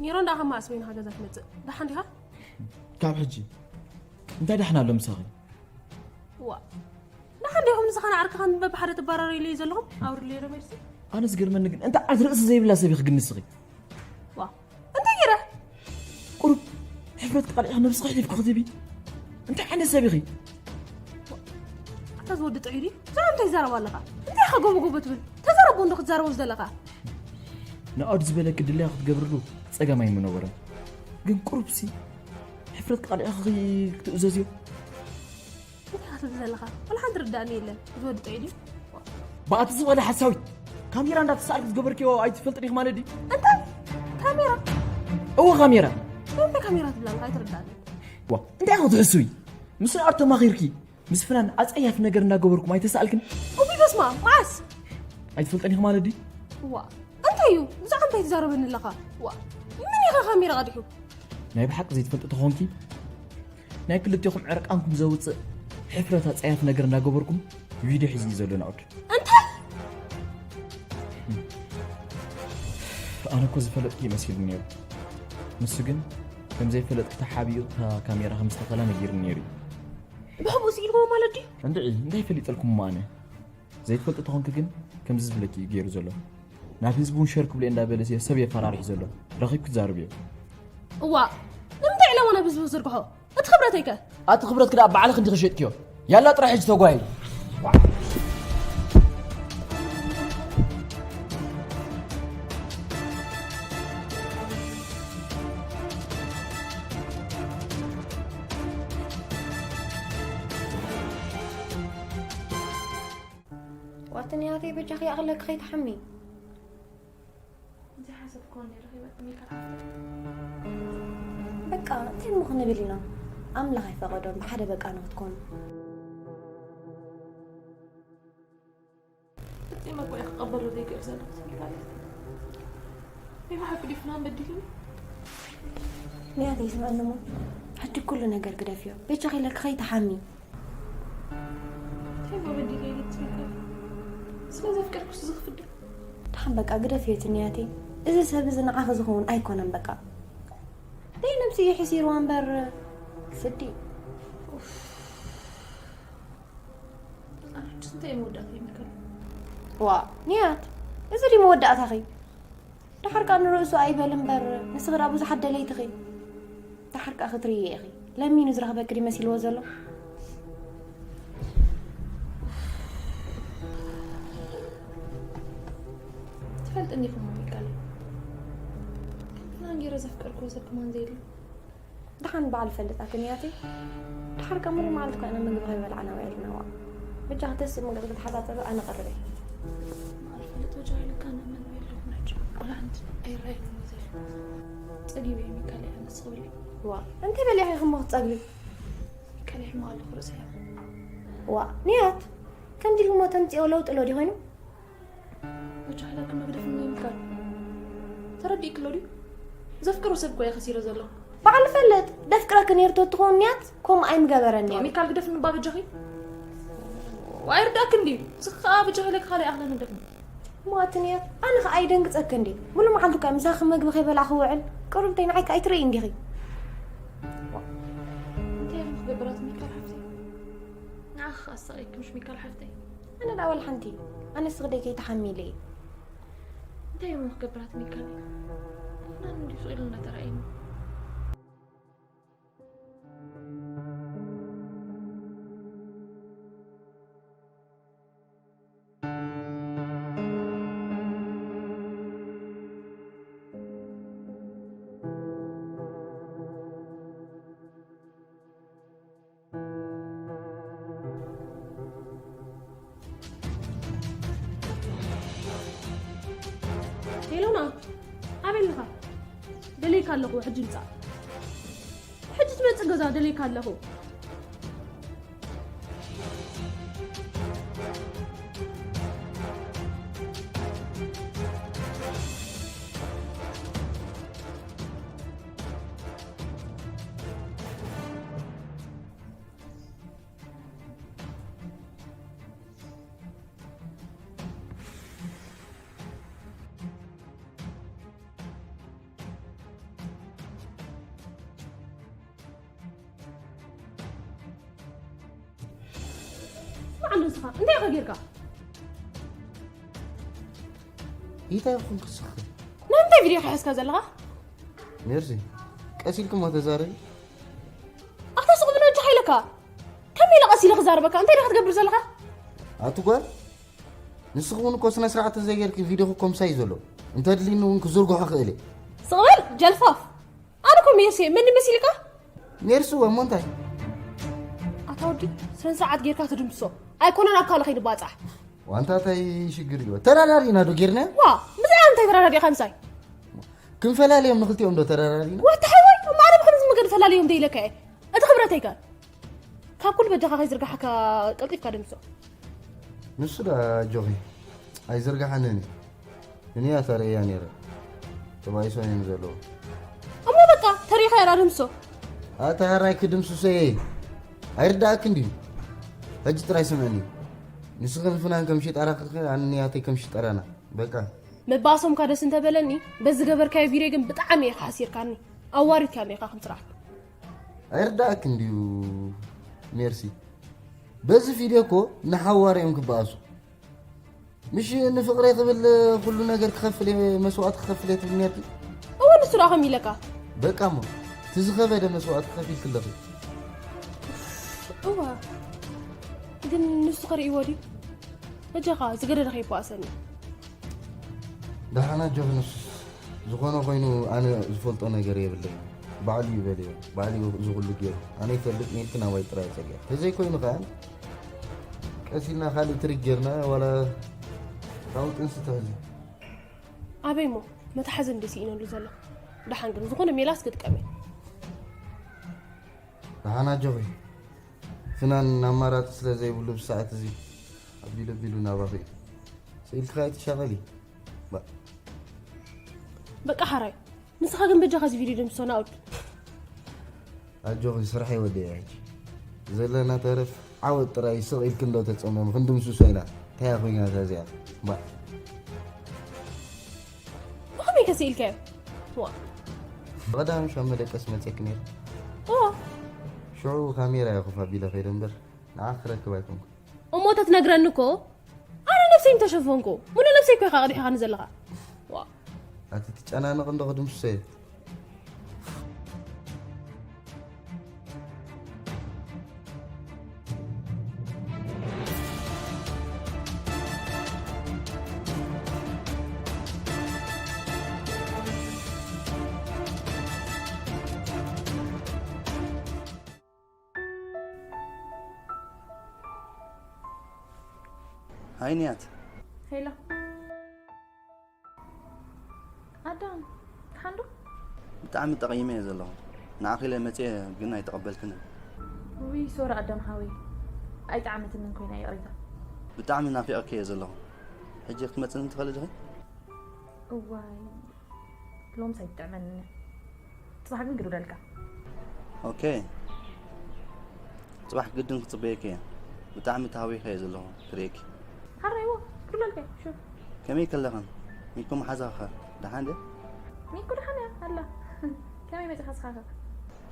ሜሮን ደኣ ከማስ በይንኻ ገዛ ትመጽእ? ደሓን ዲኻ? ካብ ሕጂ እንታይ ደሓን ኣሎ ምሳኺ? ዋ፣ ደሓን ዲኹም? ንስኻ ንዓርክኻን በብሓደ ትባረሩ ኢሉ እዩ ዘለኹም? ኣውርድልዮ ዶ መልሲ? ኣነ ዝገርመኒ ግን እንታይ ዓይነት ርእሲ ዘይብላ ሰብ ኢኺ ግን ንስኺ? ዋ፣ እንታይ ገይረ? ቁሩብ ሕፍረት ቃልዕኺ ነብስኺ ሕሊፍኪ ክትህቢ እንታይ ዓይነት ሰብ ኢኺ? ኣታ ዝወዲ ጥዑይ ድዩ? ብዛዕባ እንታይ ትዛረብ ኣለኻ? እንታይ ኢኻ ጎቦ ጎቦ ትብል? ተዛረቦ እንዶ ክትዛረቦ ዘለኻ። ንኣድ ዝበለኪ ድልያ ክትገብርሉ ጸገም ኣይምነበረን። ግን ቁሩብሲ ሕፍረት ቃልዕኺ ክትእዘዝዮ። እንታይ ኢኻ ትብል ዘለኻ? ወላ ሓንቲ ርዳእኒ የለን። ዝወዲ ጥዑይ ድዩ? ብኣቲ ዝበለ ሓሳዊት ካሜራ እንዳተሳእልክ ዝገበርክዮ ኣይትፈልጥን ኢኺ ማለት ድዩ? እንታይ? ካሜራ? እወ ካሜራ። እንታይ ካሜራ ትብል ኣለኻ? ኣይትርዳእኒ። ዋ እንታይ ኢኻ ትሕስዊ? ምስ ንኣድ ተማኺርኪ ምስ ፍናን ኣጸያፊ ነገር እንዳገበርኩም ኣይተሳእልክን? ኡቢ በስማ፣ መዓስ? ኣይትፈልጠን ኢኺ ማለት ድዩ? ዋ፣ እንታይ እዩ? ብዛዕባ እንታይ ትዛረበኒ ኣለኻ? ዋ፣ ምን ኢኻ ካሜራ ቀዲሑ? ናይ ብሓቂ ዘይትፈልጢ ተኾንኪ ናይ ክልቴኹም ዕርቃንኩም ዘውፅእ ሕፍረት ኣጸያፊ ነገር እንዳገበርኩም ቪድዮ ሒዙ እዩ ዘሎ ናኦድ። እንታይ? ኣነ እኮ ዝፈለጥኪ ይመሲሉ ነይሩ። ንሱ ግን ከም ዘይፈለጥኪ ተሓቢኡ እታ ካሜራ ከም ዝተኸላ ነጊሩኒ ነይሩ እዩ። ብሕቡእ ስኢልዎ ማለት ድዩ? እንድዒ እንታይ ፈሊጠልኩም እሞ ኣነ ዘይትፈልጢ ተኾንኪ ግን ከምዚ ዝብለኪ እዩ ገይሩ ዘሎ። ናብ ህዝቢ እውን ሸር ክብሎ እንዳበለ ሰብ የፈራርሕ ዘሎ ረኺብ ክዛርብ እዮ። እዋ ንምንታይ ዕላማ ናብ ህዝቢ ዘርግሖ? እቲ ክብረተይከ? ኣቲ ክብረትኪ ደኣ ባዕልኺ እንዲኺ ሸጥክዮ። ያላ ጥራሕ ሕጂ ተጓየይ። ዋትንያተይ በጃኺ ይኣኽለኪ ከይትሓሚ። ዘይሓሰብክዎ ነይረ ከይበጥም ኢልካ ሓፍተይ። በቃ እንታይ እሞ ክንብል ኢና? ኣምላኽ ኣይፈቐዶን ብሓደ በቃ ንክትኮኑ። ፈጺመ እኮ እየ ክቐበሎ ዘይክእል ዘለኹ ትብል ማለት እዩ። ናይ ብሓቂ ድዩ ፍናን በዲሉኒ? ንያተይ ስምዕኒ እሞ ሕጂ ኩሉ ነገር ግደፍዮ። በጃኺ ኢለኪ ከይትሓሚ። እንታይ እሞ በዲለ ኢለ ትብል? ስለ ዘፍቀርኩስ እዚ ክፍደ ደሓን በቃ ግደፍዮ እቲ ንያተይ። እዚ ሰብ እዚ ንዓኺ ዝኸውን ኣይኮነን በቃ። ደይ ነብሲ እዩ ሕሲርዋ እምበር ክፍዲ። ኣረድስ እንታይ መወዳእታ ይምልከሉ? ዋ ንያት እዚ ድዩ መወዳእታኺ? ደሓር ከኣ ንርእሱ ኣይበል እምበር ንስኺ ደኣ ብዙሓት ደለይትኺ። ደሓር ከኣ ክትርእዮ ኢኺ። ለሚኑ ዝረኽበኪ ድዩ መሲልዎ ዘሎ? ትፈልጥኒ ኢኹም ሚካል። ከም ፍናን ገይረ ዘፍቀርክዎ ሰብ ከማን ዘየለ። ደሓን በዓል ፈልጣ ክንያተይ። ደሓር ከኣ ሙሉእ መዓልቲ ኮይና ምግቢ ከይበላዕና ውዒልና ዋእ። በጃኺ ተስእ ምግቢ ክትሓጻጸቢ ኣነ ቀርብ እየ። በዓል ፈልጥ በጃኺ ኢለካ ኣነ መን የለኹን ሕጂ። ቆልዓ እንትን ኣይረኣየንን እዩ ዘሎ። ጸጊበ እየ ሚካል እየ ኣነስ ክብል። ዋእ እንታይ በሊዕኺ ኢኺ እሞ ክትጸግቢ? ሚካል የሕምቕ ኣለኹ ርእሰይ። ዋእ ንያት ከምዚ ኢልኪ እሞ ተምጽእዮ ለውጢ ኣሎ ድዩ ኮይኑ? በጃኺ ኢለኪ መግደፍኒ ይምካል። ተረዲእክሎ ድዩ? ዘፍቅሮ ሰብ እኮ እየ ከሲረ ዘለኹ። በዓል ፈልጥ ደፍቅረኪ ነይሩ ተትኸውን ንያት ከምኡ ኣይምገበረን ነይሩ። ሚካል ግደፍኒ እባ በጃኺ። ዋይ ርዳእክን ድዩ? ንስኺ ከኣ በጃኺ ኢለኪ ካልእ ኣኽለን ደፍኒ። እሞ ኣቲ ንያት ኣነ ከኣ ኣይደንግጸክን ድየ? ሙሉ መዓልቲ እኮ ምሳኺ መግቢ ከይበላዕኩ ክውዕል። ቅሩብተይ ንዓይ ከኣ ኣይትርእይን ዲኺ? እንታይ እሞ ክገብራት ሚካል ሓፍተይ? ንዓኺ ከኣ ኣሳቒኪ ምሽ ሚካል ሓፍተይ? ኣነ ደኣ ወላ ሓንቲ። ኣነ ስኽደይ ከይትሓሚ ኢለ እየ። እንታይ እሞ ክገብራት ሚካል? ናን እንዲ ስቕ ኢሉ እንዳተራእየኒ። ሄሎና ኣበይ ኣለኻ? ደለይካ ኣለኹ ሕጂ ምጻእ። ሕጂ ትመጽእ ገዛ ደለይካ ኣለኹ። ንስኻ እንታይ ኢኻ ጌርካ? እንታይ ይኹን ክስኽ ንምንታይ ቪድዮ ከሕዝካ ዘለኻ? ሜርሲ ቀስ ኢልክሞ ተዛረቢ። ኣታ ስቕ ብሎ እጅ ሓይለካ ከመይ ኢለ ቀስ ኢለ ክዛረበካ እንታይ ኢኻ ክትገብር ዘለኻ? ኣቲ ጓል ንስኺ እውን እኮ ስነ ስርዓት ተዘይጌርኪ ቪድዮ ክኮምሳይ ዘሎ እንተድልኒ እውን ክዝርግሖ ክእል እየ። ስቕ በል ጀልፋፍ። ኣነ እኮ ሜርሲ እየ መን መሲልካ? ሜርሲ እወ እሞ እንታይ? ኣታ ወዲ ስነ ስርዓት ጌርካ ትድምስሶ ኣይኮነን ኣብ ካልእ ከይድባፃሕ። ዋንታ እንታይ ሽግር እዩ ተዳዳሪና ዶ ጌርና? ዋ ምስኣ እንታይ ተረዳዲእካ ምሳይ? ክንፈላልዮም ንክልቲኦም ዶ ተዳዳሪና? ዋታ ሓወይ እሞ ኣነ ብከምዚ መገዲ ፈላልዮም ደይለካ እየ። እቲ ክብረተይ ከ ካብ ኩሉ በጃኻ ከይዝርጋሓካ ቀልጢፍካ ደምሶ። ንሱ ዳ ኣጆኺ ኣይዝርጋሓንን እዩ። ንንያ ተርእያ ነይረ ተባይሶ እዮም ዘለዉ። እሞ በቃ ተሪኻ የራ ደምሶ። ኣታ ሕራይ ክድምስሶ እየ ኣይርዳእክ እንድዩ። ሕጂ ጥራይ ስምዕኒ። ንስኽን ፍናን ከም ሽጣራ ክልክ ኣነ ንያተይ ከም ሽጠራና በቃ። ምባሶምካ ደስ እንተበለኒ በዚ ገበርካዮ ቪድዮ ግን ብጣዕሚ ኢኻ ሓሲርካኒ። ኣዋሪድካኒ ኢኻ ከም ስራሕ። ኣይርዳእክ እንድዩ ሜርሲ። በዚ ቪድዮ እኮ ንሓዋር እዮም ክበኣሱ። ምሽ ንፍቕረይ ክብል ኩሉ ነገር ክኸፍል እየ መስዋእቲ ክኸፍል እየ ትብል ነርኪ። እወ ንሱ ደኣ ከም ኢለካ። በቃ እሞ እቲ ዝኸበደ መስዋእቲ ከፊልክ ኣለኺ። እወ ግን ንሱ ከርእይዎ ድዩ? በጃኻ ዝገደደ ከይበኣሰኒ። ደሓና ጆርንስ ዝኾነ ኮይኑ ኣነ ዝፈልጦ ነገር የብለይ። ባዕሉ ይበልዮ ባዕሉ እዚ ኩሉ ገይሩ ኣነ ይፈልጥ ኔርኪ ናባይ ጥራይ ጸጊያ ተዘይኮይኑ ከኣ ቀስ ኢልና ካልእ ትሪክ ጌርና ዋላ ካብኡ ጥንሲ ትሕዚ። ኣበይ እሞ መትሓዚ እንዲ ስኢነሉ ዘሎ። ደሓን ግን ዝኾነ ሜላስ ክጥቀም እየ። ደሓን ኣጆኺ ፍናን ኣማራፂ ስለ ዘይብሉ ብሰዓት እዚ ኣቢሉ ኣቢሉ ናባኺ እዩ። ስኢልኪ ከኣ ኣይትሻቐሊ። ባ- በቃ ሓራይ ንስኻ ግን በጃኻ እዚ ቪድዮ ደምስሶ ናኡድ። ኣጆኺ ስራሕ ይወደያ ሕጂ ዘለና ተረፍ ዓወት ጥራይ ስቕ ኢልኪ እንዶ ተፀመሙ ክንድምስሶ ኢና። እንታይ ኮይና እታ እዚኣ ባ ብኸመይ ከስኢልካዮ? ዋ ብቐዳም ሻም መደቀስ መፅየኪ ነይሩ። ዋ ሽዑ ካሜራ እየ ኮፍ ኣቢለ ከይደ እምበር ንዓ ክረክብ ኣይኮንኩ። እሞ ተትነግረኒ እኮ ኣነ ነብሰይ ምተሸፈንኩ። ሙሉ ነብሰይ እኮ ኢኻ ቀዲሕኻኒ ዘለኻ። ዋ ኣቲ ትጨናነቕ እንዶ ክድምስሶ እየ። ሃይ ንያት። ሄሎ ኣዳም፣ ደሓን ዶ? ብጣዕሚ ጠቒመ እየ ዘለኹ። ንዓኺ ኢለ መፅየ ግን ኣይተቐበልክንን። ውይ ሶሪ ኣዳም ሓወይ፣ ኣይጠዓመትንን ኮይና ይቕሬታ። ብጣዕሚ ናፊቐኪ እየ ዘለኹ። ሕጂ ክትመፅኒ ትኽእሊ ዲኺ? እዋይ ሎምስ ኣይትጥዕመንን እያ። ፅባሕ ግን ግድውለልካ። ኦኬ ፅባሕ ግድን ክፅበየኪ እየ። ብጣዕሚ ተሃዊኸ እየ ዘለኹ ክርእየኪ። ሓራይዎ ግድውለልካ እዩ ሹር። ከመይ ከለኽን? ሚኮ መሓዛኸ ደሓን ድያ? ሚኮ ደሓን እያ ኣላ። ከመይ መፂኻ ስኻኸ?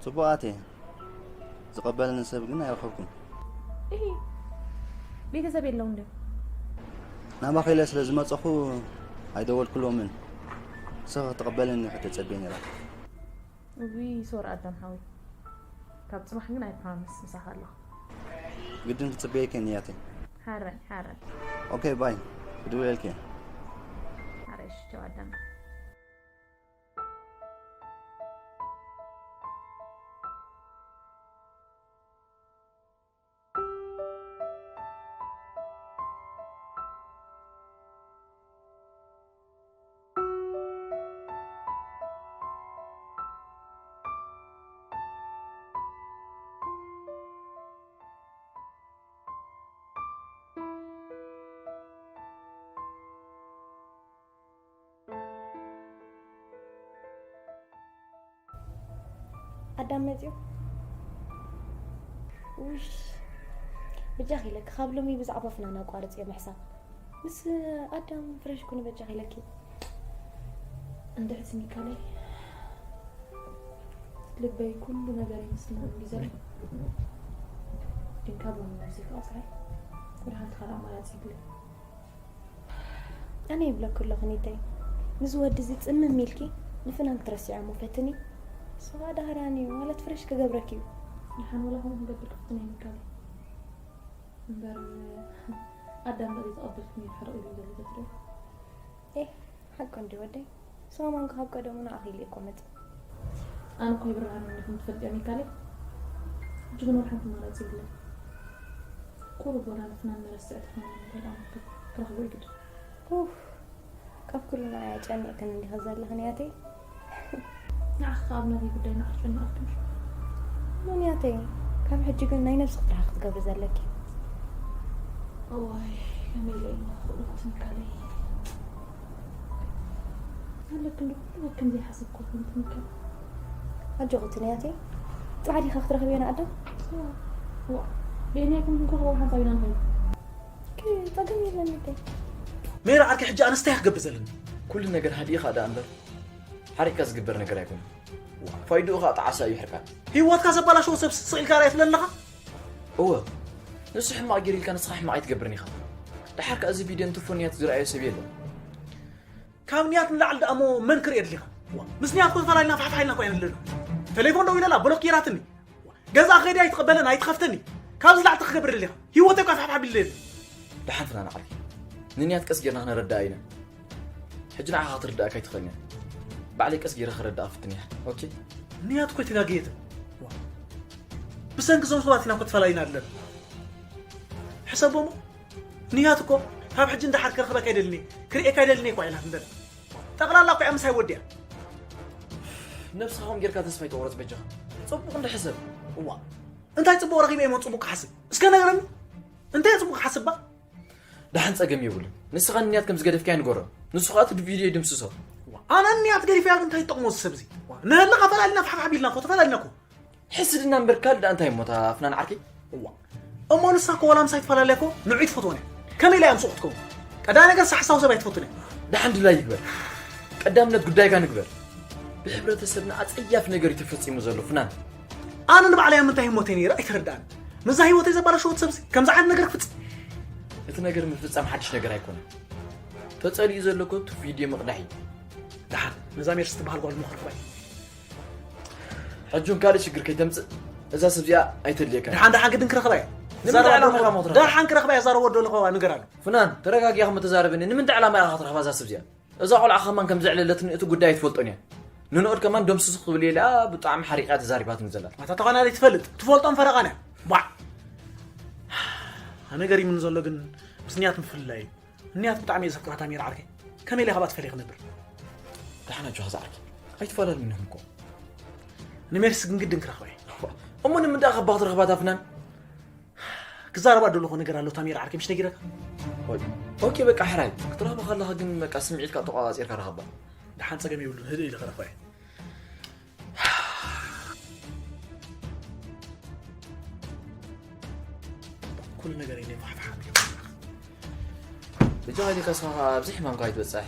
ፅቡቕ ኣትየ። ዝቐበለኒ ሰብ ግን ኣይረኸብኩን። እሂ ቤተሰብ የለውን ድዮም? ናባኺ ኢለ ስለ ዝመፀኹ ኣይደወልኩሎምን። ንስኺ ክትቕበለኒ ኢኺ ተፀብየ ነይረ። ውይ ሶሪ ኣዳም ሓወይ ካብ ፅባሕ ግን ኣይ ፕራምስ ምሳኻ ኣለኹ። ግድን ክፅበየኪ እየ ንያተይ። ሓራይ ሓራይ። ኦኬ ባይ ክድውለልኪ እየ። ሓራይ እሺ ቻው ኣዳም። ኣዳም መፅዩ ውሽ ብጃኽ ኢለኪ ካብ ሎሚ ብዛዕባ ፍናን ኣቋርፅዮ ምሕሳብ ምስ ኣዳም ፍረሽ ኩኒ በጃኽ ኢለኪ እንድሕር ስኒካለይ ልበይ ኩሉ ነገር ይመስልና እንዲ ዘሎ ግን ካብ ሎሚ ነብሰይ ክቐፅዐ ሓንቲ ካልእ ኣማራፂ የብለይ። ኣነ ይብለኪ ኣለኹ ኒተይ፣ ንዚ ወዲ እዚ ፅምም ኢልኪ ንፍናን ክትረስዕዮ እሞ ፈትኒ። ንሱ ከዓ ዳህርያን እዩ ማለት ፍረሽ ክገብረኪ እዩ። ንሓን ወላ ከምኡ ክገብር ክፍትን ኣይምካል እምበር ኣዳም ዳ ዘይተቐበልክኒ እዩ ሕርቕ ኢሉ ዘሎ ዘትሪኦ። ኤህ፣ ሓቁ እንዲ ወደይ። ሰማማንካ ካብ ቀደሙ ንዓኺ ኢሉ እኮ መጽ። ኣነ እኮ ይብርሃን እንዲኹም ትፈልጥዮ ሚካሌ። ሕጂ ግን ወላ ሓንቲ ኣማራጺ የብለይ። ቁሩብ ወላ ንፍናን መረስዕ ተኾይኑ እንተደኣ ክረኽቦ ይግድ። ኡፍ፣ ካብ ኩሉ ንዓይ ኣጨኒቕክን እንዲኺ ዘለኽን ያተይ። ንዓኺ ከኣ ኣብ ናተይ ጉዳይ ንዓኺ ጨኒቐኪ ምሽ? መን ያተይ? ካብ ሕጂ ግን ናይ ነብስኺ ጥራሕ ክትገብሪ ዘለኪ። እዋይ፣ ከመይ ኢለ እየ ክኽእሎ ትንካለይ? ኣለክን ዶ ኩሉ ወከም ዘይሓሰብኩ ወከም ትንካል። ኣጆኺ ትንያተይ፣ ጽባሕ ዲኻ ክትረኽብዮ ንኣዳም? ዋ፣ ብየናይ ከም ክንረኽቦ ሓንሳብ ኢና ንኸይድ። ክ-፣ ጸገም የለን እኮ። ሜራ ዓርከይ፣ ሕጂ ኣነስ እንታይ ክገብር ዘለኒ? ኩሉ ነገር ሃዲእኻ ደኣ እምበር፣ ሓሪቕካ ዝግበር ነገር ኣይኮነን። ዋ፣ ፋይድኡ ኸኣ ጣዕሳ እዩ ሕርቃን። ህይወትካ ዘበላሸወ ሰብ ስቕ ኢልካ ርኣዮ ትብለኒ ኣለኻ? እወ፣ ንሱ ሕማቕ ገይሩ ኢልካ ንስኻ ሕማቕ ኣይትገብርን ኢኻ። ደሓር ከኣ እዚ ቪድዮ እንትፎ ንያት ዝረኣዮ ሰብ የለን። ካብ ንያት ንላዕሊ ደኣ እሞ መን ክርኢ ኣድሊኻ? ዋ፣ ምስ ንያት እኮ ተፈላሊና ፋሕፋሕ ኢልና እኮ ኢና ዘለና። ተሌፎን ደዊለላ ብሎክ ገይራትኒ። ዋ፣ ገዛ ከይደ ኣይትቕበለን ኣይትኸፍተኒ። ካብዚ ላዕሊ እንታይ ክገብር ኣድሊኻ? ህይወተይ እኮ ፋሕፋሕ ኣቢለኒ። ደሓን ፍናን ዓርከይ፣ ንንያት ቀስ ጌርና ክነረድኣ ኢና። ሕጂ ንዓኻ ክትርድኣካ ኣይትኽእልን እያ። ባዕለይ ቀስ ጌረ ክረድኣ ክፍትን እየ። ኦኬ? ንያት እኮ ኣይተጋገየትን። ዋ፣ ብሰንኪ እዞም ሰባት ኢና እኮ ተፈላሊና ኣለና። ሕሰቦ እሞ፣ ንያት እኮ ካብ ሕጂ ንደሓር ክረኽበካ ኣይደልን እየ፣ ክርእየካ ኣይደልን እየ እኮ ኢላትኒ ዘላ። ጠቕላላ እኮ እያ ምሳይ ወዲኣ። ነብስኻ ከምኡ ጌርካ ተስፋ ኣይትቑረጽ በጃኻ። ጽቡቕ እንዶ ሕሰብ። እዋ፣ እንታይ ጽቡቕ ረኺበ እየ እሞ ጽቡቕ ክሓስብ? እስከ ነገረኒ። እንታይ እየ ጽቡቕ ክሓስባ? ደሓን ጸገም የብሉን። ንስኻ ንንያት ከም ዝገደፍካዮ ንገሮ። ንሱ ኸኣ እቲ ቪድዮ ይድምስሶ። ዋ፣ ኣነ ንንያት ገዲፈያ ግን እንታይ ይጠቕሞ እዚ ሰብ እዚ? ዋ፣ ንህልኻ ፈላሊና ፋሕፋሕ ቢልና እኮ፣ ተፈላሊና እኮ። ሕስድና እምበር ካልእ ደኣ እንታይ እሞ እታ ፍናን ዓርከይ? እዋ። እሞ ንሳ እኮ ዋላ ምሳይ ትፈላለያ እኮ ንዑይ ትፈትወን እያ። ከመይ ኢላ እያ ምስኡ ክትከውን? ቀዳማይ ነገር ሳሕሳው ሰብ ኣይትፈቱን እያ። ደሓን ድላይ ይግበር። ቀዳምነት ጉዳይካ ንግበር። ብሕብረተሰብና ኣጸያፊ ነገር እዩ ተፈጺሙ ዘሎ ፍናን። ኣነ ንባዕለይ ኣብ ምንታይ ህሞተይ ነይረ ኣይተረድኣን። ምስዛ ህይወተይ ዘበላሸወት ሰብሲ ከምዚ ዓይነት ነገር ክፍጽም። እቲ ነገር ምፍጻም ሓድሽ ነገር ኣይኮነን። ተጸሊኡ ዘሎ እኮ እቲ ቪድዮ ምቕዳሕ እዩ። ደሓን ነዛ ሜርሲ ትበሃል ጓል እሞ ክረኽባ እየ። ሕጂ እውን ካልእ ሽግር ከይተምጽእ እዛ ሰብ እዚኣ ኣይተድልየካን። ደሓን ደሓን ግድን ክረኽባ እየ። ንምንታይ ዕላማ ኢኻ እሞ ትረኽባ? ደሓን ክረኽባ እየ፣ ዛረቦ ኣለኹ ንገራሉ። ፍናን፣ ተረጋጊኻ እሞ ተዛረበኒ። ንምንታይ ዕላማ ኢኻ ክትረኽባ እዛ ሰብ እዚኣ? እዛ ቆልዓ ከማን ከም ዘዕለለትኒ እቲ ጉዳይ ኣይትፈልጦን እያ። ንንኡድ ከማን ደምስሱ ክብል እየ ኢላ ብጣዕሚ ሓሪቓ ተዛሪባትኒ ዘላ። ኣታ ተኾና ዘይትፈልጥ፣ ትፈልጦም ፈረቓና። ባዕ። ኣነ ገሪሙኒ ዘሎ ግን ምስ ንያት ምፍልላይ እዩ። ንያት ብጣዕሚ እየ ዘፍቅራ ታሚራ ዓርከይ። ከመይ ኢለ ካብኣ ትፈልየ ክነብር? ደሓን ኣጆኻ ዝዓርከይ። ኣይትፈላለዩን ኢኹም እኮ። ንሜርሲ ግን ግድን ክረኽባ እየ። እሞ ንምንታይ ካብ ክትረኽባ እታ ፍናን? ክዛረባ ደለኹ ነገር ኣሎ ታሚራ ዓርከይ፣ ምሽ ነጊረካ? ወይ፣ ኦኬ በቃ ሕራይ። ክትረኽባ ከለኻ ግን በቃ ስምዒትካ ተቆጻጺርካ ረኸባ። ደሓን ጸገም የብሉን፣ ህድእ ኢለ ክረኽባ እየ። ኩሉ ነገር ኢለ ፋሕፋሕ ኣቢለ። ብጃኻ ኢልካ እስኻ ኣብዚ ሕማምካ ኣይትበጽሕ፣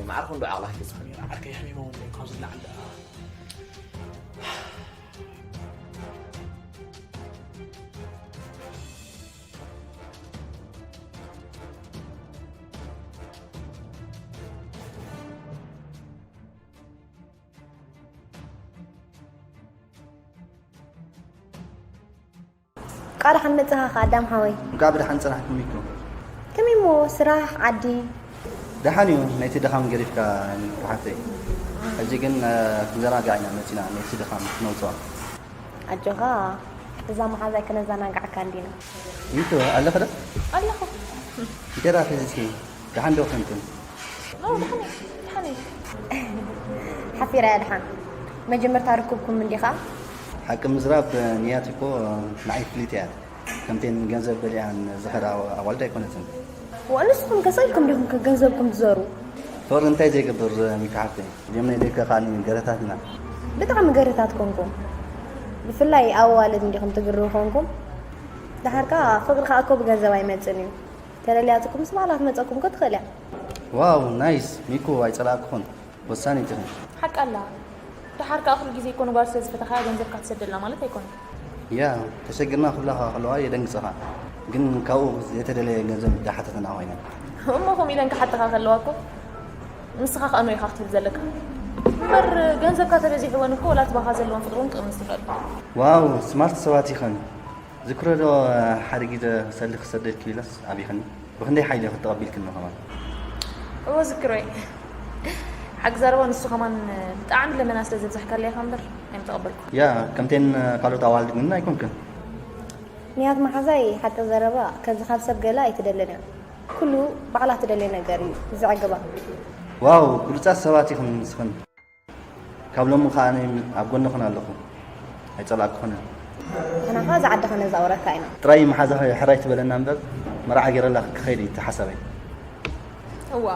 መዓር ክንዶ ዓቕልኻ ኣይትበጽሕ። ዓርከይ ሕሚመ እውን ካብ ዝለዓል ደኣ። እንኳዕ ደሓን መጻኻ ከኣ ኣዳም ሓወይ። እንኳዕ ብደሓን ጸናሕኩም ሚኩ። ከመይ እሞ ስራሕ፣ ዓዲ? ደሓን እዩ፣ ናይቲ ድኻም ገዲፍካ ሚኩ ሓፍተይ። ሕጂ ግን፣ እ፣ ክንዘናጋዕ ኢና መጺና፣ ናይቲ ድኻም ክነውጽኦ። ኣጆኻ፣ እዛ መሓዛይ ክነዘናግዓካ እንዲና። ሚኩ፣ ኣለኺ ዶ? ኣለኹ። እንጀራ ሒዝኪ፣ ደሓን ዶ ኮንክን? ኖ፣ ደሓን እየ፣ ደሓን እየ። ሓፊረ እየ ደሓን። መጀመርታ ርክብኩም እንዲኻ? ሓቂ ምዝራብ ንያት እኮ ንዓይ ፍልይቲ እያ። ከምተን ገንዘብ በሊዐን ዝሕራ ኣዋልድ ኣይኮነትን። ወ-፣ ንስኹም ከ ሰኢልኩም ዲኹም ከ ገንዘብኩም ትዘሩ? ፍቕሪ እንታይ ዘይገብር ሚኪ ሓፍተይ? ድዮም ናይ ደገ ካልእ ገረታት ኢና። ብጣዕሚ ገረታት ኮንኩም። ብፍላይ ኣዋልድ እንዲኹም ትግርሁ ኮንኩም። ደሓር ከኣ ፍቕሪ ከኣ እኮ ብገንዘብ ኣይመጽእን እዩ። ተደልያትኩም ምስ ባዕላ ክትመጸኩም እኮ ትኽእል እያ። ዋው፣ ናይስ። ሚኩ ኣይጸላእኩኹን። ወሳኒት ኢኺ። ሓቃ ኣላ። ደሓር ከኣ ኩሉ ግዜ እኮ ንጓል ስለ ዝፈተኻያ ገንዘብካ ትሰደላ ማለት ኣይኮነን። ያ፣ ተሸጊርና ክብላኻ ከለዋ የደንግጸኻ። ግን ካብኡ ዘይተደለየ ገንዘብ እንዳሓተተና ኮይነን። እሞ ከምኡ ኢለን ክሓተኻ ከለዋ እኮ ንስኻ ከኣ ኢኻ ክትብል ዘለካ። እምበር ገንዘብካ ተበዚሕወን እኮ ወላ ትባኻ ዘለወን ፍቅሪ እውን ክቕንስ ይኽእል። ዋው፣ ስማርት ሰባት ኢኸን። ዝክረዶ ሓደ ግዜ ሰልዲ ክሰደልኪ ኢለስ ኣቢኽኒ። ብኽንደይ ሓይሊ ኢኺ ተቐቢልክኒ ከማን? እወ ዝክሮይ። ሓቂ ዘረባ ንሱ ከማን ብጣዕሚ ለመና ስለ ዘብዛሕካለይ ኢኻ እምበር ኣይምተቐበልኩ። ያ፣ ከምተን ካልኦት ኣዋልድ ግን ኣይኮንክን። ንያት መሓዛይ ሓቂ ዘረባ ከምዚ ካብ ሰብ ገለ ኣይትደልን እያ። ኩሉ ባዕላ ትደልዮ ነገር እዩ ዘዕግባ። ዋው፣ ብሉጻት ሰባት ኢኽን ንስኽን። ካብ ሎሚ ከኣ ኣነ ኣብ ጎንኽን ኣለኹ። ኣይጸላእኩኽን እየ። ንሕና ከኣ ዝዓድኻ ነዛውረካ ኢና። ጥራይ መሓዛኺ ሕራይ ትበለና እምበር፣ መርዓ ገይረላ ክኸይድ እዩ እቲ ሓሳበይ። እዋ፣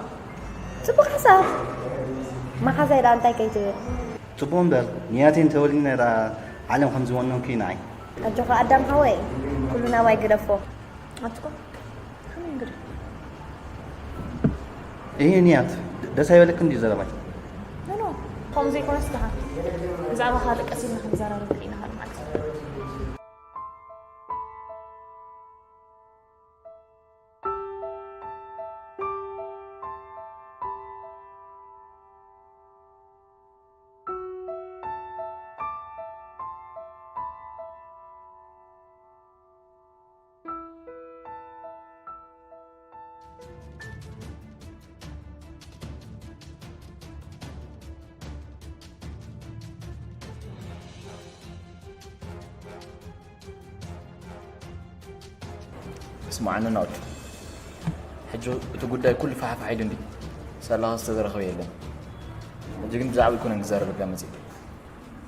ጽቡቕ ሓሳብ። መሓዛይ ደኣ እንታይ ከይትብል? ጽቡቕ እምበር፣ ንያተይ እንተወሊድና ደኣ ዓለም ከም ዝወነንኩ እዩ ንዓይ። ኣጆኻ ኣዳም ሓወይ፣ ኩሉ ናባይ ግደፎ። ኣትኮ፣ ከመይ እንግዲህ? ይሄ ንያት፣ ደስ ኣይበለክን ድዩ ዘረባይ? ኖ፣ ኖ፣ ከምኡ ዘይኮነስ ደሓን። ብዛዕባ ካልእ ቀስ ኢልና ክንዘራረብ ርኢና ካልእ ማለት እዩ። ስምዓኒ ናውድ፣ ሕጂ እቲ ጉዳይ ኩሉ ፋሕፋሕ ኢሉ እንዲ ሳላኻ ዝተዘረኸበ የለን። ሕጂ ግን ብዛዕባ ኣይኮነን ክዛረበካ መፅእ።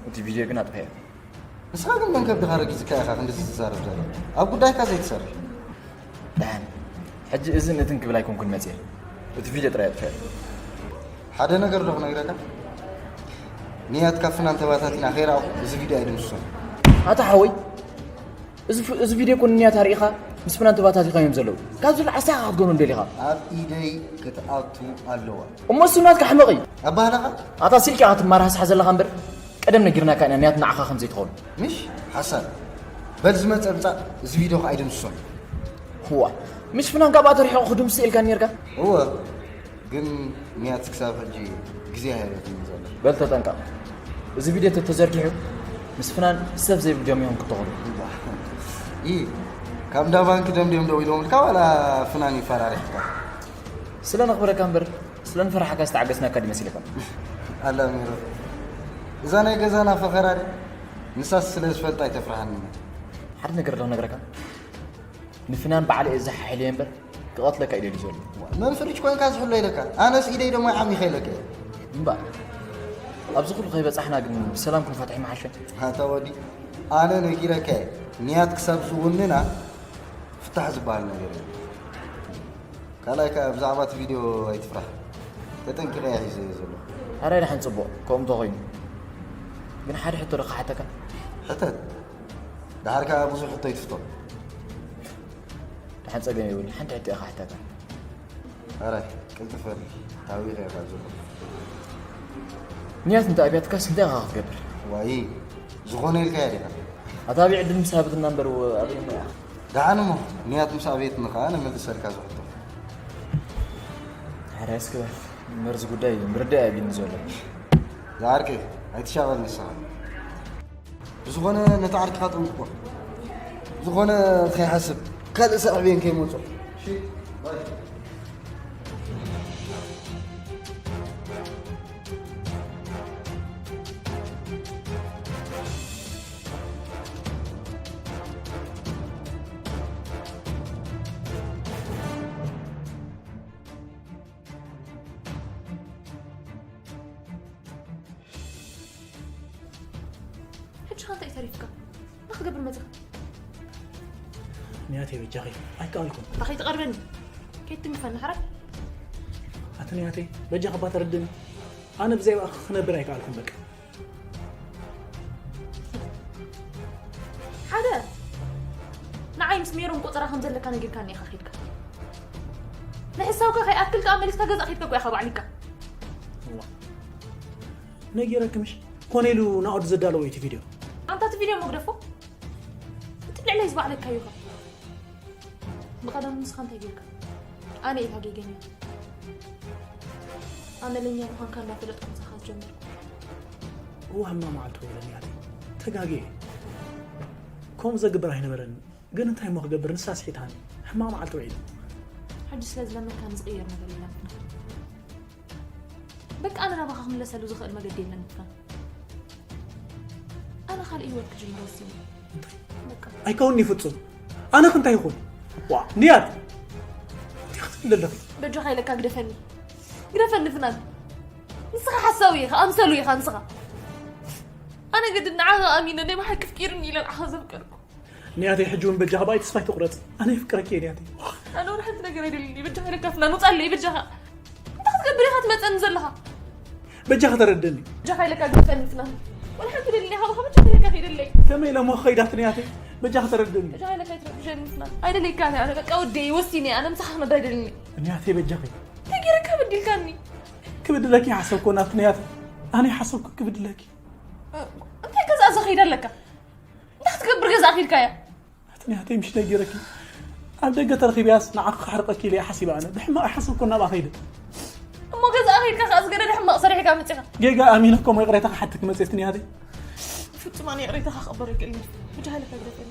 እቲ ቪድዮ ግን ኣጥፍኤ። ንስኻ ግን መን ከብድኻ ረጊጽካ ኢኻ ክንድዚ ትዛረብ ዘለኻ? ኣብ ጉዳይካ ዘይትሰርሕ። ደሓን፣ ሕጂ እዝን እትን ክብል ኣይኮንኩን መፅየ። እቲ ቪድዮ ጥራይ ኣጥፍኤ። ሓደ ነገር ዶ ክነግረካ? ንያት ካብ ፍናን ተባታቲና ከይረኣኹ እዚ ቪድዮ ኣይድምስሶን። ኣታ ሓወይ፣ እዚ ፍ-፣ እዚ ቪድዮ እኮ ንንያት ኣርኢኻ ምስ ፍናን ተባታቲኻ እዮም ዘለዉ። ካብዚ ላዕሊ ሳኻ ክትገብሮ እንደሊኻ። ኣብ ኢደይ ክትኣቱ ኣለዋ። እሞ እሱ ናትካ ሕመቕ እዩ። ኣባህላኻ? ኣታ ስልኪ ኢኻ ትማራሕሳሕ ዘለኻ እምበር፣ ቀደም ነጊርናካ ኢና ንያት ንዓኻ ከም ዘይትኸውን። ምሽ ሓሳብ። በል ዝመጸ ምጻእ፣ እዚ ቪድዮ ከኣ ኣይድምስሶን። እዋ፣ ምስ ፍናን ካብኣ ተርሒቑ ክድምስሶ ኢልካ ኔርካ? እወ፣ ግን ንያት ክሳብ ሕጂ ግዜ ኣይሃበትን ዘሎ። በል ተጠንቀቕ። እዚ ቪድዮ ተተዘርጊሑ ምስ ፍናን ሰብ ዘይብልዮም እዮም ክትኾኑ። ይ፣ ካብ እንዳ ባንክ ደም ድዮም ደው ኢሎምልካ ዋላ ፍናን ይፈራሪሕካ? ስለ ነኽብረካ እምበር ስለ ንፈርሓካ ዝተዓገስናካ ድዩ መሲልካ? ኣላ ሚሮ፣ እዛ ናይ ገዛና ፈኸራ ድያ? ንሳስ ስለ ዝፈልጣ ኣይተፍርሃኒ። ሓደ ነገር ዶ ክነግረካ? ንፍናን ባዕለ እየ ዝሓሕልየ እምበር ክቐትለካ ኢለ ድዩ ዘሎ? መን ፍሪጅ ኮንካ ዝሕሎ ኢለካ? ኣነስ ኢደይ ደሞ ይዓሚኸ ኢለካ እየ። እምበኣር ኣብዚ ኩሉ ከይበጻሕና ግን ብሰላም ክንፈትሕ ይመሓሸ። ኣታ ወዲ፣ ኣነ ነጊረካ እየ። ንያት ክሳብ ዝውንና ፍታሕ ዝበሃል ነገር የለን። ካልኣይ ከኣ ብዛዕባ እቲ ቪድዮ ኣይትፍራሕ። ተጠንቂቐ እየ ሒዘዮ ዘለኹ። ኣራይ ደሓን ጽቡቕ፣ ከምኡ እንተኾይኑ። ግን ሓደ ሕቶ ዶ ክሓተካ? ሕተት። ደሓር ከኣ ብዙሕ ሕቶ ኣይትፍቶ። ደሓን ጸገም የብሉን። ሓንቲ ሕቶ እየ ክሓተካ። ኣራይ፣ ቅልጥፍ በል። ታዊኸ እየ ካብ ዘለኹ። ንያት እንተ ኣብያትካስ እንታይ ኢኻ ክትገብር? ዋይ፣ ዝኾነ ኢልካዮ ዲኻ? ኣታ ኣብይ ዕድል ምስ ሃበትና እምበር፣ ኣበይ እሞ እያ? ደሓን እሞ፣ ንያት ምስ ኣበየትኒ ኸኣ ንመልሰልካ እዚ ሕቶ። ኣረ እስኪ በል፣ መርዚ ጉዳይ ምርዳእ ኣቢኒ ዘሎ። ዝዓርከይ፣ ኣይትሻቐል ንስኻ። ብዝኾነ ነቲ ዓርክኻ ጠንቅቖ። ዝኾነ ከይሓስብ፣ ካልእ ሳዕቤን ከይመጾ። እሺ፣ ባይ። ሕጂ ኸ እንታይ ተሪፍካ? እንታይ ክገብር መጺኻ? ንያቴ በጃኺ ኣይከኣልኩን። ኣታ ከይትቐርበኒ። ከይትምፈኒ ሕራይ። ኣቲ ንያቴ በጃኺ እባ ተረድእኒ። ኣነ ብዘይ ብኣኺ ክነብር ኣይከኣልኩን በቃ። ሓደ ንዓይ ምስ ሜሮን ቆጸራ ከም ዘለካ ነጊርካኒ ኢኻ ኬድካ። ንሕሳብካ ከይኣክል ከኣ መሊስካ ገዛ ኬድካ እኮ ኢኻ ባዕሊካ። እዋ። ነጊረኪ ምሽ? ኮነ ኢሉ ናኦድ ዘዳለዎ እዩ እቲ ቪድዮ። ኣንታ እቲ ቪድዮ መግደፎ። እቲ ልዕለይ ዝበዓለካ እዩ። ብቐደም ንስኻ እንታይ ጌርካ? ኣነ ኢኻ ጌገኛ። ኣመለኛ ምዃንካ እናፈለጥኩ ምሳኻ ዝጀመርኩ። እዋ፣ ሕማቕ መዓልቲ ወይለ ንያተይ። ተጋግየ። ከምኡ ዘግብር ኣይነበረን። ግን እንታይ እሞ ክገብር፣ ንሳ ስሒታኒ። ሕማቕ መዓልቲ ውዒለ። ሕጂ ስለ ዝለመንካኒ ዝቕየር ነገር የለን። በቃ ኣነ ናባኻ ክምለሰሉ ዝኽእል መገዲ የለን። ኣነ ካልእ ህይወት ክጅምር ወሲነ። እንታይ? በቃ። ኣይከውንኒ ፍጹም። ኣነ ከ እንታይ ይኹን? ዋ፣ ንያት። እንታይ ክትብል ኣለኺ? በጃኻ ኢለካ ግደፈኒ። ግደፈኒ ፍናን። ንስኻ ሓሳዊ ኢኻ፣ ኣምሰሉ ኢኻ ንስኻ። ኣነ ግድን ንዓኻ ኣሚነ ናይ ብሓቂ ኣፍቂርኒ ኢለ ንዓኻ ዘፍቀርኩ። ንያተይ፣ ሕጂ እውን በጃኻ ብኣይ ተስፋ ኣይትቑረጽ። ኣነ የፍቅረኪ እየ ንያተይ። ኣነ እውን ሓንቲ ነገር ኣይደልኒ። በጃኻ ኢለካ ፍናን ውጻለይ፣ በጃኻ። እንታይ ክትገብር ኢኻ ትመጸኒ ዘለኻ? በጃኻ ተረድእኒ። በጃኻ ኢለካ ግደፈኒ ፍናን። ወላ ሓንቲ ደልኒ ኢኻ፣ በጃኻ ኢለካ ከይደለይ። ከመይ ኢለ እሞ ክኸይዳት ንያተይ? በጃኻ ተረድእኒ። በጃኻ ኢለካ ኣይትረብሸኒ ፍናን። ኣይደለይካ እየ ኣነ፣ በቃ ወደይ ወሲነ፣ ኣነ ምሳኻ ክነብር ኣይደልኒ። ንያተይ በጃኺ። እንታይ ገይረካ በዲልካኒ? ክብድለኪ ሓሰብኮ ናት ንያተይ። ኣነ ሓሰብኩ ክብድለኪ። እንታይ ገዛ እዛ ከይዳ ኣለካ? እንታይ ክትገብር ገዛ ከይድካያ? ኣቲ ንያተይ ምሽ ነጊረኪ። ኣብ ደገ ተረኺበያስ ንዓኺ ከሕርቐኪ ኢለ እየ ሓሲበ ኣነ። ብሕማቕ ኣይሓሰብኩን ናብኣ ከይደ። እሞ ገዛ ከይድካ ከኣ ዝገደደ ሕማቕ ሰሪሕካ መጺኻ። ጌጋ ኣሚነ እኮ እሞ ይቕሬታ ክሓተኪ መጽየ ኣቲ ንያተይ። ፍጹም ኣነ ይቕሬታኻ ክቕበሎ ኣይክእልን እየ። ብጃሃለካ ግደፈኒ።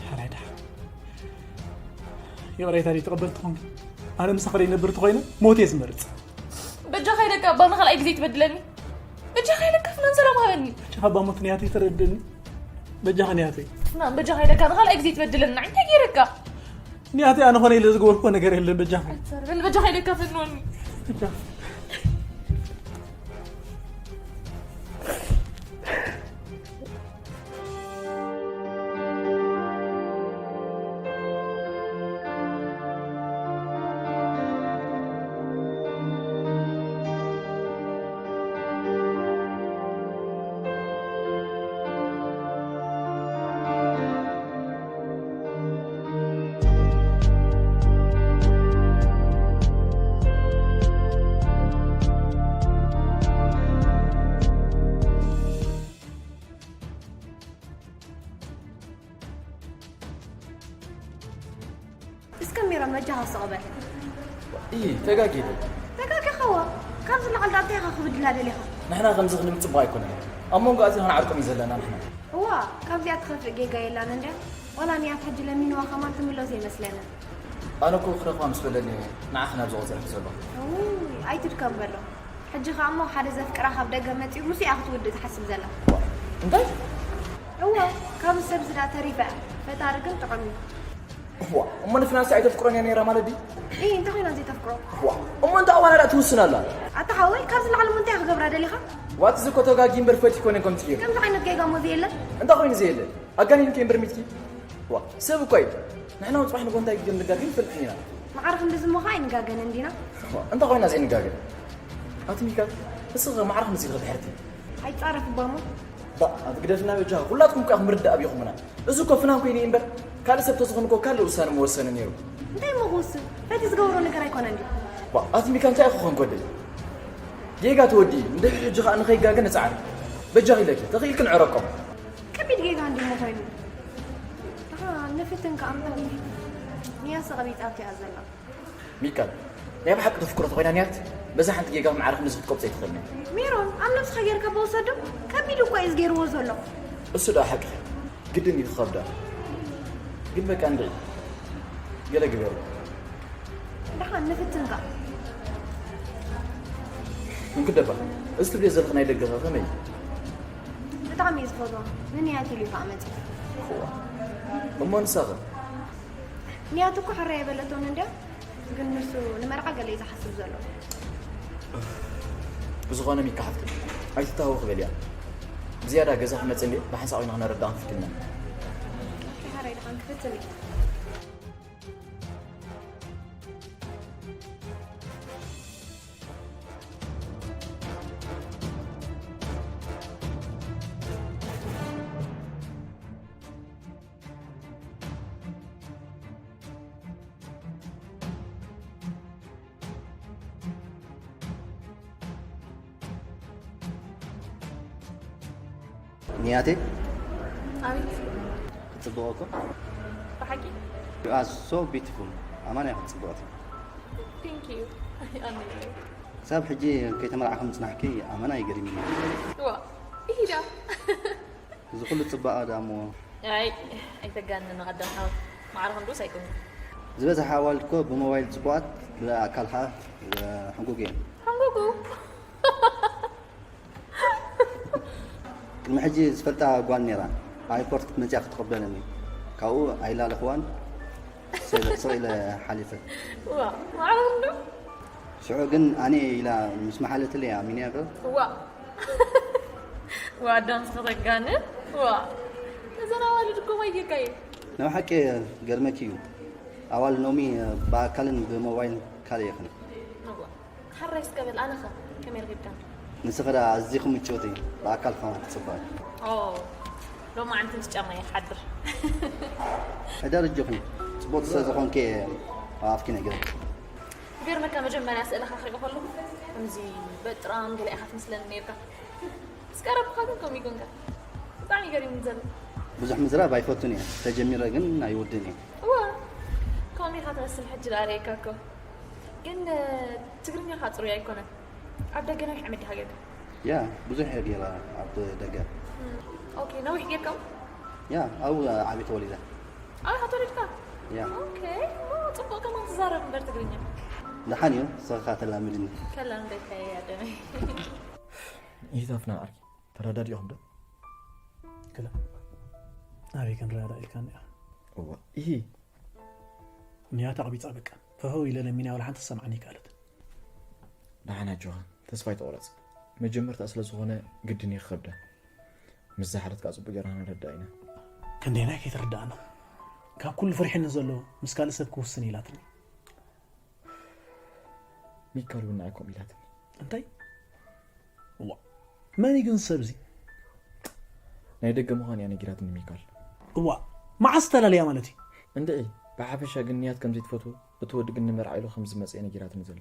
ሓራይ ደሓን። ይቕሬታ ደይ ትቕበል ትኾንኪ? ኣነ ምሳኺ ደይ ነብር ተኾይነ ሞት እየ ዝመርጽ። በጃኻ ኢለካ እባ ንኻልኣይ ግዜ ትበድለኒ። በጃኻ ኢለካ ፍናን ሰላም ሃበኒ። በጃኻ እባ ሞት ንያተይ ተረድእኒ። በጃኻ ንያተይ። ፍናን በጃኻ ኢለካ ንኻልኣይ ግዜ ትበድለኒ። እንታይ ገይረካ? ንያተይ ኣነ ኾነ ኢለ ዝገበርኩዎ ነገር የለን በጃኻ። ኣይትዛረበኒ። በጃኻ ኢለካ ፍንወኒ። በጃኻ። እስከ ሜሮን በጃኻ ስቕ በል። እይ፣ ተጋጊለ። ተጋጊኻዋ። ካብዚ ንላዕሊ ዳኣ እንታይ ኢኻ ክብድላ ደሊኻ? ንሕና ከምዚ ክንብል ጽቡቕ ኣይኮነን። ኣብ መንጎ ኣዚና ክንዓርቆም እዩ ዘለና ንሕና። እዋ፣ ካብዚኣ ትኸፍእ ጌጋ የላን እንድያ። ዋላ ንያት ሕጂ ለሚንዋ ከማን ትምለሶ ይመስለኒ። ኣነ እኮ ክረኽባ ምስ በለኒ ንዓኺ ናብ ዝቖጸረ ዘለኹ። እውይ፣ ኣይትድከም በሎ። ሕጂ ኸኣ እሞ ሓደ ዘፍቅራ ካብ ደገ መጺኡ ምስኡ እያ ክትውድእ ትሓስብ ዘላ። እንታይ? እወ፣ ካብ ሰብ ዝዳ ተሪፈ። ፈጣሪ ግን ጥዑም እዩ። እዋ፣ እሞ ንፍናንሲ ኣይተፍቅሮን እያ ነይራ ማለት ድዩ? እይ፣ እንታይ ኮይና ዘይተፍቅሮ? እዋ፣ እሞ እንታይ እዋና ደኣ ትውስን ኣላ? ኣታ ሓወይ፣ ካብዚ ላዕሊ እሞ እንታይ ክገብራ ደሊኻ? ዋት እዚ እኮ ተጋጊ እምበር ፈትዩ ኮነ ከምቲ ገይሩ። ከምዚ ዓይነት ጌጋ እሞ ዘየለ? እንታይ ኮይኑ ዘየለ? ኣጋኒንኪ እምበር ሚትኪ። ዋ፣ ሰብ እኮ እዩ። ንሕና እውን ጽባሕ ንግሆ እንታይ ክንጋገ ንፈልጥን ኢና። ማዕረ ክንድዚ እሞ ኸኣ ኣይንጋገንን ዲና? ዋ፣ እንታይ ኮይና ዘይንጋገ? ኣቲ ሚካል፣ እስኺ ኸ ማዕረ ክንድዚ ኢኺ ድሕርቲ? ኣይትጻረፍ እባ እሞ። ባ፣ ኣቲ ግደፍና በጃኻ። ኩላትኩም እኮ ኢኹም ርዳእ ኣቢኹምና። እዚ እኮ ፍናን ኮይኑ እዩ እምበር፣ ካልእ ሰብ ተዝኾን እኮ ካልእ ውሳነ ምወሰነ ነይሩ። እንታይ እሞ ክውስን? ፈትዩ ዝገብሮ ነገር ኣይኮነን ድዩ? ባ፣ ኣቲ ሚካል እንታይ ኢኺ ኮንኪ ወደይ? ጌጋ ተወዲኡ። እንድሕር ሕጂ ኸኣ ንኸይጋገ ንጽዓር። በጃኺ ኢለኪ፣ ተኽኢልክን ዕረቆም። ከቢድ ጌጋ እንድዩ እሞ ኮይኑ። ደሓ ንፍትን ከኣ እምበር። ንያስ ቀቢጻቶ እያ ዘላ። ሚካል፣ ናይ ብሓቂ ተፍቅሮ ተኾይና ንያት፣ በዛ ሓንቲ ጌጋ ማዕረ ክንድዚ ክትቆብጾ ኣይትኽእልን እያ። ሜሮን፣ ኣብ ነብስኻ ጌርካ እባ ውሰዶ። ከቢድ እኮ እዩ ገይርዎ ዘሎ። እሱ ደኣ ሓቂ ግድን እዩ ክኸብዳ። ግን በቃ እንድዒ። ገለ ግበሪ። ደሓን ንፍትን ከኣ። እንክደባ፣ እዚ ትብልዮ ዘለኺ ናይ ደገ ከ ከመይ እዩ? ብጣዕሚ እየ ዝፈትዋ። ንንያት ኢሉ እዩ ከኣ መጺኡ። እዋ። እሞ ንሳ ከ? ንያት እኮ ሕራይ ኣይበለቶን እንድያ። ግን ንሱ ንመርዓ ገለ እዩ ዝሓስብ ዘሎ። ብዝኾነ ሚካ ሓፍተይ፣ ኣይትተሃወኺ በልያ። ብዝያዳ ገዛ ክመጽእ እንድየ፣ ብሓንሳእ ኮይና ክነረድኣ ክንፍትን ኢና። ሕራይ ደሓን ክፍትን እየ። ንያተይ ኣቤት። ጽቡቕ እኮ። ብሓቂ? You are so beautiful. ኣማና ኢኺ ጽብቕቲ። Thank you. ኣነ ክሳብ ሕጂ ከይተመርዓኺ ምጽናሕኪ ኣመና ይገርምኒ። ዋ ኢዳ እዚ ኩሉ ጽባቐ ደኣ እሞ ኣይ ኣይተጋንን ቀደም ሓው ማዕረ ክንዱስ ኣይኮንኩ ዝበዝሐ ኣዋልድ እኮ ብሞባይል ጽቡቓት ብኣካል ከዓ ሕንጉግ እየን። ሕንጉጉ ቅድሚ ሕጂ ዝፈልጣ ጓል ነይራ። ኣብ ኤርፖርት ክትመፅያ ክትቕበለኒ ካብኡ ኣይላለኽዋን። ስቕ ኢለ ሓሊፈ። ዋ ማዕረ ክንዱ ሽዑ ግን ኣነ ኢላ ምስ መሓለትለይ ኣሚንያ ዶ ዋ ዋ ኣዳምስ ከተጋንን ዋ እዘን ኣዋልድ እኮ ማይጌካ እዩ ናብ ሓቂ ገርመኪ እዩ። ኣዋል ኖሚ ብኣካልን ብሞባይል ካልእ ይኽን። ዋ ሓራይ እስከ በል ኣነኸ ከመይ ረኺብካ ንስኺ ዳ ኣዚኺ ምጭውቲ ብኣካል ኸማ ትፅባል። ኦ ሎማዓንቲ ምስ ጫማ ይሓድር ሕደር እጆኺ። ፅቡቅ ስለ ዝኾንኪ ኣብ ኣፍኪ ነገር ገርመካ መጀመርያ ስእልኻ ክሪኦ ከለኹ ከምዚ በጥራም ገለ ኢኻ ትመስለኒ ነርካ ምስ ቀረብካ ግን ከምኡ ይኮንካ ብጣዕሚ ገሪሙኒ ዘሎ ብዙሕ ምዝራብ ኣይፈቱን እየ። ተጀሚረ ግን ኣይውድን እየ። እዋ ከምኡ ኢኻ ትመስል ሕጂ ዳኣ ርእየካ እኮ ግን ትግርኛኻ ፅሩይ ኣይኮነን ኣብ ደገ ነዊሕ ዓመት ዲኻ ጌርካ ያ ብዙሕ እየ ገይረ ኣብ ደገ። ኦኬ ነዊሕ ጌርካ ያ ኣብኡ ዓብየ ተወሊደ። ኣበይ ኢኻ ተወሊድካ ያ ኦኬ እሞ ፅቡቅ ከማን ትዛረብ እምበር ትግርኛ ደሓን እዩ። ንስኻ ተላምድኒ። ከላምደካ እየ ኣደመይ ይህታፍና ዓርኪ ተረዳዲእኹም ዶ? ክላ ኣበይ ክንረዳዳ ኢልካኒ ኢኻ እዋ ኢሂ ንያት ኣቕቢፃ በቃ ፈህው ኢለ ለሚንያ ወላ ሓንቲ ትሰምዓኒ ይከኣለት ደሓን ኣጆኻ ተስፋ ኣይትቑረፅ መጀመርታ ስለ ዝኾነ ግድን እዩ ክኸብዳ ምስ ዝሓለት ከዓ ፅቡቅ ጌርና ንረዳእ ኢና ክንደይናይ ከይትርዳእና ካብ ኩሉ ፈሪሕኒ ዘሎ ምስ ካልእ ሰብ ክውስን ኢላትኒ ሚካል እውን ንዓይ ከምኡ ኢላትኒ እንታይ እዋ መን እዩ ግን ሰብዚ ናይ ደገ ምዃን እያ ነጊራትኒ ሚካል እዋ መዓስ ተላለያ ማለት እዩ እንድዒ ብሓፈሻ ግን ንያት ከም ዘይትፈትዎ እቲ ወዲ ግን ንመርዓ ኢሉ ከም ዝመፀ ነጊራትኒ ዘላ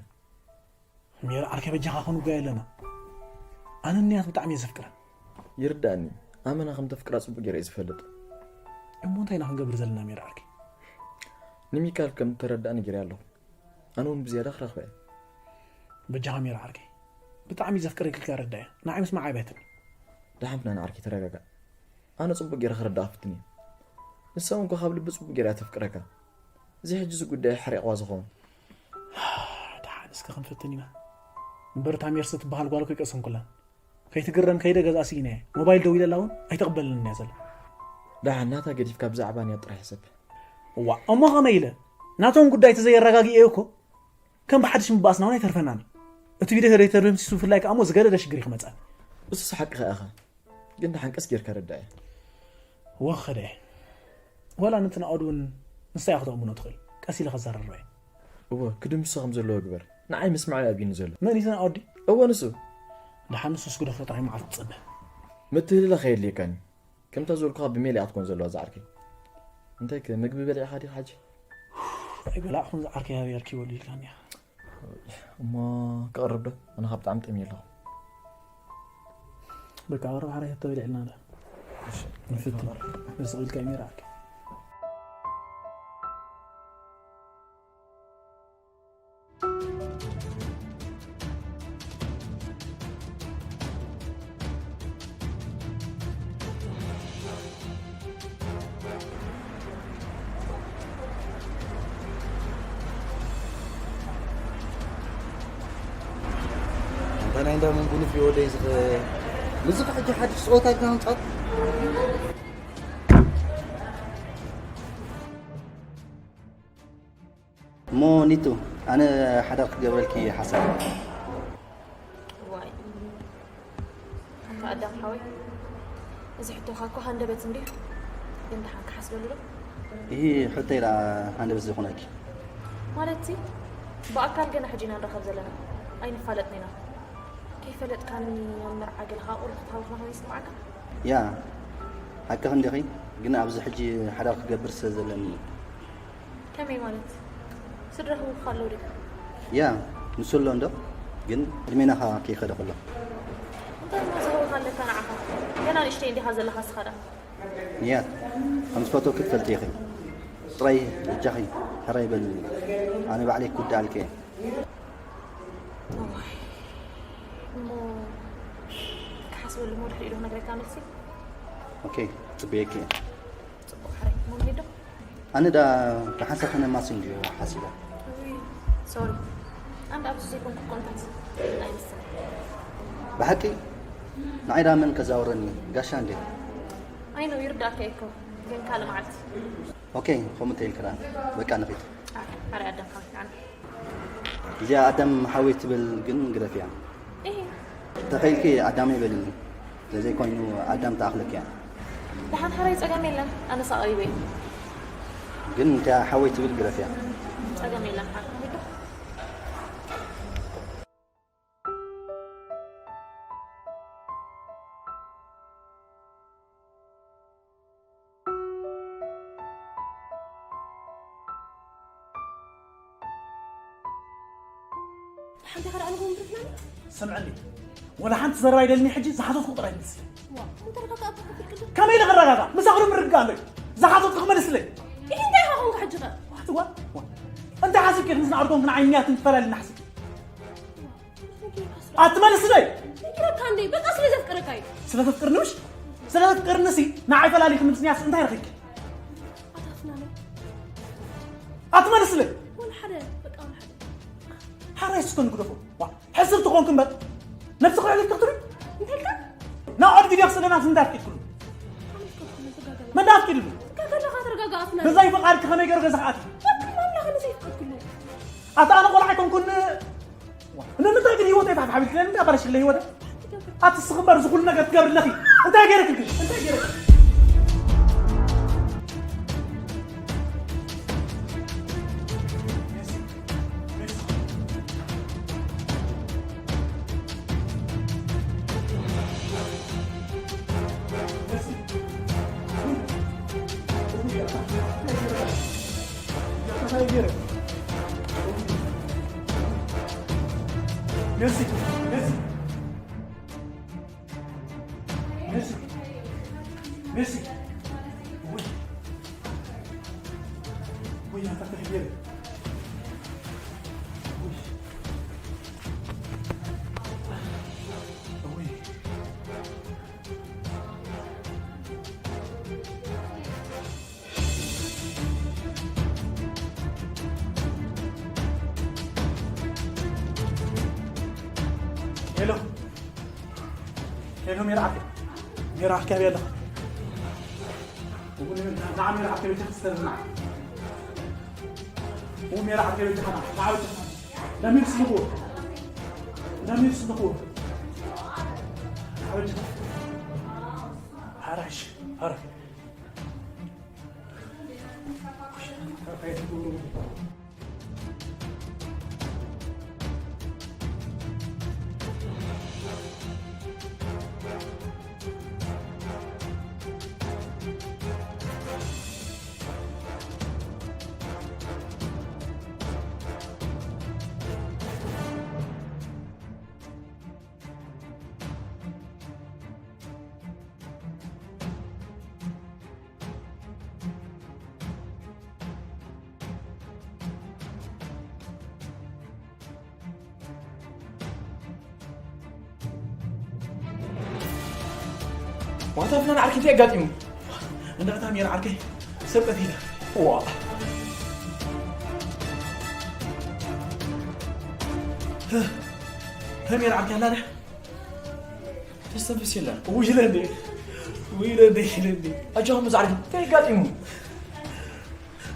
ሜር ዓርከይ በጃኻ ክንጓየ ኣለና ኣነ ንያት ብጣዕሚ እየ ዘፍቅረን ይርዳእኒ ኣመና ከም ተፍቅራ ፅቡቅ ገይረ እዩ ዝፈልጥ እሞ እንታይ ኢና ክንገብር ዘለና ሜር ዓርከይ ንሚካል ከም ተረዳእኒ ገይረ ኣለኹ ኣነ እውን ብዝያዳ ክረኽበ እየ በጃኻ ሜር ዓርከይ ብጣዕሚ ዘፍቅረኪ ከረዳ እየ ንዓይ ምስ መዓበትን ደሓን ፍናን ዓርከይ ተረጋጋእ ኣነ ፅቡቅ ገይረ ክረዳእ ክፍትን እየ ንሳ እውን ካብ ልቢ ፅቡቅ ገይራ እያ ተፍቅረካ እዚ ሕጂ እዚ ጉዳይ ሓሪቕዋ ዝኸውን ደሓን እስከ ክንፍትን ኢና እምበር እታ ሜርሲ ትበሃል ጓል እኮ ይቀስንኩላን ከይትግረም ከይደ ገዛ ስኢነ እየ ሞባይል ደዊለላ እውን ኣይተቕበልንን እያ ዘላ ደሓን ናታ ገዲፍካ ብዛዕባ ንያት ጥራሕ ሕሰብ እዋ እሞ ከመይ ኢለ ናቶም ጉዳይ ተዘየረጋግኤ እኮ ከም ብሓድሽ ምባኣስና እውን ኣይተርፈናን እዩ እቲ ቪድዮ ተደይተደምሲሱ ብፍላይ ከኣ እሞ ዝገደደ ሽግር እዩ ክመፀን እሱስ ሓቅኻ ኢኻ ግን ደሓን ቀስ ጌርካ ረዳእ እያ ወኸደ ዋላ ነቲ ንኣዱ እውን ንስታይ ክትእምኖ ትኽእል ቀስ ኢለ ከዘራርበ እወ ክድምስሶ ከም ዘለዎ ግበር ንዓይ ምስማዕ እዩ ኣብዩኒ ዘሎ መን እዩ ኣዲ እወ ንሱ ደሓን ንሱስ ግደፎ ጥራይ መዓልቲ ትጸበ ምትህልላኽ ኣየድልየካን እዩ ከምታ ዝበልኩኻ ብሜል እያ ክትኮን ዘለዋ እዛ ዓርከይ እንታይ ከ ምግቢ በሊዕኻ ዲኻ ሕጂ ኣይበላዕኹን ዝዓርከይ ኣበይ ኣርኪበሉ ኢልካኒ ኢኻ እሞ ክቕርብ ዶ ኣነ ካብ ብጣዕሚ ጠምየ ኣለኹ በቃ ቀረብ ሓራይ ተበሊዕልና ዶ ንፍትን ንስቕ ኢልካ እዩ ሜራ ዓርከይ እንታይ ናይ እንዳ መንጉንፍ ይወደይ ዝኽእል ምዚ ሕጂ ሓድሽ ፀወታ ኢልካ ምምፃእ እሞ ኒቱ ኣነ ሓዳር ክገብረልኪ ሓሳብ ዋይ ኣንታ ኣዳም ሓወይ እዚ ሕቶኻ እኮ ሃንደበት እንዲዩ ግን ደሓን ክሓስበሉ ዶ ይህ ሕቶይ ደኣ ሃንደበት ዘይኮነኪ ማለትሲ ብኣካል ገና ሕጂ ኢና ንራኸብ ዘለና ኣይንፋለጥን ኢና ከይፈለጥካኒ ኣብ መርዓ ገለኻ ቁሩብ ክትሃውኽና ከም ይስምዓካ ያ ሓቅኺ እንዲኺ ግን ኣብዚ ሕጂ ሓዳር ክገብር ስለ ዘለኒ እዩ ከመይ ማለት ስድራ ህውኽ ኣለዉ ዶ ያ ንሱ ኣሎ እንዶ ግን ዕድሜና ኸዓ ከይኸደ ከሎ እንታይ እሞ ዝህውኽ ኣለካ ንዓኻ ገና ንእሽተይ እንዲኻ ዘለኻ ስኻ ዳ ንያት ከም ዝፈትወኪ ትፈልጢ ኢኺ ጥራይ በጃኺ ሕራይ በልኒ። ኣነ ባዕለይ ክውድኣልኪ እየ። እሞ ክሓስበሉ እሞ ድሕሪኡ ዶ ክነግረካ መልሲ? ኦኬ፣ ጽበየኪ እየ። ጽቡቕ ሕራይ እሞ ንሄዶ። ኣነ ዳ ብሓንሳብ ከነማሲ እንድዩ ሓሲበ። ሶሪ ኣንድ ኣብዚ ዘይኮንኩ ኮንታክት ኣይመስልን። ብሓቂ ንዓይ ዳ መን ከዛውረኒ ጋሻ እንዴ? ኣይ ነው ይርዳእካ እኮ ግን ካልእ መዓልቲ። ኦኬ፣ ከምኡ እንተኢልክና በቃ ንኺድ። ኣረ ኣዳም ሓወይ ኣነ እዚኣ ኣዳም ሓወይ ትብል ግን ግደፍያ። እህ ተኸኢልኪ ኣዳመይ በልኒ። ተዘይኮይኑ ኣዳም ትኣኽለኪ እያ። ደሓን ሓራይ ጸገም የለን ኣነ ሳቐሪበ እዩ። ግን እንተ ሓወይ ትብል ግደፍያ። ጸገም የለን ሓራይ ዶ ሓንቲ ከረኣልኩም ብርትና ስምዕኒ፣ ወላ ሓንቲ ዘረባ ይደልኒ። ሕጂ ዝሓተትኩ ጥራይ መልስለይ። ዋ ተረጋጋ ኣቦ ከፍል ቅድም ከመይ ኢለ ክረጋጋ? ምሳኹ ምርግጋእ ኣለዩ። ዝሓተትኩ ክመልስለይ። ይህ እንታይ ኢኻ ኮንካ ሕጂ ኸ ዋትዋ እንታይ ሓሲብኪ? ምስ ናዕርጎም ክንዓይንያትን ትፈላለና ሓሲብ ኣትመልስለይ። ይረካ እንዴ በቃ ስለ ዘፍቅረካ እዩ ስለ ተፍቅርኒ ምሽ ስለ ተፍቅርኒ ሲ ንዓይ ፈላሊኪ ምምስንያስ እንታይ ረኺብኪ? ኣታፍናለ ኣትመልስለይ። ወላ ሓደ በቃ ወላ ሓደ ሓራይ ስኮን ግደፎ። ዋ ሕስብ ትኾንክ እምበር ነብስኺ ዕግርቲ ክትሪ እንተልካ ናብ ኣድ ቪድዮ ክስለና ዝንዳፍ ኢልኩሉ ኣነፍቀድኩሉ ትጋገላ መንዳፍ ኢልሉ ትጋገላ ካተረጋጋ ኣፍና ብዘይ ፍቓድኪ ከመይ ገይሩ ገዛኻ ኣትዩ? ወክም ኣምላኽ ንዘይፍቀድኩሉ ኣታ ኣነ ቆልዓ ኣይኮንኩን። ንምንታይ ግን ህይወት ኣይፋሕፋሕ ኢልክለኒ? እንታይ ኣባላሽክለ ህይወት? ኣቲ ስኽበር ዝኹሉ ነገር ትገብር ኣለኺ። እንታይ ገይረክ ግን? እንታይ ገይረክ? Merci. Merci. Merci. Merci. Oui. Oui, attends, attends, viens. Oui. Oui. ሄሎ ሄሎ፣ ሜራ ዓርከይ፣ ሜራ ዓርከይ ኣበይ ኣለኻ? ንዓ ሜራ ዓርከይ በጃኻ ስተርና። ሜራ ዓርከይ በጃኻ ንዓ በጃኻ። ለሚድ ስልኹ ለሚድ ስልኹ ንዓ በጃኻ። ሓራሽ ሓራሽ ዋታ ፍናን ዓርኪ እንታይ ኣጋጢሙ? እንዳ እታ ሜራ ዓርከይ ሰብ ቀቲላ። ዋ። ሜራ ዓርከይ ኣላ ድያ? ተስተንፍስ የለን። ውይ ለንዴ ውይ ለንዴ ለንዴ ኣጃኹም ምስ ዓርኪ እንታይ ኣጋጢሙ?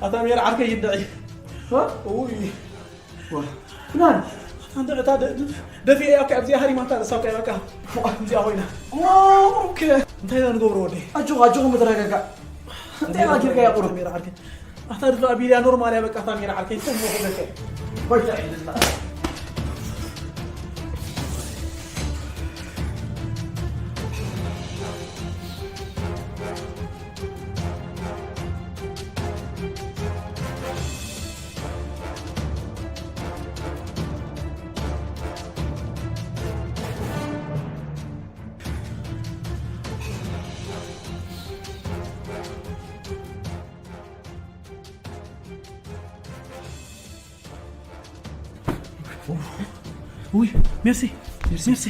ኣታ ሜራ ዓርከይ ይንድዒ። ውይ ፍናን ኣንተ እታ ደፊኤ ያካ ኣብዚኣ ሃሪማታ ርእሳ እኮ በቃ እዚኣ ኮይና። ኦኬ እንታይ ኢና ንገብሮ ወደይ? ኣጆኻ ኣጆኻ ምትረጋጋእ እንታይ ኢና ጌርካ ያቁሩ? ሜራ ዓርከይ ኣታ ድፋ ቢልያ ኖርማል እያ በቃ እታ ሜራ ዓርከይ ተሞ ክበከ። ወይ ላ ኢላሃ ኢላላህ። ውይ፣ ሜርሲ፣ ሜርሲ፣ ሜርሲ።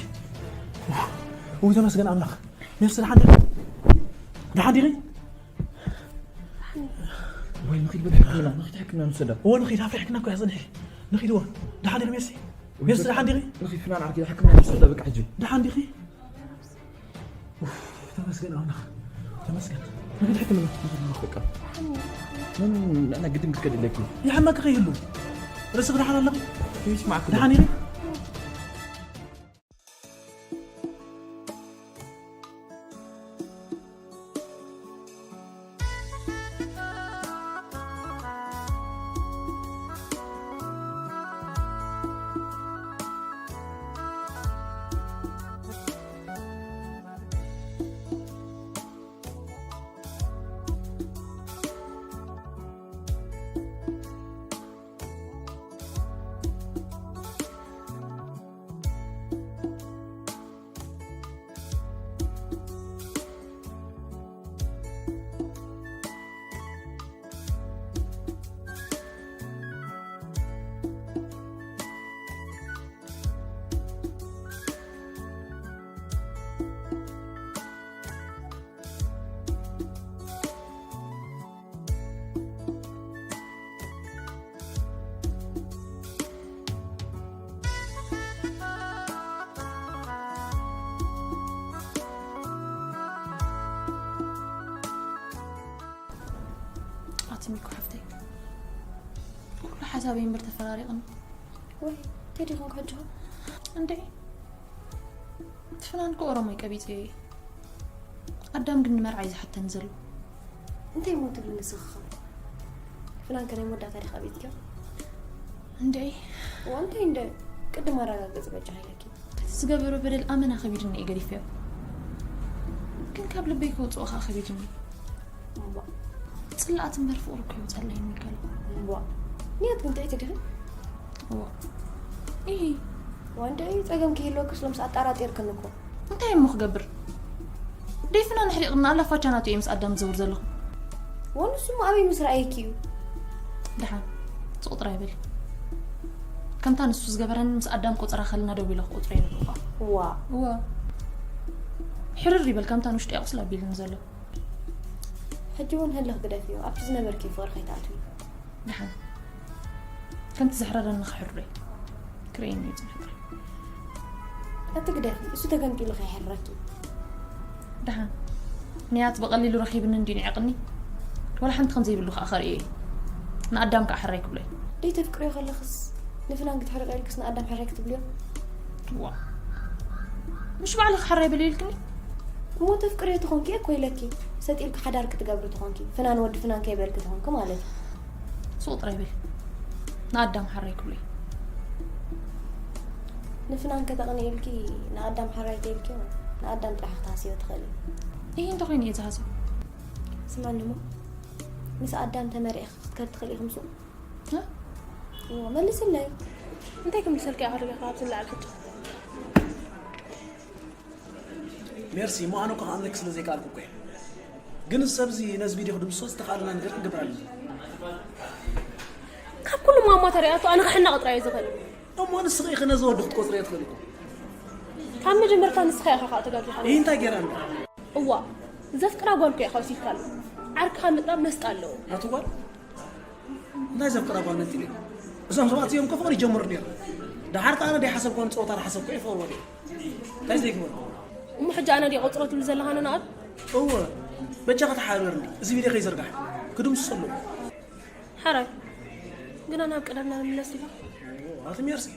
ውይ፣ ተመስገን ኣምላኽ። ሜርሲ፣ ደሓን ዲኺ? ደሓን ዲኺ? ወይ ንኺድ በል ሕክምና፣ ንኺድ ሕክምና ንውሰዳ። እወ፣ ንኺድ፣ ኣብ ሕክምና እኮ እያ ጽንሒ። ንኺድ፣ እወ። ደሓን ዲኺ ሜርሲ? ሜርሲ፣ ደሓን ዲኺ? ንኺድ ፍናን ዓርኪ ሕክምና ንውሰዳ በቃ ሕጂ። ደሓን ዲኺ? ኡፍ፣ ተመስገን ኣምላኽ። ተመስገን። ንኺድ ሕክምና። በቃ። ምን ንዕና ግድን ክትከድ ኣለኪ። ይሓመኪ ከይህሉ። ርእስኺ ደሓን ኣለኺ? ይስማዕኩ። ደሓን ኢኺ? ኣቲ ሚኮ ሓፍተይ፣ ኩሉ ሓሳበይ እምበር ተፈራሪቕኒ። ወይ፣ ቴዲ ኾንካ ሕጂ? እንዴ፣ እቲ ፍናን እኮ ኦሮሞ እዩ ቀቢጸዮ እዩ። ኣዳም ግን ንመርዓ እዩ ዝሓተኒ ዘሎ። እንታይ እሞ ትብል ንስኺ ኸ? ፍናን ከ ናይ መወዳእታ ዲኻ ቀቢጽክዮ? እንዴ። እዋ፣ እንታይ እንደ? ቅድም ኣረጋግጺ በጃ ኢለኪ። እቲ ዝገበሮ በደል ኣመና ከቢድኒ እዩ ገዲፈዮ። ግን ካብ ልበይ ከውጽኦ ኸኣ ከቢድኒ እዩ። እምቧ። ጽላኣት እምበር ፍቕሪ እኮ ይወጸለይ ሚካኤል። እምቧ። ንያት ግን ጥዕይቲ ዲኺ? እዋ። ኢሂ። ዋንደይ ጸገም ከይህልወክስ ሎምስ ኣጣራጢርክን እኮ። እንታይ እሞ ክገብር? ደይ ፍናን ኣሕሪቕና ኣላ ፋቻ ናቱ እየ ምስ ኣዳም ዝዘውር ዘለኹ። ወንሱ እሞ ኣበይ ምስ ረኣየኪ እዩ? ደሓን። ጽቑጥር ኣይበል። ከምታ ንሱ ዝገበረኒ ምስ ኣዳም ቆጸራ ከልና ደው ኢለ ክቆጽሮ እየ ንብልኳ። እዋ። እዋ። ሕርር ይበል ከምታ ንውሽጢ ኣቑስል ኣቢሉኒ ዘሎ። ሕጂ እውን ህልኽ ግደፍዮ። ኣብቲ ዝነበርኪ ፍቕሪ ከይትኣትዊ። ደሓን። ከምቲ ዘሕረረኒ ክሕርሮ እየ። ክርእየኒ እዩ ዝመጽእ። ኣቲ ግደፊ፣ እሱ ተገምጢሉ ከይሕርረኪ። ደሓን። ንያት ብቐሊሉ ረኺብኒ እንድዩ ንዒቕኒ። ወላ ሓንቲ ከም ዘይብሉ ከኣ ከርእዮ እየ። ንኣዳም ከኣ ሕራይ ክብሎ እየ። ደይ ተፍቅርዮ ከለኽስ ንፍናን ክትሕርቅዮ ኢልክስ ንኣዳም ሕራይ ክትብልዮ? ዋ። ምሽ ባዕልኺ ሕራይ በልዮ ኢልክኒ? እሞ ተፍቅርዮ ተኾንኪ እኮ ኢለኪ። ሰጥ ኢልኪ ሓዳር ክትገብሪ ተኾንኪ፣ ፍናን ወዲ ፍናን ከይበልኪ ተኾንኪ ማለት እዩ። ሱቕ ጥራይ በሊ። ንኣዳም ሓራይ ክብሎ እዩ። ንፍናን ከተቕኒ ኢልኪ ንኣዳም ሓራይ ተይልኪ፣ ንኣዳም ጥራሕ ክትሃስዮ ትኽእሊ። ይህ እንተኾይኑ እየ ዝሃስዮ። ስማኒ እሞ፣ ምስ ኣዳም ተመሪዕኺ ክትከድ ትኽእሊ ኢኺ ምስኡ? እ? እዎ፣ መልስለይ። እንታይ ክምልሰልኪ እየ ከሪገ ካብ ዝለዓል ሕቶ? ሜርሲ፣ እሞ ኣነ እኮ ክኣምነኪ ስለ ዘይከኣልኩ እኮ እየ። ግን እዚ ሰብ እዚ ነዚ ቪድዮ ክድምስሶ ዝተኻእለና ነገር ክንገብር ኣለና። ካብ ኩሉ ማማ ተሪኣቶ ኣነ ክሕነቕ ጥራይ እየ ዝኽእል። እሞ ንስኺ ኢኺ ነዚ ወዲ ክትቆጽርዮ ትኽእሊ እኮ። ካብ መጀመርታ ንስኻ ኢኻ ከዓ ተጋጊኻ። ይህ እንታይ ገይራ እንዳ? እዋ፣ ዘፍቅራ ጓል እኮ ኢኻ ወሲድካሉ። ዓርክኻ ምጥራብ መስጣ ኣለዎ። ኣቲ ጓል? እንታይ ዘፍቅራ ጓል ነንቲለ? እዞም ሰባት እዚኦም እኮ ፍቕሪ ይጀምሩ ነይሩ። ደሓር ከኣ ኣነ ደይሓሰብኮ ንጸወታ ዝሓሰብኮ እየ ፍቕሪ ወዲኡ። እንታይ ዘይግበር? እሞ ሕጂ ኣነ ድየ ቆጽሮ ትብል ዘለኻ ንንኣድ? እወ፣ በጃኻ ተሓባበርኒ። እዚ ቪድዮ ከይዝርጋሕ ክድምስሶ ኣለዎ። ሓራይ፣ ግና ናብ ቀደምና ንምለስ ዲኻ? ኣቲ ሜርሲ፣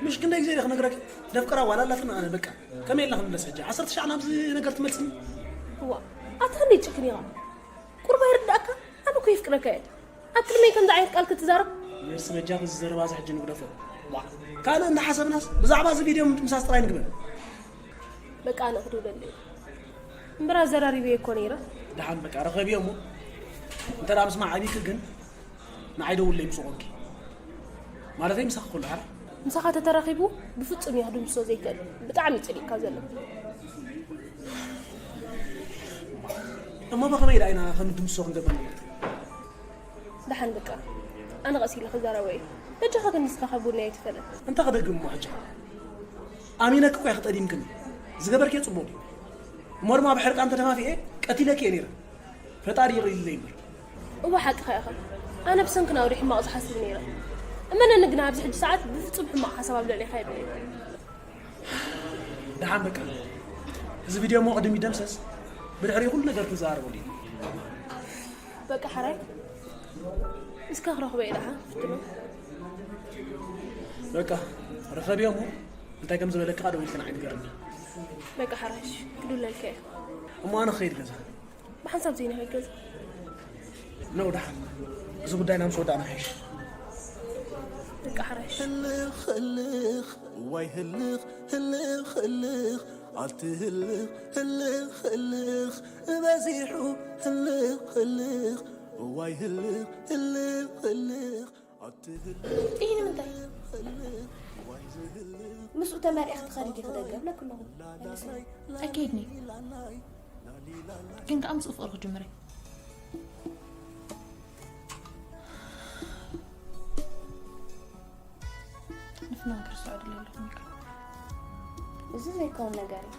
ምሽ ክንደይ ግዜ ኢለ ክነግረኪ? ደፍቅራ ዋላ ኣላትና ኣነ በቃ። ከመይ ኢልና ክንምለስ ሕጂ? ዓሰርተ ሻዕ ናብዚ ነገር ትመልስኒ? እዋ፣ ኣቲ ክንደይ ጭክን ኢኻ? ቁርባ ይርድኣካ? ኣነ እኮ የፍቅረካ እየ። ኣብ ቅድመይ ከምዚ ዓይነት ቃል ክትዛረብ? ሜርሲ በጃኺ እዚ ዘረባ እዚ ሕጂ ንግደፎ። ዋ፣ ካልእ እንዳሓሰብናስ ብዛዕባ እዚ ቪድዮ ምድምሳስ ጥራይ ንግበር። በቃ ኣነ ክድውለለይ። እምበር ኣዘራሪበዮ እኮ ነይረ። ደሓን በቃ ረኸብዮ እሞ። እንተ ደኣ ምስማዕ ኣቢኪ ግን ንዓይ ደውለይ ምስ ቆምኪ። ማለተይ ምሳኺ ከሎ ሓራ። ምሳኻ ተተራኺቡ ብፍጹም እዩ ክድምስሶ ዘይክእል። ብጣዕሚ እዩ ጸሊእካ ዘሎ። እሞ ብኸመይ ደኣ ኢና ከም ድምስሶ ክንገብር ንብል? ደሓን በቃ። ኣነ ቀስ ኢለ ክዛረቦ እየ። በጃኻ ግን ንስኻ ካብ ጎነይ ኣይትፈለጥ። እንታይ ክደግም እሞ ሕጂ? ኣሚነኪ እኮ እየ ክጠዲምክኒ። ዝገበርክዮ ጽቡቕ ድዩ? እሞ ድማ ብሕርቃን ተደፋፊኤ ቀቲለኪ እየ ነይረ። ፈጣሪ ይቕር ኢልለይ እምበር። እወ ሓቅኻ ኢኻ። ኣነ ብሰንክን ኣውሪ ሕማቕ ዝሓስብ ነይረ። እመነኒ ግና ኣብዚ ሕጂ ሰዓት ብፍጹም ሕማቕ ሓሳብ ኣብ ልዕሌኻ የብለይ። ደሓን በቃ። እዚ ቪድዮ እሞ ቅድም ይደምሰስ። ብድሕሪ ኩሉ ነገር ትዘራረበሉ እዩ። በቃ ሓራይ። እስከ ክረኽቦ እየ ደሓ ፍትኖ። በቃ ርኸብዮ እሞ እንታይ ከም ዝበለካ ደው ኢልክን ዓይኒ ገርኒ። በቃ ሓራሽ ክዱለልካ እየ። እሞ ኣነ ክኸይድ ገዛ። ብሓንሳብ ዘይንኸይድ ገዛ። ነው ደሓን። እዚ ጉዳይና ምስ ወዳእና ሓይሽ። በቃ ሓራሽ። ህልኽ ህልኽ ዋይ ህልኽ ህልኽ ህልኽ ኣቲ ህልኽ ህልኽ ህልኽ በዚሑ ህልኽ ህልኽ ዋይ ህልኽ ህልኽ ህልኽ ኣቲ ህልኽ ጥሂ ንምንታይ? ምስኡ ተመሪዕኺ ትኸዲ ዲኺ ደገ እብለኪ ኣለኹ። መልስኒ። ኣይከይድን እየ። ግን ከኣ ምስኡ ፍቕሪ ክጅምር እየ። ንፍናን ክርስቶስ ዕድል የለኹም ኢልካ። እዚ ዘይከውን ነገር እዩ።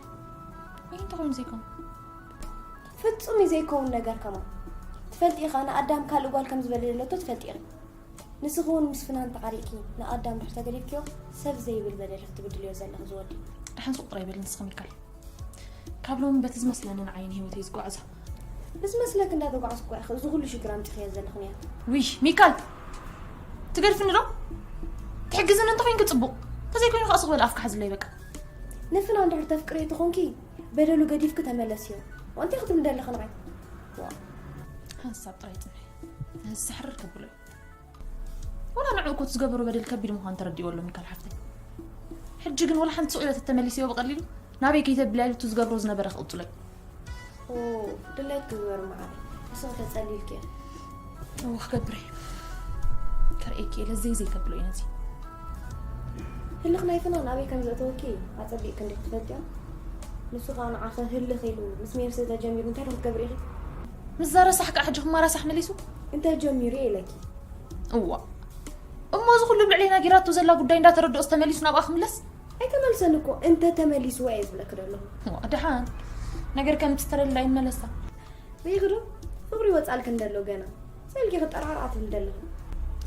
ይህ እንተኾይኑ ዘይከውን? ፍጹም እዩ ዘይከውን ነገር ከማን። ትፈልጢ ኢኻ ንኣዳም ካልእ ጓል ከም ዝበደለቶ ትፈልጢ ኢኺ። ንስኺ እውን ምስ ፍናን ተዓሪቕኪ ንኣዳም ድሕሪ ተገዲፍክዮ ሰብ ዘይብል በደል ክትብድልዮ ዘለኺ ዝወዲ። ደሓን ስቕ ጥራይ በል ንስኺ ሚካል። ካብ ሎሚ በቲ ዝመስለኒ ንዓይን ህይወተይ ዝጓዕዞ። ብዝመስለኪ እንዳተጓዕዝኩ እኮ ኢኺ እዚ ኩሉ ሽግር ኣምጺኽዮ ዘለኺ ኒያ። ውይ ሚካል! ትገድፍኒ ዶ? ትሕግዝኒ እንተኾይንኪ ጽቡቕ። እንተዘይኮይኑ ከኣ ስቕ በል ኣፍካ ሓዝለይ በቃ። ንፍናን ድሕሪ ተፍቅርዮ ተኾንኪ በደሉ ገዲፍኪ ተመለስዮ። ዋንታይ ክትብሊ ደለኺ ንዓይ? ዋ። ሓንሳብ ጥራይ ጽንሒ። ነዚ ሕርር ከብሎ እዩ። ወላ ንዕኡ እኮ እቲ ዝገበሮ በደል ከቢድ ምዃኑ ተረዲእዎ ኣሎ ሚካል ሓፍተይ። ሕጂ ግን ወላ ሓንቲ ስቕ ኢለ ተተመሊስዮ ብቐሊሉ ናበይ ከይተብላ ኢሉ እቲ ዝገብሮ ዝነበረ ክቕጽሎ እዩ። ኦ፣ ድሌት ግበር መዓረይ። ንስኺ ተጸሊልኪ እየ። እወ ክገብር እየ። ከርእየኪ እየ ለዘይ ዘይከብሎ እዩ ነዚ። ህልኽ ናይ ፍናን ኣበይ ከም ዘእተወኪ ኣጸቢቕኪ እንዲኺ ትፈልጥዮ። ንሱ ኸኣ ንዓኺ ህልኽ ኢሉ ምስ ሜርሲ ተጀሚሩ እንታይ ዶ ክትገብሪ ኢኺ? ምስዛ ረሳሕ ከኣ ሕጂ ክማራሳሕ መሊሱ? እንታይ ጀሚሩ እየ ኢለኪ? እዋ። እሞ እዚ ኩሉ ኣብ ልዕለይ ናጊራቶ ዘላ ጉዳይ እንዳተረድኦስ ተመሊሱ ናብኣ ክምለስ? ኣይተመልሰን እኮ፣ እንተ ተመሊሱ እየ ዝብለኪ ዘለኹ። እዋ፣ ደሓን። ነገር ከምጽእ ተደልላ ይመለሳ። ሪኢኺ ዶ? ፍቕሪ ይወጻልኪ እንደሎ ገና። ሰልኪ ክጠራርኣ ትብሊ ዘለኺ።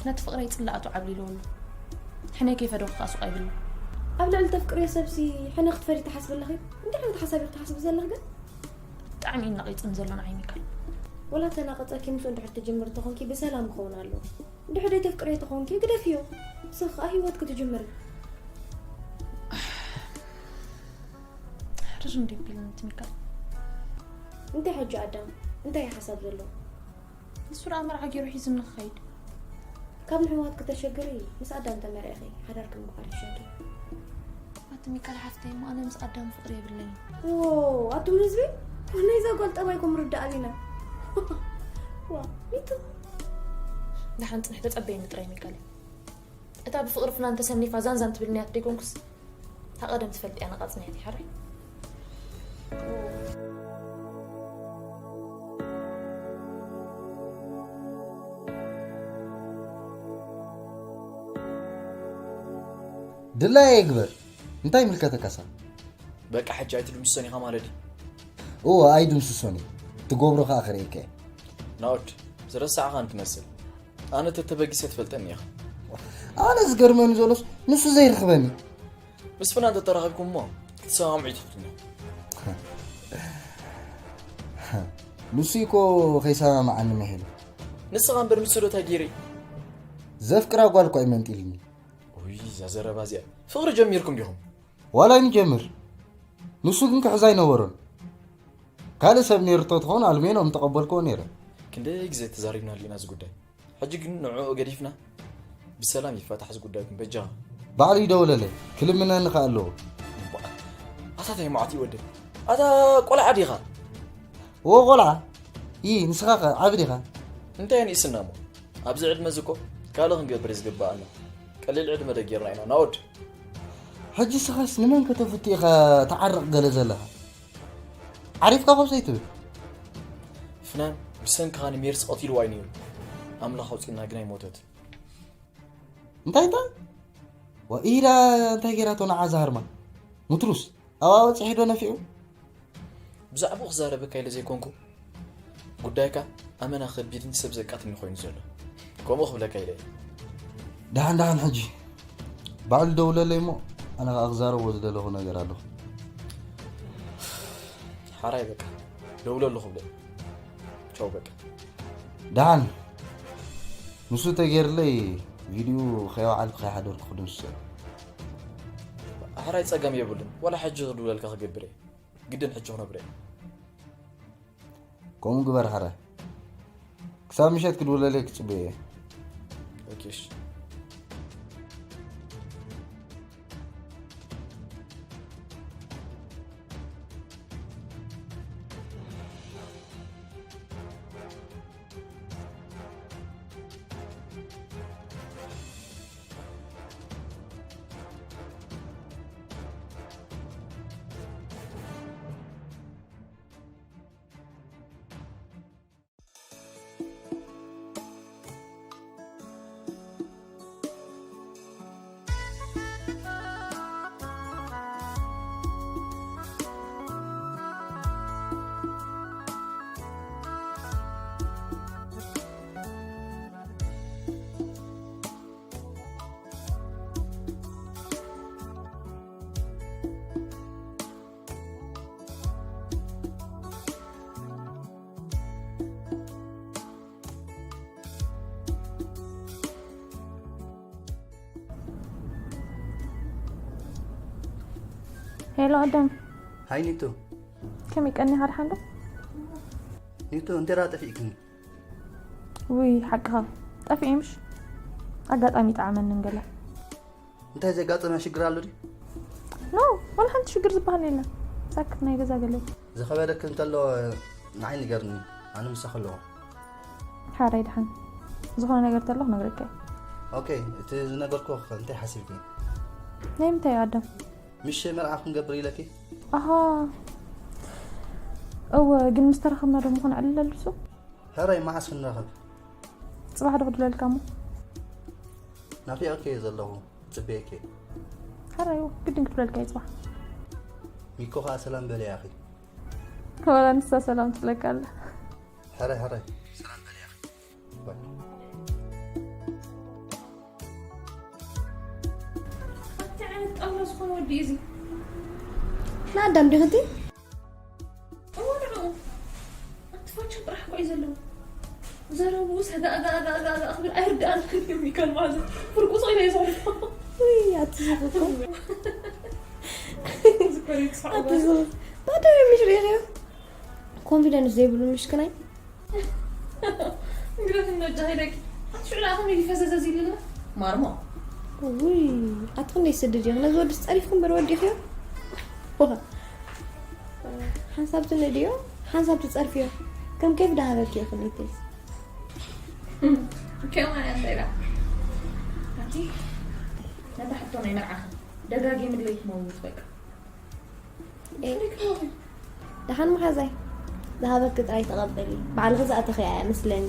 ነቲ ፍቕረይ ጽላኣቱ ዓብሊልዎ ኣሎ። ሕነ ከይፈደኹ ከኣ ሱቕ ኣይብልን። ኣብ ልዕሊ ተፍቅርዮ ሰብሲ ሕነ ክትፈዲ ትሓስቢ ኣለኺ? እንታይ ዓይነት ሓሳብ ኢኺ ትሓስቢ ዘለኺ ግን? ብጣዕሚ እዩ ነቒጽኒ ዘሎ ንዓይ ሚካል። ወላ ተናቐጸኪ ምስኡ እንድሕር ትጅምሪ ተኾንኪ ብሰላም ክኸውን ኣለዎ። እንድሕር ዘይተፍቅርዮ ተኾንኪ ግደፍዮ። ንስኺ ከኣ ህይወትኪ ትጅምሪ። ሕርር እንዲቢልን እቲ ሚካል። እንታይ ሕጂ ኣዳም? እንታይ እዩ ሓሳብ ዘለዎ? ንሱ ደኣ መርዓ ገይሩ ሒዙኒ ክኸይድ። ካብ ምሕዋት ክተሸግሪ ምስ ኣዳም ተመርዒኺ ሓዳርኪ ምቋር ይሸንኪ። ኣቲ ሚካል ሓፍተይ እሞ ኣነ ምስ ኣዳም ፍቕሪ የብለይን። ዎ፣ ኣቱም ህዝቢ፣ ናይዛ ጓል ጠባይኩም ርዳእ ኣቢና። ዋ፣ ሚቱ። ደሓን ጽንሕ ተጸበይኒ ጥራይ ሚካል። እታ ብፍቕሪ ፍናን ተሰኒፋ ዛንዛን ትብል ንያት ደይኮንኩስ፣ እታ ቀደም ትፈልጥያ ነቓጽ ንያት ይሓረይ። ድላየ ይግበር። እንታይ ይምልከተካሳ? በቃ ሕጂ ኣይትድምስሶን ኢኻ ማለት ድዩ? እወ ኣይድምስሶን እየ። ትገብሮ ከኣ ክርእየካ እየ። ናኦድ፣ ዝረሳዕኻን ትመስል። ኣነ ተተበጊሰ ትፈልጠኒ ኢኻ። ኣነ ዝገርመኒ ዘሎስ ንሱ ዘይርኽበኒ። ምስ ፍናን ተተራኺብኩም እሞ ክትሰማምዑ እዩ ትኽክል። ንሱ እኮ ከይሰማምዓኒ ምሒሉ። ንስኻ እምበር ንሱ ዶ እንታይ ገይረ? ዘፍቅራ ጓል እኳ እዩ መንጢልኒ። ውይ እዛ ዘረባ እዚኣ። ፍቕሪ ጀሚርኩም ዲኹም? ዋላ ኣይንጀምር። ንሱ ግን ክሕዛ ኣይነበሮን። ካልእ ሰብ ነይርቶ ትኸውን ኣልሜኖ ምተቐበልክዎ ነይረ። ክንደይ ግዜ ተዛሪብናሉ ኢና እዚ ጉዳይ። ሕጂ ግን ንዕኡ ገዲፍና ብሰላም ይፋታሕ እዚ ጉዳይኩም በጃኻ። ባዕሉ ይደውለለይ ክልምነኒ ከኣ ኣለዎ። እምበኣር ኣታ ታይ መዓት ይወደድ ኣታ ቆልዓ ዲኻ? እዎ ቆልዓ። ይ ንስኻ ኸ ዓቢ ዲኻ? እንታይ ንእስና እሞ ኣብዚ ዕድመ እዚ እኮ ካልእ ክንገብር እዩ ዝግብኣና። ቀሊል ዕድመ ዶ ጌርና ኢና ናኦድ? ሕጂ ስኻስ ንመን ከተፍቲ ኢኻ ትዓርቕ ገለ ዘለኻ? ዓሪፍካ ኮፍ ዘይትብል? ፍናን ብሰንክኻ ንሜርሲ ቀቲልዋ እዩ ነይሩ። ኣምላኽ ኣውጺእና ግን ኣይሞተትን። እንታይ እንታይ? ዋ፣ ኢዳ እንታይ ገይራቶ ንዓ ዝሃርማ? ሙትሩስ ኣብኣ በጺሑ ዶ ነፊዑ? ብዛዕባኡ ክዛረበካ ኢለ ዘይኮንኩ፣ ጉዳይካ ኣመና ከቢድን ሰብ ዘቃትልን ኮይኑ ዘሎ። ከምኡ ክብለካ ኢለ እየ። ደሓን ደሓን፣ ሕጂ ባዕሉ ደውለለይ እሞ፣ ኣነ ኸኣ ክዛረቦ ዝደለኹ ነገር ኣሎ። ሓራይ በቃ፣ ደውለሉ ክብለ። ቻው በቃ። ደሓን፣ ንሱ ተገይርለይ ቪድዩ ከይወዓልኩ ከይሓደርኩ ክድምስሶ። ሓራይ ጸገም የብሉን፣ ዋላ ሕጂ ክድውለልካ ክገብር እየ። ግድን ሕጂ ክነግሮ እየ። ከምኡ ግበር ሓራይ። ክሳብ ምሸት ክድውለለይ ክጽበዮ እየ። ኦኬ፣ እሺ። ሄሎ ኣዳም። ሃይ ኒቱ። ከመይ ቀኒኻ? ደሓን ዶ? ኒቱ፣ እንቴራ ጠፊእክኒ? ውይ፣ ሓቅኻ። ጠፊኤ ምሽ? ኣጋጣሚ ጠዓመንን ገለ። እንታይ ዘጋጠመ ሽግር ኣሎ ድዩ? ኖ፣ ዋላ ሓንቲ ሽግር ዝበሃል የለን። ሳክት ናይ ገዛ ገለ። ዝኸበደክ እንተሎ ንዓይ ንገርኒ፣ ኣነ ምሳኺ ኣለኹ። ሓራይ ደሓን። ዝኾነ ነገር ተሎ ክነግረካ እየ። ኦኬ፣ እቲ ዝነገርኩ እንታይ ሓሲብኪ? ናይ ምንታይ እዩ ኣዳም? ምሽ መርዓ ክንገብር ኢለኪ? ኣሃ። እወ፣ ግን ምስ ተራኸብና ዶ ምኾን ዕልል ኣልብሱ? ሕራይ መዓስ ክንራኸብ? ጽባሕ ዶ ክድለልካ እሞ? ናፊቐኪ እየ ዘለኹ፣ ጽበየኪ እየ። ሕራይ፣ ግድን ክድለልካ እዩ ጽባሕ። ሚኮ ኸኣ ሰላም በልያ ኣኺ። ዋላ ንሳ ሰላም ትብለካ ኣላ። ሕራይ፣ ሕራይ፣ ሰላም በልያ ኣኺ። ባይ። እንታይ ዓይነት ጣውላ ዝኾነ ወዲ እዩ እዚ? ንኣዳም ዲኽቲ? እወ ንዕኡ። ኣቲ ፋቻ ጥራሕ እኮ እዩ ዘለዎ። ዘረብኡ ሰጋእ ጋእ ጋእ ጋእ ጋእ ክብል ኣይርድኣንን እዩ ሚካል ማለት። ፍርቁ ሰው ኢለ ይዞር። ውይ፣ ኣቲ ዝኽኮ። ዝኮነ ይስሓቅ ኣቲ ማለት። ዝኽኮ። ባዶ ምሽ ሪእዮ። ኮንፊደንስ ዘይብሉ ምሽክናይ። እንግዲህ ነጃ ሄደክ። ኣቲ ሽዑ ለኣኸም ይፈዘዘዝ ይልና። ማርሞ። ውይ፣ ኣቲ ክንደይ ስድድ እዩ። ነዚ ወድስ ጸሪፍኩም በር ወዲኽዮ? ዋህ። ሓንሳብ ትንእድዮ፣ ሓንሳብ ትጸርፍዮ። ከም ኬፍ ዳሃበኪ ይኽእል ይተይስ። ከማን ኣንተ ኢላ። ኣቲ ነታ ሕቶ ናይ መርዓኻ ደጋጊምለይ ክመውት በቃ። ኤ፣ ደሓን መሓዛይ፣ ዝሃበኪ ጥራይ ተቐበሊ። ባዕልኺ ዝኣተኽያ እያ መስለኒ።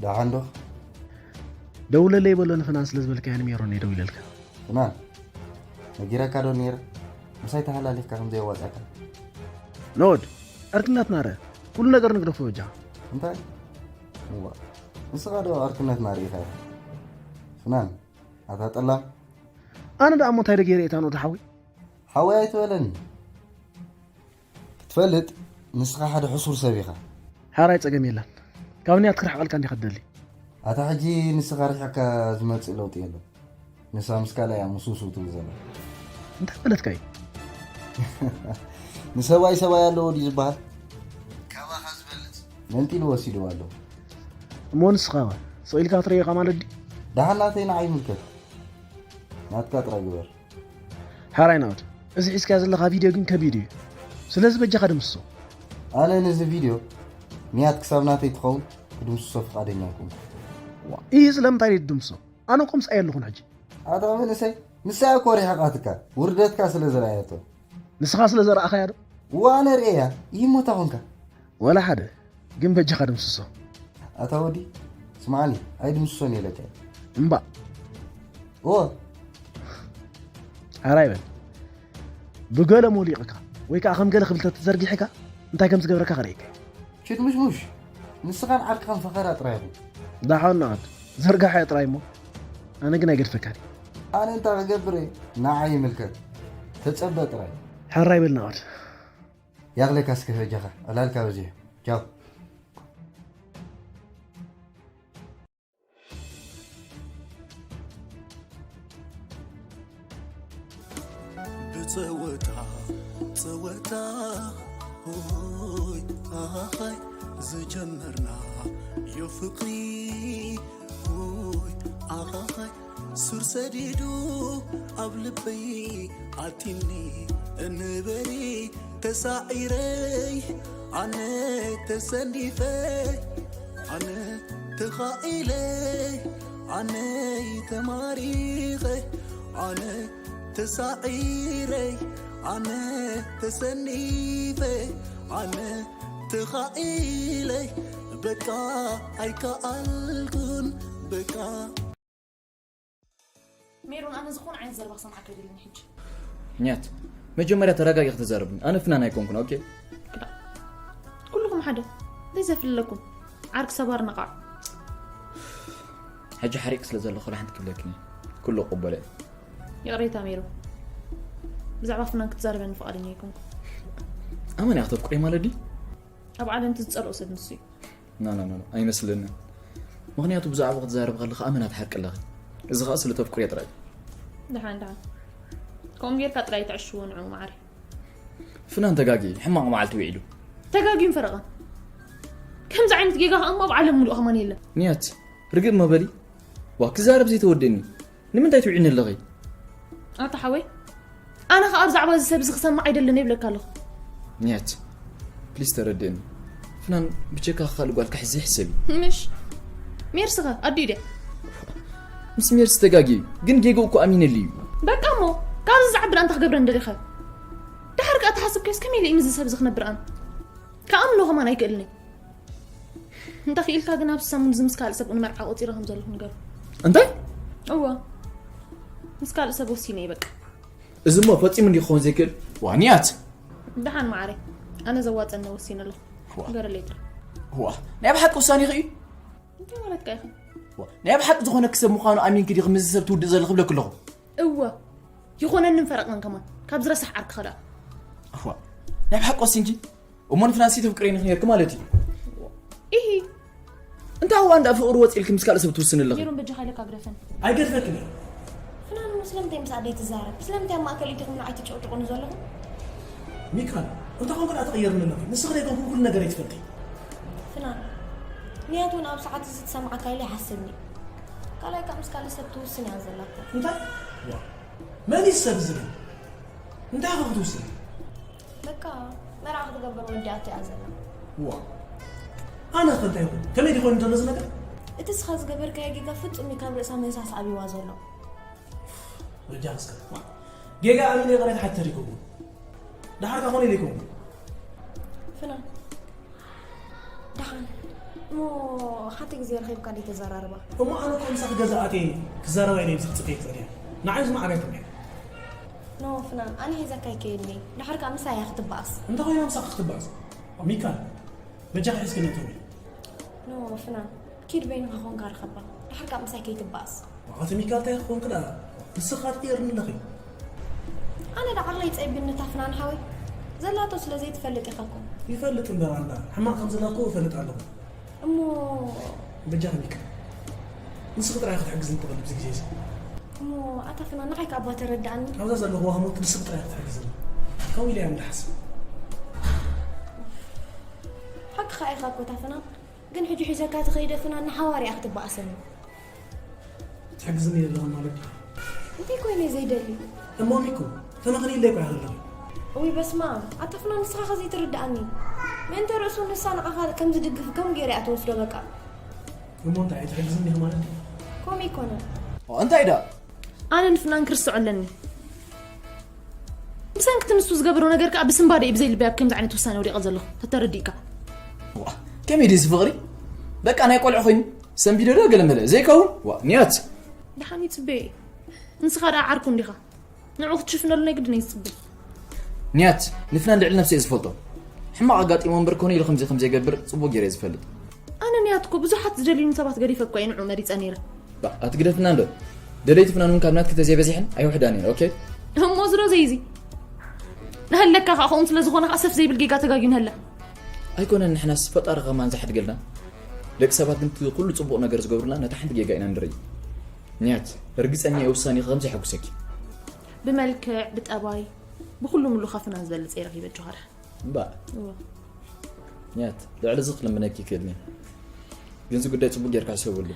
ደሓን ዶ? ደውለለይ በሎ ንፍናን ስለ ዝበልካዮ ንሜሮን እየ ደዊለልካ። ፍናን፣ ነጊረካ ዶ ነይረ? ምሳይ ተሃላሊኽካ ከም ዘየዋጻካ። ኖድ፣ ዕርክነትና ረ፣ ኩሉ ነገር ንግደፎ በጃ። እንታይ? እዋ፣ ንስኻ ዶ ዕርክነትና ርኢኻ ኢኻ? ፍናን፣ ኣታ ጠላም። ኣነ ደኣ እሞ እንታይ ደ ገይረ እታ ኖድ ሓወይ? ሓወይ ኣይትበለኒ። ክትፈልጥ፣ ንስኻ ሓደ ሕሱር ሰብ ኢኻ። ሓራይ ጸገም የለን። ካብ ንያት ክርሕቐልካ እንዲኻ ትደሊ። ኣታ ሕጂ ንስኻ ርሒቕካ ዝመጽእ ለውጢ የለን። ንሳ ምስ ካልእ እያ ምስውስው ትብል ዘላ። እንታይ ማለትካ እዩ? ንሰብኣይ ሰብኣይ ኣለዎ ድዩ ዝበሃል? ካባኻ ዝበልጽ መንጢሉ ወሲድዋ ኣሎ። እሞ ንስኻ ኸ ስቕ ኢልካ ትርእዮ ኢኻ ማለት ድዩ? ደሓን ናተይ ንዓይ ይምልከት። ናትካ ጥራይ ግበር። ሓራይ ናኦድ፣ እዚ ሒዝካዮ ዘለኻ ቪድዮ ግን ከቢድ እዩ። ስለዚ በጃኻ ድምስሶ። ኣነ ነዚ ቪድዮ ንያት ክሳብ ናተይ ትኸውን ክድምስሶ ፍቓደኛ ኣይኮንኩ። ዋ፣ ይህ ስለምንታይ ድምሶ? ኣነ እኮ ምስኣ የለኹን ሕጂ። ኣታ መንእሰይ፣ ንሳ እኮ ርሒቓትካ፣ ውርደትካ ስለ ዝረኣየቶ። ንስኻ ስለ ዘረኣኻያ ዶ? እዋ፣ ኣነ ርእያ፣ ይሞታ ኾንካ። ወላ ሓደ፣ ግን በጃኻ ድምስሶ። ኣታ ወዲ፣ ስምዓኒ፣ ኣይድምስሶን እየ ኢለካ። እምባ። እዎ። ሓራይ በል። ብገለ ሞሊቕካ፣ ወይ ከዓ ከም ገለ ክብል ተዘርጊሕካ፣ እንታይ ከም ዝገብረካ ከርእየካ። ሽት ሙሽሙሽ፣ ንስኻን ዓርክኻን ፈኸራ ጥራይ ኢኹም። ደሓን ንዓድ፣ ዘርጋሓዮ ጥራይ እሞ፣ ኣነ ግን ኣይገድፈካን እየ። ኣነ እንታይ ክገብር እየ? ንዓይ ይምልከት። ተጸበ ጥራይ። ሕራይ በል ንዓድ። ያኽለካ እስከ በጃኻ፣ ዕላልካ በዚሑ። ቻው። ብጸወታ ጸወታ ሆይ ኣኻኻይ ዝጀመርና ዮ ፍቕሪ ሆይ ኣኻኻይ ሱር ሰዲዱ ኣብ ልበይ ኣቲኒ እንበሪ ተሳዒረይ ኣነ ተሰኒፈ ኣነ ተኻኢለ ኣነ ተማሪኸ ኣነ ተሳዒረይ ኣነ ተሰኒፈ ኣነ ተኻኢለይ በቃ ኣይከኣልኩን በቃ ሜሮን ኣነ ዝኾነ ዓይነት ዘረባ ክሰምዓካ ኣይደልን ሕጂ። ኒያት መጀመርያ ተረጋጊ ክትዛረብኒ ኣነ ፍናን ኣይኮንኩን ኦኬ። ኩልኹም ሓደ እንታይ ዘፍልለኩም ዓርክ ሰባር ነቓዕ። ሕጂ ሓሪቕ ስለ ዘለኹ ሓንቲ ክብለክኒ ኩሉ ቅበለ። ይቕሬታ ሜሮን ብዛዕባ ፍናን ክትዛረበኒ ፍቓደኛ ኣይኮንኩ። ኣመን እያ ክተፍቅሪ ማለት ድዩ? ኣብ ዓለም እቲ ዝጸልኦ ሰብ ንሱ እዩ። ና ና ና ኣይመስለንን። ምኽንያቱ ብዛዕባ ክትዛረብ ከለኻ ኣመናት ሓቂ ኣለኺ። እዚ ኸኣ ስለ ተፍቅርዮ ጥራይ። ደሓን ደሓን ከምኡ ጌርካ ጥራይ ተዕሽዎ ንዑ ማዕረ። ፍናን ተጋጊ ሕማቕ መዓልቲ ውዒሉ። ተጋጊን ፈረቐን ከምዚ ዓይነት ጌጋ ከኣ እሞ ኣብ ዓለም ምሉእ ከማን የለን። ንያት ርግእ መበሊ ዋ ክዛረብ ዘይተወደኒ ንምንታይ ትውዒኒ ኣለኺ? ኣታ ሓወይ ኣነ ከኣ ብዛዕባ እዚ ሰብ እዚ ክሰምዕ ኣይደልን ይብለካ ኣለኹ። ንያት ፕሊስ ተረድእኒ። ፍናን ብጀካ ካልእ ጓል ክሕዝ ይሕሰብ እዩ። ምሽ ሜርሲ ኸ ኣዲኡ ድያ? ምስ ሜርሲ ተጋጊ እዩ ግን ጌግኡ እኮ ኣሚነሉ እዩ። በቃ እሞ ካብዚ ዝዓቢ ደኣ እንታይ ክገብረኒ ደሊኻ? ድሓር ከኣ ተሓስብካዮስ ከመይ ኢለ እዩ ምስዚ ሰብ እዚ ክነብር ኣነ? ክኣምኖ ከማን ኣይክእልን እየ። እንተ ክኢልካ ግን ኣብዚ ሰሙን እዚ ምስ ካልእ ሰብ ንመርዓ ቆጺረ ከም ዘለኹ ንገሮ። እንታይ? እወ ምስ ካልእ ሰብ ወሲነ እየ በቃ። እዚ እሞ ፈጺሙ እንዲ ክኸውን ዘይክእል ዋንያት። ደሓን መዓረይ ኣነ ዘዋጸኒ ወሲነ ኣለኹ። ንገረለይ ጥራይ። ዋ ናይ ብሓቂ ውሳኔኺ እዩ። እንታይ ማለትካ ኢኺ? ዋ ናይ ብሓቂ ዝኾነኪ ሰብ ምዃኑ ኣሚንኪ ዲኺ ምስዚ ሰብ ትውድእ ዘለኺ ክብለኪ ኣለኹ። እወ ይኾነንን ፈረቐን ከማን ካብ ዝረሳሕ ዓርክኺ ደኣ። እዋ ናይ ብሓቂ ወሲንኪ? እሞ ንፍናንሲ ተፍቅሬኒ ኔርኪ ማለት እዩ። ኢሂ እንታይ እዋ እንዳ ፍቕሪ ወፂልኪ ምስ ካልእ ሰብ ትውስኒ ኣለኺ? ሜሮን በጃኻ ኢለካ ግደፈኒ። ኣይገድፈክን እየ። ፍናን እሞ ስለምንታይ ምስ ኣደይ ትዛረብ? ስለምንታይ ኣብ ማእከል ኢድኹም ንዓይ ትጭቕጭቑኒ ዘለኹም? ሚካል እንታይ ኮንኩ ደኣ ትቕየርኒ ኣለኺ? ንስኺ ዘይኮንኩ ኩሉ ነገረይ ትፈልጢ። ፍናን ንያት እውን ኣብ ሰዓት እዚ ትሰምዓካ ኢለ ይሓስብኒ። ካልኣይ ካብ ምስ ካልእ ሰብ ትውስን እያ ዘላ እኮ። እንታይ? ዋ መን እዩ ሰብ ዝብል? እንታይ ኢኻ ክትውስን? በቃ መርዓ ክትገብር ወዲኣቶ እያ ዘላ። ዋ ኣነ ኸ እንታይ ይኹን? ከመይ ድዩ ኮይኑ ዘሎ እዚ ነገር? እቲ እስኻ ዝገበርካዮ ጌጋ ፍጹም እዩ ካብ ርእሳ ምህሳስ ኣብይዋ ዘሎ። በጃ እስከ ዋ ጌጋ ኣነ ይቕሬታ ሓተር ይከውን። ደሓር ከ ኾነ ኢለ ይከውን። ፍና ደሓን እሞ ሓንቲ ግዜ ረኺብካ ደይ ተዘራርባ። እሞ ኣነ እኮ ምሳኺ ገዛ ኣትየ ክዛረባ ኢለ ዝሕጽበ ይኽእል እየ። ንዓይ ዝመዓረ ትምዒ። ኖ ፍናን ኣነ ሒዘካ ኣይከየድኒ። ድሓር ከኣ ምሳይ እያ ክትበኣስ። እንታይ ኮይና ምሳኺ ክትበኣስ? ሚካል በጃኺ ሒዝኪ ነእትዊ። ኖ ፍናን ኪድ በይንኻ ኮንካ ርኸባ። ድሓር ከኣ ምሳይ ከይትበኣስ። ኣቲ ሚካል እንታይ ክኾንክ ደኣ ንስኻ ትቕየርኒ ኣለኺ። ኣነ ደኣ ዓቕለይ ጸቢኒ እታ ፍናን ሓወይ ዘላቶ ስለ ዘይትፈልጥ ኢኻ እኮ። ይፈልጥ እምበር ኣንዳ ሕማቕ ከም ዘለካ እኮ እፈልጥ ኣለኹ። እሞ በጃኺ ሚካል ንስኺ ጥራይ ክትሕግዝኒ ትኽእሊ ኣብዚ ግዜ እዚ። እሞ ኣታ ፍናን ንዓይ ከኣ እባ ተረድኣኒ። ኣብዛ ዘለኽዋ ህሞት ንስኺ ጥራይ ክትሕግዝኒ። ከምኡ ኢለ እየ ዝሓስብ። ሓቅኻ ኢኻ እኮ እታ ፍናን። ግን ሕጂ ሒዘካ ተኸይደ ፍናን ንሓዋር እያ ክትበኣሰኒ። ትሕግዝኒ የለኽን ማለት ድዩ? እንታይ ኮይነ ዘይደሊ? እሞ ሚኩ ተመኽንይለይ እኮ ኢኻ ዘለኺ። እውይ በስመኣብ ኣታ ፍናን ንስኻ ከ ዘይትርድኣኒ። ምእንቲ ርእሱ ንሳ ንዓኻ ከም ዝድግፍ ከም ገይራ እያ ትወስዶ በቃ። እሞ እንታይ ኣይትሕግዝን ኢኻ ማለት ድዩ? ከምኡ ኣይኮነን። እንታይ ዳ? ኣነ ንፍናን ክርስዖ ኣለኒ። ብሰንክቲ ንሱ ዝገበሮ ነገር ከዓ ብስንባደ እዩ ብዘይ ልበይ ኣብ ከምዚ ዓይነት ውሳነ ወዲቐ ዘለኹ። ተተረዲእካ። ከመይ ድዩ እዚ ፍቕሪ? በቃ ናይ ቆልዑ ኮይኑ ሰንቢደ ዶ ገለመለ ዘይከውን? ዋ ንያት። ደሓን ይፅበየ እዩ። ንስኻ ደኣ ዓርኩ እንዲኻ። ንዑ ክትሽፍነሉ ናይ ግድን እየ ዝፅበ። ንያት ንፍናን ልዕሊ ነብሰይ ዝፈልጦ ሕማቕ ኣጋጢሞ እምበር ኮነ ኢሉ ከምዚ ከም ዘይገብር ፅቡቅ ገይረ ዝፈልጥ። ኣነ ንያት እኮ ብዙሓት ዝደልዩኒ ሰባት ገዲፈ እኳ እየ ንዑ መሪፀ ነይረ። ኣትግደፍና እንዶ ደለይቲ ፍናን እውን ካብ ናትኪ ተዘይበዚሐን ኣይውሕዳን እየን። ኦኬ እሞ ዝሮ ዘይዚ ናሃለካ ከዓ ከምኡ ስለ ዝኾነ ከዓ ሰፍ ዘይብል ጌጋ ተጋግዩ ንሃላ። ኣይኮነን ንሕናስ ፈጣሪ ከማን ዝሓድገልና። ደቂ ሰባት ግን እቲ ኩሉ ፅቡቕ ነገር ዝገብሩልና ነታ ሓንቲ ጌጋ ኢና ንርኢ። ንያት ርግፀኛ እየ ውሳኔ ከም ዘሐጉሰኪ። ብመልክዕ ብጠባይ ብኩሉ ምሉ ካብ ፍናን ዝበልፅ እየ ረኺበ ጆሃር። እምበኣር እወ ንያት ልዕሊ እዚ ክልምነኪ ይክእልኒ። ግን እዚ ጉዳይ ፅቡቅ ጌርካ ሕሰበሉ።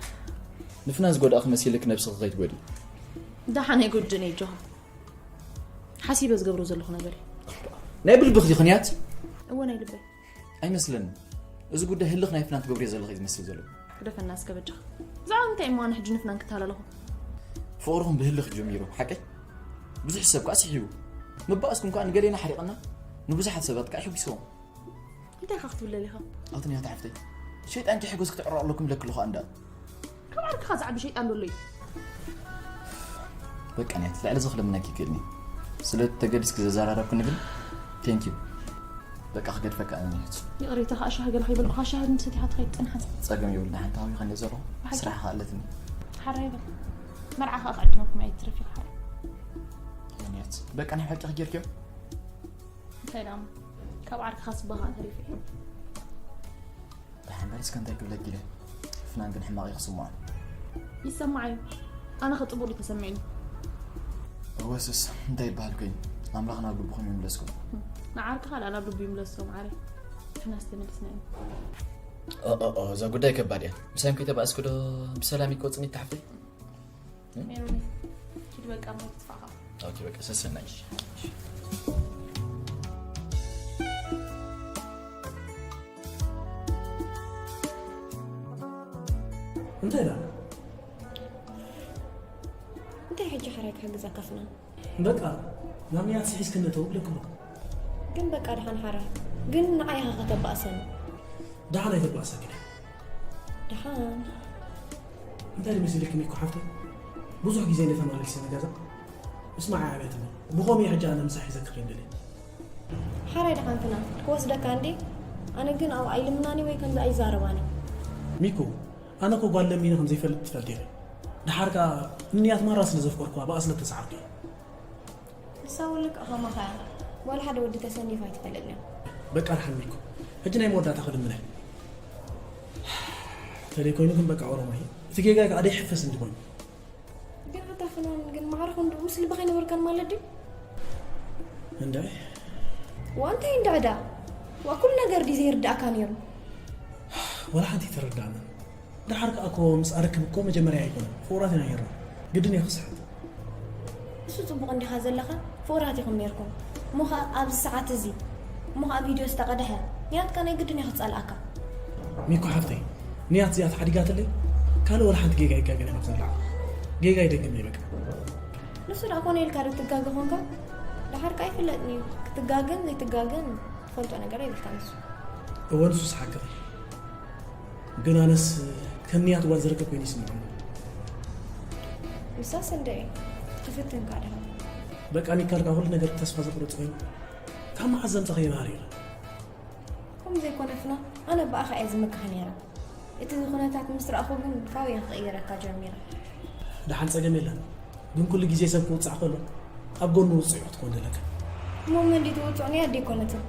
ንፍናን ዝጎዳእኪ መሲልክ ነብስኪ ከይትጎድኢ። ደሓን ኣይጎድእን እየ ጆሃር። ሓሲበ ዝገብሮ ዘለኹ ነገር እዩ። ናይ ብልብክ ዲኺ ንያት? እወ ናይ ልበይ። ኣይመስለኒ። እዚ ጉዳይ ህልኽ ናይ ፍናን ትገብርዮ ዘለኺ እዩ ዝመስል ዘሎ። ግደፈና እስከ በጃኻ። ብዛዕባ ምንታይ እሞ ኣነ ሕጂ ንፍናን ክተሃላለኹ? ፍቕርኹም ብህልኽ ጀሚሩ ሓቀይ? ብዙሕ ሰብ ከዓ ስሒቡ። ምባእስኩም ከዓ ንገሌና ሓሪቕና ንብዙሓት ሰባት ከዓ ይሕጉስዎም። እንታይ ኢኻ ክትብል ደሊኻ? ኣቲ ንያት ሓፍተይ ሸይጣን ከይሕጎስ ክትዕረቕ ኣለኩም ለክልኹ ኣንዳ። ካብ ዓርክኻ ዝዓቢ ሸይጣን ዶ ኣሎ እዩ? በቃ ንያት ልዕሊ እዚ ክልምነኪ ይክእልኒ። ስለ ተገዲስኪ ዘዘራረብክኒ ግን thank you። በቃ ክገድፈካ እየ ንያት። ይቕሬታ ከዓ ሻሂ ገለ ከይበልኩኻ ሻሂ ምሰቲኻ ትኸይድ ጽንሓ። ጸገም የብልና ሓንቲ ሃዊ ከንደ ዘሎ ብሓቂ? ስራሕ ኣለትኒ። ሓራይ በል። መርዓ ከዓ ክዕድመኩም ኣይትረፊ ሓራይ። ንያት በቃ ናይ ሓቂ ክጌርክዮ? እንታይ ደኣ ካብ ዓርክኻ ስባኻ ተሪፉ እዩ። ብሓመድ እስከ እንታይ ክብለኪ ኢለ። ፍናን ግን ሕማቕ እዩ ክስምዖ። ይሰማዓዩ። ኣነ ከ ጽቡቕ እዩ ተሰሚዕኒ። እወስስ እንታይ ይበሃል ኮይኑ ኣምላኽ ናብ ልብኹም ይምለስኩም። ንዓርክኻ ደኣ ናብ ልቡ ይምለሶ ማዓረይ። ንሕናስ ተመሊስና ኢና። ኦኦኦ እዛ ጉዳይ ከባድ እያ። ምሳዮም ከይተባእስኩ ዶ ብሰላም ይኮፅኒ ተሓፍተይ? ሜሮኒ ኪድ በቃ እሞ ትጥፋኻ። ኦኬ በቃ ሰሰናይ። እንታይ ዳ እንታይ ሕጂ ሓራይ ክሕግዘካ ፍናን? በቃ ናብ ንያት ስሒዝክኒ እተው ብለክሞ። ግን በቃ ድሓን ሓራይ ግን ንዓይ ኢኻ ከተባእሰኒ። ደሓን ኣይተባእሰኪ። ድሓን እንታይ ድመሲልክኒ እኮ ሓፍተይ ብዙሕ ግዜ እንደ ተመላልሰ ንገዛ ምስ መዓያ ቤት እሞ ብኸምኡ ሕጂ ኣነ ምሳሕ ሒዘኪ ከይንደሊ። ሓራይ ድሓን ፍናን ክወስደካ እንዴ? ኣነ ግን ኣብኣ ኣይልምናኒ ወይ ከምዚ ኣይዛረባኒ። ሚኩ ኣነ እኮ ጓል ለሚነ ከም ዘይፈልጥ ትፈልጢ ኢኺ። ድሓር ከኣ ንንያት ማራ ስለ ዘፍቀርኩዋ ብኣ ስለ እተሰዓርኩ እየ። ንሳ እውን ልክዕ ከማኻ እያ። ዋላ ሓደ ወዲ ተሰኒፋ ኣይትፈልጥን እያ። በቃ ድሓን ሚኩ ሕጂ ናይ መወዳእታ ክልምነ። ተለይ ኮይኑ ግን በቃ ኦሮማይ እቲ ጌጋይ ከኣ ደይሕፈስ እንዲ ኮይኑ። ግን ኣታ ፍናን ግን ማዕረ ክንድኡ ምስ ልቢ ከይነበርካን ማለት ድዩ? እንታይ? ዋ እንታይ እንድዕዳ? ዋ ኩሉ ነገር ድዩ ዘይርዳእካ ነይሩ? ወላ ሓንቲ ኣይተረዳእናን። ደሓር ከኣ እኮ ምስ ኣረክብ እኮ መጀመርያ ኣይኮነን ፍቑራት ኢና ነይርና። ግድን እየ ክስሕት። እሱ ጽቡቕ እንዲኻ ዘለኻ ፍቑራት ኢኹም ነይርኩም። እሞ ኸኣ ኣብዚ ሰዓት እዚ እሞ ኸኣ ቪድዮ ዝተቐድሐ ንያትካ ናይ ግድን እየ ክጸልኣካ። ሚኮ ሓፍተይ ንያት እዚኣ ተሓዲጋትለይ ካልእ ወላ ሓንቲ ጌጋ ይጋገን እየ ካብዚ ንላዕሊ። ጌጋ ይደግም እየ በቃ። ንሱ ደኣ ኮነ ኢልካ ዶ ትጋገ ኾንካ? ደሓር ከኣ ኣይፍለጥን እዩ ክትጋገን ዘይትጋገን ትፈልጦ ነገር የብልካን ንሱ። እወ ንሱስ ሓቅኺ። ግን ኣነስ ከም ንያት ጓል ዝርከብ ኮይኑ ይስምዓኒ። ንሳስ እንድዒ ትፍትን ከኣ ደሓር። በቃ ሚካል ካብ ኩሉ ነገር ተስፋ ዘቑርጽ ኮይኑ ካብ መዓስ ዘምጻኻዮ ባህሪ ኢኻ። ከምኡ ዘይኮነ ፍና ኣነ ብኣኻ እየ ዝምካሕ ነይረ። እቲ ኩነታት ምስ ረኣኹ ግን ካብኡ እየ ክቕይረካ ጀሚረ። ደሓን ጸገም የለን ግን ኩሉ ግዜ ሰብ ክውጻዕ ከሎ ኣብ ጎኑ ውጹዕ ክትኮን ዘለካ። እሞ መን ድዩ ትውጽዑ ንያት ደይኮነትን?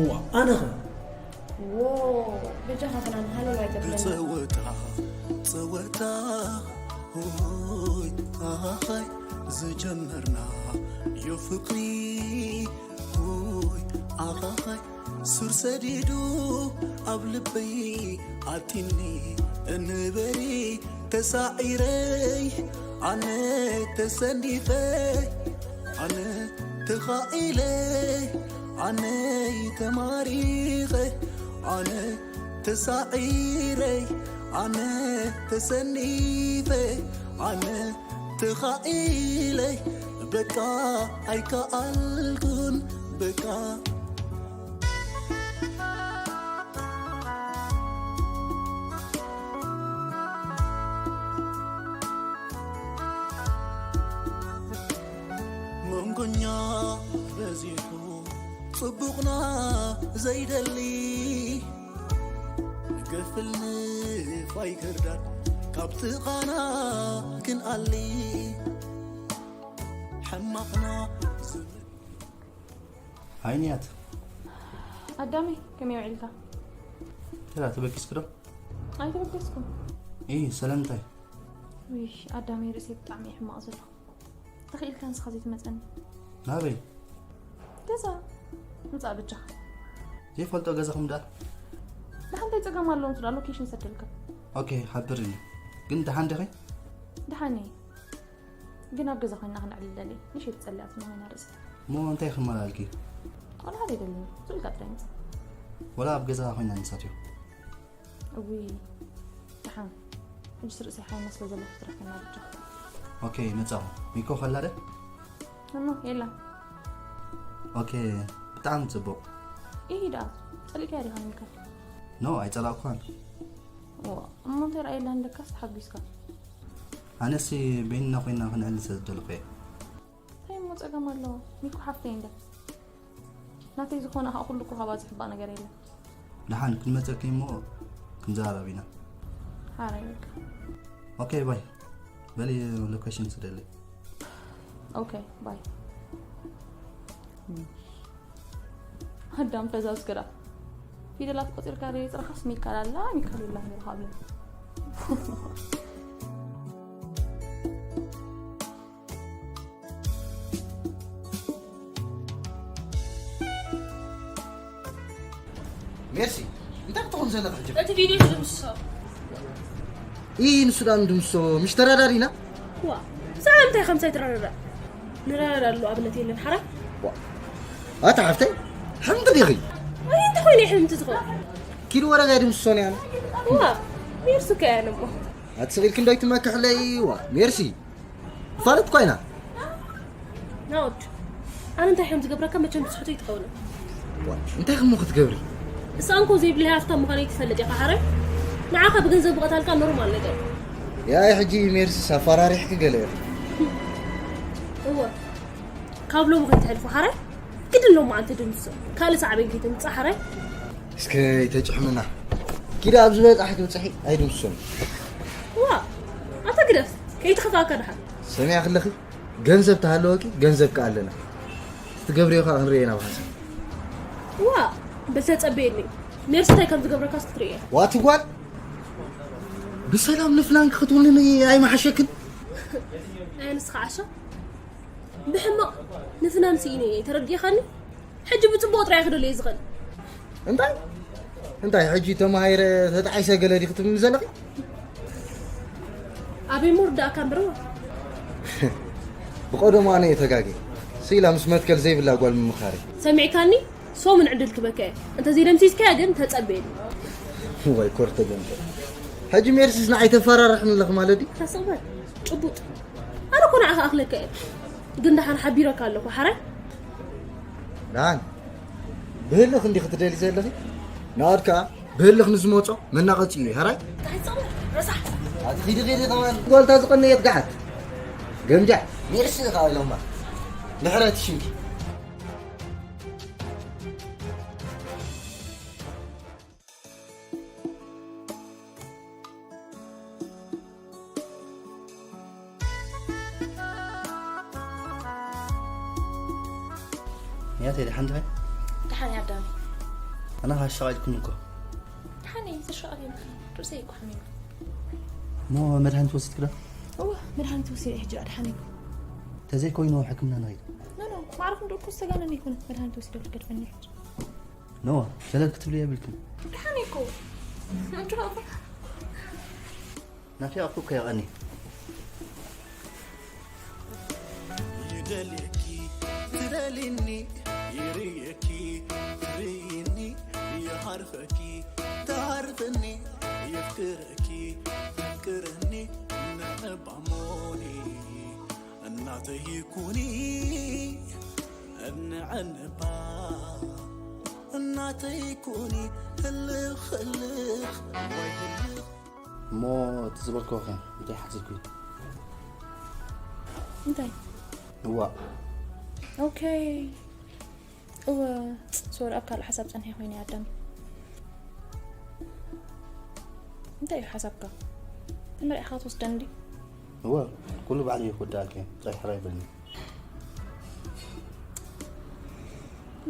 እዋ ኣነ ኸ? ዎ በጃኻ ፍናን ሃለል ኣይተብለና። ብጸወታ ጸወታ ሆይ ኣኻይ ዝጀመርና ዮ ፍቕሪ ሆይ ኣኻኻይ ሱር ሰዲዱ ኣብ ልበይ ኣቲኒ እንበሪ ተሳዒረይ ኣነ ተሰኒፈ ኣነ ተኻኢለይ ኣነ ተማሪኸ ኣነ ተሳዒረይ ኣነ ተሰኒፈ ኣነ ተኻኢለይ በቃ ኣይከኣልኩን በቃ መንጎኛ በዚሑ ጽቡቕና ዘይደሊ ገፍል ንፋይ ክርዳድ ካብ ጥቓና ክንኣሊ ሕማቕና ዝብል ሃይንያት ኣዳሚ ከመይ ውዒልካ? ተራ ተበኪስክ ዶ? ኣይተበገስኩም። ኢ ሰለምታይ ውይ ኣዳሚ ርእሰይ ብጣዕሚ እዩ ሕማቕ ዘሎ። ተኽኢልካ ንስኻ ዘይትመፀኒ። ናበይ? ገዛ ምፃእ በጃኻ። ዘይፈልጦ ገዛኹም ደኣ? ደሓንታይ ፀገም ኣለዎም ስዳ ሎኬሽን ሰደልካ። ኦኬ ሓብርኒ። ግን ደሓን ዲኺ? ደሓን እየ። ግን ኣብ ገዛ ኮይና ክነዕልል ደልየ። ንሸይ ትፀልያትና ኮይና ርእሰይ። እሞ እንታይ ክመላልኪ? ቆልዓ ዘይደልኒ። ዝብልካ ጥራይ ምፃእ። ወላ ኣብ ገዛ ኮይና ንሳትዮ? እውይ ደሓን። ሕጂ ርእሰይ ሓይና ስለ ዘለኹ ትረፈና ብጃ። ኦኬ መጻኹ። ሚኮ ከላ ደ? እሞ የላ። ኦኬ ብጣዕሚ ጽቡቕ። ኢሂ ደኣ ጸሊእካያ ዲኻ ሚካ? ኖ ኣይጸላእኩኻን። ዋ እሞ እንታይ ረኣየላ ኣለካስ ተሓጒስካ? ኣነሲ በይንና ኮይና ክንዕልል ስለ ዝደለኹ እየ። እንታይ እሞ ጸገም ኣለዎ? ሚኮ ሓፍተይ እንደ ናተይ ዝኾነ ከዓ ኩሉ እኮ ካብኣ ዝሕባእ ነገር የለን። ደሓን ክንመጸኪ እሞ ክንዘራረብ ኢና። ሓራይ በቃ። ኦኬ ባይ። በሊ ሎኬሽን ስደለይ። ኦኬ ባይ። ኣዳም ፈዛዝ ግራ ፊደላት ቆፂርካ ርየ ፅረኻስ ሚካል ኣላ ሚካል የላ ነይሩ ካብለ። ሜርሲ እንታይ ክትኾን ዘለኻ ሕጂ? እቲ ቪድዮ ትድምስሶ። ኢ ንሱ ዳኣ ንድምሶ ምሽ ተራዳዲና? ዋ ብዛዕባ እንታይ ከምሳይ ትረዳዳ? ንረዳዳ ኣሎ ኣብነት የለን ሓራይ። ኣታ ሓፍተይ ሕምቲ ዲኺ? ኣይ እንታይ ኮይኑ ሕምቲ ዝኾን? ኪዱ ወረጋ ድምስሶ ነያና። ዋ ሜርሲ ከ ያነሞ። ኣትስቂልኪ እንዶ ይትመክሕለይ ዋ ሜርሲ። ፋለት ኮይና ናውድ ኣነ እንታይ ከም ዝገብረካ መቸም ትስሕቶ ይትኸውን። እንታይ ክሞ ክትገብሪ? እሳ እንኮ ዘይብለይ ሃፍታ ምዃነይ ትፈልጥ ኢኻ ሓራይ። ንዓኻ ብገንዘብ ብቐታልካ ኖርማል ነገር። ያይ ሕጂ ሜርሲስ ኣፈራሪሕኪ ገለ። እወ ካብ ሎሚ ከይትሕልፉ ሓራይ። ግድን ሎሚ ኣንተ ድምሶ ካልእ ሳዕቤን ከይተምጽእ ሓራይ። እስከ ይተጭሕምና ኪዳ ኣብ ዝበጻሕ ክትብጽሒ ኣይድምሶን። ዋ ኣታ ግደፍ ከይትኸፍኣካ ድሓን። ሰሚዓ ክለኺ ገንዘብ ተሃለወኪ ገንዘብ ከኣለና ትገብርዮ ከኣ ክንርእየና ብሓንሳብ። ዋ በል ተጸበየኒ። ሜርሲ እንታይ ከም ዝገብረካስ ክትርእየ። ዋቲ ጓል ብሰላም ንፍናንኪ ክትውንኒ ኣይመሓሸክን። ኣየ ንስኻ ዓሻ ብሕማቕ ንፍናን ስኢነ እየ ተረዲእኻኒ። ሕጂ ብጽቡቕ ጥራይ ክደልየ ዝኽእል። እንታይ እንታይ ሕጂ ተማሂረ ተጣዒሰ ገለ ዲኺ ትብልኒ ዘለኺ? ኣበይ ምርዳእካ እምበርዋ። ብቐደሙ ኣነ እየ ተጋግየ። ስኢላ ምስ መትከል ዘይብላ ጓል ምምኻረይ። ሰሚዕካኒ? ሶምን ዕድል ክበካ እየ። እንተ ዘይደምሲስካያ ግን ተጸበየኒ። ወይ ኮር ተገምጠ። ሕጂ ሜርሲስ ንዓይ ተፈራርሕኒ ኣለኺ ማለት ድዩ? ተስቕበል ጭቡጥ። ኣነ እኮ ንዓኻ ኣኽለካ እየ። ግን ደሓን ሓቢረካ ኣለኹ ሓራይ። ደሓን ብህልኽ እንዲኺ ትደሊ ዘለኺ? ናኦድ ከኣ ብህልኽ ንዝመጾ መናቐጺ እዩ ሓራይ። እንታይ ጸወር ረሳሕ። ኣቲ ኺዲ ኺዲ ከማን ጓልታ ዝቐነየት ገሓት ገምጃዕ። ሜርሲ ኢኻ ኢሎማ። ምሕረት ሽንኪ። ያተይ ደሓን ዲኺ? ደሓን እየ ኣዳሚ። ኣነ ኸዓ ኣሻቒልኩኒ እኮ። ደሓን እየ ዝሻቐል የብልካ። ርእሰይ እኮ ሓሚሙ። እሞ መድሃኒት ወሲድኪ ዶ? እወ መድሃኒት ወሲደ ሕጂ ደኣ ደሓን እየ። ተዘይኮይኑ ሕክምና ንኸይድ። ኖ ኖ ማዕረ ክንድኡ እኮ ዝተጋነነ ኣይኮነን። መድሃኒት ወሲደ ክገድፈኒ እዩ ሕጂ። ኖ ሸለል ክትብሊ የብልክን። ደሓን እየ እኮ። ናፊቐኩ እኮ የቐኒ። ይደልየኪ ትደልኒ ይርእየኪ ትርእይኒ፣ ይሃርፈኪ ትሃርፍኒ፣ የፍቅረኪ የፍቅረኒ፣ ንዕባሞኒ እናተይ ኩኒ፣ እንዕንባ እናተይ ኩኒ፣ ህልኽ ህልኽ ወይ ህልኽ። እሞ እቲ ዝበልክዎ ኸ እንታይ ሓሲብኪ? እንታይ? እዋ። ኦኬ። እወ፣ ሶሪ፣ ኣብ ካልእ ሓሳብ ጸኒሐ ኮይነ ኣዳም። እንታይ እዩ ሓሳብካ? ተመሪዕኻ ትወስደኒ ድዩ? እወ፣ ኩሉ ባዕሉ እዩ ክወዳእኪ፣ እንታይ ሕራይ በልኒ።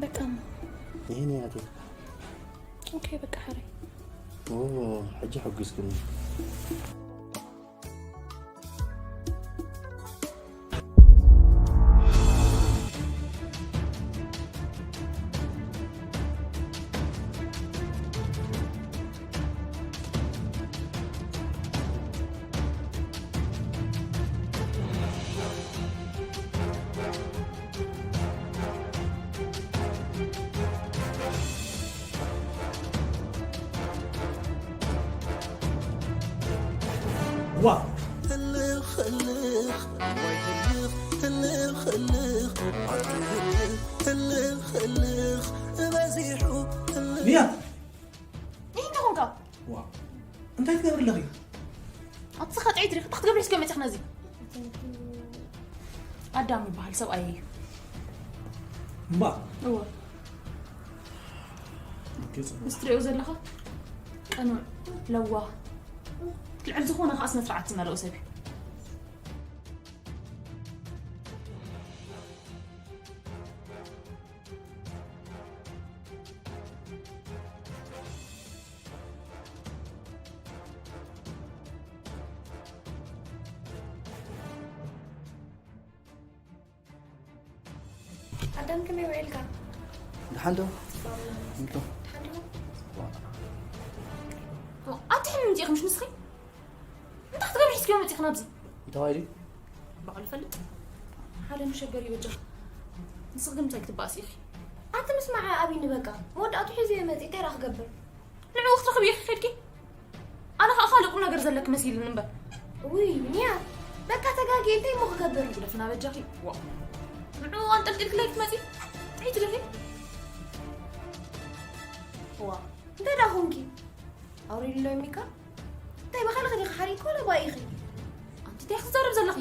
በቃ እሞ። ይሄን ያቴ። ኦኬ፣ በቃ ሕራይ። ኦ፣ ሕጂ ሕጉስክኒ። ዋ! ህልኽ፣ ህልኽ፣ ወይ ህልኽ፣ ህልኽ፣ ህልኽ፣ ኣቲ ህልኽ፣ ህልኽ፣ ህልኽ፣ በዚሑ ህልኽ። ኒያ! እንታይ ኮንካ? ዋ! እንታይ ትገብሪ ኣለኺ? ኣቲ ኸጥዒት ሪኽ፣ እንታይ ክትገብሪ እስከ መፂኽ ነዚ? ኣዳም ይበሃል ሰብኣይ እዩ። እምባ? እወ። ኦኬ፣ ጽቡቕ። ምስ ትሪኦ ዘለኻ ቀኑዕ፣ ለዋህ፣ ልዕሊ ዝኾነ ኸዓ ስነ ስርዓት ዝመልኦ ሰብ እዩ። ኣዳም ከመይ ውዒልካ? ደሓን ዶ? እንቶ። ደሓን ዲኹም? ኣቲ ሕልሚ ምፂእኺ ምሽ ንስኺ? እንታይ ክትገብሪ ሒዝክዮ መፂእኺ ናብዚ? እንታይ ኢሉ? ባዕሉ ይፈልጥ። ሓደ መሸገሪ ይበጃ። ንስኺ ግን እንታይ ክትበኣሲ ኢኺ? ኣቲ ምስማዕ ኣብይኒ በቃ። መወዳእቱ ሒዙ እየ መፂእ፣ እንታይ ደኣ ክገብር? ንዕኡ ክትረኽቢ ኢኺ ከድኪ? ኣነ ኸኣ ካልእ ቁም ነገር ዘለኪ መሲልኒ እምበር። ውይ፣ ኒያ፣ በቃ ተጋግየ፣ እንታይ እሞ ክገብር? ግደፍና በጃኺ። ዋ። ንዕኡ ኣንጠልጢልክለይ ክትመጺ? ጥዒቲ ዲኺ? ዋ። እንታይ ደኣ ኾንኪ? ኣውሪድሎ ሚካ? እንታይ በኻልኺ ዲኺ ሓሪቕ ኮነ ባኢኺ? ኣንቲ እንታይ ክትዛረብ ዘለኺ?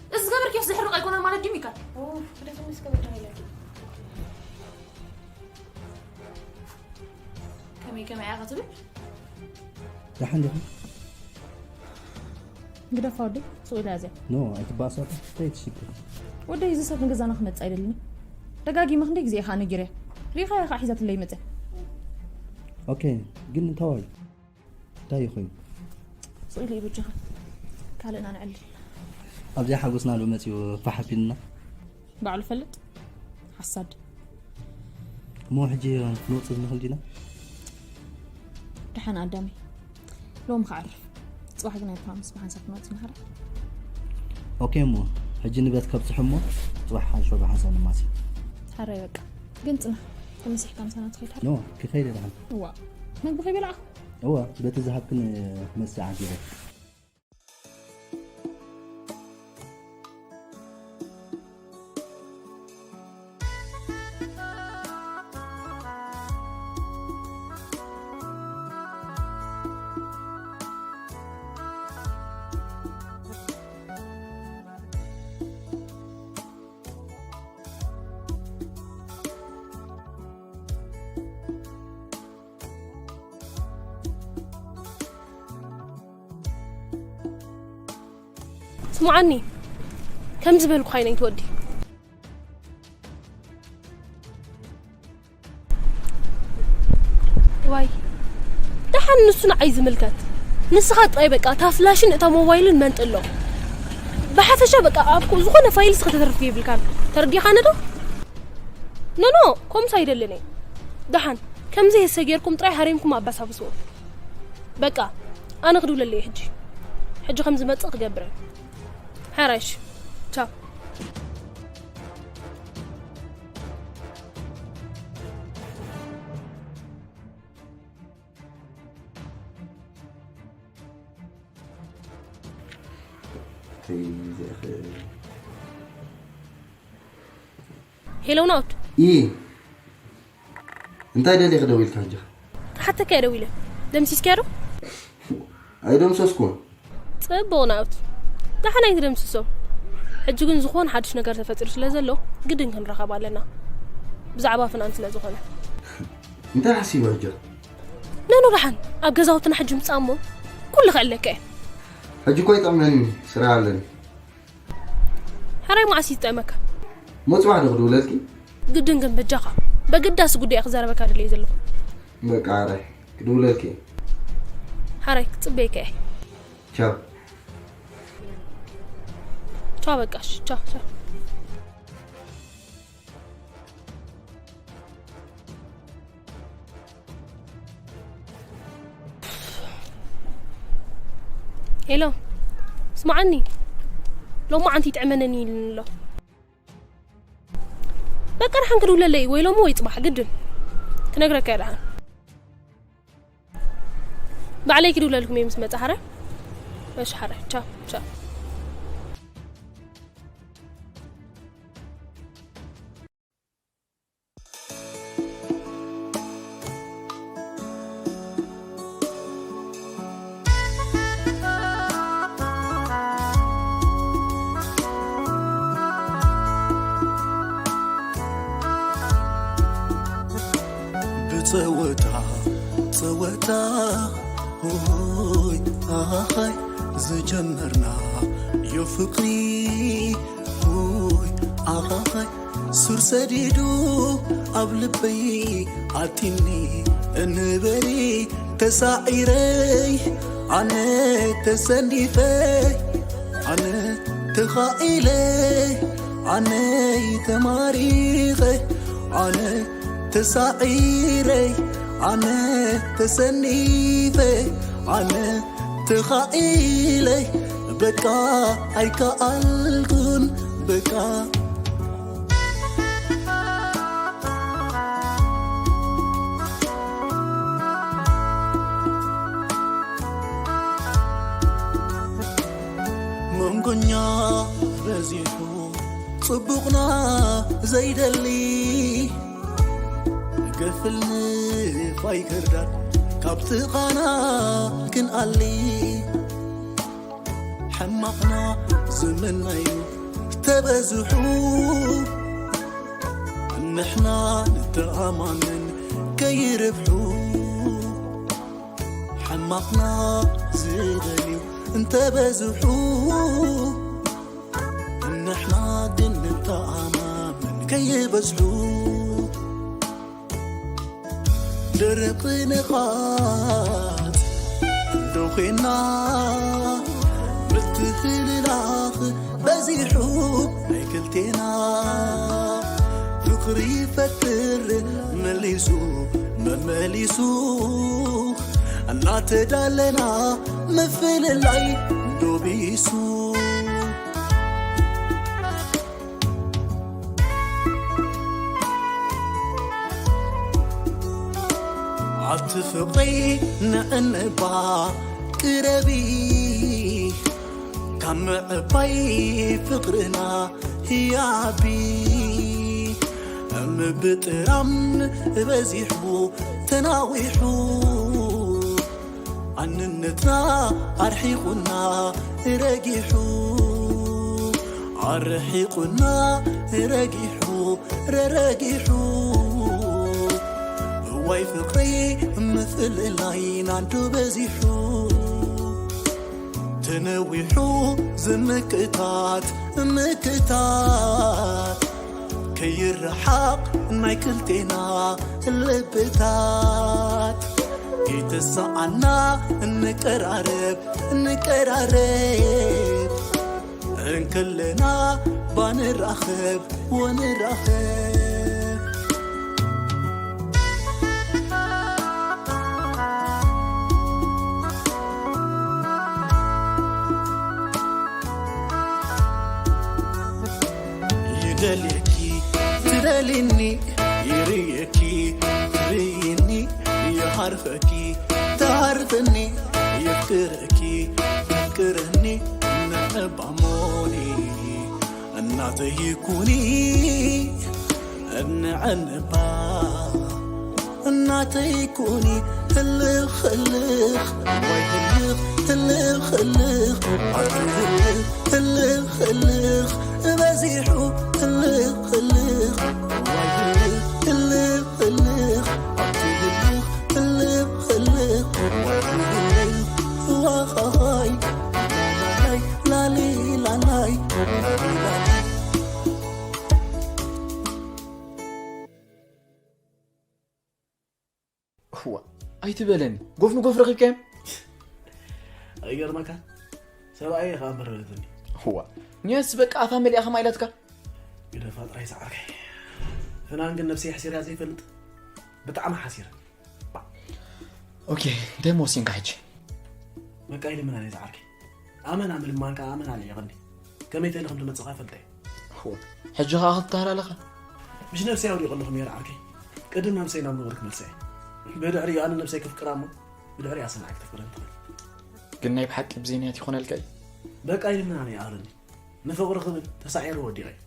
እዚ ዝገበርክዮስ ዘሕርቕ ኣይኮነን ማለት ድዩ ሚካ? ኡፍ፣ ግደፍኒ እስከ በጃኺ ኢለኪ። ከመይ ከመይ ኢኻ ትብል? ደሓን ዲኻ? ግደፋ ወደይ፣ ሱቕ ኢላ እዚኣ። ኖ፣ ኣይትበኣስ ኣታ። እንታይ ትሽክር? ወደይ፣ እዚ ሰብ ንገዛና ክመጽእ ኣይደልን። ደጋጊመ ክንደይ ግዜ ኢኻ ነጊረያ? ሪኢኻያ ኢኻ ሒዛትለይ መጸ። ኦኬ፣ ግን እንታይ እዩ ኮይኑ? ስቕ ኢለ እዩ በጃኻ። ካልእና ንዕልል። ኣብዚኣ ሓጎስና ዶ መጺኡ ፋሕ ኣቢሉና? ባዕሉ ፈልጥ። ሓሳድ። እሞ ሕጂ ክንወጽእ ንኽእል ዲና? ደሓን ኣዳመይ። ሎሚ ክዓርፍ። ጽባሕ ግን ኣይ ፕሮሚስ ብሓንሳብ ክንወጽእ ንኽእል። ኦኬ እሞ ሕጂ ንበት ከብጽሑ እሞ ጽባሕ ሓንሾ ብሓንሳብ ንማሲ። ሓራይ በቃ። ግን ጽናሕ። ተመሲሕካ ምሳና ትኸይድ ሃለ? ኖ፣ ክኸይድ እየ ደሓን። እዋ። ምግቢ ከይበላዕኹ? እወ፣ በቲ ዝሃብክን ክመጽእ ዓጊበ። ስምዓኒ፣ ከም ዝበልኩ ዓይነይ ትወዲ። ዋይ፣ ደሓን ንሱ ንዓይ ዝምልከት። ንስኻ ጥራይ በቃ እታ ፍላሽን እታ ሞባይልን መንጥሎ። ብሓፈሻ በቃ ኣብ ኮ-፣ ዝኾነ ፋይልስ ከተተርፍ የብልካን። ተረዲኻኒ ዶ? ኖ፣ ኖ፣ ከምኡስ ኣይደልን እየ። ደሓን፣ ከምዚ የሰ ጌርኩም ጥራይ ሃሪምኩም ኣባሳብስዎ። በቃ፣ ኣነ ክድውለለይ ሕጂ። ሕጂ ከም ዝመጽእ ክገብር እየ። ሓራይሽ፣ ቻው። ሄሎ ናውድ። ኢ እንታይ ደሊኺ ደዊልካ ሕጂ? ሓተካ እየ ደዊለ። ደምሲስካዮ ዶ? ኣይደምሰስኩን። ጽቡቕ ናውድ። ደሓን ኣይትደምስሶ። ሕጂ ግን ዝኾነ ሓድሽ ነገር ተፈጢሩ ስለ ዘሎ ግድን ክንራኸብ ኣለና። ብዛዕባ ፍናን ስለ ዝኾነ። እንታይ ሓሲቡ ሕጂ? ነኑ ደሓን ኣብ ገዛውትና ሕጂ ምጻእ እሞ ኩሉ ክዕለካ እየ። ሕጂ እኮ ይጠዕመኒ፣ ስራሕ ኣለኒ። ሕራይ መዓስ ይጥዕመካ? ሞ ጽባሕ ዶ ክድውለልኪ? ግድን ግን በጃኻ በገዳሲ ጉዳይ ክዛረበካ ደልየ ዘለኹ። በቃ ሕራይ ክድውለልኪ። ሕራይ ክጽበየካ እየ። ቻው። ቻው በቃ እሺ፣ ቻው ቻው። ሄሎ ስማዓኒ፣ ሎማዓንቲ ይጥዕመነኒ ኢሉኒ ኣሎ። በቃ ደሓን ክድውለለይ ወይ ሎሚ ወይ ጽባሕ ግድን ክነግረካ እየ ደሓን። ባዕለይ ክድውለልኩም እየ ምስ መጻ ሓራይ። እሺ ሓራይ ቻው ቻው። ብጸወታ ጸወታ ሆይ ኣኻኻይ ዝጀመርና ዮ ፍቕሪ ሆይ ኣኻኻይ ሱር ሰዲዱ ኣብ ልበይ ኣቲኒ እንበሪ ተሳዒረይ ኣነ ተሰኒፈ ኣነ ተኻኢለ ኣነ ተማሪኸ ኣነ ተሳዒረይ ኣነ ተሰኒፈ ኣነ ተኻኢለይ በቃ ኣይከኣልኩን በቃ መንጎኛ በዚሑ ጽቡቕና ዘይደሊ ገፍል ንፋይ ክርዳድ ካብ ጥቓና ክንኣሊ ሕማቕና ዝምነዩ ተበዝሑ ንሕና ንተኣማመን ከይርብሑ ሕማቕና ዝደልዩ እንተበዝሑ ንሕና ግን ንተኣማመን ከይበዝሑ ደረቕ ንቓት እንዶ ኾይና ምትህልላኽ በዚሑ ናይ ክልቴና ፍቕሪ ይፈጥር መሊሱ መመሊሱ እናተዳለና ምፍልላይ ዶቢሱ ኣቲ ፍቕረይ ንዕንባ ቅረቢ ካብ ምዕባይ ፍቕርና ህያቢ ምብጥራም በዚሑ ተናዊሑ ኣንነትና ኣርሒቑና ረጊሑ ኣርሒቑና ረጊሑ ረረጊሑ እዋይ ፍቕሪ ምፍልላይና እንዶ በዚሑ ተነዊሑ ዝምክታት ምክታት ከይረሓቕ ናይ ክልቴና ልብታት ከይተሰኣና እንቀራረብ እንቀራረብ እንከለና ባንራኸብ ወንራኸብ ይደልየኪ ትደልኒ ይርእየኪ ትርእይኒ ይሃርፈኪ ትሃርፈኒ የፍቅረኪ የፍቅረኒ ንዕባሞ ዘይኩኒ እንዕንባ እናተይ ኩኒ ህልኽ ህልኽ ወይ ህልኽ ህልኽ ህልኽ ኣቲ ህልኽ ህልኽ ህልኽ በዚሑ ህልኽ ህልኽ ወይ ህልኽ ህልኽ ህልኽ ኣቲ ህልኽ ህልኽ ህልኽ ወይ ህልኽ ዋኻኻይ ላላይ ላሊ ላላይ ላሊ ላሊ እዋ ኣይትበለኒ። ጎፍ ንጎፍ ረኺብካዮም? ኣይገርመካ ሰብኣይ ኢኻ እምበር በለትኒ። እዋ ንያስ በቃ ኣፋ መሊኣ ከማ ኢላትካ። ግደፋ ጥራይ ሰዓርከይ። ፍናን ግን ነብሰይ ኣሕሲርያ ዘይፈልጥ ብጣዕሚ ሓሲረ። ኦኬ እንታይ መወሲንካ ሕጂ? በቃ ኢልምናን እየ ዝዓርከይ። ኣመና ምልማንካ ኣመና ኣልዒቕኒ። ከመይ ተለ ከም ትመፅኻ ፈልጠ እየ። እዋ ሕጂ ከዓ ክትተሃል ኣለኻ? ምሽ ነብሰይ ኣውዲቑ ኣለኹ ነይረ ዓርከይ። ቅድም ነብሰይ ናብ ንቡር ክመልሰ እየ። ብድሕሪኡ ኣነ ነብሰይ ከፍቅራ እሞ ብድሕሪኣ ሰናይ ክተፍቅረኒ ትኽእል። ግን ናይ ብሓቂ ብዘይንያት ይኾነልካ እዩ። በቃ ኢልምናን እየ ኣኽልኒ። ንፍቕሪ ክብል ተሳዒረ ወዲቐ እየ።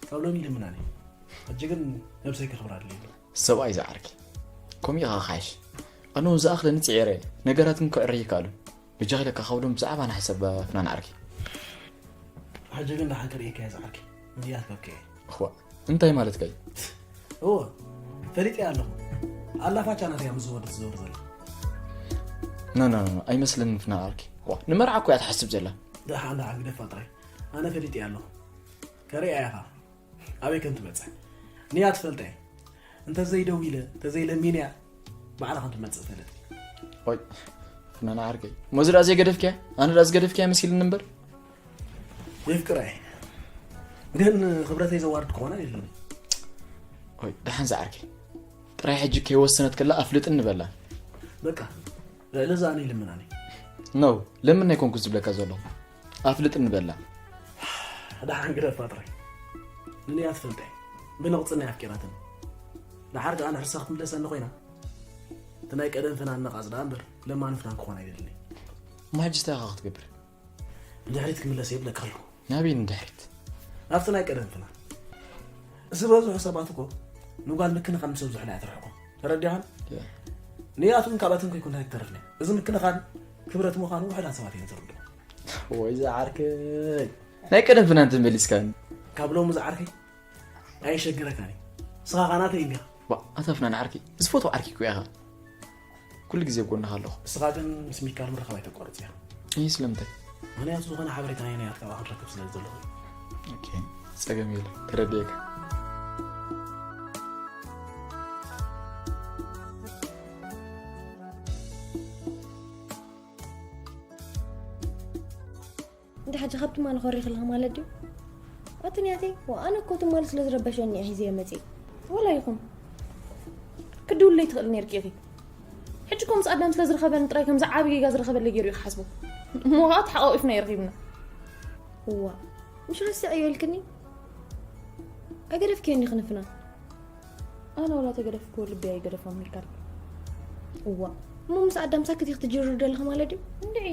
ካብ ሎሚ ኢልምናን እየ። ሕጂ ግን ነብሰይ ከኽብራ ኣድልየ ኣለኹ። ሰብኣይ ዝዓርኪ ከምኡ ኢኻ ክሓይሽ። ኣነ እውን ዝኣኽለኒ ፅዒረ እየ። ነገራት ግን ክዕረ ይከኣሉ። ብጃኺ ለካ ካብሎም ብዛዕባ ንሓሰብ ፍናን ዓርኪ። ሕጂ ግን ደሓን ክርእየካ እየ ዝዓርኪ። ንያት ከብከ እየ። እዋ እንታይ ማለትካ እዩ? እዎ ፈሊጠ ኣለኹ። ኣላፋቻ ናተይ ምስ ዝወደ ትዘውር ዘላ። ኖ ኖ ኖ ኣይመስለንን ፍናን ዓርኪ። ዋ ንመርዓ እኮ እያ ትሓስብ ዘላ። ደሓን ደሓን ግደፋ ጥራይ። ኣነ ፈሊጠ ኣለኹ። ከርእያ ኢኻ ኣበይ ከም ትመፅእ። ንያ ትፈልጠ እየ። እንተዘይደዊለ እንተዘይለሚንያ ባዕላ ከም ትመፅእ ፈለጥ። ኦይ ፍናን ዓርከይ ሞዚ ደኣ ዘይገደፍክያ ኣነ ደኣ ዝገደፍክያ መሲልኒ እምበር። የፍቅራ እየ ግን ክብረተይ ዘዋርድ ክኾና የለን። ኦይ ደሓን ዝዓርከይ ጥራይ ሕጂ ከይወሰነት ከላ ኣፍልጥኒ በላ። በቃ ልዕሊ እዛ ኣነ ይልምናኒ። ኖ ለምን ኣይኮንኩ ዝብለካ ዘለኹ ኣፍልጥኒ በላ። ደሓን ግደፋ ጥራይ። ንንያ ትፈልጠ እየ ብንቕፅና እየ ኣፍቂራትኒ። ደሓር ከዓ ንሕርሳ ክትምለሰኒ ኮይና እቲ ናይ ቀደም ፍናን ነቓፅ ደኣ እምበር ለማኒ ፍናን ክኾን ኣይደልን እየ። እሞ ሕጂ እንታይ ኢኻ ክትገብር? ንድሕሪት ክምለስ እየ ይብለካ ኣለኹ። ናበይ ንድሕሪት? ናብቲ ናይ ቀደም ፍናን። ዝበዝሑ ሰባት እኮ ንጓል ምክንኻን ምስ ኣብዝሑላ እያ ትርሕቆም። ተረዲኻን? ንያቱን ካብኣትን ከይኮንካ ኣይትተርፍን እያ። እዚ ምክንኻን ክብረት ምዃኑ ውሑዳት ሰባት እዮም ዝርድኡ። ወይ ዝዓርከይ ናይ ቀደም ፍናን ተመሊስካኒ። ካብ ሎሚ ዝዓርከይ ኣየሸግረካን እዩ። ንስኻ ኻናተይ እንዲኻ። ዋ ኣታ ፍናን ዓርከይ ዝፈትዎ ዓርከይ እኮ ኢኻ። ኩሉ ግዜ ኣብ ጎንኻ ኣለኹ። ንስኻ ግን ምስ ሚካል ምርኻብ ኣይተቋርጽ ኢኻ። እይ ስለምንታይ? ምኽንያቱ ዝኾነ ሓበሬታ ናይ ናያት ካብኣ ክንረክብ ስለ ዝደለኹ። ኦኬ ጸገም የለ ተረድኤካ። እንደ ሓጂ ካብ ትማሊ ኮሪኽ ኣለኻ ማለት ድዩ? ኣቲ ንያተይ፣ ዋ፣ ኣነ እኮ ትማሊ ስለ ዝረበሸኒ እየ ሒዘዮ መፅእ። ወላ ይኹን። ክድውለይ ትኽእል ነይርኪ ኢኺ። ሕጂ እኮ ምስ ኣዳም ስለ ዝረኸበኒ ጥራይ ከምዚ ዓቢ ጌጋ ዝረኸበለይ ገይሩ እዩ ክሓስቦ። እሞ ኸዓ ተሓቋቒፍና እዩ ረኺብና። እዋ፣ ምሽ ረሲዐዮ ኢልክኒ? ኣይገደፍክዮን ዲኺ ንፍና? ኣነ ወላ ተገደፍክዎ ልቢ ኣይገደፎም ሚካል። እዋ እሞ ምስ ኣዳም ሳክት ኢኺ ትጅርር ደለኺ ማለት ድዩ? እንድዒ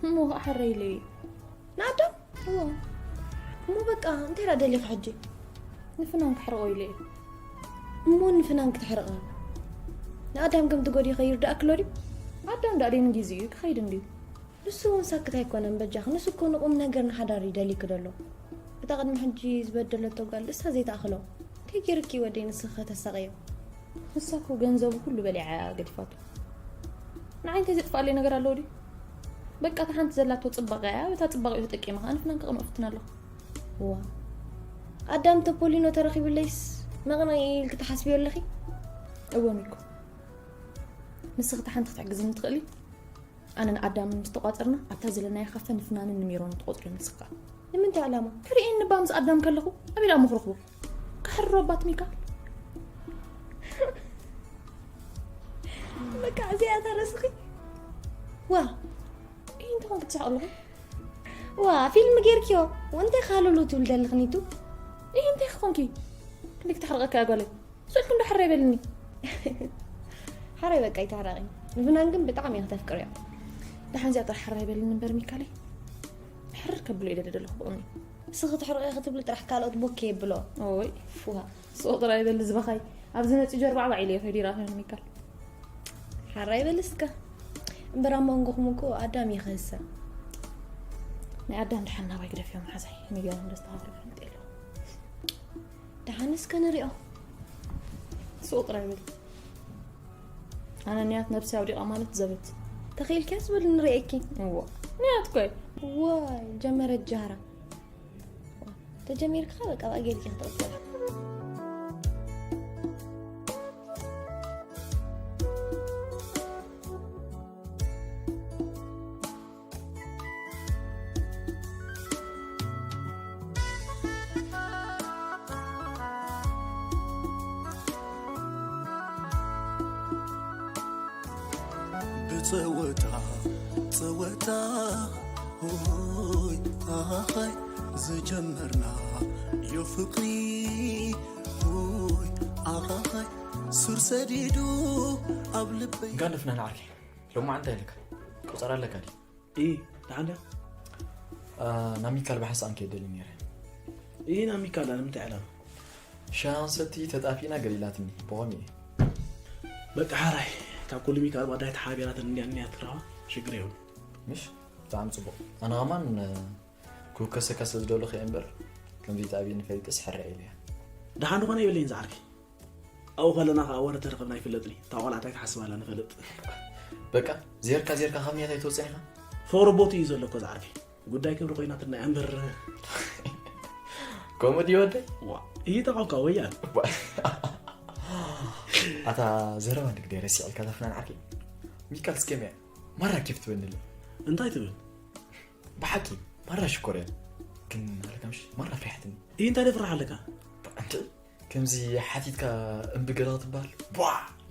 እሞ ከዓ ሕረ ኢለ እየ። ንኣዳም? እዋ እሞ በቃ እንታይ ደኣ ደሊኺ ሕጂ? ንፍናን ክሕርቆ ኢለ እየ። እሞ ንፍናን ክትሕርቂ ንኣዳም ከም ትጎድኢ ከይርድኣኪ ኣሎ ድዩ? ኣዳም ደኣ ደይኑ ጊዜ እዩ ክኸይድ እንድዩ። ንሱ እውን ሳክት ኣይኮነን በጃኺ፣ ንሱ እኮ ንቁም ነገር ንሓዳር እዩ ደልዩኪ ዘሎ። እታ ቅድሚ ሕጂ ዝበደለቶ ጓል ንሳ ዘይትኣኽሎ። እንታይ ገይርኪ ወደይ ንስኺ ከተሳቕዮ? ንሳ እኮ ገንዘቡ ኩሉ በሊዓ እያ ገዲፋቶ። ንዓይ እንታይ ዘጥፍኣለይ ነገር ኣለዎ ድዩ? በቃ እታ ሓንቲ ዘላቶ ፅባቐ እያ፣ በታ ፅባቐኡ ተጠቂመ ከዓ ንፍናን ከቕንኦ እፍትን ኣለኹ። እዋ ኣዳም ተፖሊኖ ተረኺቡለይስ መቕንኢ ኢልኪ ትሓስብዮ ኣለኺ? እወ ሚኮ ንስኺ እታ ሓንቲ ክትሕግዝኒ ትኽእሊ? ኣነን ኣዳምን ምስ ተቋፀርና ኣብታ ዘለናያ ካፈ ንፍናንን ንሜሮንን ትቆፅርዮም ንስኻ ንምንታይ ዕላማ? ክርእየኒ ባ ምስ ኣዳም ከለኹ ኣበይ ደኣ ምኽረኽቦ? ክሕርሮ ኣባት ሚካ በቃ እዚኣ እታ ረስኺ ዋ እንታይ ኮንክ ትስሕቕ ኣለኹ ዋ ፊልም ጌርክዮ እንታይ ካሉሉ ትብል ደለኽኒቱ እንታይ ክኾንኪ ክንደይ ክትሕርቐካ እያ ጓለይ ስእልኩም ዶ ሕራይ በልኒ። ሓራይ በቃ ይታረቂ። ንፍናን ግን ብጣዕሚ እየ ክተፍቅርዮ። ደሓን እዚኣ ጥራሕ ሕራይ በልኒ እምበር ሚካለይ። ሕርር ከብሎ ኢለ ደለኹ ብቕኒ። ንስኺ ትሕርቂ ክትብሊ ጥራሕ ካልኦት ቦኬ የብሎ። ኦይ፣ ፉሃ። ስቕ ጥራይ በሊ ዝበኻይ። ኣብዚ መፂ ጀርባዕ ባዕ ኢለ ከይዲራ ከሚካል። ሓራይ በሊ እስከ። እምበር ኣብ መንጎኹም እኮ ኣዳም ይኸሰ። ናይ ኣዳም ድሓን ናባይ ግደፍዮም ሓዛይ። ንገሮም ደስታ ክብሪ ፍልጥ የለዎ። ደሓን እስከ ንሪኦ። ስቕ ጥራይ በሊ። ኣነ ንያት ነብሲ ኣውዲቓ ማለት ዘበት። ተኺኢልኪ ዝበል ንሪኤኪ። እዎ። ንያት ኮይ። ዋይ ጀመረት ጃህራ። ተጀሚርካ በቃ ብኣ ጌርኪ ክትቕፅል። ብጸወታ ጸወታ ሆይ ኣሃይ ዝጀመርና ዮ ፍቕሪ ሆይ ኣሃይ ሱር ሰዲዱ ኣብ ልበይ እንኳን ደፍና ንዓርኪ ሎማ እንታይ ኣለካ? ቆጸራ ኣለካ ድዩ? እይ ደሓን ድያ? ናሚካል ብሓሳን ከይደሊ ነይረ። እይ ናሚካል ንምንታይ ዕላማ? ሻንሰቲ ተጣፊእና ገሊላትኒ ብኾም እየ። በቃ ሓራይ ካብ ኩሉ ሚካል ባዳይ ተሓቢራትን እንዲያ እንያ ትረዋ ሽግር የብሉ። ምሽ ብጣዕሚ ፅቡቕ። ኣነ ኸማን ክውከሰካ ስለ ዝደለኹ እየ እምበር ከምዚ ተኣብየኒ ፈሊጠስ ሕረ ኢለ እያ። ደሓን ዝኾነ ይብለኝ ዝዓርኪ ኣብኡ ከለና ከዓ ወረ ተረኸብና ይፍለጥኒ እታ ቆልዓ እንታይ ትሓስብ ኣላ ንፈልጥ። በቃ ዜርካ ዜርካ ካብ ኒያት ኣይትወፅን ኢኻ። ፍቕሪ ቦቱ እዩ ዘሎ እኮ ዝዓርከይ ጉዳይ ክብሪ ኮይናትና እያ እምበር። ከምኡ ድዩ ወደይ? ዋ እይተቐምካ ወያል። ኣታ ዘረባ ንግደይ ረሲዕልካ ተፍናን ዓርከይ። ሚካል ስኬምያ ማራ ኬፍ ትበንል። እንታይ ትብል? ብሓቂ ማራ ሽኮር እያ። ግን ኣልካምሽ ማራ ፍሪሓትኒ። ይህ እንታይ ደፍራሕ ኣለካ? እንት ከምዚ ሓቲትካ እምቢ ገለ ክትበሃል ቧ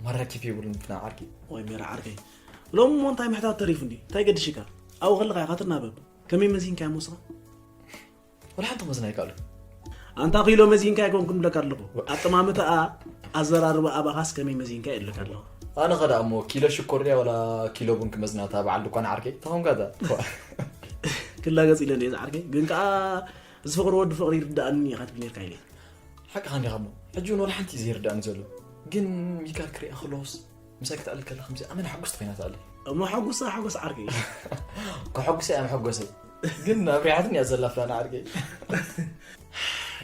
ማራ ኬፍ የብሉን ፍና ዓርኪ። ወይ ሜራ ዓርከይ ሎም እሞ እንታይ ምሕታት ተሪፉ እንዲ እንታይ ገድሽካ ኣብኡ ከለካ ኢካ ትናበብ ከመይ መዚንካ እሞ ስኻ ወላ ሓንቲ መዝና ይከኣሉ ኣንታ ኪሎ መዚንካ ኣይኮንኩን ብለካ ኣለኹ ኣጠማምታኣ ኣዘራርባ ኣባኻስ ከመይ መዚንካ የለካ ኣለኹ ኣነ ኸዳ እሞ ኪሎ ሽኮር ድያ ወላ ኪሎ ቡን ክመዝናታ በዓል ድኳን ዓርከይ ተኾንካ ታ ክላገጽ ኢለ እንደ ዓርከይ ግን ከዓ ዝፍቕሪ ወዲ ፍቕሪ ይርዳእኒ ኢኻ ትብል ነርካ ኢለ ሓቅኻ እንዲኻ እሞ ሕጂ እውን ወላ ሓንቲ ዘይርዳእኒ ዘሎ ግን ሚካል ክሪኣ ከለዎስ ምሳይ ክትኣልል ከላ ከምዚ ኣመና ሕጉስቲ ኮይና ትኣልል እሞ ሓጉሳ ሓጎስ ዓርከይ ከሐጉሰ እያ መሐጎሰይ ግን ኣብሪሓትኒ እያ ዘላ ፍላና ዓርከይ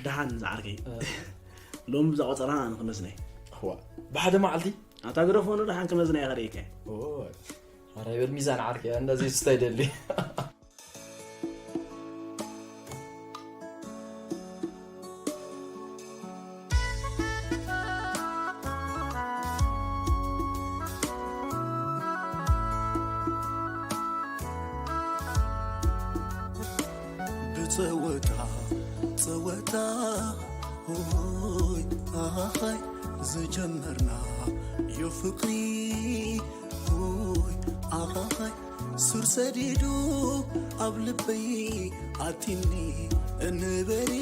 ደሓን ዝዓርከይ ሎም ብዛ ቆፀራ ንክመዝነይ እዋ ብሓደ መዓልቲ ኣታ ግደፎ ኑ ደሓን ክመዝነይ ከርእየካ ኣረ ይበል ሚዛን ዓርከይ እንደዚ ስታይ ደሊ ብጸወታ ጸወታ ሆይ ኣሃይ ዝጀመርና ዮ ፍቕሪ ሆይ ኣሃይ ሱር ሰዲዱ ኣብ ልበይ ኣቲኒ እንበሪ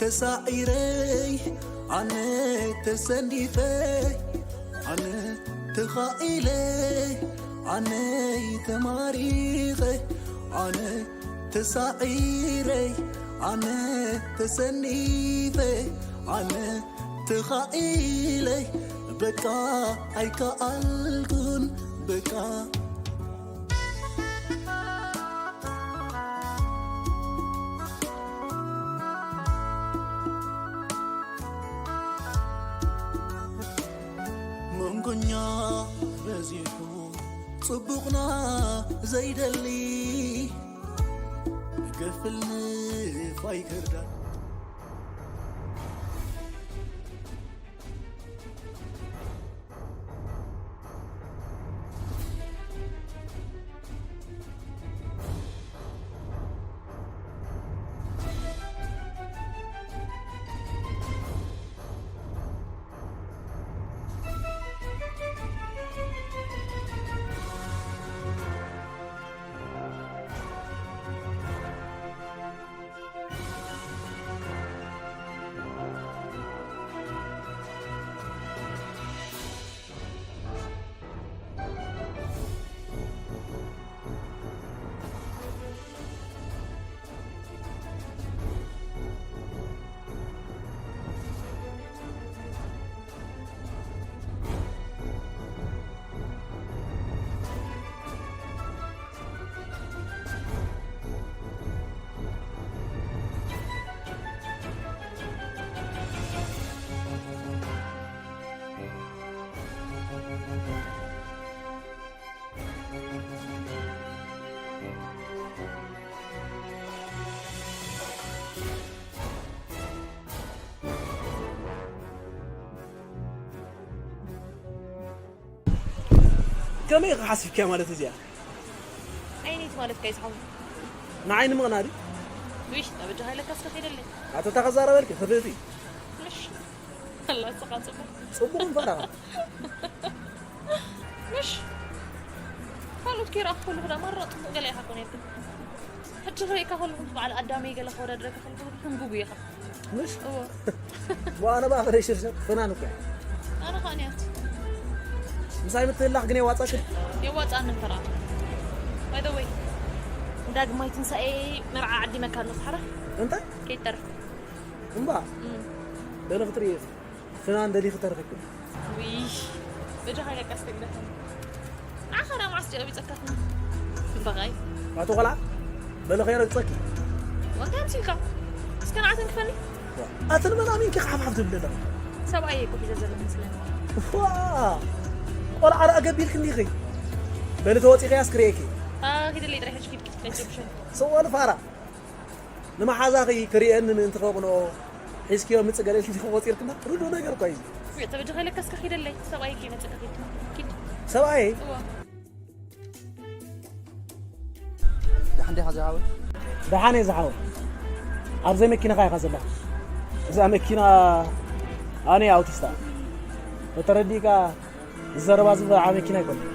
ተሳዒረይ ኣነ ተሰኒፈ ኣነ ተኻኢለ ኣነይ ተማሪኸ ኣነ ተሳዒረይ ኣነ ተሰኒፈ ኣነ ተኻኢለይ በቃ ኣይከኣልኩን በቃ መንጎኛ በዚሑ ጽቡቕና ዘይደሊ ገፍል ንፋይ ክርዳድ ከመይ ኢኻ ሓሲብካያ ማለት እዚኣ? ዓይነይቲ ማለት ከይ ዝሓው። ንዓይኒ ምቕናዲ? ዊሽ፣ ተበጃ ሃይለካ እስከ ኸይደለይ። ኣቶ ተኸዛረበልኪ፣ ክፍእቲ። ምሽ። ኣላ፣ ስኻ ጽቡቕ። ጽቡቕ እምበራ። ምሽ። ካልኦት ከይረኣኹ ከለኹ ደኣ ማራ ጽቡቕ ገለ ኢኻ ኮን የብልካ። ሕጂ ክርእየካ ከለኹ በዓል ኣዳመይ ገለ ከወዳድረካ ከለኹ ሕንጉጉ ኢኻ። ምሽ? እዎ። ሞ ኣነ ብኣፈረይ ሽርሸር ፍናን እኮ እየ። ኣነ ኸኣ ንያት። ምሳይ ምትህላኽ ግን የዋጻእክን? የዋጻእኒ እምበራ። By the way፣ ዳግማይ ትንሳኤ መርዓ ዓዲመካ ኣለኹ፣ ሓራ? እንታይ? ከይትተርፍ። እምባ? እም። በለ ክትርኢ እየ። ፍናን ደሊኺ ተረኺብኪ። ውይ፣ በጃኻ ኢለካ ኣስተግደፈኒ። ንዓኻ ደኣ መዓስ ድዩ ኣቢጸካ ፍናን? እምበቓይ። ኣቶ ቆልዓ፣ በለ ከይረግጸኪ። ወንታይ ኣምሲልካ? እስከ ንዓ ተንክፈኒ። ኣትን መን ኣሚንኪ ሓፍሓፍ ትብሊ ኣለኺ? ሰብኣየይ እኮ ሒዘ ዘለኹ መስለኒ። ዋ! ቆልዓ ደኣ ገቢልኪ እንዲኺ። በሊ ተወጺኺ ኣስክርየኪ። አ፣ ኪደለይ ጥራይ ሕጂ ኪድ፣ ኪድ፣ ኪድ፣ ኪድ። ሰው ወልፋራ። ንመሓዛኺ ክርእየኒ ምእንቲ ከቕንኦ ሒዝክዮ ምጽእ ገለ ኢልኪ ቆጺርክና ርዱእ ነገር እኮ እዩ። ወይ ተበጃኻ ኢለካ እስከ ኪደለይ፣ ሰብኣይ ከይመጽእ ከፊት። ኪድ። ሰብኣይ? እዋ። ደሓን ዲኻ ዝሓወይ? ደሓን እየ ዝሓወይ። ኣብዘይ መኪናኻ ኢኻ ዘለኻ። እዛ መኪና ኣነ ኣውቲስታ። ተተረዲእካ ዝዘረባ ዝበዓ መኪና ኣይኮነን።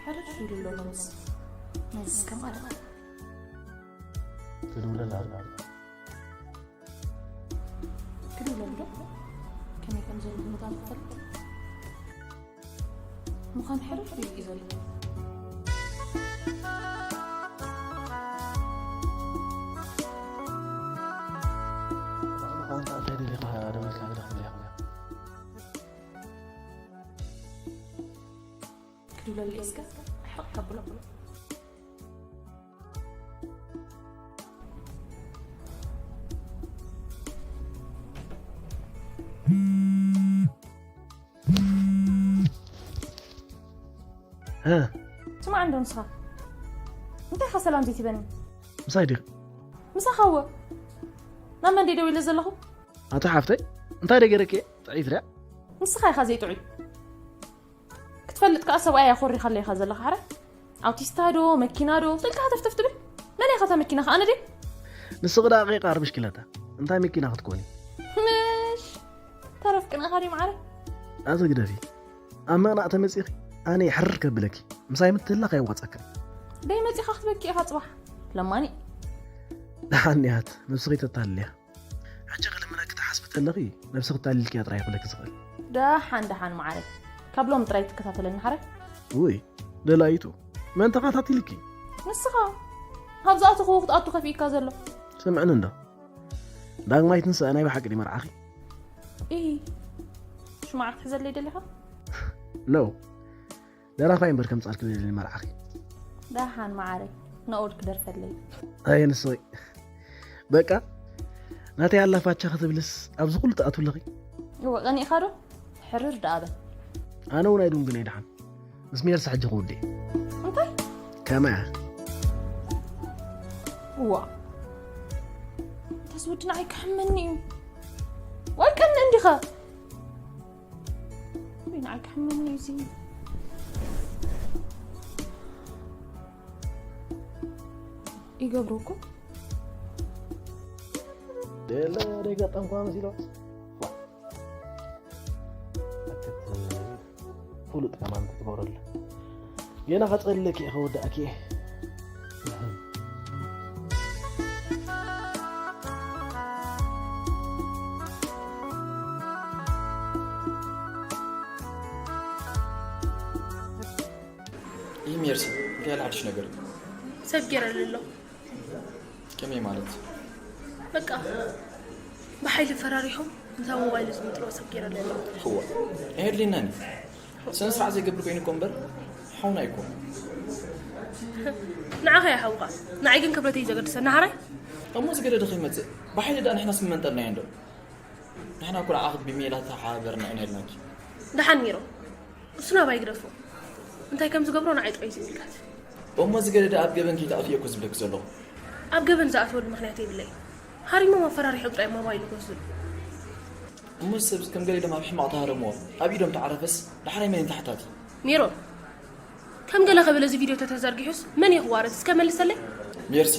ሕርር ኢሉ ኣሎ ነብስ። ነዚ እስከ ማለት። ትድውለላ ኣላ። ክድውለሉ ዶ? ከመይ ከም ዘሎ ኩነታት ትፈልጥ? ምዃን ሕርር ኢሉ እዩ ዘሎ። ምዃን ከኣ እንታይ ደሊኻ ደወልካ ግዳ ክትብልያ? ክድውለለይ እስከ ሕቕ ከብሎ። እ። ስማዕ እንዶ ንስኻ። እንታይ ኢኻ ሰላም ዘይትበኒ? ምሳይ ዲኺ? ምሳኻ እወ። ናብ መን ደይ ደው ኢለ ዘለኹ? ኣታ ሓፍተይ፣ እንታይ ደገረኪ? ጥዕይቲ ድያ? ንስኻ ኢኻ ዘይጥዑይ። ክትፈልጥ ከኣ ሰብኣይ ኣኾሪኻለይ ኢኻ ዘለኻ ሓረ? ኣውቲስታ ዶ፣ መኪና ዶ፣ ኢልካ ሃተፍተፍ ትብል? መን ኢኻ እታ መኪና ከኣ ኣነ ድየ? ንስኺ ደኣ ቂቃ ኣርብሽ ኪላታ። እንታይ መኪና ክትኮኒ? ምሽ! ተረፍ ቅንእኻ ድዩ መዓረ? ኣቲ ግደፊ። ኣብ ምቕናእ ተመጺኺ፣ ኣነ እየ ሕርር ከብለኪ። ምሳይ ምትህላኽ ኣየዋጻእክን። ደይ መጺኻ ክትበኪ ኢኻ ጽባሕ። ለማኒ። ደሓን እያት፣ ነብስኺ ተታልልያ። ሕጂ ክልምነኪ ትሓስቢ ተለኺ፣ ነብስኺ ተታሊልክያ ጥራይ ክብለኪ ዝኽእል። ደሓን፣ ደሓን መዓረይ። ካብ ሎሚ ጥራይ ትከታተለኒ ሓረ? ውይ፣ ደላይቱ። መን ተኸታቲልኪ? ንስኻ። ካብ ዝኣተኽዎ ክትኣቱ ከፊእካ ዘሎ። ስምዕኒ እንዶ። ዳግማይ ትንሳኤ ናይ ብሓቂ ድዩ መርዓኺ? ኢሂ። ሽምዓ ክትሕዘለይ ደሊኻ? ኖ። ደራፋይ እምበር ከምጻልኪ ደልየ መርዓኺ። ደሓን መዓረይ፣ ናኦድ ክደርፈለይ። ኣየ ንስኺ። በቃ፣ ናተይ ኣላፋቻ ክትብልስ ኣብዚ ኩሉ ትኣትው ኣለኺ? እወ፣ ቀኒእኻ ዶ? ሕርር ደኣ በል። ኣነ እውን ኣይድንጉን እየ ደሓን። ምስ ሜርሲ ሕጂ ክውድእ። እንታይ? ከመይ? እዋ። እንተስ ወዲ ንዓይ ክሕመኒ እዩ። ዋይ ቀንእ እንዲኻ። ወይ ንዓይ ክሕመኒ እዩ እዚ። ይገብሮ እኮ። ደለ ደይ ገጠምኳ መሲሎ። ኣክት ፍሉጥ ከማን ትግበረሉ። ገና ከጸልለኪ እየ፣ ከወዳእኪ እየ። ይህ ሜርሲ እንታይ ያለ ሓድሽ ነገር? ሰብ ገይረሉ ኣሎ። ከመይ ማለት? በቃ ብሓይሊ ፈራሪሖም ነታ ሞባይል ዝምጥሎ ሰብ ገይረሉ ኣሎ። ክዋ ኣይድልናን እዩ። ስነ ስርዓት ዘይገብር ኮይኑ እኮ እምበር ሓውና እኮ። ንዓኻ እያ ሓውኻ፣ ንዓይ ግን ክብረተይ እዩ ዘገድሰኒ። ሓራይ እሞ ዝገደደ ከይመፅእ ብሓይሊ ዳ ንሕና ስመንጠልናዮ እንዶ? ንሕና እኮ ንዓኺ ብሜላ ተሓባበርና ኢና ኢልናኪ። ደሓን ሜሮ፣ እሱ ናባይ ግደፎ። እንታይ ከም ዝገብሮ ንዓይ ጥራይ ዝምልከት። እሞ ዝገደደ ኣብ ገበን ከይትኣትዮ እኮ ዝብለኪ ዘለኹ። ኣብ ገበን ዝኣትወሉ ምኽንያት የብለይ። ሃሪሞም ኣፈራሪሖም ጥራይ ሞባይሉ ክወስዱ። እሞ ሰብ ከም ገሊኦም ኣብ ሕማቕ ተሃረምዎ ኣብ ኢዶም ተዓረፈስ ዳሕራይ መን ተሓታቲ? ሜሮን፣ ከም ገለ ክብል እዚ ቪድዮ ተተዘርጊሑስ መን እዩ ክዋረድ? እስከ መልሰለይ። ሜርሲ፣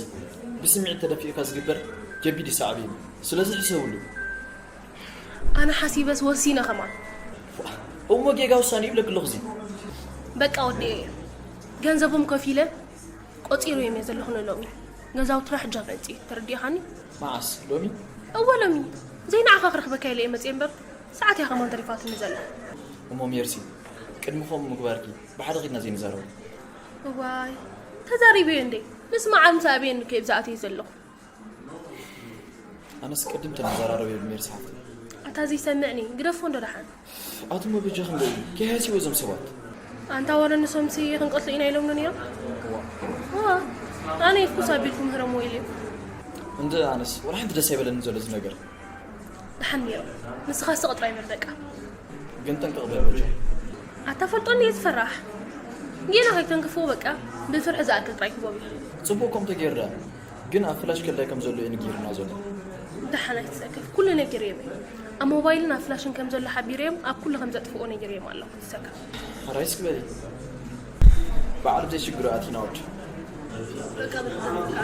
ብስምዒት ተደፊእካ ዝግበር ከቢድ እዩ ሳዕቤኑ። ስለዚ ሕሰብሉ። ኣነ ሓሲበስ ወሲነ ከማን። እሞ ጌጋ ውሳኔ ይብለክ ኣለኹ። እዚ በቃ ወዲኤ እየ። ገንዘቦም ከፊለ ቆፂረ እየ ዘለኹ ንሎሚ። ገዛውትና ሕጂ ኣብ ዕንፂ፣ ተረዲእኻኒ? መዓስ? ሎሚ? እወ ሎሚ። ዘይንዓኻ ክረኽበካ ኢለ እየ መፅየ እምበር ሰዓት እያ ከማን ተሪፋትኒ ዘላ። እሞ ሜርሲ፣ ቅድሚ ከምኡ ምግባርኪ ብሓደ ኺድና ዘይንዛረቡ። እዋይ፣ ተዛሪበዮ እንዴ? ምስ መዓልምሳ ኣበየኒ ከ ይብዛኣት እየ ዘለኹ። ኣነስ ቅድም ተመዘራረብ የብል ሜርሲ ሓፍቲ። ኣታ ዘይሰምዕኒ ግደፎ እንዶ ደሓን። ኣቱሞ በጃ ክንደይ ከይሃሲዎ እዞም ሰባት። ኣንታ ዋላ ንሶምሲ ክንቀትሎ ኢና ኢሎምኒ ነይሮም። ዋ ኣነ ይፍኩስ ኣቢልኩም ምህረሞ ኢሉ እዩ። እንደ ኣነስ ወላ ሓንቲ ደስ ኣይበለኒ ዘሎ እዚ ነገር። ደሓን ነይሮም። ንስኻ ስቕ ጥራይ በል በቃ። ግን ጠንቀቕ በል በጃ። ኣታ ፈልጦ እንድየ ዝፈራሕ። ጌና ከይተንክፍዎ በቃ ብፍርሒ ዝኣክል ጥራይ ክቦም እዩ። ጽቡቕ ከም ተገይሩ ደኣ ግን ኣብ ፍላሽ ከላይ ከም ዘሎ እዩ ነጊሩና ዘሎ። ደሓን ኣይትሰከፍ፣ ኩሉ ነጊረዮም እየ። ኣብ ሞባይልን ኣብ ፍላሽን ከም ዘሎ ሓቢረዮም ኣብ ኩሉ ከም ዘጥፍኦ ነጊረዮም ኣለኹ። ኣይትሰከፍ። ራይስ ክበሊ በዓል ዘይሽግሩ ኣቲና ወድ በቃ በቃ በቃ።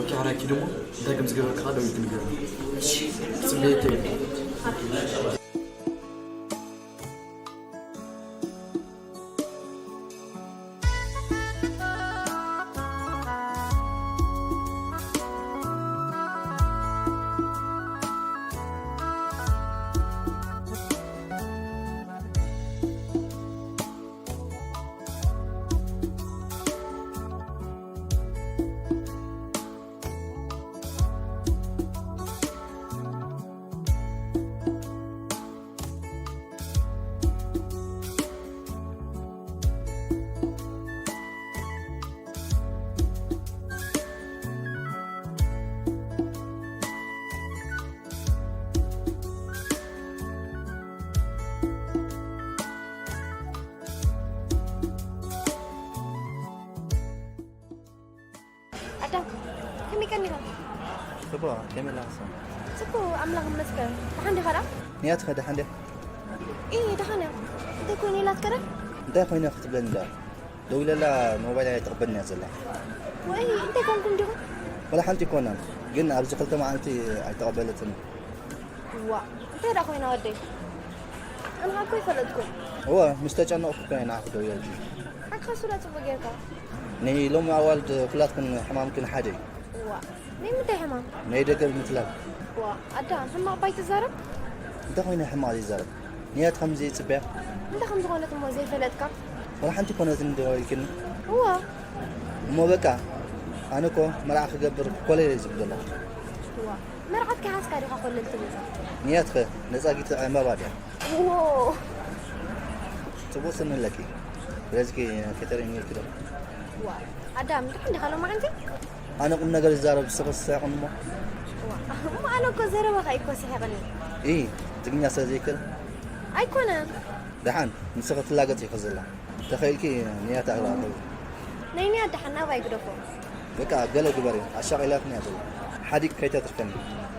ኦኬ ሓራኪ ደሞ እንታይ ከም ዝገበርካ ደው ይትንገር ጽቤት ኣዳም፣ ከመይ ቀኒኻ? ጽቡቕ፣ ከመይ ኣለኻ? ጽቡቕ፣ ኣምላኽ ይመስገን። ደሓን ዲኻ ደኣ? ንያትኸ ደሓን ድያ? ኢ፣ ደሓን እያ። እንታይ ኮይኑ ኢላትከ ደኣ? እንታይ ኮይነ ክትብለኒ ደኣ? ደዊለላ ሞባይል ኣይትቕበልን እያ ዘላ። ወይ፣ እንታይ ኮንኩም ዲኹም? ወላ ሓንቲ ኣይኮናን፣ ግን ኣብዚ ክልተ መዓልቲ ኣይተቐበለትን። ዋ፣ እንታይ ደኣ ኮይና ወደይ? ኣነ እኮ ይፈለጥኩ። እወ፣ ምስ ተጨነቕኩ እኮ እየ ንዓኺ ደውየልኪ። ሓቅኻ ሱላ ጽቡቕ ጌርካ። ንሎሚ ኣዋልድ ኩላትክን ሕማምክን ሓደ እዩ። ዋ፣ ናይ ምንታይ ሕማም? ናይ ደገ ብምትላል። ዋ፣ ኣዳም፣ ሕማቕ ባይ ትዛረብ? እንታይ ኮይነ ሕማቕ ዘይዛረብ? ንያት ከምዚ ይጽበያ? እንታይ ከም ዝኾነት እሞ ዘይፈለጥካ? ወላ ሓንቲ ኮነትን ዶ ኢልክኒ? እዋ። እሞ በቃ፣ ኣነ እኮ መርዓ ክገብር ኮለል እየ ዝብል ዘለኹ። እዋ፣ መርዓት ከይሓዝካ ዲኻ ኮለል ትብል? ንያትኸ ነጻጊት ዕምባባ ድያ? እዎ። ጽቡቕ ስኒ ኣለኪ። ስለዚኪ ከተርእይኒ ኢልኪ ዶ? እዋ፣ ኣዳም፣ ድሓን ዲኻ ሎማዓንቲ? ኣነ ቁም ነገር ዝዛረብ ንስኺ ስሕቕኒ እሞ። እዋ፣ እሞ ኣነ እኮ ዘረባኻ እዩ እኮ ስሒቕኒ። እይ፣ ትግርኛ ስለ ዘይክእል? ኣይኮነን። ደሓን፣ ንስኺ ትላገጺ ኢኺ ዘላ። ተኸኢልኪ ንያት ኣቕርቢ። ናይ ንያት ደሓን ናባይ ግደፎ። በቃ፣ ገለ ግበሪ፣ ኣሻቒላትኒ እያ ዘላ። ሓዲግ ከይተትርፈኒ።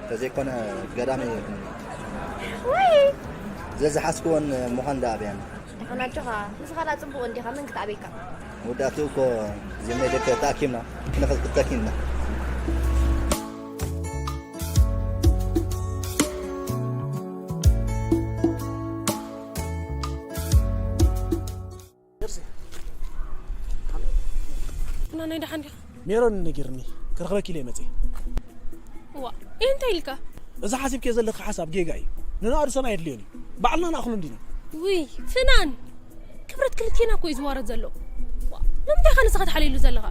ተዘይኮነ ገዳመይ ይኹን። ወይ! ዘዝሓዝክወን ምዃን ደኣ ኣብያኒ። ደሓን ኣጆኻ፣ ንስኻ ደኣ ጽቡቕ እንዲኻ፣ መን ክትኣበየካ? መወዳእትኡ እኮ ዝመይ ደቀ ተኣኪብና፣ ክንኽትክተኪ ኢና። እና ናይ ደሓን ዲኻ? ሜሮን ነጊርኒ ክረኽበኪ ኢለ መፅእ። እዋ፣ ይህ እንታይ ኢልካ? እዚ ሓሲብኪ ዘለኺ ሓሳብ ጌጋ እዩ። ንንኣዱ ሰብ ኣየድልዮን እዩ። ባዕልና ንኣኽሎ እንዲና። ውይ ፍናን፣ ክብረት ክልቴና እኮ እዩ ዝዋረድ ዘሎ። ንምንታይ ኢኻ ንስኻ ትሓልየሉ ዘለኻ?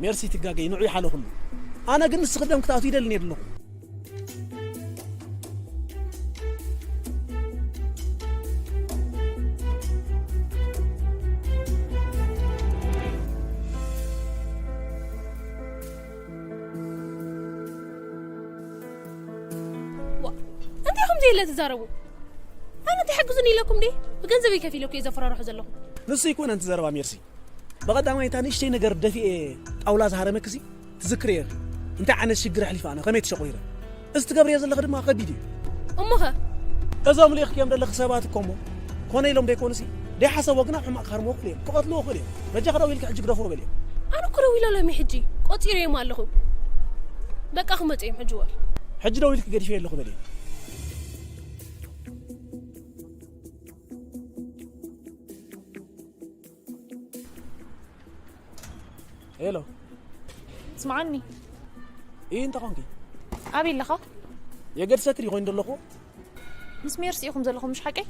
ሜርሲ ትጋገይ፣ ንዑ ይሓለኹሉ። ኣነ ግን ንስኺ ደም ክትኣትዊ ይደሊ ነይሩ ኣለኹ። ዋ፣ እንታይ ኢኹም ዘየለ ትዛረቡ? ኣነ እንታይ ሓግዙኒ ኢለኩም ድየ? ብገንዘበይ ከፊለ እኮ እየ ዘፈራርሑ ዘለኹ። ንሱ ኣይኮነን እቲ ዘረባ ሜርሲ። ብቐዳማይ እታ ንእሽተይ ነገር ደፊኤ ጣውላ ዝሃረመክሲ ትዝክርዮ ኢኺ። እንታይ ዓይነት ሽግር ኣሕሊፈ ኣነ ከመይ ተሸቑሪረ? እዚ ትገብርዮ ዘለኺ ድማ ከቢድ እዩ። እሞኸ? እዞም ልኢኽክዮም ዘለኺ ሰባት እኮ እሞ ኮነ ኢሎም ደይኮኑሲ ደይሓሰቦ ግና ኣብ ሕማቕ ክሃርምዎ ክእሉ እዮም። ክቐትልዎ ክእሉ እዮም። በጃኺ ደው ኢልኪ ሕጂ ግደፍዎ በልዮ። ኣነ እኮ ደው ኢለ ሎሚ ሕጂ ቆጺረዮም ኣለኹ። በቃ ክመጹ እዮም ሕጂ እወ። ሕጂ ደው ኢልኪ ገዲፈዮ ኣለኹ በልዮ። ሄሎ። ስምዓኒ። ኢይ፣ እንታይ ኾንኪ? ኣበይ ኣለኻ? የገድሰኪ ድዩ ኮይኑ ዘለኹ? ምስ ሜርሲ ኢኹም ዘለኹም፣ ምሽ ሓቀይ?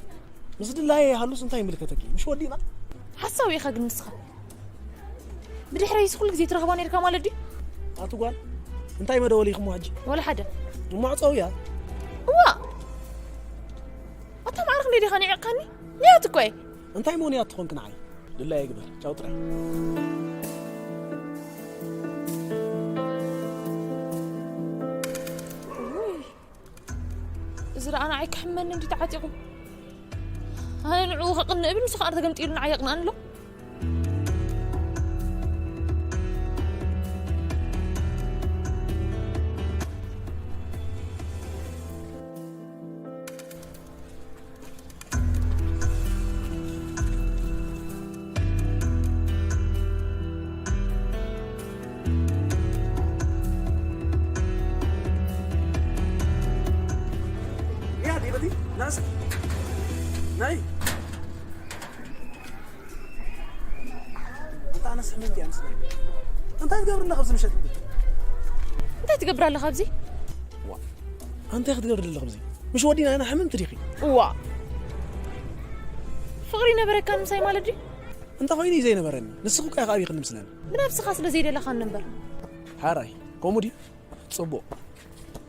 ምስ ድላየ ይሃሉስ እንታይ ይምልከተኪ? ምሽ ወዲና? ሓሳዊ ኢኻ ግን ንስኻ። ብድሕረይስ ኩሉ ግዜ ትረኽባ ነይርካ ማለት ድዩ? ኣቲ ጓል፣ እንታይ መደወሊኹሞ ሕጂ? ወላ ሓደ። እሞ ዕጸውያ። እዋ! ኣታ ማዕረ ክንደይ ዲኻ ንዒቕካኒ? ንያት እኮ እየ። እንታይ እሞ ንያት ትኾንኪ ንዓይ? ድላየ ግበር። ቻው ጥራይ። ውይ፣ እዚ ደኣ ንዓይ ክሕመኒ እንዲ ተዓጢቑ። ኣነ ንዕኡ ከቕንእ እብል፣ ንሱ ከኣ ተገምጢሉ ንዓይ የቕንኣኒ ኣሎ። ያ ዲበቲ ናስ ናይ እንታ ኣነስ ሕምምቲ እያ ምስለኒ። እንታይ ትገብር ኣለኻ ኣብዚ ምሸት? እንታይ ትገብር ኣለኻ ኣብዚ? ዋ፣ እንታይ ክትገብር ኣለኻ ኣብዚ? ምሽ ወዲና ኢና ሕምምቲ ዲኺ? እዋ። ፍቕሪ ነበረካን ምሳይ ማለት ድዩ? እንተ ኾይኑ እዩ ዘይነበረኒ። ንስኺ እኮ ኢኻ ኣብይኽኒ ምስለኒ። ብነብስኻ ስለ ዘይደለኻኒ እምበር። ሓራይ፣ ከምኡ ድዩ? ጽቡቕ።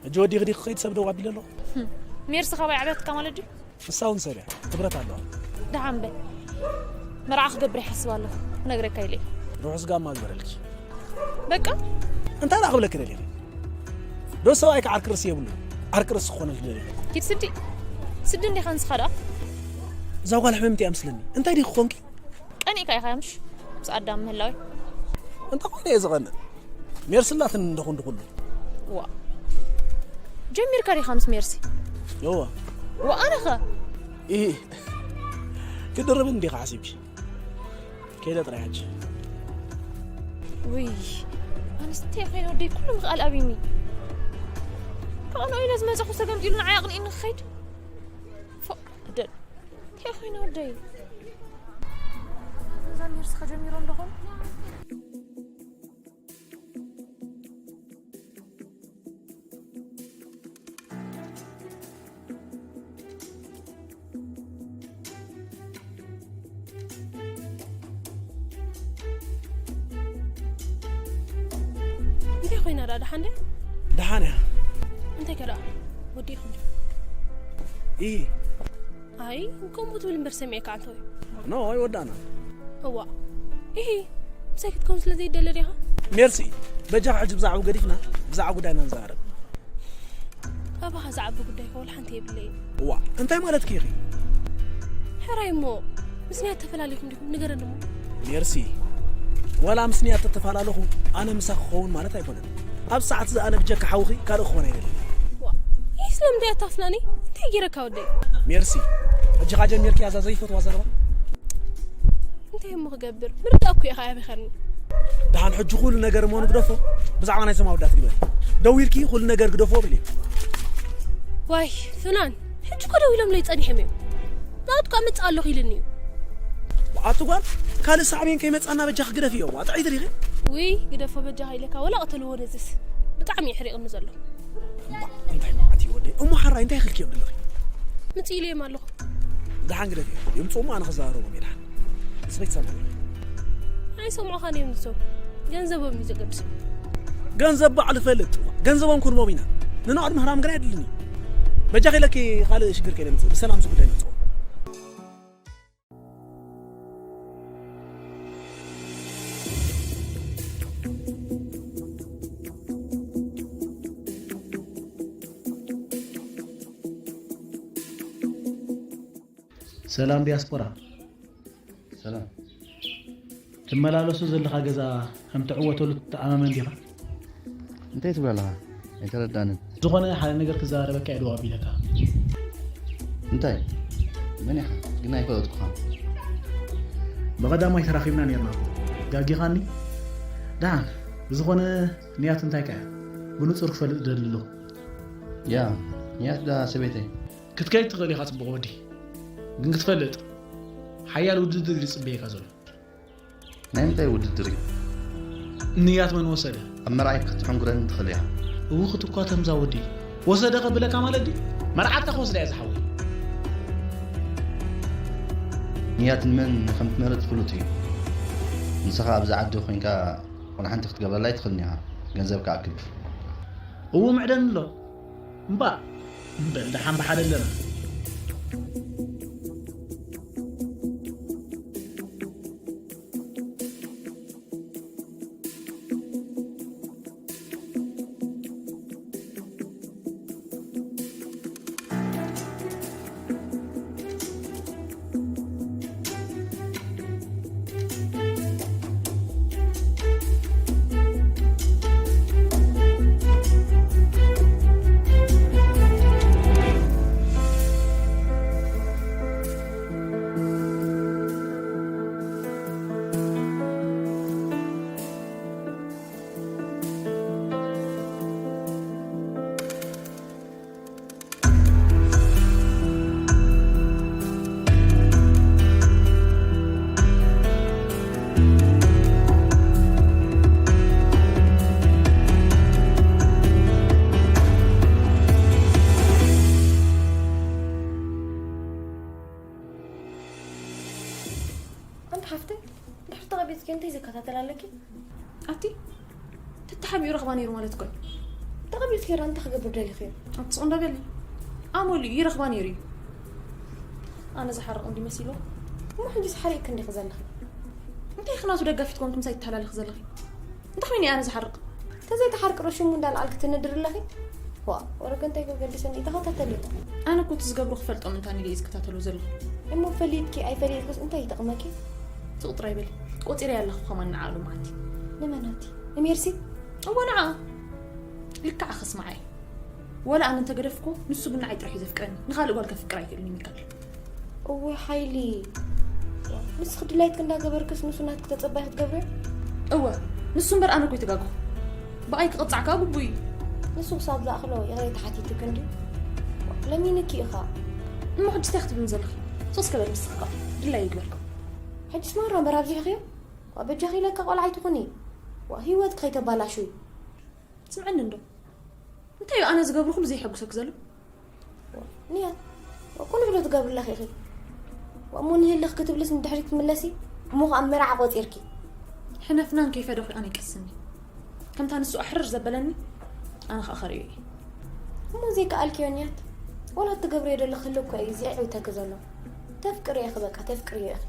ሕጂ ወዲኺ ዲኺ ክኸይድ ሰብ ደው ኣቢለ ኣለኹ። ህም፣ ሜርሲ ካባይ ዓብያትካ ማለት ድዩ? ንሳ እውን ሰብ እያ፣ ክብረት ኣለዋ። ደሓን በል። መርዓ ክገብር ይሓስብ ኣለኹ፣ ክነግረካ ኢለ እየ። ርሑስ ጋማ ግበረልኪ። በቃ? እንታይ ደኣ ክብለኪ ደሊኺ? ዶ ሰብኣይኪ ዓርኪ ርእሲ የብሉን? ዓርኪ ርእሲ ክኾነልኪ ደሊኺ? ኪድ ስዲ። ስዲ እንዲኻ ንስኻ ደኣ? እዛ ጓል ሕምምቲ እያ ምስለኒ። እንታይ ዲኺ ኮንኪ? ቀኒእካ ኢኻ ምሽ? ምስ ኣዳም ምህላወይ። እንታይ ኮይነ እየ ዝቐንእ? ሜርሲ ኣላትኒ እንዶ ክንዲ ኩሉ። ዋ። ጀሚርካ ዲኻ ምስ ሜርሲ? እወ። ዋ፣ ኣነኸ? ኢሂ። ክድርብኒ ዲኻ ሓሲብኪ? ከይደ ጥራይ ሕጂ። ውይ፣ ኣነስ እንታይ ኮይነ ወደይ ኩሉ ምኽኣል ኣቢኒ። ከቐንኦ ኢለ ዝመጻኹ ተገምጢሉ ንዓይ ኣቕኒእኒ ክኸይድ? ፎእ፣ ደል። እንታይ ኮይነ ወደይ? እዛ ሜርሲ ከጀሚሮም ደኾን? እንታይ ኮይና ደኣ? ደሓን ድያ? ደሓን እያ። እንታይ ከ ደኣ? ወዲእኹም ድዩ? ኢሂ። ኣይ፣ ከምኡ ትብል እምበር ሰሚዐካ ኣንተ ወይ? ኖ፣ ኣይወዳእና። እዋ። ኢሂ፣ ምሳይ ክትከውን ስለ ዘይደለ ዲኻ? ሜርሲ፣ በጃኻ ሕጂ ብዛዕባኡ ገዲፍና፣ ብዛዕባ ጉዳይና ንዛረብ። ካባኻ ዝዓቢ ጉዳይ ከ ወላ ሓንቲ የብለይን። እዋ፣ እንታይ ማለትኪ ኢኺ? ሕራይ እሞ፣ ምስ ንያት ተፈላለይኩም ዲኹም? ንገረኒ እሞ። ሜርሲ፣ ወላ ምስ ንያት ተተፈላለኹ፣ ኣነ ምሳኺ ክኸውን ማለት ኣይኮነን። ኣብ ሰዓት እዚ ኣነ ብጀካ ሓውኺ ካልእ ክኾን ኣይደልን። ዋ፣ ይህ ስለምንታይ ኣታፍናኒ? እንታይ ገይረካ ወደይ? ሜርሲ፣ ሕጂ ኻ ጀሚርኪ ኣዛ ዘይፈትዋ ዘረባ? እንታይ እሞ ክገብር? ምርዳእ እኮ ኢኻ ኣቢኸኒ። ደሓን ሕጂ ኩሉ ነገር እሞ ንግደፎ፣ ብዛዕባ ናይ ሰም ኣወዳት ግበሪ። ደዊልኪ ኩሉ ነገር ግደፎ በልዮ። ዋይ፣ ፍናን፣ ሕጂ እኮ ደው ኢሎምለይ ጸኒሖም እዮም። ናትኳ እመጽእ ኣለኹ ኢሉኒ እዩ። ኣቲ ጓል፣ ካልእ ሳዕቤን ከይመጽኣና በጃኺ ግደፍዮ። ዋ፣ ጥዕይቲ ዲኺ? ውይ፣ ግደፎ በጃኻ ኢለካ፣ ወላ ቅተልዎ ነዝስ። ብጣዕሚ እዩ የሕሪቕኒ ዘሎ። እባ፣ እንታይ መዓት እዩ ወደይ? እሞ ሓራይ እንታይ ኢልክዮም ዘለኺ? ምጽእ ኢለዮም ኣለኹ። ደሓን ግደፍዮ። ይምጽኡ እሞ ኣነ ክዘራረቦም እየ ደሓን። ንስኺ ትሰምዒ። ኣይሰምዑኻን እዮም ንሶም። ገንዘቦም እዩ ዘገድሶም። ገንዘብ ባዕሉ ፈልጥ። ገንዘቦም ኩርቦም ኢና። ንንቕድሚ ህራም ግና የድልኒ። በጃኺ ኢለኪ ካልእ ሽግር ከይነምጽእ። ብሰላም ዝጉዳይ ነምጽኦ። ሰላም ዲያስፖራ። ሰላም። ትመላለሱ ዘለኻ ገዛ ከም ትዕወተሉ ትተኣማመን ዲኻ? እንታይ ትብል ኣለኻ? ኣይተረዳንን። ዝኾነ ሓደ ነገር ክዘራረበካ እየ ደው ኣቢለካ። እንታይ? መን ኢኻ? ግን ኣይፈለጥኩኻን። ብቐዳማይ ተራኺብና ነርና እኮ። ጋጊኻኒ? ደሓን። ብዝኾነ ንያት እንታይ ከ እያ? ብንጹር ክፈልጥ ደሊ ኣለኹ። ያ፣ ንያት ዳ ሰበይተይ? ክትከይድ ትኽእል ኢኻ ጽቡቕ ወዲ። ግን ክትፈልጥ፣ ሓያል ውድድር እዩ ዝጽበየካ ዘሎ። ናይ ምንታይ ውድድር እዩ? ንያት መን ወሰደ? ኣብ መርዓይ ክትሕንጉረኒ ትኽእል እያ። እው ክትኳተምዛ ወዲ። ወሰደ ከብለካ ማለት ድዩ? መርዓታ ክወስዳ እያ ዝሓወይ። ንያት ንመን ከም ትመርጽ ፍሉጥ እዩ። ንስኻ ኣብዚ ዓዲ ኮይንካ ዋላ ሓንቲ ክትገብረላ ኣይትኽእልን ኢኻ። ገንዘብ ክኣክብ። እው ምዕደን ኣሎ። እምባ። እምበል ደሓን ብሓደ ኣለና። ኣንቲ ሓፍተይ፣ ድሕሪ ተቐቢጽኪ እንታይ ዝከታተል ኣለኪ? ኣቲ፣ ተተሓቢኡ ረኽባ ነይሩ ማለት እኮ እዩ። ተቐቢጽኪ ራ እንታይ ክገብር ደሊኺ? ኣትስቕ እንዳበሊ። ኣመሉ እዩ፣ ይረኽባ ነይሩ እዩ። ኣነ ዝሓርቕ እንዲ መሲሉ። እሞ ሕጂስ ሓሪቕኪ እንዲኺ ዘለኺ? እንታይ ኢኺ ናቱ ደጋፊት ኮንኪ ምሳይ ትተሓላለኺ ዘለኺ? እንታይ ኮይነ ኣነ ዝሓርቕ? ተዘይተሓርቂ ዶ ሽሙ እንዳልዓልኪ ትንድሪ ኣለኺ? ዋ፣ ወረገ እንታይ ከገድሰኒ? ይተኸታተል እዩ። ኣነ እኮ እቲ ዝገብሮ ክፈልጦ ምእንታን ኢለ እየ ዝከታተሎ ዘለኹ። እሞ ፈሊጥኪ ኣይፈሊጥክስ እንታይ ይጠቕመኪ? ትቑጥር ኣይበሊ። ቆጺረ ኣለኹ ከማን ንዓ ሎማዓንቲ። ንመናቲ? ንሜርሲ? እወ ንዓ። ልክዓ ከስምዓ እየ። ወላ ኣነ እንተገደፍኩ፣ ንሱ ግን ንዓይ ጥራሕ እዩ ዘፍቅረኒ። ንኻልእ ጓል ከፍቅር ኣይክእልን እዩ ሚካል። እወ ሓይሊ። ንስኺ ድላይትኪ እንዳገበርክስ ንሱ ናትኪ ተጸባይ ክትገብርዮ? እወ፣ ንሱ እምበር ኣነ እኮ ኣይተጋግኹ። ብኣይ ክቕጻዕ ከኣ ግቡእ እዩ። ንሱ ክሳብ ዝኣኽሎ ይቕሬታ ሓቲትኪ እንድዩ። ለሚንኪ ኢኻ። እሞ ሕጂ እንታይ ክትብልኒ ዘለኺ? ሶስ ከበል ንስኺ ከኣ ድላይ ይግበርካ። ሕጂስ ማራ እምበር ኣብዚሕክዮ? ዋ በጃኺ ኢለካ ቆልዓ ኣይትኹኒ። ዋ ህይወትኪ ከይተባላሽዊ። ስምዕኒ እንዶ። እንታይ እዩ ኣነ ዝገብሮ ኩሉ ዘየሐጉሰኪ ዘሎ? ንያ፣ ቁኑዕ ዶ ትገብሪ ኣለኺ ኢኺ? እሞ ንህልኽ ክትብልስ ንድሕሪት ትምለሲ? እሞ ኸኣ መርዓ ቆጺርኪ። ሕነፍናን ከይፈደኹ ኣነ ይቀስኒ። ከምታ ንሱ ኣሕርር ዘበለኒ፣ ኣነ ኸኣ ኸርእዮ እየ። እሞ ዘይከኣልክዮ ንያት፣ ወላ እትገብርዮ ዘለኺ ህልኽ እኮ እዩ ዘዕውተኪ ዘሎ። ተፍቅርዮ ኢኺ በቃ፣ ተፍቅርዮ ኢኺ።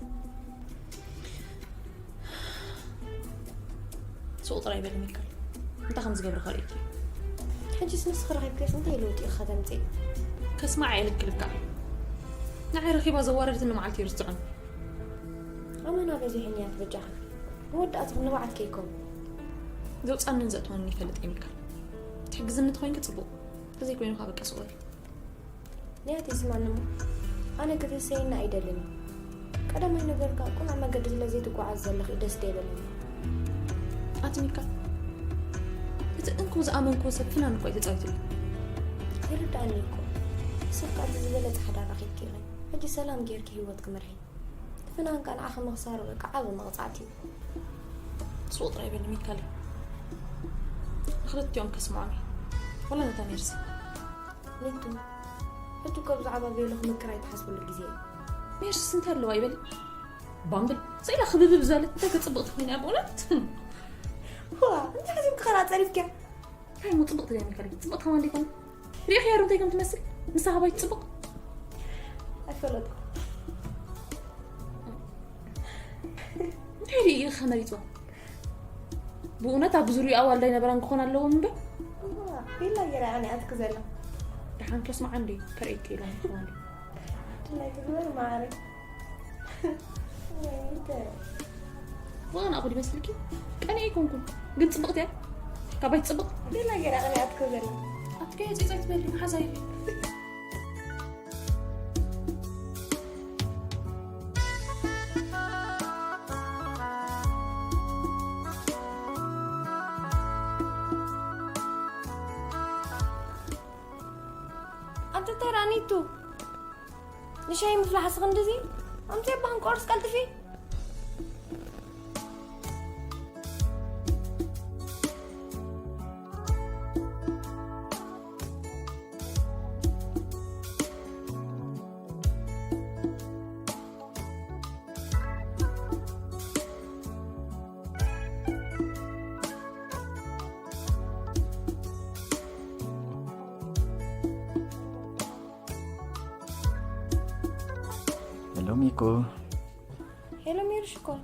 ሱቕ ጥራይ በሊ ሚካል። እንታይ ከም ዝገብር ከርእየኪ። ሕጂስ ንስኺ ረኺብክዮስ እንታይ ለውጢ ኢኺ ከተምጽኢ? ከስማዕ እየ ልክልካ። ንዓይ ረኺባ ዘዋረደትኒ መዓልቲ ይርስዖን። ኣመና በዚሑ ንያት በጃኺ። መወዳእትኺ ንብዓት ከይከውን። ዘውጻንን ዘእትወንን ይፈልጥ እየ ሚካል። ትሕግዝኒ ተኾይንኪ ጽቡቕ። ተዘይኮይኑ ከኣ በቃ ሱቕ በሊ። ንያት ይስማዕኒ እሞ፣ ኣነ ክትህሰየኒ ኣይደልን እየ። ቀዳማይ ነገር ከኣ፣ ቅኑዕ መገዲ ስለ ዘይትጓዓዝ ዘለኺ ደስ ደይበለኒ። ኣቲ ሚካ፣ እቲ እንኮ ዝኣመንክዎ ሰብ ፍናን እኮ እዩ ተጻዊቱለይ። ይርድኣኒ እኮ። ንስኺ ከኣ እቲ ዝበለጸ ሓዳር ረኺብኪ ኢኺ። ሕጂ ሰላም ጌርኪ ህይወትኪ ምርሒ። ፍናን ከኣ ንዓኺ ምኽሳሩ በቃ ዓቢ መቕጻዕቲ እዩ። ሱቕ ጥራይ በሊ ሚካል። ንኽልቲኦም ከስምዖም እየ። ወላ ነታ ሜርሲ። ኒቱ፣ ሕጂ እኮ ብዛዕባ ቤሎ ክምክር ኣይትሓስብሉ ግዜ እዩ። ሜርሲስ እንታይ ኣለዋ ይበሊ? ባምብል ስኢላ ክብብብ ዝበለት እንታይ ከጽብቕ ትኾይና እያ ብእውነት? ዋ፣ እንታይ ሓሲብኪ ኸላ ጸሪፍኪያ? እንታይ እሞ ጽብቕቲ ደኣ ኢልካ ድዩ? ጽብቕቲ ከማን ደይኮነ? ሪኢኽያ ዶ እንታይ ከም ትመስል? ንሳ ካባይ ትጽብቕ? ኣይፈለጥኩ። እንታይ ሪኢ ኢኻ መሪጽዋ? ብእውነት ኣብ ዙርያኡ ኣዋልድ ኣይነበራን ክኾና ኣለዎም እምበር? ዋ፣ ቢላ ገይራ ኣነ ኣትክ ዘላ። ደሓን ከስምዓ እንዴ? ከርእየኪ ኢላ ክኾና። ድላይ ትግበር ማዕረ። ወይተ። ወገን ኣቑ ይመስልኪ? ቀኒ ኣይኮንኩን። ግን ጽብቕቲ እያ። ካባይ ትጽብቕ? ቢላ ገይራ ኣነ ኣትክ ዘላ። ኣትከ ጽይጻይ ትበሊ መሓዛ ኢሉ። ኣንተ እንታይ ደኣ ኒቱ? ንሻሂ ምፍላሕ እስኺ እንደዚ? ኣምፅእ ኣባኽን ቆርስ ቀልጥፊ። ሄሎ ሚኮ። ሄሎ ሚሩ ሽኮር።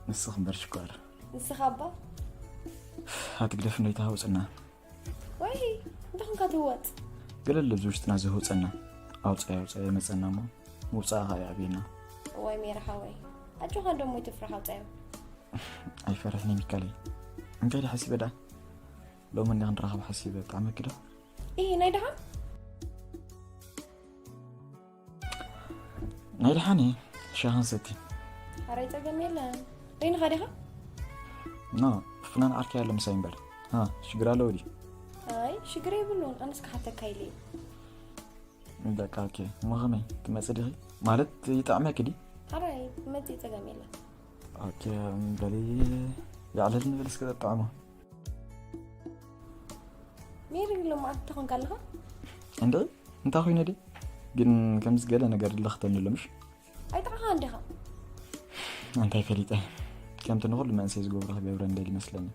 ንስኽ እምበር ሽኮር። ንስኻ እባ? ኣትግደፍ እንዶ ይተሃውፅና። ወይ፣ እንታይ ኮንካ ትህወፅ? ገለ ኣሎ ኣብዚ ውሽጥና ዝህውፀና። ኣውፃዮ ኣውፃዮ ይመፀና እሞ ምውፃእ ኸዓ ይኣብየና። ወይ ሜራ ሓወይ፣ ኣጆኻ እንዶ እሞ ይትፍራሕ ኣውፃዮ። ኣይፈርሕን እየ ሚካለይ። እንታይ ዶ ሓሲበ ደኣ? ሎሚ እንዳ ክንራኸብ ሓሲበ ብጣዕሚ ክዳ። ኢሂ፣ ናይ ደሓን? ናይ ደሓን እየ፣ ሻሂ ክንሰቲ። ሓራይ ጸገም የለን። በይንኻ ዲኻ? ኖ፣ ፍናን ዓርከይ ኣሎ ምሳይ እምበር። ሃ፣ ሽግር ኣለዎ ድዩ? ኣይ፣ ሽግር የብሉን። ኣነስ ክሓተካ ኢለ እየ። በቃ፣ ኦኬ። እሞ ከመይ? ትመጽእ ዲኺ? ማለት፣ ይጥዕመኪ ድዩ? ሓራይ፣ ትመጽእ ጸገም የለን። ኦኬ፣ በሊ፣ የዕለል ንበል እስከ ጠጥዕሞ። ሜሪ፣ ሎማዓንቲ እንታይ ኮንካ ኣለኻ? እንድዒ፣ እንታይ ኮይነ ድየ? ግን ከምዚ ገለ ነገር ለኽተኒ ኣሎ፣ ምሽ? ኣይጠዓኻን ዲኻ? እንታይ ፈሊጠ? ከምቲ ንኹሉ መንእሰይ ዝገብሮ ክገብረ እንደሊ ይመስለኒ።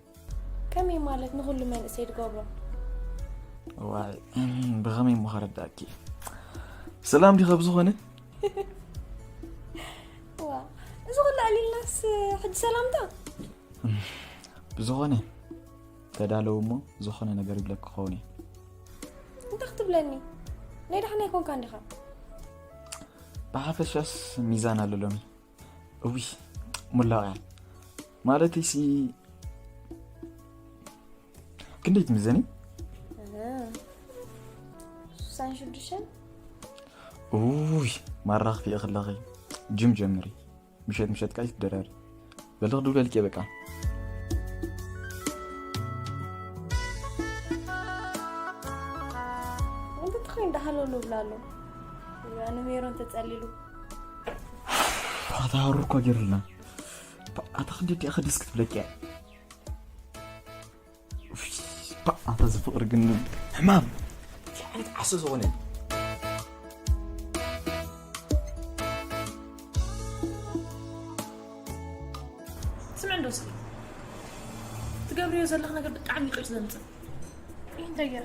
ከመይ ማለት ንኹሉ መንእሰይ ዝገብሮ? ዋይ፣ ብኸመይ እሞ ከረዳእኪ? ሰላም ዲኻ ብዝኾነ? ዋ፣ እዚ ኩሉ ኣዕሊልናስ ሕጂ ሰላምታ? ብዝኾነ፣ ተዳለዉ እሞ ዝኾነ ነገር ይብለኪ ክኸውን እየ። እንታይ ክትብለኒ? ናይ ደሓን ኣይኮንካን ዲኻ? ብሓፈሻስ ሚዛን ኣሎ ሎሚ። እውይ፣ ሙላቕ እያ። ማለተይሲ፣ ክንደይ ትምዘኒ? እህ፣ ስሳን ሽዱሽተን። ኡይ፣ ማራ ክፍኢ ከለኺ ጅም ጀምሪ። ምሸት ምሸት ከኣ ይትደራሪ። በሊ ክድውለልኪ እየ በቃ። እንተ ተኾይኑ ደሓለሉ እብላ ኣሎ። ኣነ ሜሮን ተጸሊሉ። ኣታ ሃሩር እኮ ገይሩልና። ኣታ ክንደይ ደኣ ክድስ ክትብለኪ እያ። ኡፍ፣ ባ፣ ኣታ እዚ ፍቕሪ ግን ሕማም። እንታይ ዓይነት ዓሶ ዝኾነ እዩ? ስምዕ እንዶ እስኪ። ትገብርዮ ዘለኺ ነገር ብጣዕሚ እዩ ቂጭ ዘምጽእ። ይህ እንታይ ገይረ?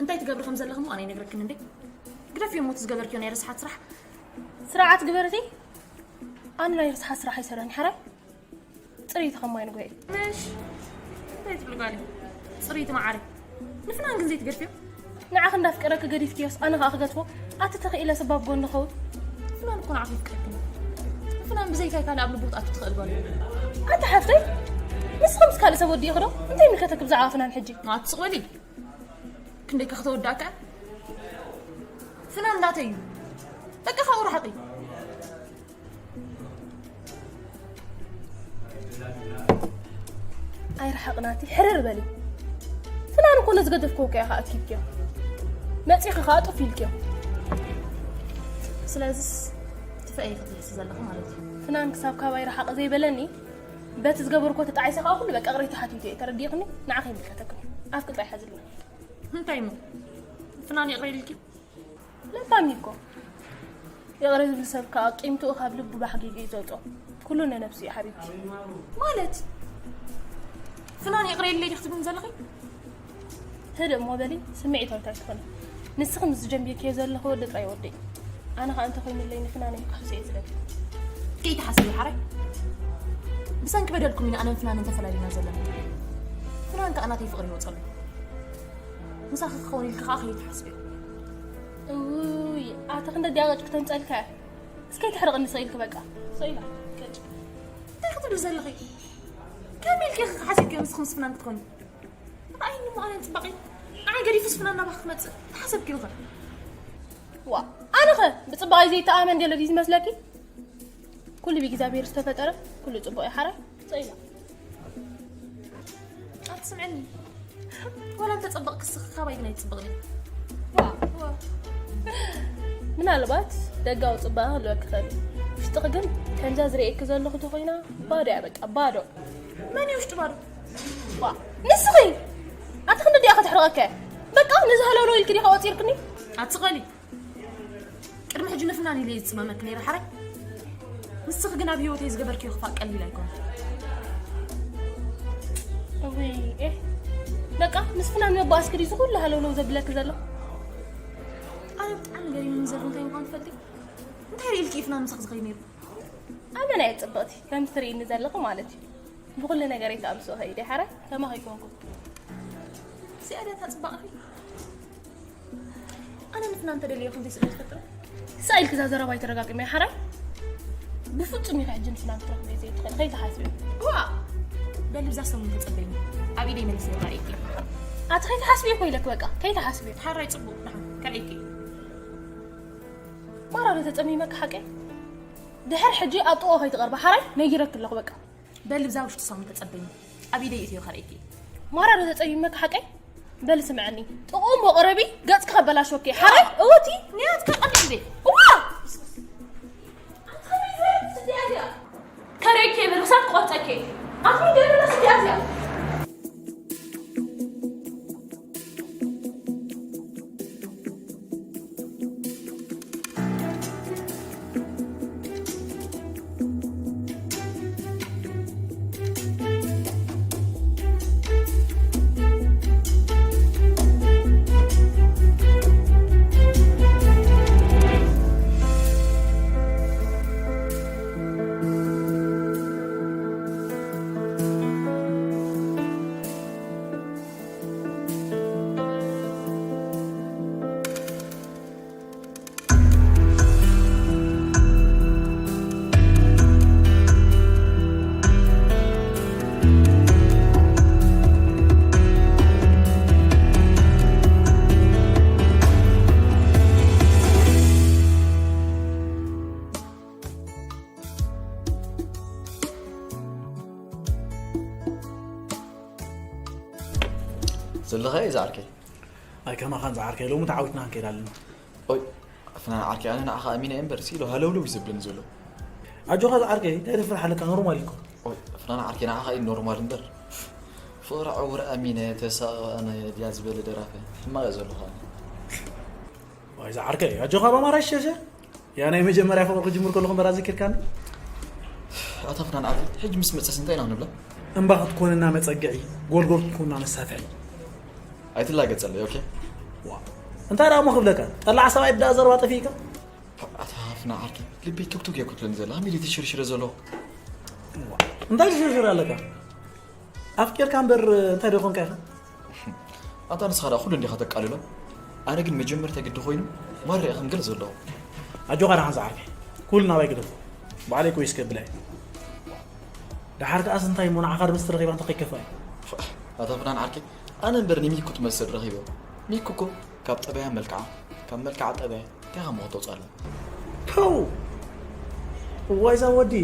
እንታይ ትገብሪ ከም ዘለኺ እሞ ኣነ ይነግረክን እንዴ? ግደፍዮ እሞ እቲ ዝገበርክዮ ናይ ርስሓት ስራሕ። ስርዓት ግበረቲ። ኣነ ናይ ርስሓት ስራሕ ኣይሰርሕን፣ ሓራይ? ጽርይቲ ከማይ ንጎይ። ምሽ? እንታይ ትብሊ ጓለይ? ጽርይቲ መዓረይ። ንፍናን ግን ዘይትገድፍዮ? ንዓኺ እንዳፍቀረኪ ገዲፍክዮስ ኣነ ከኣ ክገድፎ? ኣቲ ተኽኢለ ስባብ ጎኒ ኸውን? ፍናን እኮ ንዓኺ ይፍቅረኪ። ፍናን ብዘይካይ ካልእ ኣብ ልቡ ክትኣቱ ትኽእል ጓል እያ። ኣቲ ሓፍተይ፣ ንስኺ ምስ ካልእ ሰብ ወዲእኺ ዶ? እንታይ ይምልከተኪ ብዛዕባ ፍናን ሕጂ? ኣቲ ስቕ በሊ። ክንደይ ከ ከተወዳእካ? ፍናን ናተይ እዩ። በቃ ካብኡ ርሓቂ። ኣይረሓቕናቲ፣ ሕርር በሊ። ፍናን እኮ ነዚ ገደፍክዎ እኮ ኢኻ ኣትኪብክዮ። መጺኺ ኸኣ ጡፍ ኢልክዮ። ስለዚስ ትፍእይ ክትብልሲ ዘለኺ ማለት እዩ። ፍናን ክሳብ ካባይ ረሓቐ ዘይበለኒ፣ በቲ ዝገበርክዎ ተጣዒሰ ኸኣ ኩሉ በቃ ቅሬታ ሓቲቱ እየ። ተረዲእኽኒ? ንዓኺ ይምልከተክን እዩ። ኣፍኪ ጥራይ ሓዝልና። እንታይ እሞ? ፍናን ይቕረ ኢልኪ? ለባም እዩ እኮ። ይቕረ ዝብል ሰብ ከዓ ቂምትኡ ካብ ልቡ ባሕጊጉ እዩ ዘውፅኦ። ኩሉ ነነብሱ እዩ ሓቢብቲ። ማለት ፍናን ይቕረ ኢለይ ዲኽ ትብልኒ ዘለኺ? ህደ እሞ በሊ፣ ስምዒታዊት ኣይትኾኒ። ንስኺ ምስ ዝጀምብክዮ ዘለኺ ወዲ ጥራይ ወደይ። ኣነ ከዓ እንተኾይኑለይ ንፍናን እየ ክሕሶ እየ ዝደሊ። ከይትሓስቢ ሓራይ። ብሰንኪ በደልኩም ኢና ኣነን ፍናንን ተፈላሊና ዘለና። ፍናን ከዓ ናተይ ፍቕሪ ይወፀሉ። ምሳኺ ክኸውን ኢልኪ ከዓ ከይትሓስቢ። እውይ፣ ኣታ ክንደ ዲያቆጭ ክተምፀልካ እያ። እስከ ይትሕረቕኒ ስቕ ኢልኪ በቃ። ስቕ ኢላ። ከጭ። እንታይ ክትብሊ ዘለኺ? ከመይ ኢልኪ ኢኺ ሓሲብኪ ንስኺ ምስ ፍናን ክትኮኒ? ርኣይኒ እሞ ኣነ ፅባቐይ። ንዓይ ገዲፉስ ፍናን ናባኺ ክመፅእ ተሓሰብኪ ዶ ኸ? ዋ፣ ኣነኸ ብፅባቐይ ዘይተኣመን ገለ ድዩ ዝመስለኪ? ኩሉ ብእግዚኣብሔር ዝተፈጠረ ኩሉ ፅቡቕ እዩ ሓራይ። ስቕ ኢላ። ኣትስምዕኒ። ወላ እንተጸበቕኪ እስኺ ካባይ ግን ኣይትጽበቕኒ። ዋ፣ ዋ። ምናልባት ደጋዊ ጽባቐ ክህልወኪ ይኽእል እዩ። ውሽጥኺ ግን ከምዛ ዝርእየኪ ዘለኹ ተኾይና ባዶ እያ በቃ፣ ባዶ። መን እዩ ውሽጡ ባዶ? ዋ፣ ንስኺ! ኣቲ ክንዲ ድኣ ከተሕርቐከ? በቃ ነዚ ሃለውለው ኢልኪ ዲኻ ቆጺርክኒ? ኣትስቐሊ። ቅድሚ ሕጂ ንፍናን ኢለ እየ ዝጽመመኪ ነይረ ሓራይ። ንስኺ ግን ኣብ ህይወተይ ዝገበርክዮ ክፋእ ቀሊል ኣይኮነን። እውይ፣ ኤህ። በቃ ምስ ፍናን ምብኣስኪ ድዩ እዚ ኩሉ ሃለውለው ዘብለኪ ዘሎ? ኣነ ብጣዕሚ ገሪሙኒ ዘሎ እንታይ ምዃኑ ትፈልጢ? እንታይ ርኢልኪ እዩ ፍናን ምሳኺ ዝኸይድ ነይሩ? ኣመና እየ ጽብቕቲ፣ ከምቲ ትርእይኒ ዘለኺ ማለት እዩ። ብኹሉ ነገረይ ተኣምስኦ ከይደ ሓራይ ከማኺ ኣይኮንኩን። እዚኣ ድያ እታ ጽባቐኺ? ኣነ ንፍናን ተደልየ ከምዘይ ስለ ዝፈጥር። ስቕ ኢልኪ እዛ ዘረባ ኣይተረጋግምያ ሓራይ። ብፍጹም ኢኺ ሕጂ ንፍናን ክትረኽብዮ ዘይትኽእሊ፣ ከይትሓስቢ። ዋ! በሊ ብዛ ሰሙን ተጸበይኒ። ኣብ ኢደይ መሊሰ የራእየኪ። ኣቲ ከይትሓስቢ እኮ ኢለኪ በቃ፣ ከይትሓስቢ። ሓራይ ጽቡቕ፣ ደሓን፣ ከርእየኪ። ማራ ዶ ተጸሚመኪ ሓቀይ? ድሕር ሕጂ ኣብ ጥቕኡ ከይትቐርቢ ሓራይ ነጊረኪ ኣለኹ በቃ። በሊ ብዛ ውሽጢ ሰሙን ተጸበይኒ። ኣብ ኢደይ እትዮ ከርእየኪ። ማራ ዶ ተጸሚመኪ ሓቀይ? በሊ ስምዕኒ። ጥቕኡ እሞ ቅረቢ፣ ገጽኪ ከበላሽወኪ። ሓራይ እወቲ። ንያት ከቐኒ እንዴ? እዋ! ከርእየኪ እየ በሊ ክሳብ ክቆርጸኪ። ኣቲ ገለ ስዲ ኣዚያ። ዘለኻ እዩ ዝዓርከይ። ኣይ ከማኻን ዝዓርከይ፣ ሎሚ ተዓዊትና ክንከይድ ኣለና። ኦይ፣ ፍናን ዓርከይ፣ ኣነ ንዓኻ ኣሚነ እምበር፣ ስኢሉ ሃለውለው እዩ ዘብለኒ ዘሎ። ኣጆኻ ዝዓርከይ፣ እንታይ ደፍርሕ ኣለካ፣ ኖርማል እኮ። ኦይ፣ ፍናን ዓርከይ፣ ንዓኻ እዩ ኖርማል እምበር። ፍቕሪ ዕውር ኣሚነ፣ ተሳቐ ኣነ ድያ ዝበለ ደራፊ፣ ሕማቕ እየ ዘለኹ ኣነ። ዋይ ዝዓርከይ፣ ኣጆኻ በማራ ይሸሸ። ያ ናይ መጀመርያ ፍቕሪ ክጅምር ከለኹ እምበር ኣዘኪርካኒ? ኣታ ፍናን ዓርከይ፣ ሕጂ ምስ መጸስ እንታይ ኢና ክንብላ? እምባ ክትኮንና መጸግዒ፣ ጎልጎል ክትኮንና መሳፍሒ። ኣይትላገጸለይ፣ ኦኬ? ዋ። እንታይ ደኣ እሞ ክብለካ? ጠላዕ ሰብኣይ ብደኣ ዘረባ ጠፊእካ? ኣታ ፍናን ዓርከይ፣ ልበይ ቱክቱክ እየ ክትብለኒ ዘላ፣ ከመይ ድየ ተሸርሽረ ዘለኹ? ዋ። እንታይ ትሽርሽር ኣለካ? ኣፍቂርካ እምበር እንታይ ዶ ኮንካ ኢኻ? ኣታ ንስኻ ደኣ ኩሉ እንዲኻ ተቃልሎ። ኣነ ግን መጀመርታ ግዲ ኮይኑ ማራ ኢኻ ገለ ዘለዎ። ኣጆኻ ደሓን ዝዓርከይ። ኩሉ ናባይ ግደፎ። ባዕለይ ኮይስ ከብላ እየ። ደሓር ከኣስ እንታይ እሞ ንዓኻ ዶ ምስ ተረኺባ እንታይ ከይከፍኣ እዩ? ኣታ ፍናን ዓርከይ፣ ኣነ እምበር ንሚኩ ትመስል ረኺበ። ሚኩ እኮ ካብ ጠባያ መልክዓ፣ ካብ መልክዓ ጠባያ እንታይ ከም ተውጻለ። ፖው! እዋይ እዛ ወዲ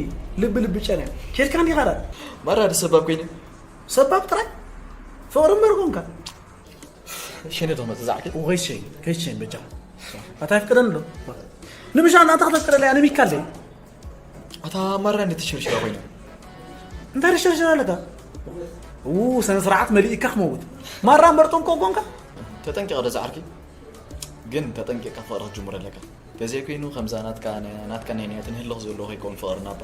ልቢ ልቢ ጨነ። ኬድካ እንዲኻ ዳ? ማራ ዶ ሰባብ ኮይነ? ሰባብ ጥራይ? ፍቕሪ እምበር ኮንካ። ሸነ ዶ መጽእ ዝዓርከይ? እዋይ ሸይ፣ ከይሸይ በጃ። ኣታ ይፍቅደን ዶ? ንምሻ እናታ ከተፍቅደለይ ኣነ ሚካለይ። ኣታ ማራ እንዴት ትሽርሽራ ኮይነ? እንታይ ትሽርሽር ኣለካ? ው፣ ስነ ስርዓት መሊእካ ክመውት። ማራ እምበር ጦም ኮንኮንካ? ተጠንቂቕ ዶ ዝዓርከይ? ግን ተጠንቂቕካ ፍቕሪ ክትጅምር ኣለካ። ተዘይኮይኑ ከምዛ ናትካ ናትካ ናይ ናትን ህልኽ ዘለዎ ከይከውን ፍቕርና እባ።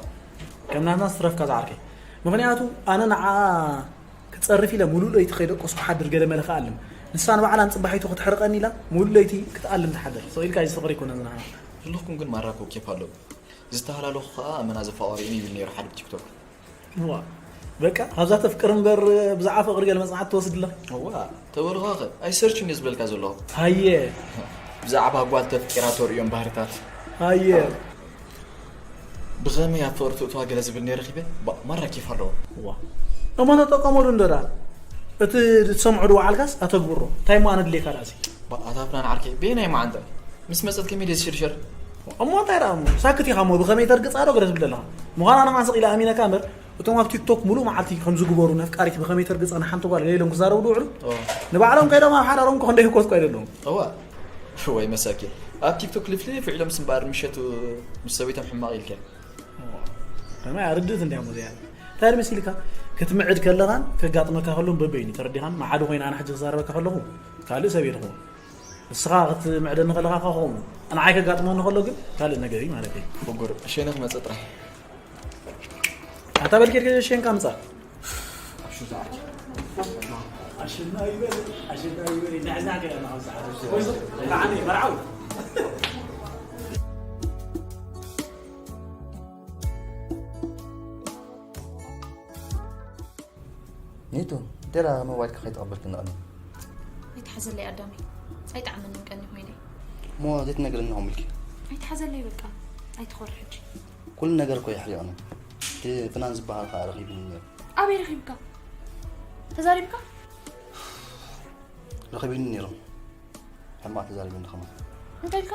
ከም ናትና ዝትረፍካ ዝዓርከይ። ምኽንያቱ ኣነ ንዓ ክጸርፍ ኢለ ሙሉእ ለይቲ ከይደቀስኩ ሓድር ገለ መለ ክኣልም። ንሳ ንባዕላ ንጽባሒቱ ክትሕርቐኒ ኢላ ሙሉእ ለይቲ ክትኣልም ትሓድር። ስቕ ኢልካ እዚ ፍቕሪ ኣይኮነን ዝናህና። ህልኽኩም ግን ማራ ኮ ኬፍ ኣለዎ። ዝተሃላለኹ ከኣ ኣመና ዘፋቐሪኡኒ ይብል ነይሩ ሓደ ብቲክቶክ። እዋ በቃ ካብዛ ተፍቅር እምበር ብዛዕባ ፍቕሪ ገለ መጽናዕቲ ትወስድላ። እዋ ተበልኻኸ ኣይሰርችን እየ ዝበልካ ዘለኹ። ሃየ ብዛዕባ ጓል ተፍቂራ ተርእዮም ባህርታት። ሃየ ብኸመይ ኣብ ፍቕሪ ትእትዋ ገለ ዝብል ነይ ረኺበ። ባ ማራ ኬፍ ኣለዎ። እዋ እሞ ተጠቀመሉ እንዶ ደኣ እቲ ትሰምዖ ድዋ ዓልካስ ኣተግብሮ እንታይ እሞ ኣነ ድሌካ ደኣሲ። ባ ኣታፍና ንዓርከይ በየናይ መዓንጠ ምስ መጸት ከመይ ደስ ሽርሸር። እሞ እንታይ ደኣ እሞ ሳክት ኢኻ እሞ ብኸመይ ተርግጻ ዶ ገለ ትብል ኣለኻ። ምዃና ንኻ ስቕ ኢለ ኣሚነካ እምበር እቶም ኣብ ቲክቶክ ሙሉእ መዓልቲ ከም ዝግበሩ ነፍቃሪት ብኸመይ ተርግጻ ንሓንቲ ጓል ገለ ኢሎም ክዛረቡ ድውዕሉ። ንባዕሎም ከይዶም ኣብ ሓዳሮም እኮ ክንደይ ህኮት እኮ ኣይደለዎም። እዋ ወይ መሳኪን ኣብ ቲክቶክ ልፍልፍ ኢሎም ስምባር ምሸቱ ምስ ሰበይቶም ሕማቕ ኢልካ። ከመይ ኣርድእት እንዲያ ሙዚያ እንታይ መሲልካ ክትምዕድ ከለኻን ከጋጥመካ ከሎን በበይኑ ተረዲኻን መዓዱ ኮይና ኣነ ሕጂ ክዛረበካ ከለኹ ካልእ ሰብ እየ ዝኸውን። ንስኻ ክትምዕደኒ ከለኻ ከኸውን ንዓይ ከጋጥመኒ ከሎ ግን ካልእ ነገር እዩ ማለት እዩ። ፍጉር ሸነ ክመጽእ ጥራሕ። ኣታ በል ኬድካ ሸንካ ምጻእ። ኣሽና ይበል ኣሽና ይበል እንዳሕዛ ከለና ኣብዚ ሰዓት። ወይስ ንዓኒ መርዓዊ። ኒቱ እንቴራ ሞባይልካ ከይተቐበልክኒ ቀኒ። ኣይትሓዘለይ ኣዳመይ። ኣይጠዓመንን ቀኒ ኮይነ። እሞ ዘይትነግርኒ ኸም ኢልኪ? ኣይትሓዘለይ በቃ። ኣይትኾር ሕጂ። ኩሉ ነገር እኮ የሕሪቕኒ። እቲ ፍናን ዝበሃል ኸዓ ረኺብኒ ነይሩ። ኣበይ ረኺብካ? ተዛሪብካ? ረኺብኒ ነይሩ። ሕማቕ ተዛሪብኒ ከማን። እንታይ ኢልካ?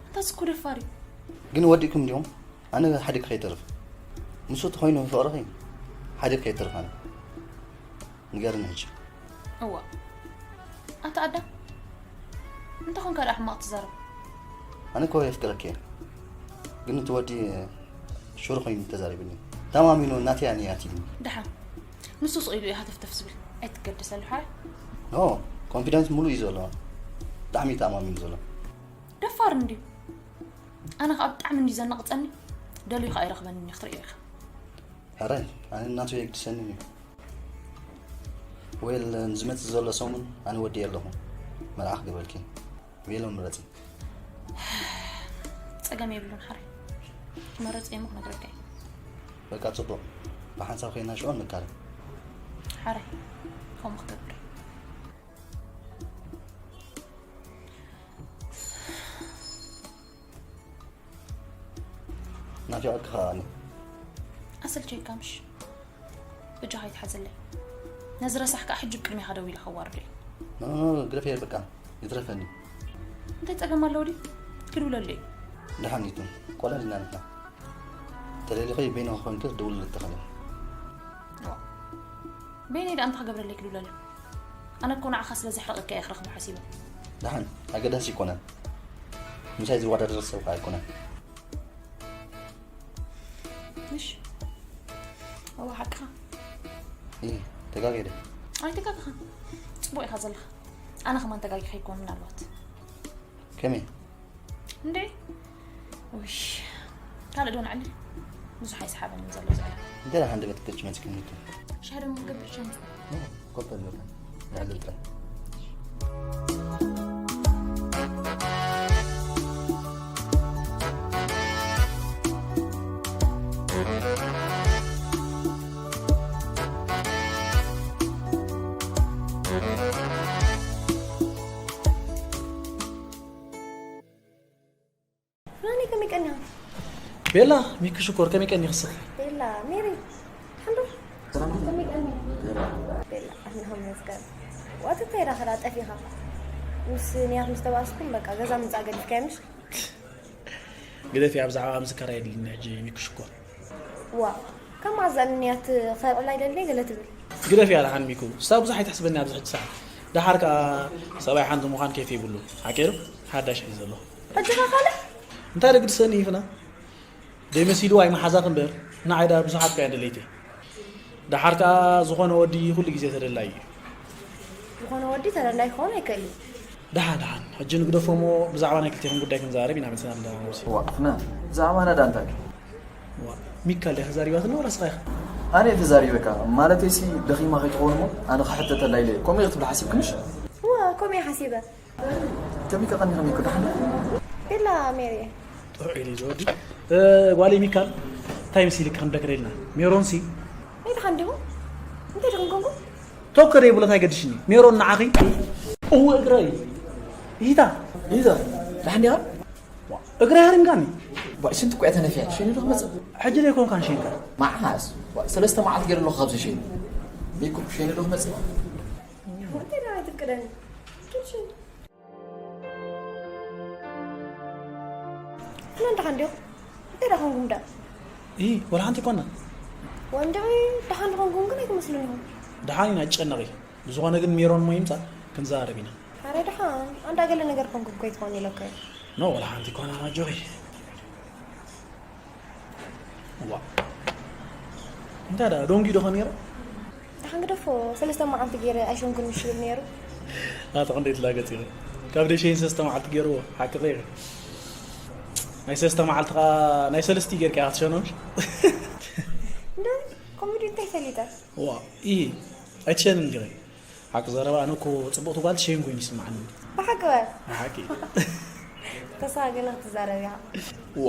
ኣንታስ እኮ ደፋር እዩ። ግን ወዲእኩም ድዮም? ኣነ ሓዲግ ከይተርፍ። ንሱ ተኾይኑ ፍቕርኺ ሓዲግ ከይተርፍ ኣነ። ንገርኒ ሕጂ። እዋ ኣታ ኣዳም እንተ ኾንካ ደኣ ሕማቕ ትዛረብ። ኣነ እኮ የፍቅረኪ እየ። ግን እቲ ወዲ ሽሮ ኮይኑ ተዛሪብኒ። ተማሚኑ ናተይ ኣነ እያ ትብልኒ። ደሓን ንሱ ስቕ ኢሉ እዩ ሃተፍተፍ ዝብል። ኣይትገደሰሉ ሓራይ። ኖ ኮንፊደንስ ሙሉእ እዩ ዘሎ። ብጣዕሚ እዩ ተኣማሚኑ ዘሎ። ደፋር እንድዩ። ኣነ ኸኣ ብጣዕሚ እንድዩ ዘናቕጸኒ። ደልዩ ኸኣ ኣይረኽበንን እዩ ክትርእዮ ኢኻ። ሕራይ ኣነ ናቱ የግድሰኒ እዩ። ዌል ንዝመጽእ ዘሎ ሰሙን ኣነ ወዲየ ኣለኹ። መልኣኽ ግበልኪ። ሜሎ ምረጺ። ጸገም የብሉን ሓራይ። መረጽ እየ እሞ ክነግረካ እየ። በቃ ጽቡቕ። ብሓንሳብ ኮይና ሽዑ ንቃረብ። ሓራይ ከምኡ ክገብር እየ። ናፊቐኪ ከኣ ኣነ። ኣሰልቸይካ ምሽ? በጃኻ ኣይትሓዘለይ። ነዚ ረሳሕ ከኣ ሕጂ ብቅድሜኻ ደው ኢለ ከዋርዶ እየ። ኖ ኖ ኖ ግደፍየ በቃ ይትረፈኒ። እንታይ ጸገም ኣለዎ ድዩ? ክድውለሉ እየ። ደሓን ይቱ ቆልዓ ዲና ንሕና። ተደሊኺ በይንኺ ኮይንኪ ክትድውልሉ ትኽእሊ። ዋ። በይነይ ደኣ እንታይ ክገብረለይ ክድውለሉ? ኣነ እኮ ንዓኻ ስለ ዘሕረቐካ እየ ክረኽቦ ሓሲበ። ደሓን ኣገዳሲ ኣይኮነን። ምሳይ ዝወዳደር ሰብ ከኣ ኣይኮነን። ምሽ? እዋ ሓቅኻ። ኢ ተጋግየ ደ? ኣይተጋግኻን። ጽቡቕ ኢኻ ዘለኻ። ኣነ ከማን ተጋጊኸ ይኮን ምናልባት። ከመይ? እንዴ? ውሽ ካልእ ዶ ንዕልል? ብዙሕ ኣይሰሓበንን ዘሎ ዝዕልል። እንተ ደኣ ሃንደበት ገጭ መጺክኒ እኮ። ሻሂ ደሞ ክገብር ሻሂ። ኮፍ በል በቃ። ንዕልል ጥራይ። ፍናኒ ከመይ ቀኒኻ? ቤላ፣ ሚኪ ሽኮር፣ ከመይ ቀኒኺ ንስኺ? ቤላ፣ ሜሪ፣ ሓንዶ? ሰላም። ከመይ ቀኒኻ? ቤላ፣ ኣነ መስገን። ዋት እንታይ ኢኻ ኸዳ ጠፊኻ? ምስ ንያት ምስ ተባእስኩም በቃ ገዛ ምጻእ ገዲፍካዮ ምሽ? ግደፊ፣ ኣብ ዛዕባ ምዝካር ኣየድልኒ ሕጂ ሚኪ ሽኮር። ዋ፣ ከም ኣዛን ንያት ኸልዕላ ይደሊ ገለ ትብል። ግደፊ፣ ኣድሓን ሚኩ። ስታ ብዙሕ ኣይትሕስበኒ ኣብዚ ሕጂ ሰዓት። ደሓር ከኣ ሰብኣይ ሓንቲ ምዃን ኬፍ የብሉ። ሓቂ ዶ? ሓዳሽ እዩ ዘሎ። ሕጂ ኸ ካልእ? እንታይ ዶ ግድሰኒ ይፍና? ደይ መሲልዋ ኣይመሓዛኽ እምበር፣ ንዓይ ደኣ ብዙሓት ከ እየን ደለይተይ። ደሓር ከኣ ዝኾነ ወዲ ኩሉ ግዜ ተደላዪ እዩ። ዝኾነ ወዲ ተደላዪ ክኸውን ኣይክእልን እዩ። ደሓን ደሓን፣ ሕጂ ንግደፎ እሞ ብዛዕባ ናይ ክልቴኹም ጉዳይ ክንዛረብ ኢና መጺና ኣለና። ዋ ፍና ብዛዕባና ዳ እንታይ? ዋ፣ ሚካል ዲያ ተዛሪባትልና ወላ ስኻ ኢኻ? ኣነ ተዛሪበካ ማለተይ ሲ ደኺማ ከይትኸውን እሞ ኣነ ክሕተተላ ኢለ እየ። ከምኡ ኢኺ ትብል ሓሲብክንሽ? እዋ ከምኡ እየ ሓሲበ። ከመይ ከቐኒ ከመይ ክዳሕና? ቤላ ሜሪ። ጥዑይ ኢሉ ዝወዲ ጓለይ ሚካል እንታይ ምስ ኢልካ ክንደክረ ኢልና ሜሮን ሲ ናይ ድሓን ዲኹ? እንታይ ድኹም ኮንኩ? ቶከረ ይብሎ እንታይ ገድሽኒ ሜሮን ንዓኺ እወ እግረይ ይታ ይዛ ዳሕን ዲኻ? እግረይ ሃሪምካኒ ባይ ሽንቲ እኮ እያ ተነፊያ። ሽኒ ዶ ክመጽእ? ሕጂ ደይ ኮንካን ሸንካ መዓስ? ሰለስተ መዓልቲ ገይሩ ኣለኹ ካብዚ ሽኒ። ሚኩ ሽኒ ዶ ክመጽእ? እንታይ ደኣ ትፍቅደኒ? ኪድ ሽኒ። ፍናን ደሓን ዲኹ? እንታይ ደኣ ኮንኩም ደኣ? ኢ ወላ ሓንቲ ኮና ወንድዒ ደሓን ዝኾንኩም ግን ኣይትመስሉን ኢኹም። ደሓን ኢና ጨነቒ ብዝኾነ ግን ሜሮን ሞ ይምጻእ ክንዛረብ ኢና። ኣረ ደሓን ኣንዳ ገለ ነገር ኮንኩም ኮይትኾን ኢለካ እዩ። ኖ ወላ ሓንቲ ኮና ኣጆኺ። ዋ እንታይ ደኣ ዶንጊ ዶ ኸ ነይረ? ደሓን ግደፎ ሰለስተ መዓልቲ ገይረ ኣይሸንኩን ምሽ ይብል ነይሩ። ኣታ ክንደይ ትላገጽ ኢኺ ካብ ደሸይን ሰለስተ መዓልቲ ገይርዎ ሓቂ ኸይኺ ናይ ሰለስተ መዓልቲ ኸዓ ናይ ሰለስቲ ጌርካ ኢኻ ትሸኖ ምሽ እንደ ኮሜዲ እንታይ ፈሊጠ? ዋ ኢ ኣይትሸንን ዲኺ ሓቂ ዘረባ ኣነ እኮ ጽቡቕቲ ጓል ትሸይን ኮይኑ ይስምዓኒ ብሓቂ በ ሓቂ ተስፋ ገለ ክትዛረብ ኢኻ። ዋ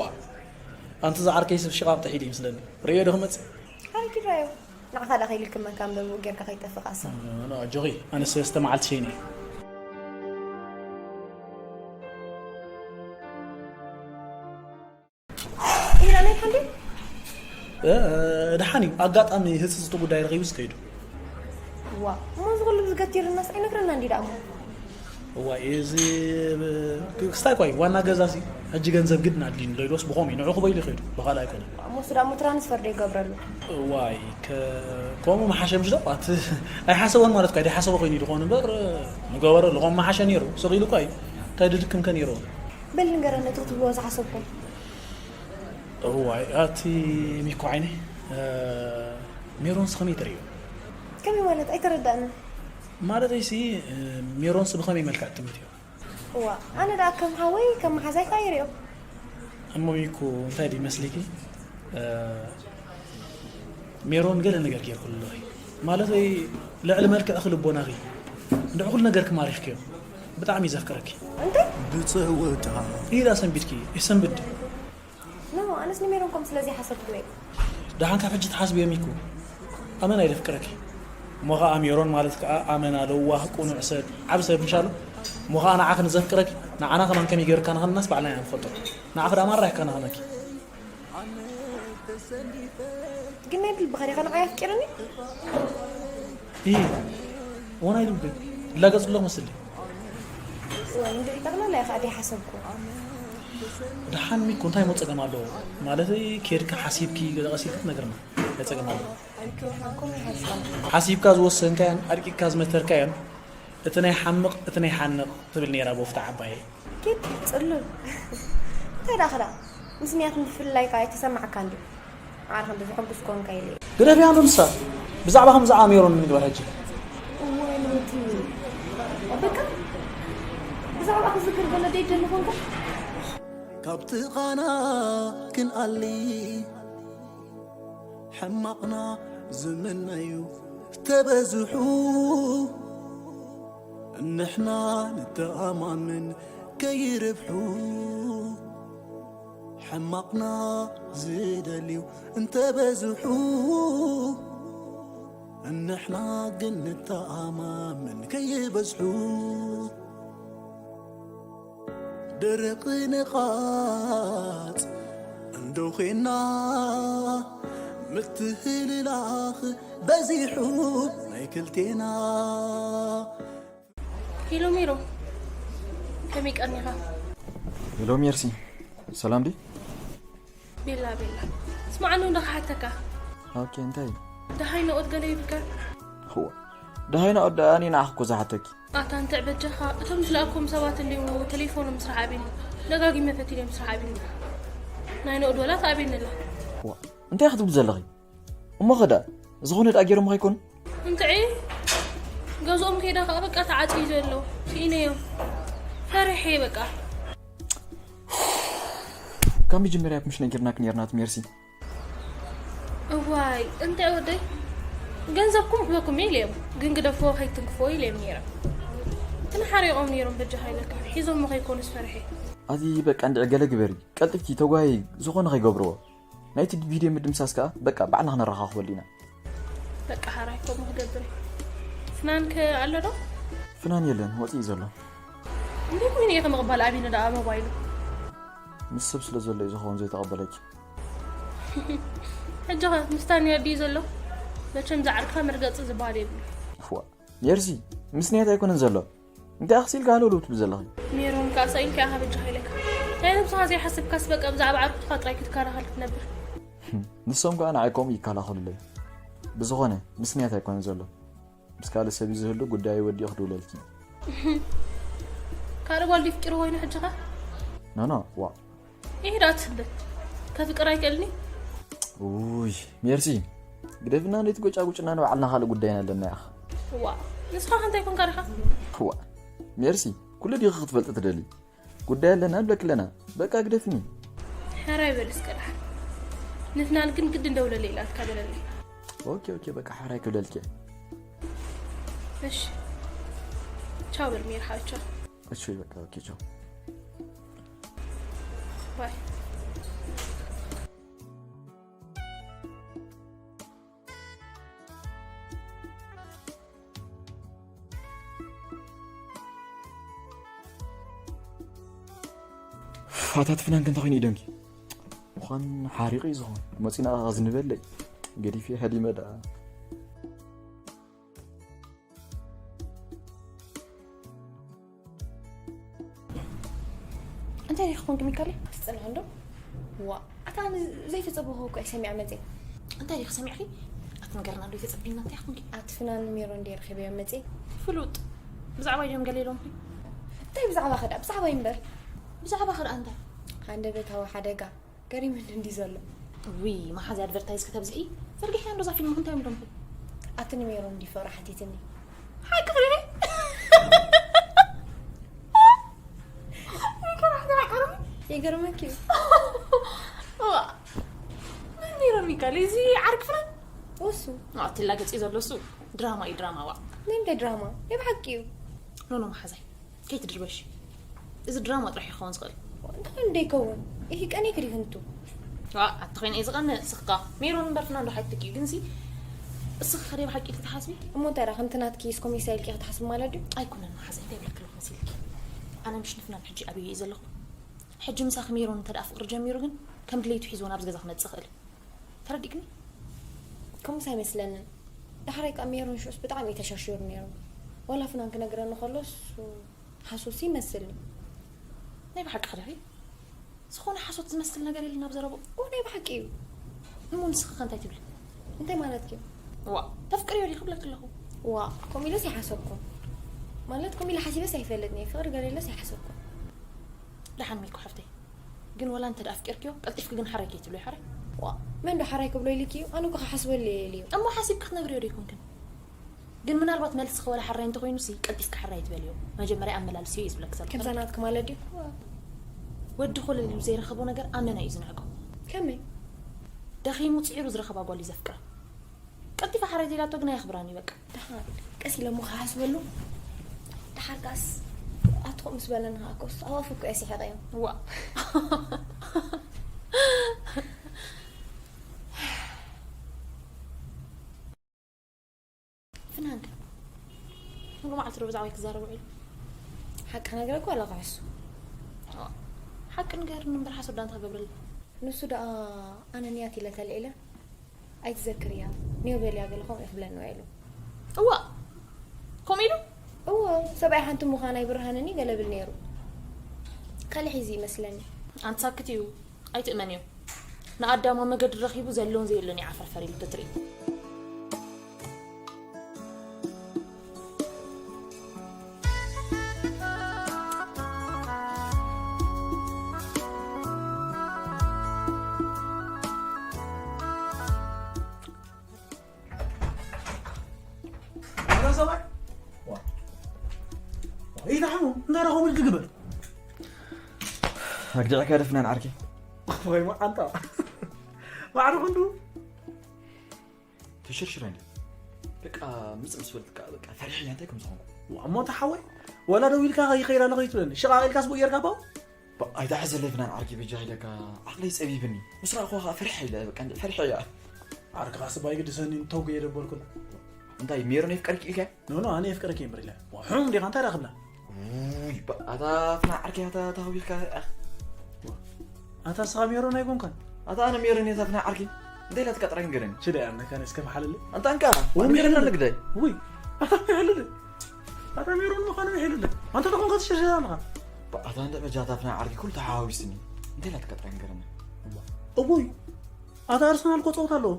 ኣንቲ ዝዓርከይ ሰብ ሽቓቕ ጥሒሉ ይመስለኒ ርእዮ ዶ ክመጽእ ሓረኪ ራዮ ንዓኻ ዳ ከይልክመካ እምበር ብኡ ጌርካ ከይጠፍእ ቃሳ ኖ ኣጆኺ ኣነ ሰለስተ መዓልቲ ሸይነ ኢላ ናይ ሓንዲ ደሓን እዩ ኣጋጣሚ ህፅፅቲ ጉዳይ ረኺቡ ዝከይዱ ዋ እሞ እዚ ኩሉ ዝገቲርናስ ኣይነግረና እንዲ ደኣ እሞ እዋይ እዚ ክስታይ ኳይ ዋና ገዛ ሲ ሕጂ ገንዘብ ግድን ኣድልዩኒ ዶ ኢልዎስ ብኸምኡ እዩ ንዑ ክበይሉ ይኸይዱ ብኻልእ ኣይኮነ እሞ እሱ ደኣ እሞ ትራንስፈር ዶ ይገብረሉ እዋይ ከምኡ መሓሸ ምሽ ዶ ኣቲ ኣይሓሰቦን ማለት ኳ ሓሰቦ ኮይኑ ዝኾኑ እምበር ንገበረሉ ከም መሓሸ ነይሩ ስቕ ኢሉ ኳ እዩ እንታይ ድድክም ከ ነይሩ በል ንገረኒ እቲ ክትብልዎ ዝሓሰብኩም እዋይ ኣቲ ሚኮ ዓይኒ ሜሮንስ ከመይ ትርእዩ ከመይ ማለት ኣይተረዳእንን ማለተይሲ ሜሮንስ ብኸመይ መልክዕ ትምት እዩ እዋ ኣነ ደኣ ከም ሓወይ ከም መሓዛይ ካይርእዮ እሞ ሚኩ እንታይ ድዩ መስሊኪ ሜሮን ገለ ነገር ጌርኩሉ ኣለኺ ማለተይ ልዕሊ መልክዕኺ ልቦናኺ እንድዕ ኩሉ ነገርኪ ማሪኽክዮ ብጣዕሚ እዩ ዘፍቅረኪ እንታይ ብፀወታ ኢላ ሰንቢድኪ ይሰንብድ ኖ ኣነስ ንሜሮን ከም ስለዚ ሓሰብኩ ወይ ደሓን ካብ ሕጂ ትሓስብዮ ሚኩ ኣመና ኢለ ፍቅረኪ እሞ ኸዓ ሜሮን ማለት ከዓ ኣመና ለዋህ ቁኑዕ ሰብ ዓብ ሰብ ምሻሉ እሞ ኸዓ ንዓኺ ንዘፍቅረኪ ንዓና ከማን ከመይ ገይርካ ንኸንናስ ባዕልና ኢና ንፈልጦ ንዓኺ ደኣ ማራ ይከናኸነኪ ግን ናይ ብልቢ ኸዲኻ ንዓይ ኣፍቂርኒ ይ እሞ ናይ ልቢ ላገፅ ኣለኹ መስሊ ወይ እንድዒ ጠቕላላ ኢኻ ደይ ሓሰብኩ ደሓን ሚኩ እንታይ ሞ ፀገም ኣለዎ ማለተይ ኬድካ ሓሲብኪ ገለ ቀሲልኪ ትነግርና እንታይ ፀገም ኣለዎ ሓሲብካ ዝወሰንካዮን ኣድቂቅካ ዝመተርካዮን እቲ ናይ ሓምቕ እቲ ናይ ሓንቕ ትብል ነይራ ቦፍታ ዓባየ ኪድ ፅሉል እንታይ ዳ ክዳ ምስንያት ምፍልላይካ ኣይተሰማዕካ እንዲ ዓርኸ እንተ ዘሐጉስ ኮንካ ኢለ ግደፍያ ንሳ ብዛዕባ ከም ዝዓመሮን ንግበር ሕጂ እዋይ ሞቲ በቃ ብዛዕባ ክዝክር ገለ ደይደሊ ኮንካ ካብ ጥቓና ክንኣሊ ሕማቕና ዝምነዩ ተበዝሑ ንሕና ንተኣማመን ከይርብሑ ሕማቕና ዝደልዩ እንተበዝሑ ንሕና ግን ንተኣማመን ከይበዝሑ ደረቕ ንቓጽ እንዶ ዄንና ምትህልላኽ በዚሑ ናይ ክልቴና ሄሎ ሜሮ ከመይ ቀኒኻ? ሄሎ ሜርሲ ሰላም ዲ? ቤላ ቤላ ስማዕኒ እንዶ ክሓተካ ኦኬ እንታይ እዩ? ደሃይ ነኦት ገለ ይብልካ እዋ ደሃይ ነኦት ደኣ እኔ ንዓኺ እኮ ዝሓተኪ ኣታ እንትዕ በጃኻ እቶም ዝለኣኩም ሰባት እንዲዩ ተሌፎኖም ስራሕ ኣቢኒ ደጋጊመ ፈቲነ ምስራሕ ኣቢኒ ናይ ነኦት ወላ ተኣቢኒ ኣላ እዋ እንታይ ክትብል ዘለኺ? እሞ ኸ ደኣ ዝኾነ ደኣ ገይሮም ኸይኮኑ? እንትዒ ገዝኦም ከይዳ ከዓ በቃ ተዓፅዩ ዘሎ ስኢነዮም ፈሪሐ በቃ። ካብ መጀመርያ ምሽ ነጊርናክ ነርናት ሜርሲ። እዋይ እንታይ ወደይ፣ ገንዘብኩም ክበኩም ኢለ እዮም፣ ግን ግደፍዎ ከይትንክፍዎ ኢለ እዮም ነይሮም። ግን ሓሪቖም ነይሮም። በጃ ሃይለካ ሒዞም ከይኮኑስ ፈርሐ። ኣቲ በቃ እንድዒ ገለ ግበሪ፣ ቀልጥፍቲ ተጓይ ዝኾነ ከይገብርዎ። ናይቲ ቪድዮ ምድምሳስ ከዓ በቃ ባዕልና ክነረኻኽበሉ ኢና። በቃ ሓራይ ከምኡ ክገብር እዩ። ፍናንከ ኣሎ ዶ? ፍናን የለን፣ ወፂኡ ዘሎ። እንዴት ኮይኑ እየ ከምቕባል ኣቢነ ደኣ ሞባይሉ? ምስ ሰብ ስለ ዘሎ እዩ ዝኸውን ዘይተቐበለኪ። ሕጂ ኸ ምስታን ድዩ ዘሎ? መቸም ዝዓርካ መርገፂ ዝበሃል የብሉ። ዋ ሜርሲ፣ ምስ ንያት ኣይኮነን ዘሎ። እንታይ ኣኽሲልካ ኣለሉ ትብል ዘለኺ? ሜሮን ከኣ ሳኢልካ ኢኻ በጃኻ ኢለካ። ናይ ነብስኻ ዘይሓሰብካስ በቃ ብዛዕባ ዓርኩትኻ ጥራይ ክትከላኸል ክትነብር። ንሶም ከኣ ንዓይ ከምኡ ይከላኸሉለይ። ብዝኾነ ምስ ንያት ኣይኮነን ዘሎ። ምስ ካልእ ሰብ እዩ ዝህሉ ጉዳይ ወዲኡ ክድውለልኪ። ካልእ ጓል ድዩ ፍቂሩ ኮይኑ ሕጂ ኸ? ኖኖ ዋ ይሄዳ ትስደት ከፍቅር ኣይክእልኒ። ውይ ሜርሲ ግደፍና፣ ነቲ ጎጫጉጭና ንባዕልና ካልእ ጉዳይና ኣለና ያኽ። ዋ ንስኻ ከ እንታይ ኮንካ ዲኻ? ዋ ሜርሲ ኩሉ ዲኺ ክትፈልጢ ትደሊ? ጉዳይ ኣለና እብለኪ ኣለና፣ በቃ ግደፍኒ። ሕራይ በል እስከ ደሓን። ንፍናን ግን ግድን ደውለለይ ኢላትካ በለለይ። ኦኬ ኦኬ በቃ ሕራይ ክብለልኪ። እሺ ቻው በል ሜርሓ ቻው። እሺ በቃ ኦኬ ቻው። ባይ። ኣታ ፍናን ክንተ ኮይኑ ኢደንኪ ምዃን ሓሪቑ እዩ ዝኾን መፂና ዝንበለይ ገዲፍ ሃዲመ ደኣ እንታይ ዲኺ ኮንኪ ሚካሊ? ትጽንሒ እንዶ? ዋ፣ ኣታ ኣነ ዘይተጸበኹ እኮ እየ ሰሚዐ መጺአ። እንታይ ዲኺ ሰሚዕኺ? ኣቲ ንገርና እንዶ ይተጸቢና እንታይ ኮንኪ? ኣቲ ፍናን ሜሮን ድየ ረኺበዮም መጺአ። ፍሉጥ። ብዛዕባ ድዮም ገለ ኢሎምኺ? እንታይ ብዛዕባ ኸዳ? ብዛዕባ እምበር። ብዛዕባ ኸዳ እንታይ? ሃንደበታዊ ሓደጋ። ገሪሙኒ እንዲ ዘሎ። ውይ መሓዚ ኣድቨርታይዝ ከተብዝሒ ዘርጊሕያ እንዶ እዛ ፊልም እንታይ እዮም ደምኹ? ኣቲ ንሜሮን እንዲ ፍቕራ ሓቲትኒ። ሓቂ ክትብሊ? ይገርመኪ እዩ። ዋ፣ መን ሜሮን ሚካል እዚ ዓርኪ ፍናን? እሱ። ኣቲ ላገጺ ዘሎ እሱ ድራማ እዩ ድራማ ዋ። ምን ድራማ? ናይ ብሓቂ እዩ። ኖኖ መሓዛይ ከይትድርበሽ። እዚ ድራማ ጥራሕ ይኸውን ዝኽእል። እንታይ እንደ ይከውን? ይህ ቀኔ ክዲ ክንቱ። ኣቲ ኮይነ እየ ዝቐንእ ስኽካ ሜሮን እምበር ፍናን ዶ ሓትትኪ እዩ ግን ሲ እስኺ ከደ ብሓቂ ኢልኪ ትሓስቢ? እሞ እንታይ ደኣ ከምቲ ናትኪ እስኮም ኢሳ ኢልኪ ክትሓስቢ ማለት ድዩ? ኣይኮነን መሓዘይ እንታይ ብለክ ኣለኹ መሲልኪ። ኣነ ምሽ ንፍናን ሕጂ ኣብየ እዩ ዘለኹ። ሕጂ ምሳኺ ሜሮን እንተ ደኣ ፍቕሪ ጀሚሩ ግን ከም ድሌቱ ሒዝዎ ናብዚ ገዛ ክመጽእ ይኽእል። ተረዲእክኒ? ከምኡስ ኣይመስለንን። ዳሕራይ ከኣ ሜሮን ሽዑስ ብጣዕሚ እዩ ተሸርሺሩ ነይሩ። ዋላ ፍናን ክነግረኒ ከሎ እሱ ሓሶሲ ይመስልኒ። ናይ ብሓቂ ክዳኺ ዝኾነ ሓሶት ዝመስል ነገር የለን ኣብ ዘረብኡ። ኦ ናይ ብሓቂ እዩ። እሞ ንስኺ ከ እንታይ ትብሊ? እንታይ ማለትኪ? ዋ ተፍቅርዮ ዲኺ ክብለኪ ኣለኹ። ዋ ከምኡ ኢለስ ኣይሓሰብኩን። ማለት ከምኡ ኢለ ሓሲበስ ኣይፈልጥን እየ። ፍቕሪ ገለ ኢለስ ኣይሓሰብኩን። ደሓን ሚልኩ ሓፍተይ። ግን ወላ እንተ ኣፍቂርክዮ ቀልጢፍኪ ግን ሓራይ ከይትብልዮ ሓራይ። ዋ መን ዶ ሓራይ ክብሎ ኢልኪ እዩ? ኣነ እኮ ክሓስበሉ እየ ኢልዮ። እሞ ሓሲብኪ ክትነግርዮ ዶ ኣይኮንክን? ግን ምናልባት መልስኺ ወላ ሓራይ እንተኾይኑሲ ቀልጢፍኪ ሓራይ ትበልዮ። መጀመርያ ኣመላልስዮ እዩ ዝብለኪ ዘሎ። ከምዛ ናትኪ ማለት ድዩ? ወዲ ኮለል ኢሉ ዘይረኸቦ ነገር ኣመና እዩ ዝንዕቆ። ከመይ? ደኺሙ ጽዒሩ ዝረኸባ ጓል እዩ ዘፍቅራ። ቀልጢፋ ሓራይ ዘይላቶ ግን ኣየኽብራን እዩ በቃ። ደሓር ቀስ ኢለ እሞ ክሓስበሉ። ደሓር ካስ ኣትኾ ምስ በለና ከኣ ኮስ ኣዋፍ እኮ እየ ስሒቐ እዮም። ዋ ፍናንከ ሙሉ መዓልቲ ዶ ብዛዕባይ ክዛረብ ውዒሉ? ሓቂ ክነግረካ ዋላ ክሕሱ? ሓቂ ንገርኒ እምበር ሓሶት ዳንታ ክገብረላ። ንሱ ደኣ ኣነ ንያት ኢለ ተልዒለ ኣይትዘክርያ ኔው በልያ ገለ ከምኡ ክብለኒ ውዒሉ። እዋ ከምኡ ኢሉ? እዎ ሰብኣይ ሓንቲ ምዃን ኣይብርሃንን እዩ ገለ ብል ነይሩ። ካልእ ሒዙ ይመስለኒ። ኣንቲ ሳክት እዩ ኣይትእመንዮ። ንኣዳም ኣብ መገዲ ረኺቡ ዘለውን ዘየሎን እዩ ዓፈርፈር ኢሉ ተትርኢ። ይታሕሙ እንታይ ረኸቡ ኢሉ ትግበር ኣግዲዕካ ደፍናን ዓርኪ። ወይ መዓንጣ ማዕረ ክንዱ ተሽርሽረ እንዲ በቃ ምጽ ምስ በልትካ በቃ ፈሪሐ እያ እንታይ ከም ዝኾንኩ። እሞ ተሓወይ ወላ ደው ኢልካ ይኸይድ ኣለኹ ይትብለኒ ሽቓቕ ኢልካ ስቡእ ጌርካ ባው ኣይታሐዘለይ ፍናን ዓርኪ በጃ ኢለካ ዓቕለይ ጸቢብኒ ምስ ረእኹ ከዓ ፈሪሐ ኢለ በቃ እንዲ ፈሪሐ እያ። ዓርክኻ ስባይ ግድሰኒ እንተውጉ የደበልኩን እንታይ ሜሮን የፍቀርኪ ኢልካ ኖኖ ኣነ የፍቀረኪ እምበር ኢለ ሕም ዲኻ እንታይ ዳክብላ ውይ ኣታ ፍና ዓርኪ ኣታ ተሃዊልካ ኣታ ስኻ ሜሮን ኣይኮንካን ኣታ ኣነ ሜሮን እየ ፍና ዓርኪ እንታይ ኢላ ትቀጥራ ይንገረኒ ሽደ ኣነ ካነ እስከ መሓለለ ኣንታ እንካ ወንጌልና ንግዳይ ውይ ኣታ ይሕልለ ኣታ ሜሮን ምዃኑ ይሕልለ ኣንተ ተኾንካ ትሸሸ ኣለኻ ኣታ እንደ በጃታ ፍና ዓርኪ ኩሉ ተሓዋዊስኒ እንታይ ኢላ ትቀጥራ ይንገረኒ እቦይ ኣታ ኣርሰናል ኮ ፀውታ ኣለዎ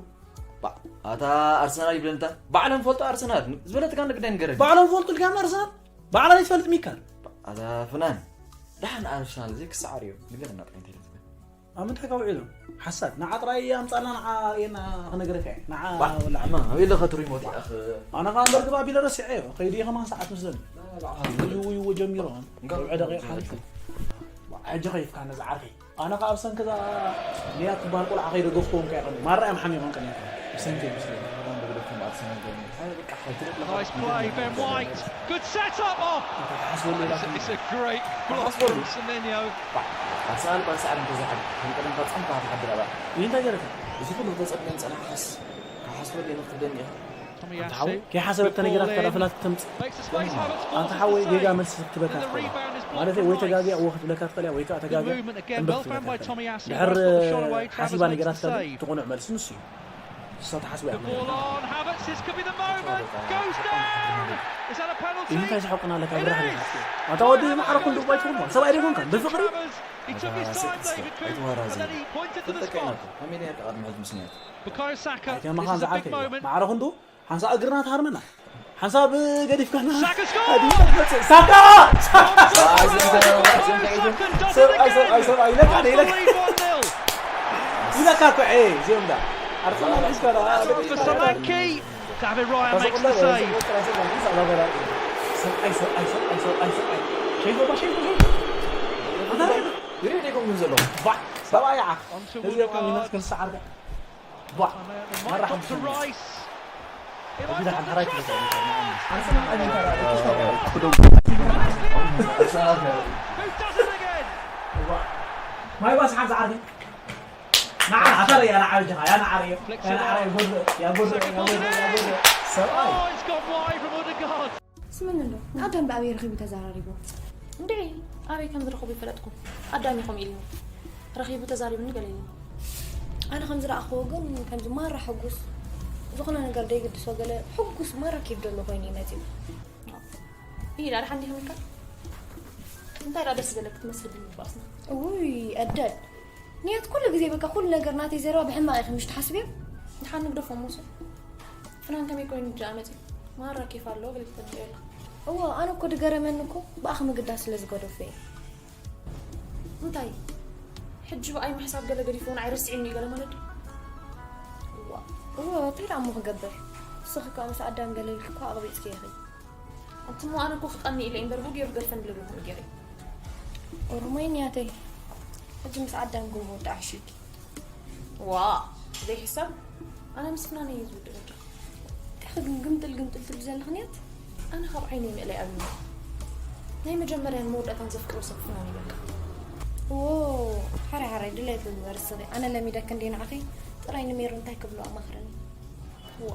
ኣታ ኣርሰናል ይብለንታ ባዕለን ፈልጦ ኣርሰናል ዝበለትካ ንግዳይ ንገረኒ ባዕሎም ፈልጡ ልጋም ኣርሰናል ባዕላ ይትፈልጥ ሚካል ኣታ ፍናን ደሓን ኣርሰናል እዚ ክሰዓር እዩ ንገረና ጥራይ እንታይ ኢላ ትብል ኣብ ምንታይ ካብ ውዒሉ ሓሳድ ንዓ ጥራይ ኣምፃልና ንዓ ርኤና ክነገረካ እየ ንዓ ማ ኣበይ ኣለኻ ትሪሞ ኣኺ ኣነ ከዓ እምበር ግባ ቢለ ረሲዐ እዮ ከይዱ እየ ከማን ሰዓት ምስለኒ ይውይዎ ጀሚሮም ዕደ ሓልፉ ሕጂ ከይፍካ ነዚ ዓርከይ ኣነ ከዓ ኣብ ሰንኪ እዛ ንያት ትበሃል ቆልዓ ከይደገፍክዎም ከ ይቐኒ ማራ እዮም ሓሚቖም ቀኒያት ብሰንኪ እዮም ምስለኒ Nice play, Ben White. Good set up. Oh, ተሓስበሉ ኢላ it's a great block from Semenyo. ኣርሰናል ባርሳ ዓለም ተዛሓል ከም ቀደምካ ጸንካ ትሓድር ኣባ ይህ እንታይ ገረካ እዚ ኩሉ ተጸብለን ጸናሕካስ ካብ ሓስበሉ ንክትደኒ ኢኻ Tomiyasu. ከይሓሰበት ተነገራት ከዳፈላት ክተምፅ Makes the space, Havertz ኣንተ falls ሓወይ into ጌጋ save. መልሲ ክትበካ And the ትኽእል rebound is ማለት blocked ወይ by ተጋግያ Rice. እዎ ክትብለካ ትኽእል እያ ወይ ከዓ Good ተጋግያ movement again. እምበር Well found by ክትብለካ Tomiyasu. ድሕር Rice got the shot away. ሓሲባ Havertz ነገራት got the ከ save. ትቑኑዕ መልሲ ንሱ እዩ ንሳ ተሓስበ እያ The ball on. Havertz. This could be the moment. Goes down. Is that a penalty? ይህ እንታይ ዝሓቁና ኣለካ It ብራሕ is. ኣታ ወዲ ማዕረ ክንዱ ባይትኹም ሰብኣይ ደይኮንካ ብፍቕሪ He took his time, David Cooper, and then he pointed to the spot. ከመይ ነርካ ቅድሚ ሕዚ ምስንያት Bukayo Saka. ከማኻ This is a big ዝዓርከ እዩ moment. ማዕረ ክንዱ ሓንሳ እግርና ትሃርመና ሓንሳብ ገዲፍካና Saka scores! ሳካ Bukayo Saka does it ሰብኣይ ሰብኣይ again. ሰብኣይ ኢለካ ደ ኢለካ Unbelievable nil. ኢለካ እኮ ዔ እዚኦም ዳ ኣርሰናል ሒዝካ ዳ That's on for Solanke. David Raya makes the save. ሰብኣይ ሰብኣይ ሰብኣይ ሰብኣይ ሰብኣይ ሸይፎ ሸይፎ ይሬድ ይኮም ዘለኹ ሰብኣይ ዓኽ Onto እዚኦም Odegaard. ኣሚናት ክንሰዓር It might drop to Rice. It might drop to Trossard. Who does it again? ማይ ባስ ሓዛ ዓርኪ ንዓ ኣታ ያ ንዓ ጅኻ ያ ንዓ ያ ንዓ ያ ጎድሎ ያ ጎድሎ ያ ጎድሎ ያ ጎድሎ ሰብኣይ Oh, it's gone wide from Odegaard. ስምኒ እንዶ ንኣዳም ብኣበይ ረኺቡ ተዘራሪቡ እንድዒ ኣበይ ከም ዝረኽቡ ይፈለጥኩ ኣዳም ኢኹም ኢልኒ ረኺቡ ተዛሪብኒ ገለ ኢልኒ ኣነ ከም ዝረኣኽዎ ግን ከምዚ ማራ ሕጉስ ዝኾነ ነገር ደይግድሶ ገለ ሕጉስ ማራ ኬፍ ዘሎ ኮይኑ እዩ መፂኡ ይዳ ድሓን ዲኹም ኢልካ እንታይ ዳ ደስ ዝበለክ ትመስል ብምባስና ውይ ኣደል ንያት ኩሉ ግዜ በቃ ኩሉ ነገር ናተይ ዘረባ ብሕማቕ ኢኺ ምሽ ትሓስብዮ ድሓን ንግደፎ ሞሶ ፍናን ከመይ ኮይኑ ጃ መፂ ማራ ኬፍ ኣለዎ ገለ ትፈልጥ የለ እዎ ኣነ እኮ ድገረመኒ እኮ ብኣኽ ምግዳስ ስለ ዝገደፎ እየ እንታይ ሕጂ ብኣይ ምሕሳብ ገለ ገዲፉ እውን ኣይረስዕኒ እዩ ገለ ማለት ድዩ እዋ እዎ እንታይ ደኣ እሞ ክገብር ንስኺ ከዓ ምስ ኣዳም ገለ ኢልኪ እኮ ኣቕቢፅኪ ኢኺ ኣንቲ እሞ ኣነ እኮ ክቐኒ ኢለ እምበር ብኡ ገይሩ ክገድፈኒ ለብልኩም ገይረ ኦሮሞይ ንያተይ ሕጂ ምስ ኣዳም ጎቦ ተዓሽኪ ዋ ዘይሕሰብ ኣነ ምስ ፍናነ እየ ዝውድእ በቃ እንታይ ግምጥል ግምጥል ትብል ዘለኽንያት ኣነ ካብ ዓይነይ ምእላይ ኣብዩ ናይ መጀመርያን መወዳእታን ዘፍቅሮ ሰብ ፍናን እዩ በቃ ዎ ሓራይ ሓራይ ድሌት ዝመርስኺ ኣነ ለሚደክ እንዴ ንዓኺ ጥራይ ንሜሩ እንታይ ክብሎ ኣማኽረኒ ዋ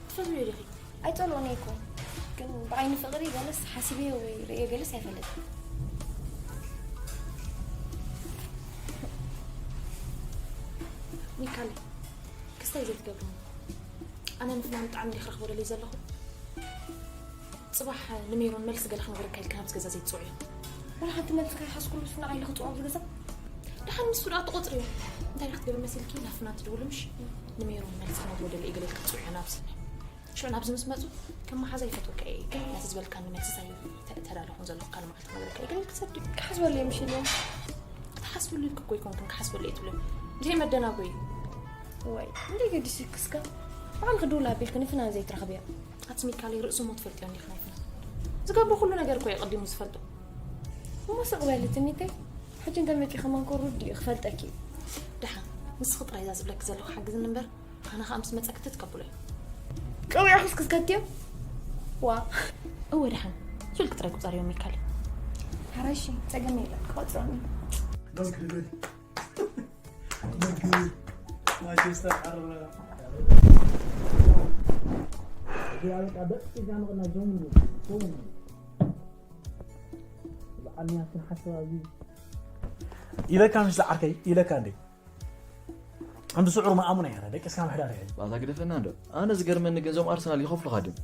ትፈትውዮ ዲኺ ኣይፀልኦን እየ እኮ ግን ብዓይኒ ፍቕሪ ገለስ ሓሲበዮ ወይ ርእየ ገለስ ኣይፈልጥን ሚካለ ክስታይ ዘይትገብርኒ ኣነ ንፍናን ብጣዕሚ እንዲ ክረኽቦ ደልየ ዘለኹ ፅባሕ ንሜሮን መልሲ ገለ ክነግረካ ኢልካ ናብዚ ገዛ ዘይትፅውዕዮ ወላ ሓንቲ መልሲ ከይሓዝኩሉ ሱ ንዓይ ኢለ ክፅውዖ ኣብዚ ገዛ ደሓን ንሱ ደኣ ትቆፅርዮ እንታይ ኢልካ ክትገብር መሲልኪ ናብ ፍናን ትድውሊ ምሽ ንሜሮን መልሲ ክነግሮ ደልየ ገለ ኢልካ ትፅውዕዮ ናብዚ ሽዑ ናብዚ ምስ መፁ ከም መሓዛ ይፈትወካ እየ ግን ነቲ ዝበልካኒ መልስስ ኣይተዳለኹን ዘለኹ ካልእ መዓልቲ ክነግረካ እየ ግን ክሰድ ክሓስበሉ እየ ምሽ ኢልዮም ክትሓስበሉ ኢልኪ እኮ ኣይኮንክን ክሓስበሉ እየ ትብሎ እንታይ መደናጎይ ወይ እንዴ ገዲስክስካ ባዕልኺ ድውል ኣቢልኪ ንፍናን ዘይትረኽብያ ኣቲ ሚካለይ ርእሱ እሞ ትፈልጥዮ እንዲኺ ናይ ፍናን ዝገብሮ ኩሉ ነገር እኮ እየ ቀዲሙ ዝፈልጦ እሞ ስቕ በሊ ትኒተይ ሕጂ እንተ መጺኺ ከማን ኮ ሩዲ እዩ ክፈልጠኪ እዩ። ደሓን ንስኺ ጥራይ እዛ ዝብለኪ ዘለኹ ሓግዝኒ እምበር ኣነ ኸኣ ምስ መጸ ክትትቀብሎ እዩ። ቀዊዕኽስ ክትከትዮ? ዋ። እወ ደሓን ስልኪ ጥራይ ቁጸርዮ ሚካል። ሓራይ እሺ ጸገም የለን ክቆጽሮም እዩ። ዶንት ግሪ በል። ዶንት ግሪ። ማንቸስተር ቀረ። እዚኣ በቃ በጢጋ ምቕና ዞም ዞም። ብዓል ሚያስን ሓሰብ ኣብዚ ኢለካ ምሽ ዝዓርከይ ኢለካ እንዴ። ኣንድ ስዑር መኣሙን እያ ደቂስካ ምሕዳር እያ። ባታ ግደፈና እንዶ። ኣነ ዝገርመኒ ግን እዞም ኣርሰናል ይኸፍሉኻ ድዮም?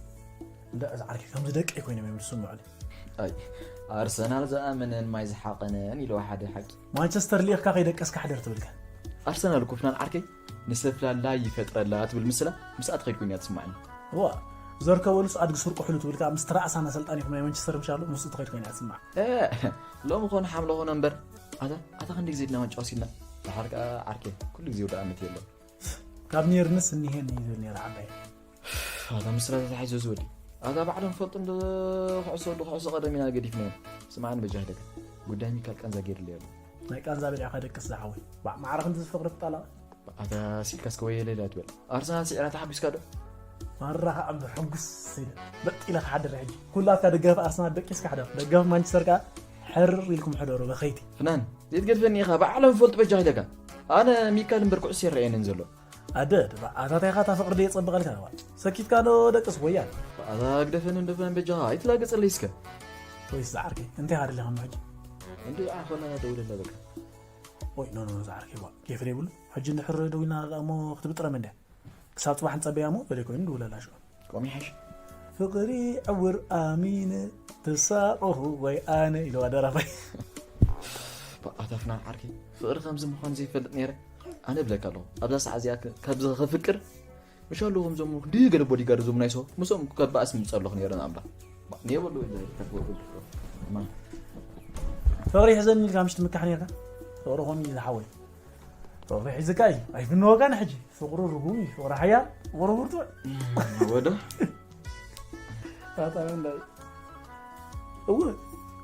እንዳ እዛ ዓርከይ ከምዚ ደቀይ ኮይኖም እዮም ዝስምዑኒ። ኣይ ኣርሰናል ዝኣመነን ማይ ዝሓቐነን ኢለዋ ሓደ ሓቂ። ማንቸስተር ሊኢኽካ ከይደቀስካ ሕደር ትብልካ። ኣርሰናል እኮ ፍናን ዓርከይ ንሰፍላላይ ይፈጥረላ ትብል ምስላ ምስኣ ትኸይድ ኮይና ትስማዕኒ። እዋ ዘርከበሉስ ኣድጊ ስርቁ ሕሉ ትብል ከኣ ምስ ትራእሳና ሰልጣን ኢኹም ናይ ማንቸስተር ምሻሉ ምስኡ ትኸይድ ኮይና ትስማዕ። እ፣ ሎሚ ኾነ ሓምለ ኾነ እምበር ኣታ ኣታ ክንዲ ግዜ ድና ዋንጫ ወሲድና። ድሓር ከኣ ዓርከይ ኩሉ ግዜ ወደ ኣመት የለን። ካብ ኔርንስ እኒሄን እዩ ዝብል ኔረ ዓባይ። ኣታ ምስላ ተታሒዞ ዝወዲ ኣታ ባዕሎም ፈልጡ እንዶ ኩዕሶ ወዲ ኩዕሶ ቀደም ኢና ገዲፍናዮ። ስምዓኒ በጃ ህደካ ጉዳይ ሚካል ቀንዛ ገይርለይ ኣሎ። ናይ ቃንዛ በሊዕካ ደቅስ ዝሓወይ። ባዕ ማዕረ ክንዲ ዝፍቅሪ ትጣላቕ። ኣታ ሲልካስ ከወየለ ኢላ ትበል ኣርሰናል ስዒራ ተሓጒስካ ዶ? ማራ ከዓ እምበር ሕጉስ ኢለ በጥ ኢለ ክሓድር ሕጂ። ኩላትካ ደጋፊ ኣርሰናል ደቂስካ ሕደር፣ ደጋፊ ማንቸስተር ከዓ ሕርር ኢልኩም ሕደሩ በኸይቲ። ፍናን ዘይትገድፈኒ ኢኻ ባዕሎም ፈልጡ በጃ ኢለካ። ኣነ ሚካል እምበር ኩዕሶ ይረኣየንን ዘሎ። ኣደ ኣታታይኻ እታ ፍቅሪ ደየጸብቐልካ ዋ። ሰኪትካ ዶ ደቅስ ወያ። ኣታ ግደፈኒ እንዶ ፍናን በጃኻ ኣይትላገጸለይ እስከ። ወይስ ዝዓርከይ እንታይ ሃደለኻ ሕጂ? እንዲ ኣኾና ደውለላ በቃ። ወይ ኖ ኖ ዝዓርከይ ዋ ኬፍ ዘይብሉ። ሕጂ እንድሕር ደዊልና እሞ ክትብጥረም እንድያ። ክሳብ ጽባሕ ንጸበያ እሞ በለ ኮይኑ ንድውለላ ሽዑ። ቆም ይሓሽ። ፍቅሪ ዕውር ኣሚነ ተሳቀኹ ወይ ኣነ ኢለዋ ደራፋይ። ኣታ ፍናን ዓርከይ ፍቅሪ ከምዚ ምዃኑ ዘይፈልጥ ነይረ። ኣነ እብለካ ኣለኹ ኣብዛ ሰዓት እዚኣ ከ- ካብዚ ከፍቅር ምሻሉ ከምዞም ድዩ ገለ ቦዲጋርድ ዞም ናይ ሰው ምስኦም ከባእስ ምጸለኹ ነይረ ንኣምላኽ። ኔበሉ ኢለ ተክበኩ። ፍቅሪ ይሕዘኒ ኢልካ ምሽ ትምካሕ ነርካ። ፍቅሪ ኾም እዩ ዝሓወይ። ፍቅሪ ሒዝካ እዩ ኣይፍንወካን ሕጂ። ፍቅሪ ርጉም እዩ ፍቅሪ ሓያል ፍቅሪ ብርቱዕ። ወዶ ኣታ እንታይ? እወ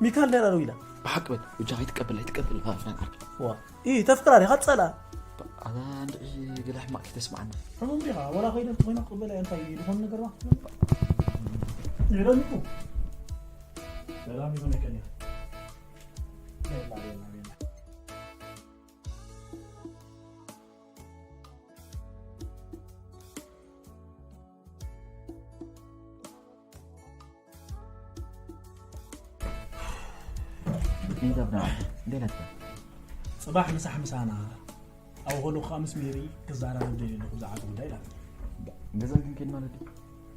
ሚካል ደራ ዶ ኢላ። ብሓቂ በል ብጃኻ ይትቀበል ኣይትቀበል። ፋፍናን ዓርኪ ዋ። ኢ ተፍቅራ ዲኻ ትጸላ? ኣታ እንድዒ ገለ ሕማቕ ክተስምዓና። ሕሙም ዲኻ ወላ ኮይነ እንተኾይና ክቕበል እያ እንታይ ዝኾነ ነገር ዋ። ይረሚኩ ሰላም ይኹን ይቀንያ። ጽባሕ ምሳሕ ምሳና ኣብ ኸሉ ከዓ ምስ ሜሪ ክዛራረብ ደልየ ኣለኹ ብዛዕባ እቲ ጉዳይ ኢላትኒ። ገዛ ግን ከይድ ማለት እዩ።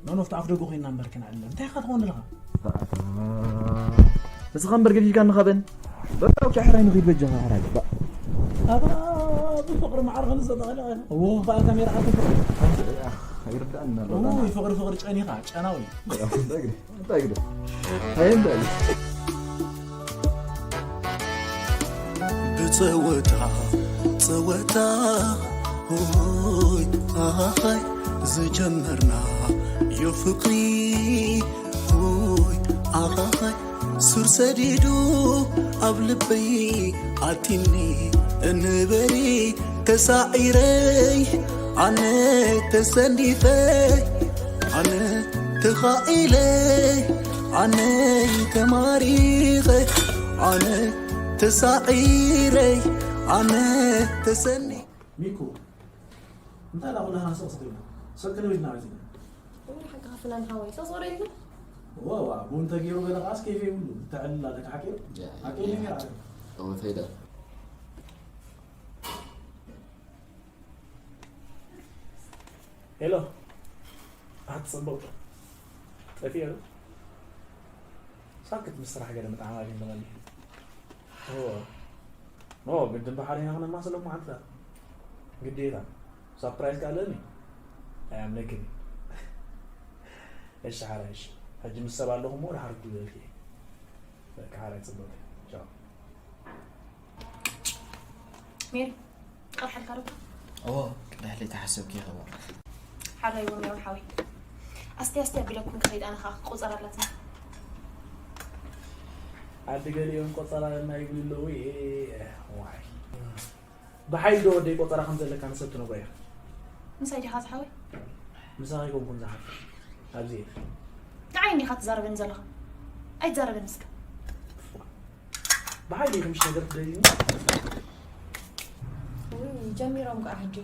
ኖኖ ኣብቲ ኣፍ ደገ ኮይንና እምበር ክንዕልል እንታይ ኢኻ ትኸውን ዘለኻ? ንስኻ እምበር ገዲድካ ንኻበን በቃ ኣብቲ ሕራይ ንኺድ በጃኻ ሕራይ። ኣባ ብፍቕሪ ማዕረ ከም ዝተጠቕለ እዎ በኣ ካሜራ ዓርኩ። ይርዳእና ኣሎ። እዎ ፍቕሪ ፍቕሪ ጨኒኻ ጨናዊ። እንታይ ግደ እንታይ ግደ እንታይ እንታይ ግደ። ብጸወታ ጸወታ ሆይ ኣኻኻይ ዝጀመርና ዮ ፍቕሪ ሆይ ኣኻኻይ ሱር ሰዲዱ ኣብ ልበይ ኣቲኒ እንበሪ ተሳዒረይ ኣነ ተሰኒፈ ኣነ ተኻኢለ ኣነ ተማሪኸ ኣነ ተሳዒረ ኣነ ተሰኒ ሚኩ እንታይ ዳኹላና ሰቕ ስትብል ሰክነ ቤትና ቤት ወይ ሓቂ ከፍና ንሃወይ ሰቕ ዞረ ይብል ዋ ዋ ቡን ተገይሩ ገለ ቃስ ከይፈ ይብሉ ተዕልላ ተካሓቂ ሓቂ ይነገር ኣረ ተወፈይዳ ሄሎ ኣት ጽቡቅ ጠፊኡ ሳክት ምስ ስራሕ ገለ ምጥዓም ኣግኝ ተመሊ ኖ ግድን ብሓደ ኢና ክነማስሎም ሓንቲ ግዴታ ሳፕራይዝ ካለኒ ኣያምለክን እሺ ሓራይ እሺ ሕጂ ምስ ሰብ ኣለኹ እሞ ድሓር ክብለልኪ በቃ ሓራይ ጽቡቅ ቻው ሜሪ ቀርሓልካ ዶ እዎ ቅዳሕ ለይታ ሓሰብኪ ይኸባ ሓራይ ወሚያዊ ሓወይ ኣስቲ ኣስቲ ኣቢለኩም ክኸይድ ኣነ ከዓ ክቆፀር ኣላትና ዓዲ ገሊኦም ቆጸራ ኣለና ይብሉ ኣለዉ። ኤ፣ ዋይ። ብሓይሊ ዶ ወደይ ቆጸራ ከም ዘለካ ንሰብ ትነግሮ ኢኻ? ምሳይ ዲኻ ዝሓወይ? ምሳኺ ኣይኮንኩን ዝሓፍር። ኣብዚ እየ። ንዓይ እንዲኻ ትዛረበኒ ዘለኻ። ኣይትዛረበኒ እስከ። ብሓይሊ ኢኹም ሽሽ ነገር ትደልዩኒ? ውይ፣ ጀሚሮም ከኣ ሕጂ።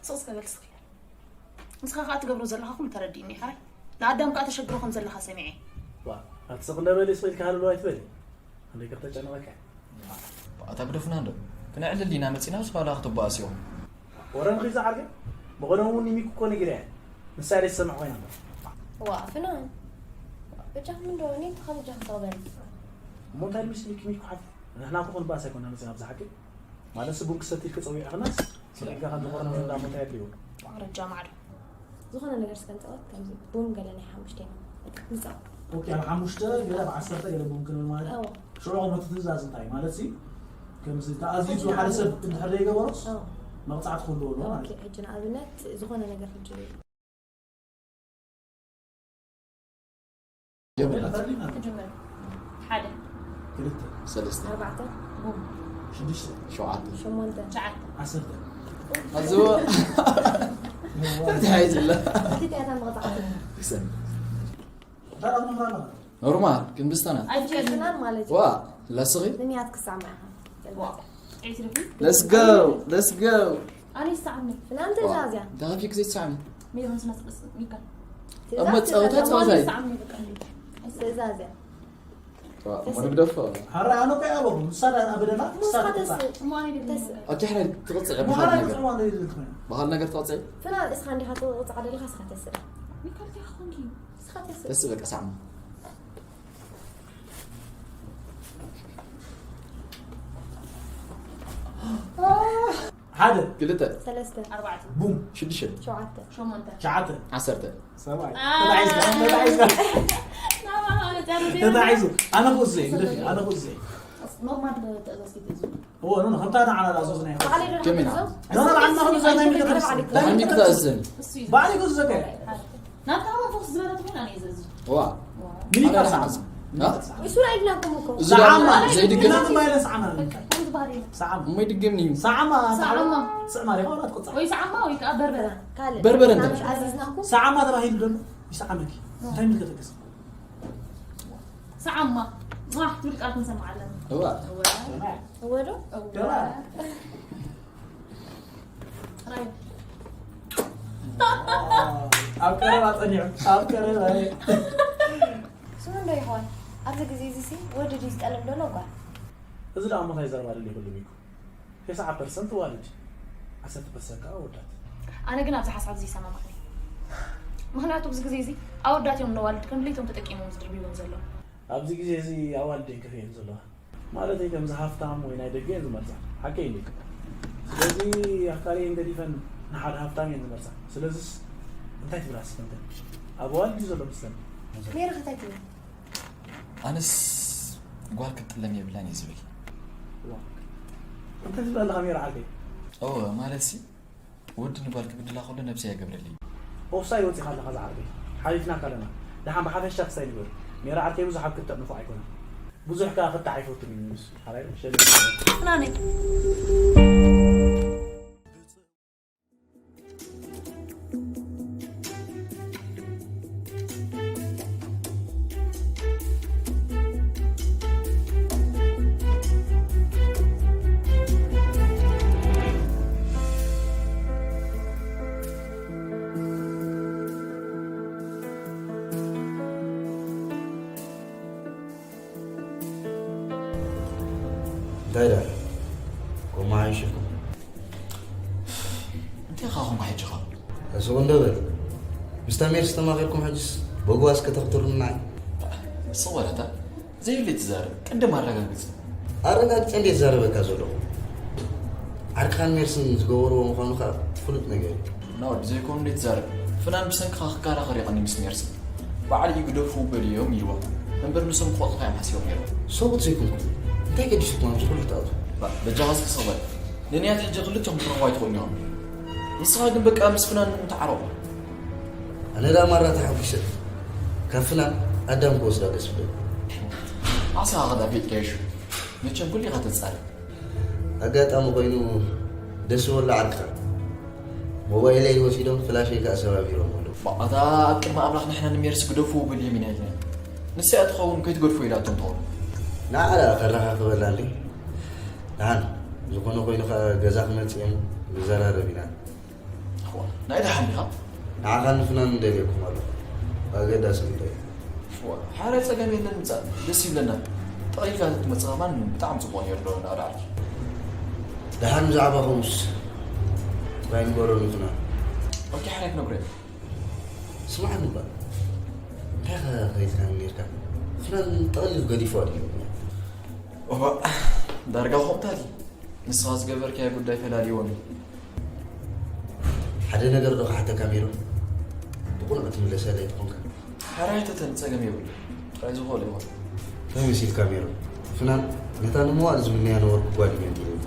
ስቕ እስከ በል እስኪ። ንስኻ ከኣ ትገብሮ ዘለኻ ኩሉ ተረዲእኒ፣ ሓራይ። ንኣዳም ከኣ ተሸግሮ ከም ዘለኻ ሰሚዐ። ዋ፣ ኣቲ ስቕ እንዳ በሊ ስቕ ኢልካ ሃለሎ ኣይትበሊ። ክንደይ ከተጨንቐካ። ኣታ ግደፉና እንዶ። ክነዕልል ኢና መጺና ምስ ጓላ ክትበኣስ ኢኹም። ወረ ንኺድ ዝዓርገ? ብቐደሙ እውን ንሚኩ እኮ ነጊረያ። ንሳ እያ ዘይትሰምዕ ኮይና እምበር። ዋ፣ ፍናን። በጃኹም እንዶ፣ እኔ እንተ ካብ በጃኹም ተቕበል። እሞ እንታይ ድሚስሊክ ሚኩ ሓፍቲ? ንሕና እኮ ክንበኣስ ኣይኮንና መጺና ብዝሓቂ። ማለት ቡን ክሰቲ ኢልኪ ጸዊዕኽናስ፣ ስቕ ኢልካ ከም ዝኾነ እንዳ ሞት ኣየድልይዎ። ረጃ ማዕዶ። ዝኾነ ነገር እስከ ንጻወት፣ ከምዚ ቡን ገለ ናይ ሓሙሽተ ኢና ንጻወት። ኦኬ፣ ኣብ ሓሙሽተ ገለ ኣብ ዓሰርተ ገለ ቡን ክንብል ማለት እዩ። እዎ። ሽዑ ከምቲ ትእዛዝ እንታይ ማለት ሲ? ከምዚ ተኣዚዙ ሓደ ሰብ እንድሕር ዘይገበሮስ፣ እዎ። መቕጻዕቲ ክህልዎ ኣለዎ ማለት ኦኬ፣ እዩ። ሕጂ ንኣብነት ዝኾነ ነገር ሕጂ ክጅምር። ሓደ። ክልተ። ሰለስተ። ኣርባዕተ። ቡም። ሽዱሽተ። ሸውዓተ። ሸሞንተ። ትሽዓተ። ዓሰርተ። ኣዝዎ። ተታሒዙ ኣሎ። ክልቲኣታ መቕጻዕቲ። ይሰም። እንታይ ኣብ ምኽራ ኣለኻ? ኖርማል፣ ግን ብዝተና። ኣጀ ፍናን ማለት እዩ። ዋ፣ ለስኺ? ንንያት ክሳዕ ማእኻ። ዋ። Let's go, let's go. ኣነ ይስዓብኒ። ፍናን ትእዛዝ እያ። እንታይ ከፊክ ዘይትስዓብኒ? ሜሮን ስመጽእ ሚካ። እሞ ትእዛዝ ጸወታ ትእዛዝ። ጸወታ እዩ። ይስዓብኒ በቃ። ትእዛዝ እያ። ዋ፣ እሞ ንግደፎ። ሓራይ ኣነ እኮ እየ ኣበኹ። ንሳ ዳ ኣበደላ፣ ንሳ ንስኻ ትቕጻዕ። ተስእ። እሞ ኣነ ይደግም። ተስእ። ኦኬ፣ ሓራይ ትቕጽዕ እሞ ብሓል ሓራይ ነገር። ትቕጽዕ ማለት እዩ። ብሓል ነገር ትቕጽዕ? ፍናን እስኻ እንዲኻ ትቕጻዕ ደሊኻ እስኻ ተስእ። ሚካ እንታይ ኾንኪ? እስኻ ተስእ። ተስእ በቃ ሳዕማ። ሓደ። ክልተ። ሰለስተ። ኣርባዕተ። ቡም። ሽዱሽተ። ሸውዓተ። ሸሞንተ። ትሽዓተ። ዓሰርተ። ሰብኣይ። አ። ተታሒዝካ፣ ተታሒዝካ። ናባኻ መጨረሻ። ተታሒዙ። ኣነ ክውስእ እየ፣ ግደፊ፣ ኣነ ክውስእ እየ። ኖርማል ትእዛዝ ክትእዝዙ። እዎ፣ ኖ፣ ኖ፣ ከምታ ንዓና ዝኣዘዝናዮ። ባዕለይ ዶ ከሚና። ንኣዘዞ? ኖ፣ ኖ፣ ንዓና ከም ዝዛናይ ባዕለይ ምክትል። ባዕለይ ክትእዝዘኒ። እሱ እዩ። ባዕለይ ክእዝዘካ እየ። ሓደ። ናብታ ሃዋ ፎክስ ዝበለት ኮይና እኔ ዘዝ ዋ። ሚኒት ኣነ ኣርባዓ። ርሓዝ። ና? እሱ ራይድናኩም እኮ። እዚ ሰዓማ። ዶ ዘይድግም? እናትማ ኢለ ሰዓማ። በቃ፣ ከምዚ ባህሪ ነው። ሰዓማ። እሞ ይድግምኒ እዩ። ሰዓማ። ሰዓማ። ስዕማ ዲኻ ወላ ትቆጻ? ወይ ሰዓማ ወይ ከዓ በርበረ። ካልእ። በርበረ እንታይ? ኣዚዝናኩም። ሰዓማ ተባሂሉ ደሎ ይሰዓመኪ። እንታይ ምልከተክስ? ሰዓማ። ዋ፣ ትብል ቃል ክንሰምዓ ኣለና። እዋ። እዋ። እዋ ዶ? እዋ። እዋ። ራይ። ኣብ ቀረባ ጸኒዑ፣ ኣብ ቀረባ። ስሙ እንዶ ይኾን? ኣብዚ ግዜ እዚ ሲ ወዲ ድዩ ዝጠልብ ዘሎ ጓል? እዚ ደኣ እሞ እንታይ ዘረባ ደልዩ ኩሉ ሚኩ? ተስዓ ፐርሰንት ኣዋልድ፣ ዓሰርተ ፐርሰንት ከኣ ኣወዳት። ኣነ ግን ኣብዚ ሓሳብ እዚ ይሰማማዕኒ። ምኽንያቱ ኣብዚ ግዜ እዚ ኣወዳት እዮም ነዋልድ ከም ድሌቶም ተጠቂሞም ዝድርብይዎም ዘለዉ። ኣብዚ ግዜ እዚ ኣዋልድ እየን ከፊአን ዘለዋ። ማለተይ ከምዚ ሃፍታም ወይ ናይ ደገ እየን ዝመርጻ። ሓቀይ እንድዩ። ስለዚ ኣፍቃሪኤን ገዲፈን ንሓደ ሃፍታም እየን ዝመርጻ። ስለዚስ እንታይ ትብላ ስክንተን? ኣብ ኣዋልድ እዩ ዘሎ ምስለን። ሜሪ ከ እንታይ ትብል? ኣነስ ጓል ክትጥለም የብላን እየ ዝብል። ዋ። እንታይ ትብል ኣለኻ ሜሪ ዓርከይ? ኦ፣ ማለትሲ ወዲ ንጓል ክብድላ ከሎ ነብሰይ ኣገብረለይ። ኦፍሳይድ ወጺኻ ኣለኻ ዝዓርከይ። ሓሊፍናካ ኣለና። ደሓን ብሓፈሻ ክስታይ ንግበር። ሜሪ ዓርከይ ብዙሕ ኣብ ክትዕ ንፉዕ ኣይኮነን። ብዙሕ ከኣ ክትዕ ኣይፈቱን እዩ ንሱ። ሓራይ ሸለ። ፍናነይ። እንታይ ደኣ? ኮማ ሓይሽኩም። እንታይ ኢኻ ኹም ሕጂ ኸ? ስቕ እንዶ በል። ምስታ ሜርሲ ተማኺርኩም ሕጅስ በጓስ ከተኽትሩና? ስቕ በል ኣታ። ዘይብሉ ትዛረብ። ቅድም ኣረጋግጽ። ኣረጋግጸ እንዴት ዛረበካ ዘለኹ? ዓርክኻን ሜርስን ዝገበርዎ ምዃኑ ኸኣ ፍሉጥ ነገር እዩ። ናወድ ዘይኮኑ እንዴት ዛረብ? ፍናን ብሰንክኻ ክከራኸር ይቐኒ ምስ ሜርሲ። ባዕሉ እዩ ግደፉ በልዮም ኢልዋ። እምበር ንሶም ክቆጽኻ እዮም ሓሲቦም ነይሮም። ሰብኡት ዘይኮንኩም። እንታይ ገዲሱኩም ኣብዚ ኩሉ ክትኣትዉ? ባ-፣ በጃኻ እስኪ ስቕ በል። ንንያት ሕጂ ክልቲኦም ክትረኽቡ ኣይትኽእሉን ኢኹም። ንስኻ ግን በቃ ምስ ፍናን ተዓረቑ። ኣነ ደኣ ማራ ተሓጒሰ። ካብ ፍናን ኣዳም ክወስዳ ደስ ይብለኒ። ዓሳ ኸዳ ፊጥካ ይሹ። መቸም ኩሉ ኢኻ ተጻሪ። ኣጋጣሚ ኮይኑ ደስ ዝበሎ ዓርክኻ ሞባይለይ ወሲዶም ፍላሸይ ከኣ ሰባቢሮም ኣለዉ። ኣታ ኣብ ቅድሚ ኣምላኽ ንሕና ንሜርሲ ግደፉ ብል የሚን ኣይትነ። ንሳ እያ ትኸውን ከይትገድፎ ኢላቶም ትኸውን። ንዓ ደኣ ከራኻኽበላ እንዲ። ደሓን ዝኾነ ኮይኑ ኸኣ ገዛ ክመጽእ እየ እሞ ንዘራረብ ኢና። እዋ፣ ናይ ደሓን ዲኻ? ንዓኻን ንፍናን እንደልየኩም ኣለኹ። ኣገዳሲ ጉዳይ። እዋ፣ ሓራይ ጸገም የለን ምጻእ፣ ደስ ይብለና። ጠቒልካ ተትመጽእ ከማን ብጣዕሚ ጽቡቕ ነይሩ ዶ ንኣድ ዓርኪ። ደሓን ብዛዕባኹምስ እንታይ ንገሮም ንፍናን? ኦኬ፣ ሓራይ ክነግሮ እየ። ስማዕኒ እባ፣ እንታይ ኸ ኸይድካኒ ነይርካ? ፍናን ጠቕሊሉ ገዲፍዋ ድዩ? እዋ፣ ዳርጋ ኾምታት እዩ። ንስኻ ዝገበርካዮ ጉዳይ ፈላልይዎም እዩ። ሓደ ነገር ዶ ክሓተካ ሜሮን? ብቑኑዕ ትምለሰለይ ተኾንካ። ሓራይ ተተን ጸገም የብሉ። ጥራይ ዝኾነ ይኹን። ከመይ መሲልካ ሜሮን? ፍናን ነታ ንመዋእል ዝምነያ ነበርኩ ጓል እየ እንዲለኒ።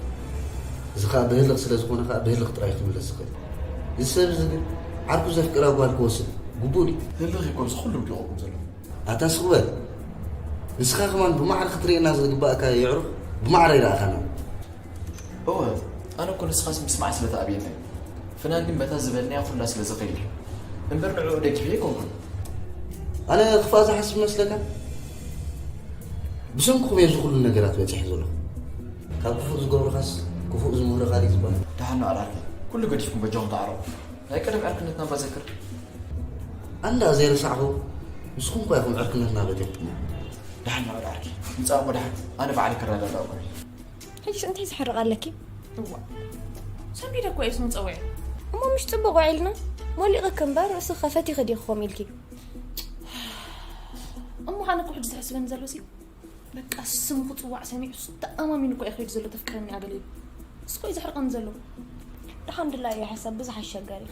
እዚ ኸኣ ብህልኽ ስለ ዝኾነ ኸኣ ብህልኽ ጥራይ ክምለስ ዝኽእል። እዚ ሰብ እዚ ግን ዓርኩ ዘፍቅራ ጓል ክወስድ ግቡእ ድዩ? ህልኽ እኮ ኣብዚ ኩሉ ወዲቑኩም ዘሎ። ኣታ ስቕ በል። ንስኻ ከማን ብማዕረ ክትርእየና ዝግባእካ የዕሩኽ ብማዕረ ይረኣኻና። እወ፣ ኣነ እኮ ንስኻስ ምስማዕ ስለ ተኣብየና እዩ። ፍናን ግን በታ ዝበልናያ ኩላ ስለ ዝኸይድ እዩ። እምበር ንዕኡ ደጊፈ ኣይኮንኩን። ኣነ ክፋእ ዝሓስብ መስለካ? ብሰንክኹም እየ እዚ ኩሉ ነገራት በጺሐ ዘለኹ። ካብ ክፉእ ዝገብሩኻስ ክፉእ ዝምህሩኻ ድዩ ዝበሃል? ደሓን ንኣል ዓርኪ፣ ኩሉ ገዲፍኩም በጃኹም ተዓረቑ። ናይ ቀደም ዕርክነትና እባ ዘክር። ኣንዳ ዘይረሳዕኹ፣ ንስኹም እኳ ኢኹም ዕርክነትና በቲኹሞ። ደሓን ንኣል ዓርኪ፣ ምጻእ እሞ ደሓን፣ ኣነ ባዕለይ ከረዳድኣኩም እየ። ሕጂስ እንታይ ዝሕርቕ ኣለኪ? እዋ፣ ሰንቢደ እኮ እየ ስሙ ጸዊዐ። እሞ ምሽ ጽቡቕ ውዒልና? ሞሊቕኪ እምበር፣ ርእስኺ ከ ፈቲኺ ዲኺ ኮም ኢልኪ? እሞ ኣነ እኮ ሕጂ ዝሕስበኒ ዘሎሲ፣ በቃ ስሙ ክጽዋዕ ሰሚዑስ ተኣማሚኑ እኮ እዩ ከይዱ ዘሎ፣ ተፍቅረኒ እያ ገለ ኢሉ። እሱ እኮ እዩ ዘሕርቐኒ ዘሎ። ደሓን ድላ እዩ ሓሳብ ብዙሕ ኣሸጋሪ።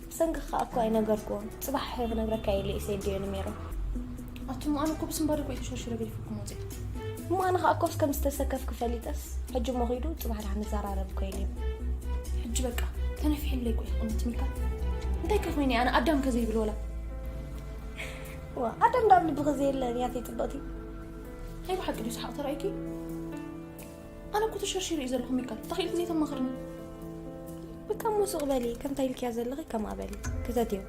ብሰንኪ ከኣ እኮ ኣይነገርኩዎን። ጽባሕ ክነግረካ ኢለ እየ ሰዲዮ ንሜሮ። ኣቱም ኣነ እኮ ብስንባደ እኮ እየ ተሸርሽረ ገዲፈኩም ወጺአ። እሞ ኣነ ከኣ እኮ ከም ዝተሰከፍኪ ፈሊጠስ፣ ሕጂ እሞ ኺዱ ጽባሕ ደሓን ንዘራረብ እኮ ኢለ እየ። ሕጂ በቃ ተነፊሕለይ እኮ እዩ ክቕንት ሚካ። እንታይ ከ ኮይነ ኣነ ኣዳም ከ ዘይብል ወላ? ዋ፣ ኣዳም ዳብ ልቢ ከዘየለን እያ ተይ ጽብቕቲ። ናይ ብሓቂ ድዩ ሰሓቕ ተራእይኪ? ኣነ እኮ ተሸርሺረ እዩ ዘለኹ ሚካል፣ ተኽኢልኪ ዘይተማኽርኒ። በቃ እሞ ሱቕ በሊ፣ ከምታ ኢልክያ ዘለኺ ከምኣ በሊ። ክተትዮ።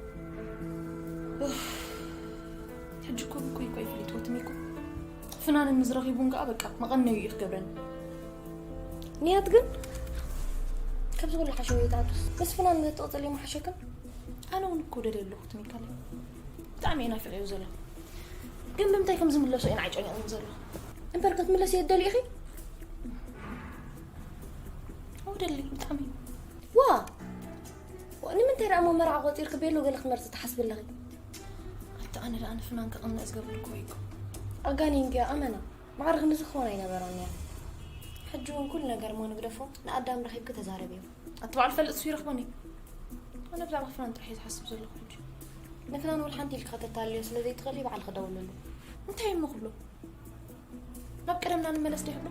ኡፍ፣ ሕጂ እኮ ብኩይ እኮ ይፍሊጥዎ ትም እኮ። ፍናንን ምስ ረኺቡን ከኣ በቃ መቐነዩ እዩ ክገብረኒ። ንያት ግን ከምዚ ኩሉ ሓሸውየታቱስ ምስ ፍናን ምትቕጽል እዩ ምሓሸክን? ኣነ እውን እኮ ደልየ ኣለኹ ትም ሚካለይ። ብጣዕሚ እየ ናፊቐዮ ዘለኹ። ግን ብምንታይ ከም ዝምለሶ እየ ንዓይ ጨኒቑኒ ዘሎ። እምበር ክትምለስዮ ትደልዪ ኢኺ? ኣዎ ደሊ፣ ብጣዕሚ። ዋ! ዋ፣ ንምንታይ ደኣ እሞ መርዓ ቆጺርኪ ቤሎ ገለ ክትመርጺ ትሓስቢ ኣለኺ? ኣቲ ኣነ ደኣ ንፍናን ከቕንእ ዝገብር እኮ እዩ እኮ። ኣጋኒንኪ ኣመና። ማዕረ ክንድዚ ክኸውን ኣይነበሮን እያ። ሕጂ እውን ኩሉ ነገር እሞ ንግደፎ፣ ንኣዳም ረኺብኪ ተዛረብዮ። ኣቲ ባዕሉ ፈልጥ እሱ ይረኽበኒ። ኣነ ብዛዕባ ፍናን ጥራሕ እየ ዝሓስብ ዘለኹ ሕጂ። ንፍናን ወላ ሓንቲ ኢልኪ ከተታልልዮ ስለ ዘይትኽእሊ ባዕልኺ ደውልሉ። እንታይ እሞ ክብሎ? ናብ ቀደምና ንመለስ ዶ ይብሎ?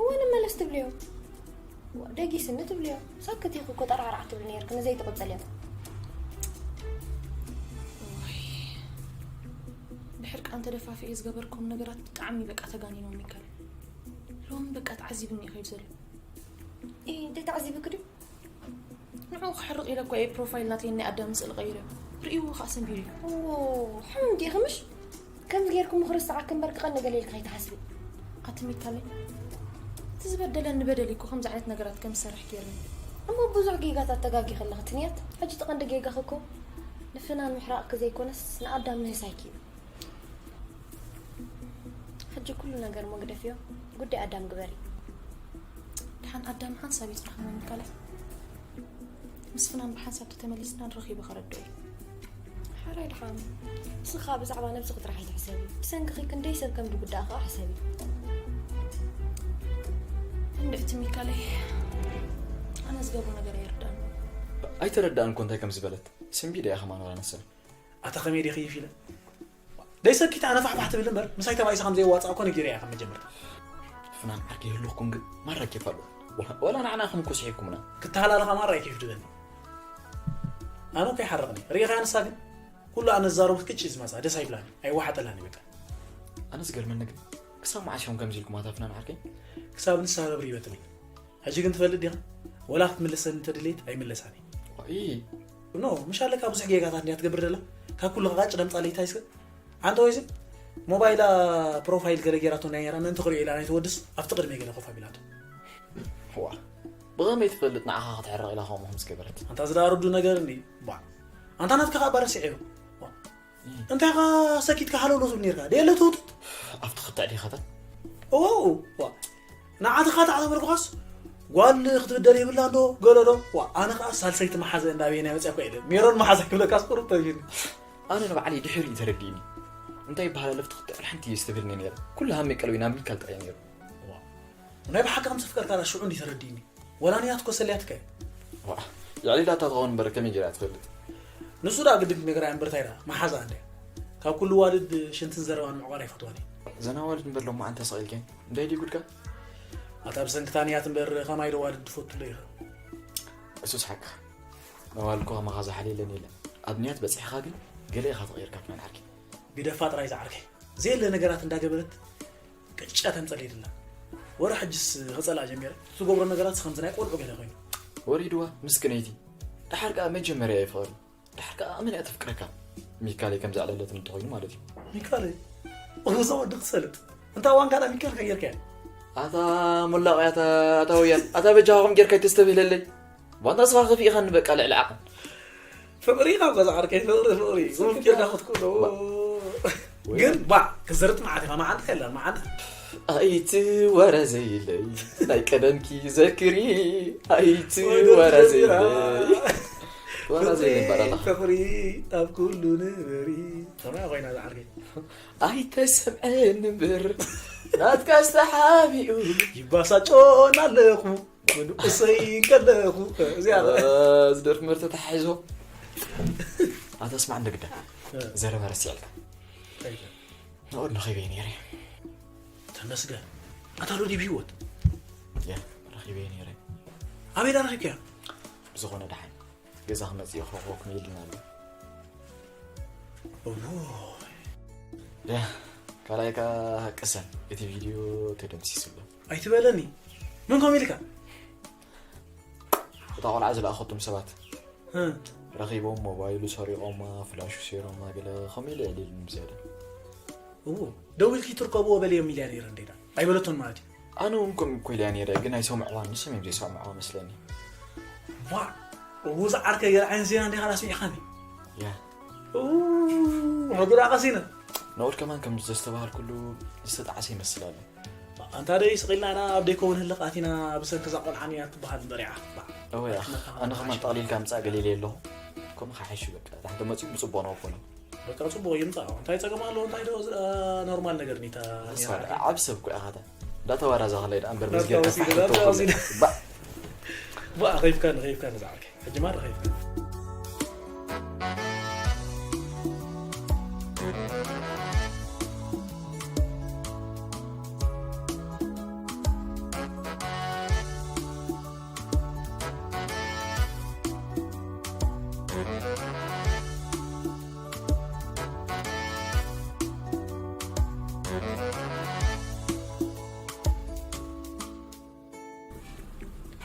እወ ንመለስ ትብልዮ። ዋ፣ ደጊስኒ ትብልዮ። ሰክት ኢኺ እኮ ጠራዕራዕ ትብሊ ነይርኪ፣ ንዘይትቕጽልዮ። ዋይ፣ ብሕርቃን ተደፋፊኤ ዝገበርኩም ነገራት ብጣዕሚ በቃ ተጋኒኖም ሚካል። ሎሚ በቃ ተዓዚብኒ እዩ ከይድ ዘሎ። ኢ፣ እንታይ ተዓዚብኪ ድዩ? ንዕኡ ክሕርቕ ኢለ እኮ እየ ፕሮፋይል ናተይን ናይ ኣዳም ስእሊ ቀይረ። ርእይዎ ከኣ ሰንቢዱ እዩ። እዎ፣ ሕሙም ዲኺ ምሽ? ከምዚ ጌርኩም ክርስዓኪ እምበር ክቐንእ ገለ ኢልኪ ከይትሓስቢ። ኣቲ ሚካለይ፣ እቲ ዝበደለኒ በደል እዩ እኮ ከምዚ ዓይነት ነገራት ከም ዝሰርሕ ጌርኒ። እሞ ብዙሕ ጌጋታት ተጋጊኺ ኣለኺ ትንያት። ሕጂ እቲ ቀንዲ ጌጋኺ እኮ ንፍናን ምሕራቕኪ ዘይኮነስ ንኣዳም ምህሳይኪ እዩ። ሕጂ ኩሉ ነገር እሞ ግደፍዮ፣ ጉዳይ ኣዳም ግበሪ። ደሓን ኣዳም ሓንሳብ ይጽናሕ እሞ ሚካለይ። ምስ ፍናን ብሓንሳብ ተተመሊስና ንረኺቦ ከረድኦ እዩ። ሓራይ ደሓን። ንስኻ ብዛዕባ ነብስኺ ጥራሕ ኣይትሕሰቢ። ብሰንክኺ ክንደይ ሰብ ከም ዝጉዳእ ከኣ ሕሰቢ። እንድዕቲ ሚካለይ፣ ኣነ ዝገብሮ ነገር ኣይርዳእን። ኣይተረዳእን እኮ እንታይ ከም ዝበለት። ስንቢደ እያ ከማን ዋላ ንሳ። ኣታ ከመይ ዲኺ ይፊለ? ደይ ሰኪት ኣነ ፋሕፋሕ ትብል እምበር፣ ምሳይ ተባኢሳ ከም ዘየዋጽኣ እኮ ነጊረያ ካብ መጀመርታ። ፍናን ዓርኪ ይህልኽኩም ግን ማራ ኬፍ ኣለዎ። ዋ-፣ ዋላ ንዓና ኢኹም እኮ ስሒብኩምና። ክተሃላለኻ ማራ እዩ ኬፍ ድበኒ። ኣነ እኮ ይሓርቕኒ። ርኢኻያ ንሳ ግን? ኩሉ ኣነ ዝዛረቦ ክትቅጭ ዝመጻ ደስ ኣይብላኒ። ኣይወሓጠላኒ በቃ። ኣነ ዝገርመኒ ግን ክሳብ መዓስ እዮም ከምዚ ኢልኩም ኣታፍናን ዓርከይ? ክሳብ ንስኻ ገብር ይበትኒ። ሕጂ ግን ትፈልጥ ዲኻ? ወላ ክትምልሰኒ እንተደለየት ኣይምለሳኒ። ይ ኖ ምሽ ኣለካ ብዙሕ ጌጋታት እንዲያ ትገብር ደላ። ካብ ኩሉ ቃጭ ደምፃለይ እንታይ እስከ? ኣንተ ወይዚ ሞባይላ ፕሮፋይል ገለ ጌራቶ ናይ ራ ምእንቲ ክሪኦ ኢላ ናይ ተወድስ ኣብቲ ቅድሚ ገለ ኮፍ ኣቢላቶ። ዋ ብኸመይ ትፈልጥ ንዓኻ ክትሕረቕ ኢላ ከምኡ ከም ዝገበረት? ኣንታ ዝዳ ርዱ ነገር እንዲ ባ ኣንታ ናትካ ከዓ ባረሲዐዮ። እንታይ ኻ ሰኪትካ ሃለውሎ ትብል ኔርካ ደየለ ትውጥጥ። ኣብቲ ክትዕ ዲኻታት? እዎ ዋ ንዓትኻ ታዕተበልኩኻስ ጓል ክትብደል የብላ እንዶ ገለዶ። ዋ ኣነ ከዓ ሳልሰይቲ መሓዘ እንዳበየ ናይ መፅያ እኳ የለን ሜሮን መሓዘ ክብለካስ ቁሩብ ተብይኒ። ኣነ ንባዕለይ ድሕሪ እዩ ተረዲእኒ። እንታይ ይበሃል ኣለፍቲ ክትዕ ሓንቲ እየ ዝተብልኒ ነይረ። ኩሉ ሃመይ ቀልቢ ናብ ሚካል ጥራይ ነይሩ። ናይ ብሓቂ ከም ዘፍቀርካ ሽዑ እንዲ ተረዲእኒ። ወላ ንያት ኮሰልያትከ? ዋ ልዕሊላታ ትኸውን እምበር ከመይ ጌራ ትፈልጥ? ንሱ ዳ ግድግ ነግራ እምበር እንታይ ዳ መሓዛ እንደ ካብ ኩሉ ዋልድ ሽንትን ዘረባን ምዕቋር ኣይፈትዋን እዩ። ዘና ዋልድ እምበር ሎማዓንቲ ተሰቒልከ እንታይ ድዩ ጉድካ? ኣታ ብሰንክታ ንያት እምበር ከማይ ዶ ዋልድ ትፈቱ ዶ ይኸ? እሱስ ሓቅኻ። መዋልድ እኮ ከማኻ ዝሓልየለን የለን። ኣብ ንያት በፂሕኻ ግን ገለ ኢኻ ተቐይርካ ክመን ዓርኪ። ግደፋ ጥራይ ዝዓርከይ ዘየለ ነገራት እንዳገበረት ቅጫ ተምፀል የድላ። ወረ ሕጅስ ከፀልኣ ጀሚረ። ትገብሮ ነገራት ከምዚ ናይ ቆልዑ ገለ ኮይኑ። ወሪድዋ ምስክነይቲ። ደሓር ከዓ መጀመርያ እየ ፍቕሪ። ደሓር ከዓ መን እያ ተፍቅረካ? ሚካለይ ከም ዘዕለለትን እንተኮይኑ ማለት እዩ። ሚካለይ እዛ ወዲ ክትሰልጥ እንታ ዋንካ ዳ ሚካል ከየርካ ኣታ ሙላቕ እያ ኣታ ውያን ኣታ በጃኹም ጌርካ ይተስተብህለለይ። ዋንታ ስኻ ከፊእኻኒ በቃ ልዕሊ ዓቕን። ፍቕሪ ካብ ገዛ ዓርከይ ፍቕሪ ፍቕሪ ጉሩብ ጌርካ ክትክእሎ ግን ባዕ ክዘርጥ መዓት ኢኻ መዓንጣ የላ መዓንጣ ኣይትወረ ዘይለይ ናይ ቀደምኪ ዘክሪ ኣይትወረ ዘይለይ ወረ ዘይለይ በራላ ፍቕሪ ኣብ ኩሉ ንበሪ ከመይ ኮይና ዝዓርከይ ኣይተሰምዐን እምበር ናትካ ዝተሓቢኡ ይባሳጮን ኣለኹ እሰይ ከለኹ እዚኣ ዝደርፍ ምህርቲ ተሓሒዞ ኣተስማዕ እንደግዳ ዘረባ ረሲዕልካ ንኦድ ንኸይበይ ነይረ ተመስገን ኣታ ሎዲ ብህይወት ረኺበ ነይረ ኣበይ ዳ ረኺብካያ ብዝኾነ ደሓን ገዛ ክመፅእ ይኸኾኩም ኢልና ኣሎ ካልኣይካ ቅሰን እቲ ቪድዮ ተደምሲሱ ኣሎ ኣይትበለኒ መን ከም ኢልካ እታ ቆልዓ ዝለኣኸቶም ሰባት ረኺቦም ሞባይሉ ሰሪቖማ ፍላሹ ሰይሮማ ገለ ከምኡ ኢለ ዕሊል ብዝያዳ ደዊልኪ ትርከብዎ በልዮም ኢልያ ነይረ እንዴዳ ኣይበለቶን ማለት እዩ ኣነ እውን ከምኡ እኮ ኢልያ ነይረ ግን ኣይሰምዕዋን ንሶም እዮም ዘይሰምዕዋ መስለኒ ዋዕ እውዝ ዓርከ ገለ ዓይነት ዜና እንዲኻ ኣስሚዕኻኒ ያ ሕጉራ ቀሲነ ነኡድ ከማን ከም ዘስተባሃልኩሉ ዝተጣዕሰ ይመስል ኣሎ ኣንታ ደይ ስቕ ኢልና ኢና ኣብ ደይከውን ህልቕ ኣቲና ብሰንኪ እዛ ቆልዓ ንያ ትበሃል እምበር እያ ኣነ ከማን ጠቕሊልካ ምፃእ ገሊለ ኣለኹ ከምኡ ከሓይሹ በቃ ዳሕተ መፅኡ ብፅቡቕ ነው ኮነ በቃ ፅቡቕ ይምፃ እንታይ ፀገም ኣለዎ እንታይ ዶ ኖርማል ነገር ኒታ ዓብ ሰብ እኮ ኢኻ እንዳተዋራዛ ከላይ ዳ እምበር ባ ኸይፍካ ኸይፍካ ንዛዕበ ሕጂ ማር ኸይፍካ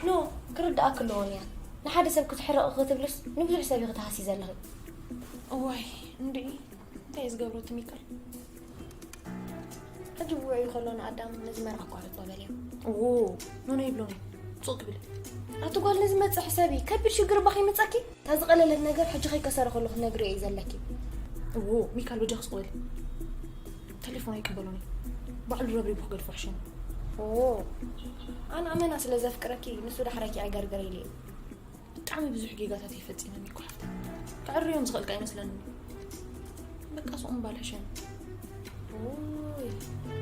ኖ ክርዳኣኪ ኣለዎ ንያ ንሓደ ሰብ ክትሕረቒ ክትብልስ ንብዙሕ ሰብ ኢኺ ትሃስዪ ዘለኺ። እዋይ እንድዒ እንታይ እዩ ዝገብሮ እቲ ሚካል? ሕጂ ብውዕዩ ከሎ ንኣዳም ነዚ መርዓ ኣቋርጾ በልዮ። እዎ ኖኖ ይብሎኒ ጹቕ ክብል። ኣቲ ጓል ነዚ መጽእ ሕሰቢ ከቢድ ሽግር እባ ከይመጻኪ። እታ ዝቐለለት ነገር ሕጂ ከይከሰረ ከሎ ክትነግርዮ እዩ ዘለኪ። እዎ ሚካል በጃ ክስቕ በሊ። ተሌፎን ኣይቅበሎን እዩ ባዕሉ ረብሪቡ ክገድፎ ሕሸኒ ኣነ ኣመና ስለ ዘፍቅረኪ ንሱ ዳሕረኪ ኣይገርግር ኢለ እዩ ብጣዕሚ ብዙሕ ጌጋታት እየ ፈፂመ ሚኮ ሓፍተ ክዕርዮም ዝኽእልካ ኣይመስለኒ በቃ ስቕ ምባል ሕሸኒ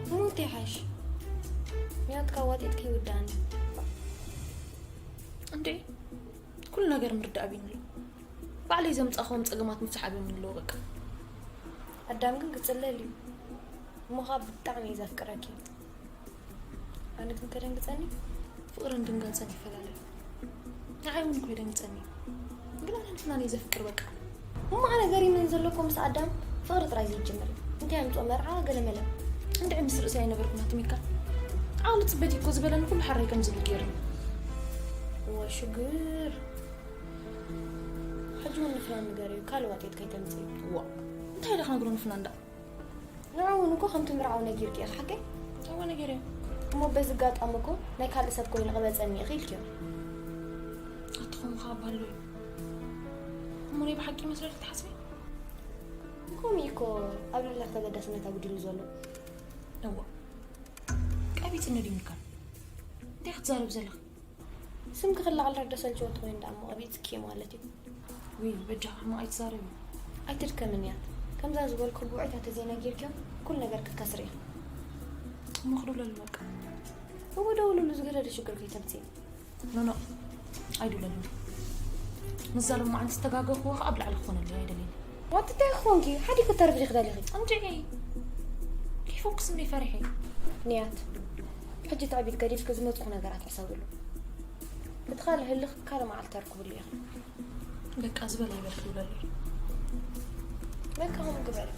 እሞ እንታይ ሓይሽ ንያትካ ዋጢጥካ ይውዳእኒ እንዴ ኩሉ ነገር ምርዳእ ኣብዩኒ ኣሎ ባዕለይ ዘምፃእኸዎም ፀገማት ምፍታሕ ኣብዮምኒ ኣለዉ በቃ ኣዳም ግን ክፅለል እዩ እሞ ከዓ ብጣዕሚ እዩ ዘፍቅረኪ ኣነ ግን ከደንግፀኒ ፍቅርን ድንጋፀን ይፈላለዩ ንዓይ እውን እኮ የደንግፀኒ ግን ኣነ ንፍናን እዩ ዘፍቅር በቃ እሞ ኣነ ገሪምን ዘለኮ ምስ ኣዳም ፍቅሪ ጥራይ ዘይጅምር እዩ እንታይ ኣምፅኦ መርዓ ገለመለ እንድዒ ምስ ርእሰይ ኣይነበርኩን ኣትሚካ። ዓቕሊ ጽበት እኮ ዝበለኒ ኩሉ ሓራይ ከም ዝብል ገይሩ። እዋ ሽግር። ሕጂ እውን ንፍናን ንገሪዮ፣ ካልእ ዋጤት ከይተምጽኢ። እዋ፣ እንታይ ኢለ ክነግሮ ንፍናን ደኣ? ንዓ እውን እኮ ከምቲ ምርዓው ነጊርኪ ኢኺ ሓቀይ? እዋ ነጊርዮ። እሞ በዚ ኣጋጣሚ እኮ ናይ ካልእ ሰብ ኮይኑ ቅበጸኒ ኢኺ ኢልክዮ። ኣትኹም ኸዓ ባሎ እዩ። እሞ ናይ ብሓቂ ይመስለልኪ ትሓስቢ? ከምኡ እዩ እኮ ኣብ ልዕሊ ተገዳስነት ኣጉዲሉ ዘሎ። እዋ፣ ቀቢጽ ነዲምካ። እንታይ ክትዛረብ ዘለኻ? ስም ክኽላዕ ዳር ደሰልችዎ ተኾይኑ ደኣ እሞ ቀቢጽኪ ማለት እዩ። ውይ በጃ እማ ኣይትዛረቢ። ኣይትድከምን እያ። ከምዛ ዝበልኩ ብውዕታ ተዘይነጊርክዮም ኩሉ ነገር ክትከስሪ ኢኺ። እሞ ክደውለሉ በቃ። እወ ደውልሉ፣ ዝገደደ ሽግር ከይተምፅኢ። ኖኖ፣ ኣይድውለሉ። ምዛ ሎማዓንቲ ዝተጋገኹዎ ከዓ ኣብ ላዕሊ ክኾነሉ ኣይደልየን። ዋት እንታይ ክኾንኪ ሓዲግ ክተርፍ ዲኺ ደሊኺ? እንድዒ፣ ከይፈኩስ እንደ ፈሪሐ። ንያት፣ ሕጂ ትዕቢት ገዲፍኪ ዝመፅኹ ነገራት ሕሰብሉ። እቲ ካልእ ህልኽ ካልእ መዓልቲ ተርክብሉ ኢኺ። በቃ ዝበላ ይበልክ ይብለሉ። በቃ ሆም ግበሪ።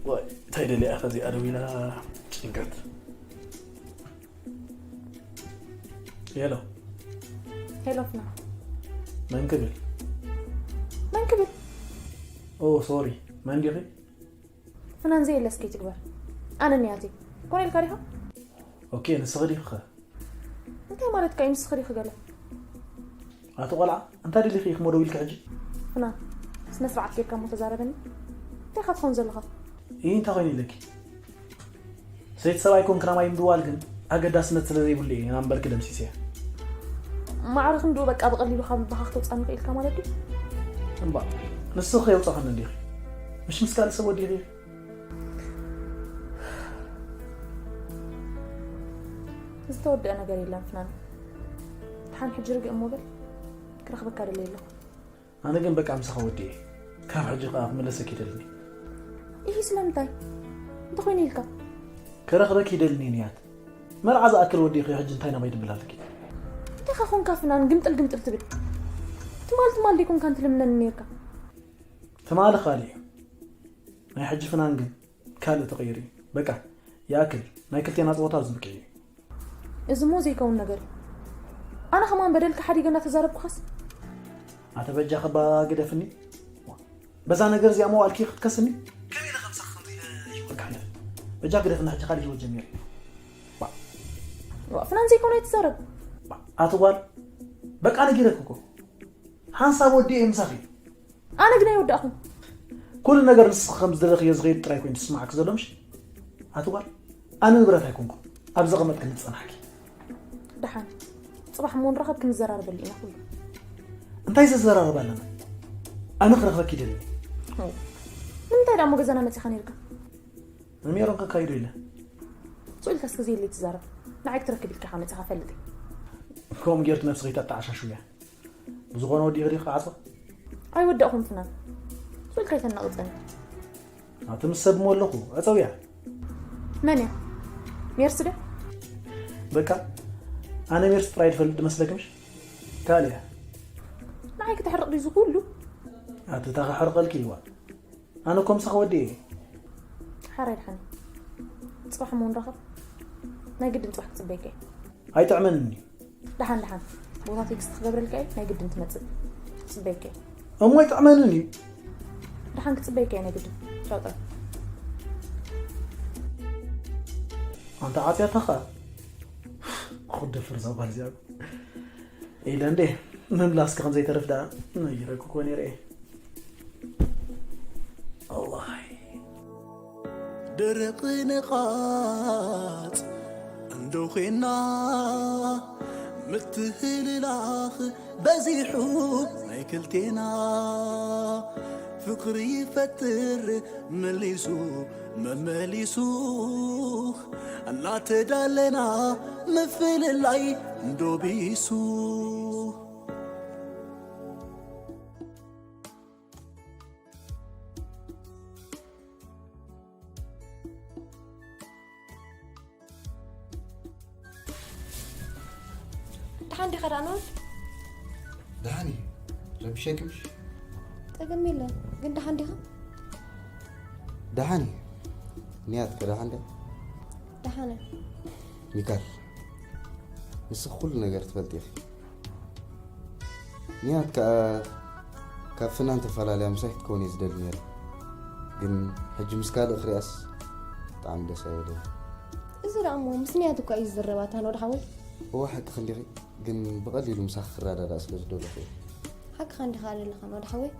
ዋይ እንታይ ደሊያ ከዚኣ ደው ኢላ ጭንቀት። ሄሎ ሄሎ ፍና መን ክብል? መን ክብል? ኦ ሶሪ መን ዲኺ? ፍናን ዘየለስ ከይትግበር ኣነ ንያተይ ኮነ ኢልካ ዲኻ? ኦኬ ንስኺ ዲኺ ኸ? እንታይ ማለትካ እዩ ንስኺ ዲኺ ገለ? ኣቲ ቆልዓ እንታይ ደሊኺ ኢኺ ሞ ደው ኢልኪ ሕጂ? ፍናን ስነ ስርዓት ጌርካ እሞ ተዛረበኒ። እንታይ ኢኻ ትኾን ዘለኻ? ይህ እንታይ ኮይኑ ኢለኪ? ሰይቲ ሰብኣይ ኮንክና ማይ ምድዋል ግን ኣገዳስነት ስለ ዘይብሉ እየ ናምበርኪ ደምሲሰያ። ማዕረ ክንድኡ በቃ ብቐሊሉ ካብ ልብኻ ክተውፅኣኒ ክኢልካ ማለት ድዩ? እምባ ንስኺ ከ የውፃኽኒ እንዲኺ? ምሽ ምስ ካልእ ሰብ ወዲኺ? ዝተወደአ ነገር የለን ፍናን። ድሓን ሕጂ ርግእ እሞ በል ክረኽበካ ደለየ ኣለኹ። ኣነ ግን በቃ ምሳኻ ወዲኤ። ካብ ሕጂ ከኣ ክምለሰኪ ይደልኒ። ኢሂ ስለምንታይ? እንተኾይኑ ኢልካ? ክረኽበኪ ይደልኒ ንያት። መርዓ ዝኣክል ወዲእኺ ሕጂ እንታይ ናባይ ድብል ኣለኪ? እንታይ ኸ ኾንካ ፍናን ግምጥል ግምጥል ትብል? ትማል ትማል ደይኮንካ እንትልምነኒ ነይርካ? ትማሊ ካልእ እዩ። ናይ ሕጂ ፍናን ግን ካልእ ተቐይሩ እዩ። በቃ ይኣክል። ናይ ክልቴና ጸወታ ኣብዚ ብቂዕ እዩ። እዚ እሞ ዘይከውን ነገር እዩ። ኣነ ከማን በደልካ ሓዲገ እንዳተዛረብኩኻስ? ኣተ በጃኺ እባ ግደፍኒ። በዛ ነገር እዚኣ መዋእልኪ ክትከስኒ? ከመይ ኢለ ከምሳኺ ከምዚ ኢለ ህይወት ክሕልፍ? በጃ ግደፍኒ ሕጂ ካልእ ህይወት ጀሚረ። ዋእ ፍናን ዘይኮነ ኣይትዛረብ። ኣቲ ጓል በቃ ነጊረኪ እኮ። ሓንሳብ ወዲኤ ምሳኺ። ኣነ ግን ኣይወዳእኹን። ኩሉ ነገር ንስኺ ከም ዝደለኽዮ ዝኸይድ ጥራይ ኮይኑ ዝስምዓኪ ዘሎ ምሽ? ኣቲ ጓል ኣነ ንብረት ኣይኮንኩን ኣብ ዘቐመጥክኒ ዝጸናሕኪ። ደሓን ጽባሕ እሞ ንራኸብ ክንዘራረበሉ ኢና ኩሉ። እንታይ ዘዘራርብ ኣለና? ኣነ ክረኽበኪ ይደሊ። ንምንታይ ደኣ እሞ ገዛና መጺኻ ነይርካ? ንሜሮን ከካይዶ ኢለ። ስቕ ኢልካ እስከ ዘየለይ ትዛረብ። ንዓይ ክትረክብ ኢልካ ኢኻ መጺኻ ፈልጥ። ከምኡ ጌርኪ ነብስኺ ተተዓሻሽውያ። ብዝኾነ ወዲኺ ዲኺ ዓጽዋ? ኣይወዳእኹን ፍናን። ስቕ ኢልካ ኣይተናቕጸኒ። ኣቲ ምስ ሰብ እሞ ኣለኹ ዕጸውያ። መን እያ? ሜርሲ ድያ? በቃ ኣነ ሜርሲ ጥራይ ዝፈልጥ ዝመስለኪ ምሽ? ካልእ እያ። ንዓይ ክተሕርቕ ድዩ እዚ ኩሉ? ኣቲ እታ ከሕርቐልኪ እዋ። ኣነ እኮ ምሳኺ ወዲ እየ። ሓራይ ድሓን ጽባሕ እሞ ንራኸብ። ናይ ግድን ጽባሕ ክጽበየካ እየ። ኣይጥዕመንን እዩ። ደሓን ደሓን ቦታ ቴክስት ክገብረልካ እየ ናይ ግድን ትመጽእ ክጽበየካ እየ። እሞ ኣይጥዕመንን እዩ። ደሓን ክጽበየካ እየ ናይ ግድን። ቻው ጣ። ኣንታ ዓጽያታ ኸኣ ክደፍር እዛ ጓል እዚኣ ኢለ እንዴ ምምላስኪ ከም ዘይተርፍ ደኣ ነጊረኪ እኮ ነይረ እየ። ኣዋይ ደረቕ ነቓጽ እንዶ ዄንና ምትህልላኽ በዚሑ ናይ ክልቴና ፍቕሪ ይፈጥር መሊሱ መመሊሱ እናተዳለና ምፍልላይ እንዶቢሱ። ደሓን ዲኻ ዳኖት? ደሓን እየ። ረቢሸኪ ምሽ? ጸገም የለን፣ ግን ደሓን ዲኻ? ደሓን እየ። ንያት ከ ደሓን ደ? ደሓን እየ። ሚካል፣ ንስኺ ኩሉ ነገር ትፈልጢ ኢኺ። ንያት ከኣ ካብ ፍናን ተፈላለያ ምሳይ ክትከውን እየ ዝደሊ ነይረ። ግን ሕጂ ምስ ካልእ ክሪኣስ ብጣዕሚ ደስ ኣይበለኒ። እዚ ደኣ እሞ ምስ ንያት እኳ እዩ ዝዝረብ ኣታ ኖድ ሓወይ። እወ ሓቂ ክንዲኺ፣ ግን ብቐሊሉ ምሳኺ ክረዳዳእ ስለ ዝደለኹ እየ። ሓቅኻ እንዲኻ ዘለኻ ኖድ ሓወይ።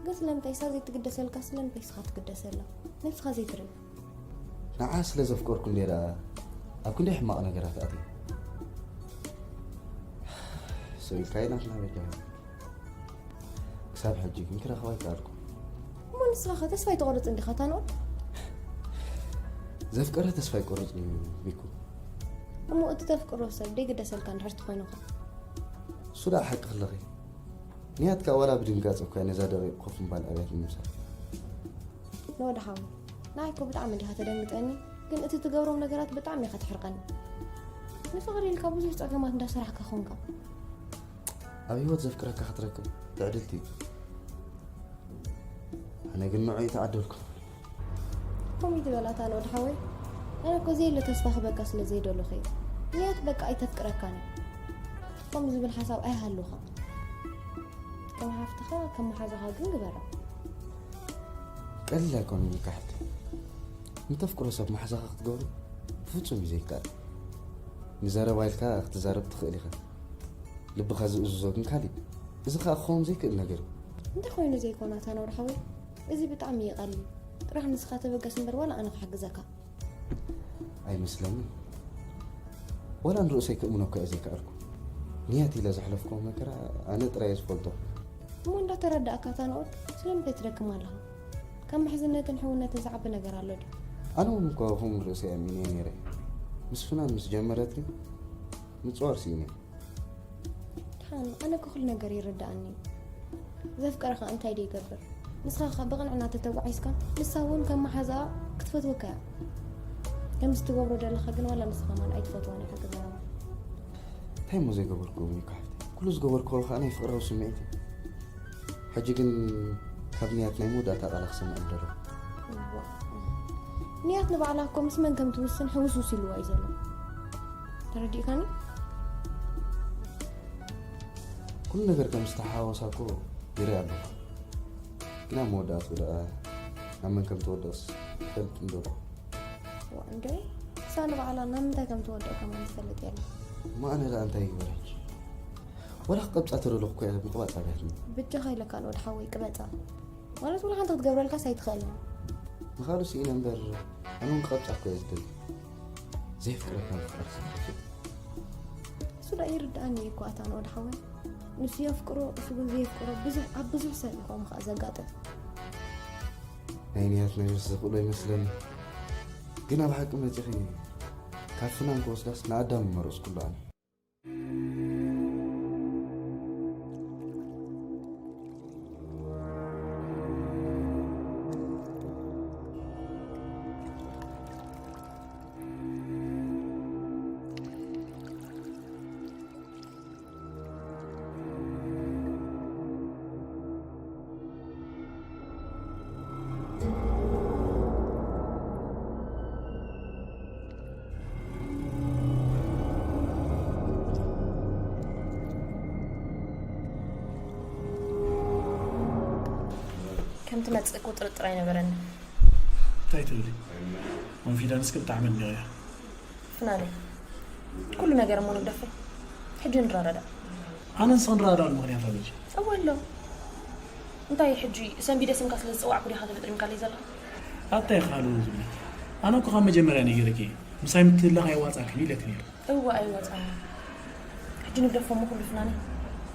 ግን ስለምንታይ እሳ ዘይትግደሰልካ ስለምንታይ እስኻ ትግደሰላ? ነብስኻ ዘይትርኢ? ንዓ ስለ ዘፍቀርኩ እንድየ ደኣ ኣብ ክንደይ ሕማቕ ነገራት ኣትየ። ሰው ኢልካዮ ናትና በጃኻ። ክሳብ ሕጂ ግን ክረኽባ ኣይከኣልኩ። እሞ ንስኻ ኸ ተስፋ ኣይትቖርጽን ዲኻ ታንኦል? ዘፍቀረ ተስፋ ኣይቆርጽን እዩ ቢኩ። እሞ እቲ ተፍቅሮ ሰብ ደይግደሰልካ እንድሕር ትኾይኑ ኸ? እሱ ደኣ ሓቂ ክለኺ። ንያትካ ዋላ ብድንጋጸ እኳ ነዛ ደቂቕ ኮፍ ምባል ኣብያት ንምሳል። ንወድሓዊ ንዓይ እኮ ብጣዕሚ እንዲኻ ተደንግጸኒ፣ ግን እቲ ትገብሮም ነገራት ብጣዕሚ ኢኻ ትሕርቐኒ። ንፍቕሪ ኢልካ ብዙሕ ጸገማት እንዳሰራሕካ ኾንካ። ኣብ ህይወት ዘፍቅረካ ክትረክብ ትዕድልቲ እዩ። ኣነ ግን ንዑ ይተዓደልኩ። ከምኡ ትበላታ ንወድሓወይ ኣነ እኮ ዘየለ ተስፋ ክበካ ስለ ዘይደለኹ እዩ። ንያት በቃ ኣይተፍቅረካን እዩ። ከምኡ ዝብል ሓሳብ ኣይሃሉኻ። ከም ሓፍትኻ ከም መሓዛኻ ግን ግበራ። ቀሊል ኣይኮነን ኢልካ ሓፍተይ። ንተፍቅሮ ሰብ መሓዛኻ ክትገብሮ ብፍጹም እዩ ዘይከኣል። ንዘረባ ኢልካ ክትዛረብ ትኽእል ኢኻ። ልብኻ ዝእዝዞ ግን ካሊእ። እዚ ኸኣ ክኸውን ዘይክእል ነገር እዩ። እንታይ ኮይኑ ዘይኮነ ኣታ ነውሪ ሓወይ? እዚ ብጣዕሚ እዩ ቀሊል። ጥራሕ ንስኻ ተበገስ እምበር ዋላ ኣነ ክሕግዘካ። ኣይመስለንን። ዋላ ንርእሰይ ክእምኖ እኳ እየ ዘይከኣልኩ። ንያት ኢለ ዘሕለፍክዎ መከራ ኣነ ጥራይ እየ ዝፈልጦ። እሞ እንዳተረዳእካ እታ ንኡድ ስለምንታይ ትደክም ኣለኻ? ካብ ምሕዝነትን ሕውነትን ዝዓቢ ነገር ኣሎ ድዩ? ኣነ እውን እኮ ከምኡ ንርእሰይ ኣሚነ እየ ነይረ። ምስ ፍናን ምስ ጀመረት ግን ምጽዋር ስኢነ። ደሓን ኣነ እኮ ኩሉ ነገር ይርድኣኒ እዩ። ዘፍቀረ ኸኣ እንታይ ደይገብር? ንስኻ ኸኣ ብቕንዕና ተተጓዒዝካ ንሳ እውን ከም መሓዛኣ ክትፈትወካ እያ። ከምዚ ትገብሮ ዘለኻ ግን ዋላ ንስኻ ማን ኣይትፈትዋን ኢኻ ክዛረባ። እንታይ እሞ ዘይገበርኩ እውኒካ ሓፍተይ? ኩሉ ዝገበርክዎ ኸኣ ናይ ፍቕራዊ ስምዒት እዩ። ሕጂ ግን ካብ ንያት ናይ መወዳእታ ቃላ ክሰምዕ ምደለኹ። እዋ። ንያት ንባዕላ እኮ ምስ መን ከም ትውስን ሕውስውስ ኢልዋ እዩ ዘሎ። ተረዲእካኒ? ኩሉ ነገር ከም ዝተሓዋወሳ እኮ ይርኢ ኣለኹ። ግን ኣብ መወዳእትኡ ደኣ ናብ መን ከም ትወድቕስ ትፈልጥ እንዶ? እዋ እንደ እሳ ንባዕላ ናብ ምንታይ ከም ትወድቕ ከማን ትፈልጥ የለን። እሞ ኣነ ደኣ እንታይ ይግበር ሕጂ? ወላ ክቐብጻ ተደለኹ እኮ እያ ምቕባጽ ኣብያትኒ። ብጃኻ ኢለካ ንወድ ሓወይ ቅበጻ። ማለት ወላ ሓንቲ ክትገብረልካስ ኣይትኽእልን። ንኻልእ ስኢነ እምበር ኣነ እውን ክቐብጻ እኮ እየ ዝደሊ። ዘየፍቅረካ ምፍቃር ዝኸፍእ። እሱ ደኣ ይርድኣኒ እዩ እኮ ኣታ ንወድ ሓወይ። ንሱ የፍቅሮ፣ እሱ ግን ዘየፍቅሮ ብዙሕ፣ ኣብ ብዙሕ ሰብ እዩ ከምኡ ኸኣ ዘጋጥም። ናይ ንያት ነገርስ ዘኽእሎ ይመስለኒ። ግን ኣብ ሓቂ መጺኺ ካብ ፍናን ክወስዳስ ንኣዳም ምመረጽኩሉ ኣነ። ከም ትመጽእ እኮ ጥርጥር ኣይነበረኒ። እንታይ ትብሊ? ኮንፊደንስኪ ብጣዕሚ ኣድኒቐያ። ፍናነይ፣ ኩሉ ነገር እሞ ንግደፈ። ሕጂ ንረዳዳእ። ኣነ ንስኺ ንረዳዳእሉ ምኽንያት ኣለኪ? እወ ኣሎ። እንታይ ሕጂ ሰንቢደ ስምካ ስለ ዝጸዋዕኩ ዲኻ ተፈጥሪምካለይ ዘለኻ? ኣታይ ካልኡ ዝብለኪ? ኣነ እኮ ካብ መጀመርያ ነጊረኪ እየ። ምሳይ ምትህልላኽ ኣየዋጽኣክን ኢለኪ ነይረ። እወ ኣይወጻን። ሕጂ ንግደፎ እሞ ኩሉ ፍናነይ፣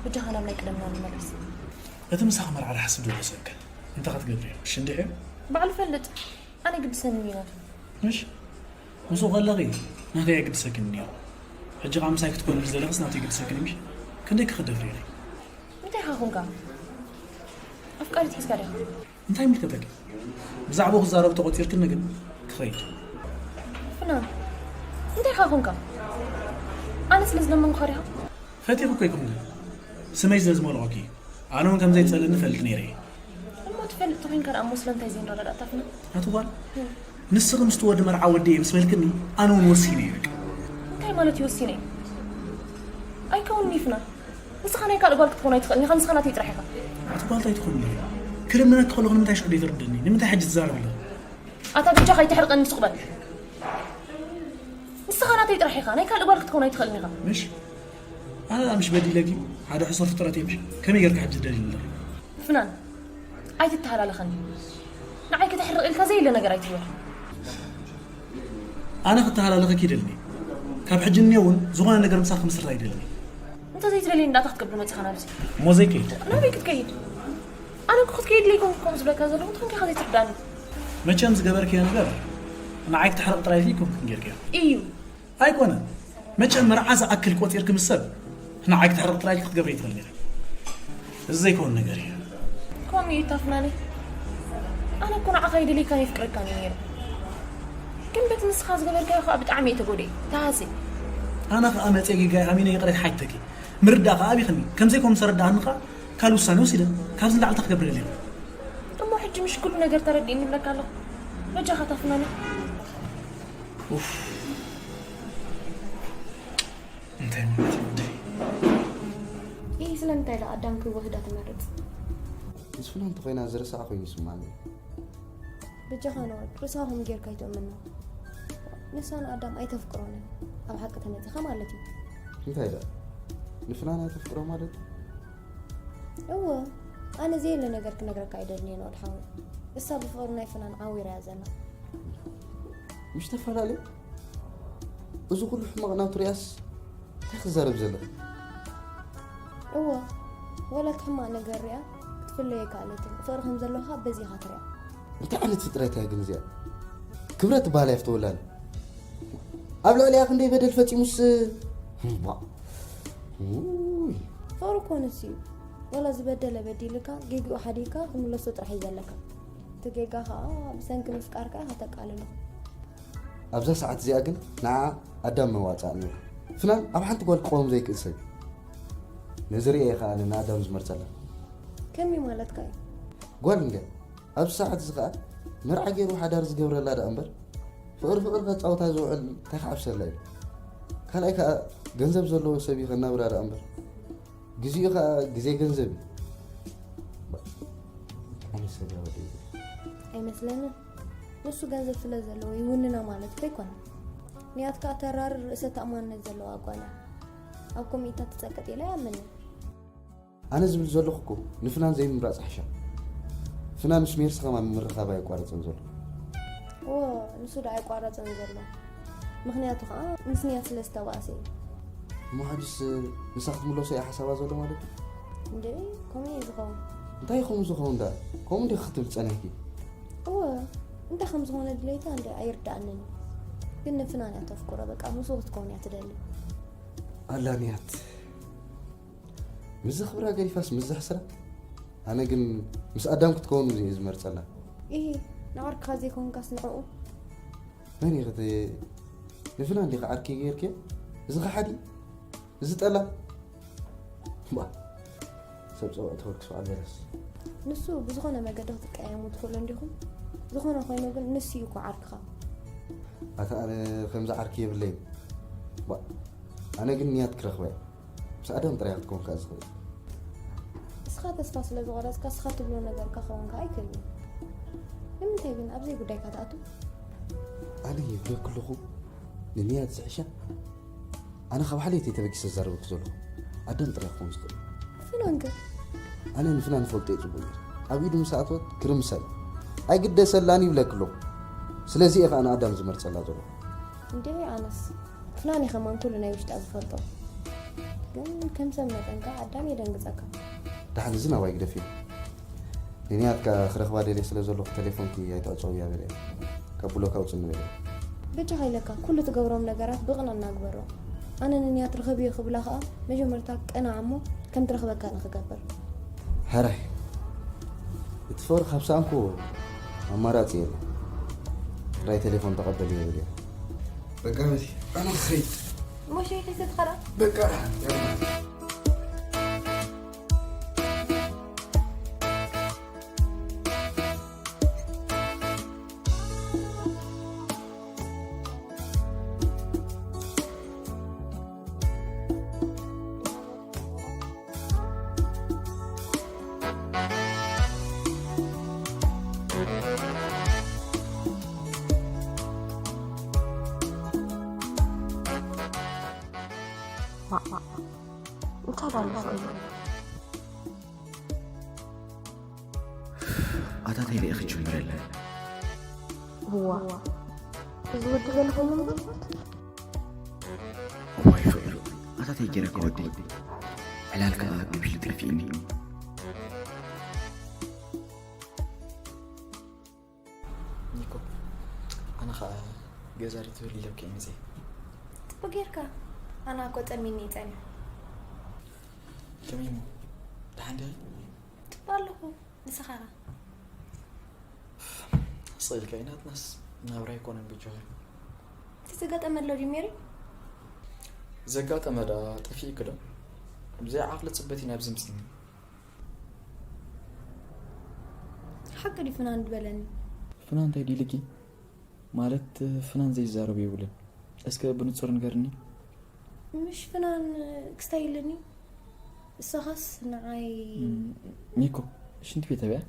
በጃኻ ናብ ናይ ቀደምና ንመለስ። እቲ ምሳኺ መርዓ ርሓስ ዶ ይወሰድካ? እንታይ ክትገብሪ እሺ እንዲሕ እዩ? ባዕሉ ፈልጥ። ኣነ ግድሰኒ እዩ ናቱ። ምሽ ምስኡ ከለኺ ናተይ ኣይግድሰክን ነይሩ። ሕጂ ኸዓ ምሳይ ክትኮኒ ዘለኽስ ናተይ ይግድሰክን ምሽ? ክንደይ ክኽደፍሪ ኢኺ? እንታይ ኢኻ ኮንካ? ኣፍቃሪት ሒዝካ ዲኻ? እንታይ ይምልከተኪ? ብዛዕባኡ ክዛረብ ተቖጺርክኒ ግን ክኸይድ። ፍናን፣ እንታይ ኢኻ ኮንካ? ኣነ ስለ ዝለመንኩኻ ዲኻ? ፈቲኹ እኮ ኣይኮንኩን። ስመይ ስለ ዝመርቖኪ እዩ። ኣነ እውን ከም ዘይትጸልእኒ እፈልጥ ነይረ እየ። እሞ ትፈልጥ ተኾይንካ ደኣ እሞ ስለምንታይ ዘይንረዳዳእ ፍናን? ኣቲ ጓል፣ ንስኺ ምስቲ ወዲ መርዓ ወዲ እየ ምስ በልክኒ ኣነ እውን ወሲነ እየ በቃ። እንታይ ማለት እዩ ወሲነ እየ? ኣይከውንን እዩ ፍናን። ንስኻ ናይ ካልእ ጓል ክትኮን ኣይትኽእልን ኢኻ፣ ንስኻ ናተይ ጥራሕ ኢኻ። ኣቲ ጓል እንታይ ትኾኒ? ክልምነኪ ከለኹ ንምንታይ ሽዑ ዘይትርድእኒ? ንምንታይ ሕጂ ትዛረብ ኣለኺ? ኣታ በጃኻ ኣይተሕርቐኒ ሱቕ በል። ንስኻ ናተይ ጥራሕ ኢኻ፣ ናይ ካልእ ጓል ክትኮን ኣይትኽእልን ኢኻ። ምሽ? ኣነ ደኣ ምሽ በዲለኪ ሓደ ሕሱር ፍጥረት እየ ምሽ? ከመይ ጌርካ ሕጂ ትደልይኒ ኣለኺ? ፍናን ኣይትተሃላለኸኒ። ንዓይ ከተሕርቕ ኢልካ ዘየለ ነገር ኣይትግበር። ኣነ ክተሃላለኸኪ ይደልኒ። ካብ ሕጂ እኒኦ እውን ዝኾነ ነገር ምሳኺ ክምስርት ኣይደልኒ። እንተ ዘይትደልየኒ ዳኣ እንታይ ክትገብር መጺኻ ናብዚ? እሞ ዘይከይድ። ናበይ ክትከይድ? ኣነ እኮ ክትከይድ ኢለ ኣይኮንኩ ከምኡ ዝብለካ ዘለኹ፣ እንታይ ኾንካ ዘይትርዳኒ? መቸም ዝገበርክዮ ነገር ንዓይ ክተሕርቕ ጥራይ ኢልኪ ኣይኮንክን ጌርክዮ። እዩ። ኣይኮነን። መቸም መርዓ ዝኣክል ቆጺርኪ ምስ ሰብ ንዓይ ክተሕርቕ ጥራይ ኢልኪ ክትገብርዮ ኣይትኽእልን ኢኺ። እዚ ዘይከውን ነገር እዩ። ከምኡ እዩ እታ ፍናነይ። ኣነ እኮ ንዓኻ ኣይደልየካን የፍቅረካን እየ ነይረ። ግን በቲ ንስኻ ዝገበርካዮ ኸኣ ብጣዕሚ እየ ተጎዲኤ። ተሃስየ። ኣነ ኸኣ መጺአ ጌጋይ ኣሚነ ይቕሬታ ሓቲተኪ። ምርዳእ ኸኣ ኣቢኽኒ። ከምዘይኮን ምስ ኣረዳእክኒ ኸኣ ካልእ ውሳነ ወሲደ። ካብዚ ንላዕሊ እንታይ ክገብር ደልየ? እሞ ሕጂ ምሽ ኩሉ ነገር ተረዲእኒ ይብለካ ኣለኹ። በጃኻ እታ ፍናነይ። ኡፍ። እንታይ ማለት እዩ ወደይ? ኢሂ ስለምንታይ ደኣ ኣዳም ክዋህዳ ትመርጽ? ምስ ፍናን እንተኾይና ዝረሳዕ ኮይኑ ይስምዓኒ። በጃኻ ንወድ ርእስኻ ከምኡ ጌርካ ኣይትእመኖ። ንሳ ንኣዳም ኣይተፍቅሮን እያ ኣብ ሓቂ ተመጺኻ ማለት እዩ። እንታይ ደኣ ንፍናን ኣይተፍቅሮ ማለት እዩ? እወ ኣነ ዘየለ ነገር ክነግረካ ኣይደልን እየ ንወድ ሓወይ። እሳ ብፍቕሪ ናይ ፍናን ዓዊራ እያ ዘላ። ምሽ ተፈላለዩ? እዚ ኩሉ ሕማቕ ናቱ ሪኣስ እንታይ ክዛረብ ዘሎ? እወ ዋላ እቲ ሕማቕ ነገር ሪኣ ክትፍለዮ ኣይከኣለትን። ፍቕሪ ከም ዘለዋ በዚ ኢኻ ትሪኣ። እንታይ ዓይነት ፍጥረት እያ ግን እዚኣ? ክብረት ትበሃል እያ ፍተውላኒ። ኣብ ልዕሊኣ ክንደይ በደል ፈጺሙስ እምቧእ። ውይ። ፍቕሪ እኮ ንሱ እዩ። ዋላ ዝበደለ በዲልካ ጌግኡ ሓዲግካ ክምለሶ ጥራሕ እዩ ዘለካ። እቲ ጌጋ ኸኣ ብሰንኪ ምፍቃርካ ኢኻ ተቃልሎ። ኣብዛ ሰዓት እዚኣ ግን ንዓ ኣዳም መዋጽኣ ነይሩ። ፍናን ኣብ ሓንቲ ጓል ክቐውም ዘይክእል ሰብ እዩ። ነዚ ርእየ ኢኻ ኣነ ንኣዳም ዝመርጸላ። ከመይ ማለትካ እዩ? ጓል እንድያ ኣብዚ ሰዓት እዚ ኸኣ መርዓ ገይሩ ሓዳር ዝገብረላ ደኣ እምበር ፍቕሪ ፍቕሪ ከጻውታ ዝውዕል እንታይ ክዓብሰላ እዩ? ካልኣይ ከኣ ገንዘብ ዘለዎ ሰብ እዩ ከናብራ ደኣ እምበር ግዜኡ ኸኣ ግዜ ገንዘብ እዩ። ኣነ ሰድያ ወደይ ኣይመስለንን። ንሱ ገንዘብ ስለ ዘለዎ ይውንና ማለት እኮ ኣይኮነን። ንያት ከኣ ተራሪ ርእሰ ተኣማንነት ዘለዋ ጓል እያ። ኣብ ኮሚኢታት ትጸቅጥ ኢለ ኣይኣምንን። ኣነ ዝብል ዘለኹ እኮ ንፍናን ዘይምምራጽ ይሕሻ። ፍናን ምስ ሜርሲ ከማን ምርኻብ ኣየቋረጸን ዘሎ። እዎ ንሱ ደኣ ኣይቋረጸን ዘሎ። ምኽንያቱ ኸኣ ምስ ንያት ስለ ዝተባእሰ እዩ። እሞ ሕጅስ ንሳ ክትምለሶ እያ ሓሳባ ዘሎ ማለት እዩ? እንዴ ከምኡ እዩ ዝኸውን። እንታይ ከምኡ ዝኸውን ደኣ? ከምኡ እንዲኺ ክትብል ጸኒሕኪ? እወ እንታይ ከም ዝኾነ ድሌታ እንዴ ኣይርድኣንን እዩ። ግን ንፍናን እያ ተፍቅሮ በቃ ምስኡ ክትከውን እያ ትደሊ። ኣላ ንያት ምስዚ ክብራ ገዲፋስ ምስዚ ሕስራ? ኣነ ግን ምስ ኣዳም ክትከውን እየ ዝመርጸላ። ኢሂ ንዓርክኻ ዘይኮንካስ ንዕኡ? መን ኢኺ እቲ ንፍናን ዲኺ ዓርኪ ጌርክዮ? እዚ ከሓዲ? እዚ ጠላም? እምባ ሰብ ጸውዕ ተወርክስ በዓል በለስ። ንሱ ብዝኾነ መገዲ ክትቀየሙ ትኽእሉ እንዲኹም። ዝኾነ ኮይኑ ግን ንሱ እዩ እኮ ዓርክኻ። ኣታ ኣነ ከምዚ ዓርኪ የብለይን። እምባ ኣነ ግን ንያት ክረኽባ እየ። ምስ ኣዳም ጥራይ ክትከውን ከኣ ዝኽእል። እስኻ ተስፋ ስለ ዝቖረጽካ እስኻ ትብሎ ነገር ከኸውን ከኣ ኣይክእልን። ንምንታይ ግን ኣብ ዘይጉዳይካ ትኣቱ? ኣነ ይብለኪ ኣለኹ ንንያት ዝሕሻ። ኣነ ካብ ሓልየተይ ተበጊሰ ዝዛረበኪ ዘለኹ ኣዳም ጥራይ ክኸውን ዝኽእል። ፍናን ከ? ኣነ ንፍናን እፈልጦ እየ ጽቡቕ ጌረ። ኣብ ኢዱ ምስ ኣተወት ክርምሳ እዩ። ኣይግደሰላን ይብለኪ ኣለኹ። ስለዚ እየ ከኣ ንኣዳም ዝመርጸላ ዘለኹ። እንድዒ ኣነስ ፍናን እዩ ከማን ኩሉ ናይ ውሽጣ ዝፈልጦ። ግን ከም ሰብ መጠን ከኣ ኣዳም የደንግጸካ። ደሓን እዚ ናባይ ግደፍዮ። ንንያት ከኣ ክረኽባ ደልየ ስለ ዘለኹ ተሌፎንኪ ኣይትዕጸውያ በልያ። ካብ ብሎክ ኣውጽኒ በልያ። በጃኻ ኢለካ ኩሉ ትገብሮም ነገራት ብቕንዕና ግበሮ። ኣነ ንንያት ርኸብዮ ክብላ ከኣ መጀመርታ ቅናዕ እሞ ከም ትረኽበካ ንኽገብር። ሕራይ። እቲ ፍቕሪ ካብ ሰኣንኩ ኣማራጺ የለን። ጥራይ ተሌፎን ተቐበልዮ በልያ። በቃ በቲ ኣነ ክኸይድ። እሞ ሸይሒ ስትኸዳ? በቃ ደሓን። እንታይ ዳሉ ኽእል? ኣታተይ ርኢኺ ጅምረለ። እዋ፣ እዚ ወዲ ገለ ኮይኑ እምበር? እዋይ ፍቕሪ፣ ኣታተይ ገይረ ከወዲ። ዕላል ከኣ ግብሪ ጠፊእኒ። ኒኮ፣ ኣነ ኸኣ ገዛ ዶ ትህሉ ኢለኪ እየ መጺአ። ጽቡቕ ጌርካ። ኣነ እኮ ጠሚኒ እየ ጸኒሑ። ከመይ እሞ? ደሓን ዲኺ? ጽቡቕ ኣለኹ። ንስኻ ኸ? ስቕ ኢልካ እዩ፣ ናትናስ ናብራ ኣይኮነን ብጃኺ። እቲ ዘጋጠመ ኣሎ ድዩ ሜሪ? ዘጋጠመ ደኣ ጠፊእኪ ዶ? ብዘይ ዓቕሊ ጽበት ኢና ኣብዚ ምጺኒ። ሓቂ ድዩ ፍናን ዝበለኒ? ፍናን እንታይ ድዩ ኢልኪ? ማለት ፍናን ዘይዛረብ የብሉን። እስከ ብንጹር ንገርኒ። ምሽ ፍናን ክስታይ ኢሉኒ። እሳኻስ ንዓይ እም፣ ሚኮ፣ ሽንቲ ቤት ኣብያ?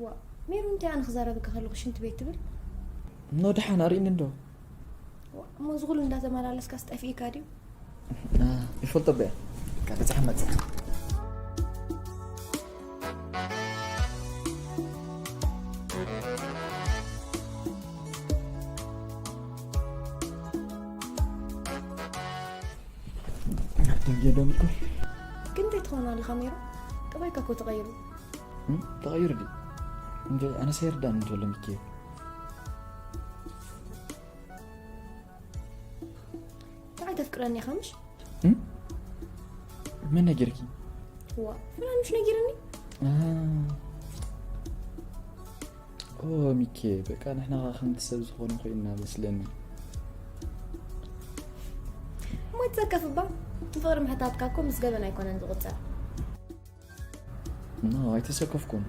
ዋ፣ ሜሪ እንታይ ኣነ ክዛረበካ ከለኹ ሽንቲ ቤት ትብል? ኖ፣ ደሓን ኣርእኒ እንዶ። ዋ፣ እሞ እዚ ኩሉ እንዳተመላለስካስ ጠፊእካ ድዩ? አ፣ ይፈልጦ በያ። በቃ፣ በጻሕ መጻ። ደንጌ ደምኩ። ግን እንታይ ትኸውን ኣለኻ ሜሮ? ጠባይካ እኮ ተቐይሩ። እም? ተቐይሩ ድዩ? እንደ ኣነስ ኣይርዳእን እንተሎ ሚኪ። ንዓይ ተፍቅረኒ ኢኻ ምሽ? እም? መን ነጊርኪ? ዋ፣ ፍናን ምሽ ነጊርኒ? አ። ኦ፣ ሚኬ፣ በቃ ንሕና ኸኣ ከምቲ ሰብ ዝኾነ ኮይንና መስለኒ። እሞ ኣይትሰከፍ እባ። ንፍቕሪ ምሕታትካ እኮ ምስ ገበን ኣይኮነን ዝቑጸር። ኖ፣ ኣይተሰከፍኩን።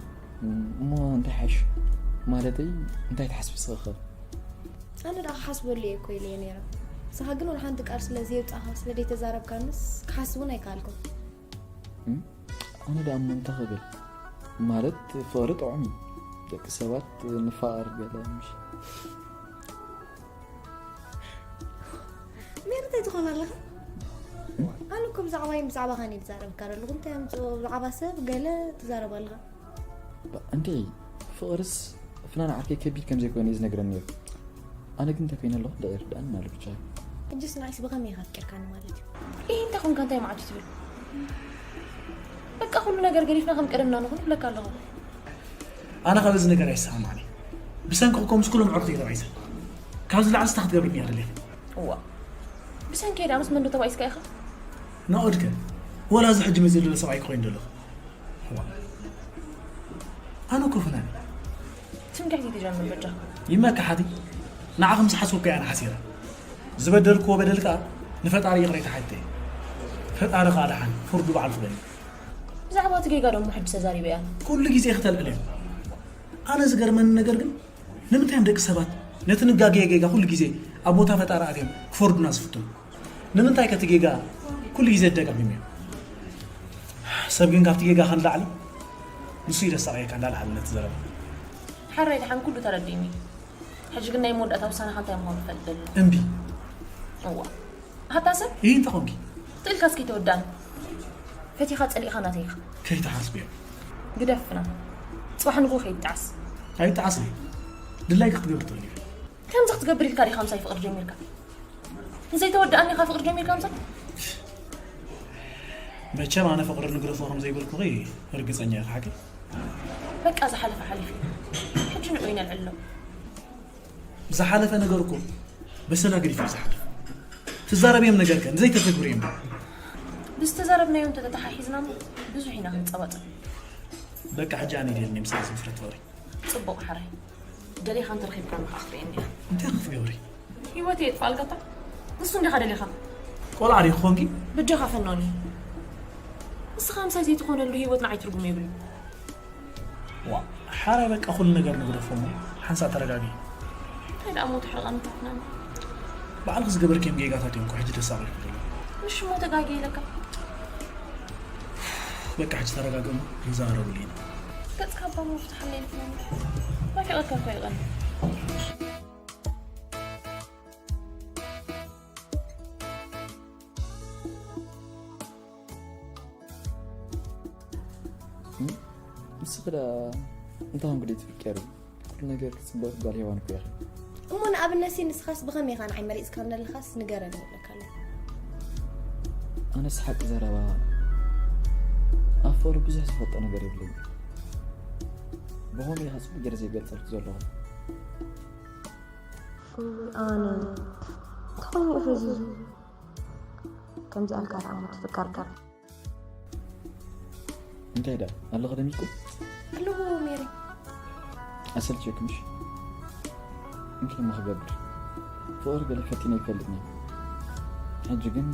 እሞ እንታይ ሓይሽ? ማለተይ፣ እንታይ ትሓስቢ ንስኺ ኸ? ኣነ ደኣ ክሓስበሉ እየ እኮ ኢለ እየ ነይረ። ንስኻ ግን ወላ ሓንቲ ቃል ስለ ዘየውጻእካ፣ ስለ ዘይተዛረብካንስ ክሓስብ እውን ኣይከኣልኩን። እም? ኣነ ደኣ እሞ እንታይ ክብል? ማለት ፍቕሪ ጥዑም እዩ። ደቂ ሰባት ንፋቐር ገለ ምሽ? ሜሪ እንታይ ትኾን ኣለኻ? ኣነ እኮ ብዛዕባይን ብዛዕባኻን እየ ዝዛረበካ ዘለኹ። እንታይ ኣምፅኦ ብዛዕባ ሰብ ገለ ትዛረብ ኣለኻ? ባ-፣ እንዴ፣ ፍቕርስ ፍናን ዓርከይ ከቢድ ከም ዘይኮነ እዩ ዝነግረኒ ነይሩ። ኣነ ግን እንታይ ኮይነ ኣለኹ እንዳ ኣይርድኣንን ኣሎ ብቻ። ሕጅስ ንዓይስ ብኸመይ ኢኻ ኣፍቂርካኒ ማለት እዩ? ኢሂ፣ እንታይ ኮንካ እንታይ መዓት እዩ ትብል? በቃ ኩሉ ነገር ገዲፍና ከም ቀደምና ንኹን እብለካ ኣለኹ። ኣነ ካብ እዚ ነገር ኣይሰማማዕን እየ። ብሰንኪ እኮ ምስ ኩሎም ኣዕሩኽተይ ተባኢሰ። ካብዚ ላዕሊ ስታ ክትገብርኒ እያ ደሊኻ። እዋ። ብሰንከይ ደኣ ምስ መን ዶ ተባኢስካ ኢኻ? ናኦድከ? ወላ እዚ ሕጂ መጺኡ ዘሎ ሰብኣይ ክኾይን ደለኹ። እዋ። ኣነ እኮ ፍናን እየ። ትምክሕቲ ትጀምር በጃኻ። ይመክሓቲ። ንዓኺ ምስ ሓስብኩ እየ ኣነ ሓሲረ። ዝበደልክዎ በደል ከኣ ንፈጣሪ ይቕሬታ ሓቲተ እየ። ፈጣሪ ከኣ ደሓን ፍርዱ ባዕሉ ክበኒ። ብዛዕባ እቲ ጌጋ ደሞ ሕጂ ተዛሪበ እያ። ኩሉ ግዜ ክተልዕልዮ። ኣነ ዝገርመኒ ነገር ግን ንምንታይ እዮም ደቂ ሰባት ነቲ ንጋገየ ጌጋ ኩሉ ግዜ ኣብ ቦታ ፈጣሪ ኣትዮም ክፈርዱና ዝፍትኑ? ንምንታይ ከ እቲ ጌጋ ኩሉ ግዜ ዝደጋግም እዩ? ሰብ ግን ካብቲ ጌጋ ከንላዕሊ ንሱ እዩ ዘሳቕየካ እንዳልዓለ ነቲ ዘረባ። ሓራይ ደሓን ኩሉ ተረዲእኒ። ሕጂ ግን ናይ መወዳእታ ውሳነኻ እንታይ ምዃኑ ክፈልጥ ደሊ። እምቢ። እዋ። ኣታ ሰብ? ይህ እንታይ ኾንኪ? ትእልካስ ከይተወዳእና። ፈቲኻ ጸሊእኻ ናተይ ኢኻ። ከይትሓስብዮ። ግደፍና። ጽባሕ ንግሆ ከይትጠዓስ። ኣይጠዓስን። ድላይኪ ክትገብሪ ትኽእሊ ኢኺ። ከምዚ ክትገብር ኢልካ ዲኻ ምሳይ ፍቕሪ ጀሚርካ? ንዘይተወድኣኒ ኢኻ ፍቕሪ ጀሚርካ ምሳይ? መቸም ኣነ ፍቕሪ ንግደፎ ከም ዘይበልኩኺ ርግጸኛ ኢኺ ሓቂ? በቃ ዝሓለፈ ሓሊፉ እዩ። ሕጂ ንዑ ኢና ንዕልሎ። ዝሓለፈ ነገር እኮ በሰና ገዲፉ እዩ ዝሓልፍ። ትዛረብዮም ነገር ከ ንዘይተተግብርዮም? ብዝተዛረብናዮ እንተተተሓሒዝና እሞ ብዙሕ ኢና ክንጸባጸብ። በቃ ሕጂ ኣነ ይደልኒ ምሳሌ ዝምስረት ፍቕሪ። ጽቡቕ ሓራይ። ደሊኻ እንተረኺብካ ንኻ ክትርእየኒ ኢኻ። እንታይ ክትገብሪ? ህይወት እየ ጥፋልካታ። ንሱ እንዲኻ ደሊኻ። ቆልዓ ዲኹ ኮንኪ? ብጀኻ ፈኖኒ። ንስኻ ምሳይ ዘይትኾነሉ ህይወት ንዓይ ትርጉም የብሉ። ዋ ሓራይ በቃ ኩሉ ነገር ንግደፎ እሞ ሓንሳእ ተረጋጊ። እንታይ ደኣ ሞት ሕርቓን ምታፍናን። ባዕልኺ ዝገበርክዮም ጌጋታት እዮም እኮ ሕጂ ደስ ኣበልኩ ዘለኹ። ንሽሞ ተጋጊ ኢለካ። በቃ ሕጂ ተረጋግእሞ ንዛረብሉ ኢና። ገጽካ እባ ምፍትሓለይ ኢልክኒ። ናፊቐካ እኮ ይቐኒ። ንስኺ ደኣ እንታይ ኮንኪ ደይ ትፍቀሪ? ኩሉ ነገር ክጽበቕ ጓል ሄዋን እኮ ኢኺ። እሞ ንኣብነትሲ ንስኻስ ብኸመይ ኢኻ ንዓይ መሪጽካኒ ኣለኻስ ንገረኒ ይብለካ ኣለኹ። ኣነስ ሓቂ ዘረባ ኣብ ፍቕሪ ብዙሕ ዝፈልጦ ነገር የብለይን። ብኸምኡ ኢኻ ጽቡቕ ገይረ ዘይገልጸልኪ ዘለኹ። ኣነ እንታይ ኮይኑ እዩ ፈዚዙ ከምዚ ኣልካ ደኣ እሞ ትፍቀር ደኣ። እንታይ ደኣ ኣለኹ ደሚቁ ኣለኹ ሜሪ። ኣሰልችክምሽ እንታይ እሞ ክገብር ፍቕሪ ገለ ፈቲነ ይፈልጥኒ ሕጂ ግን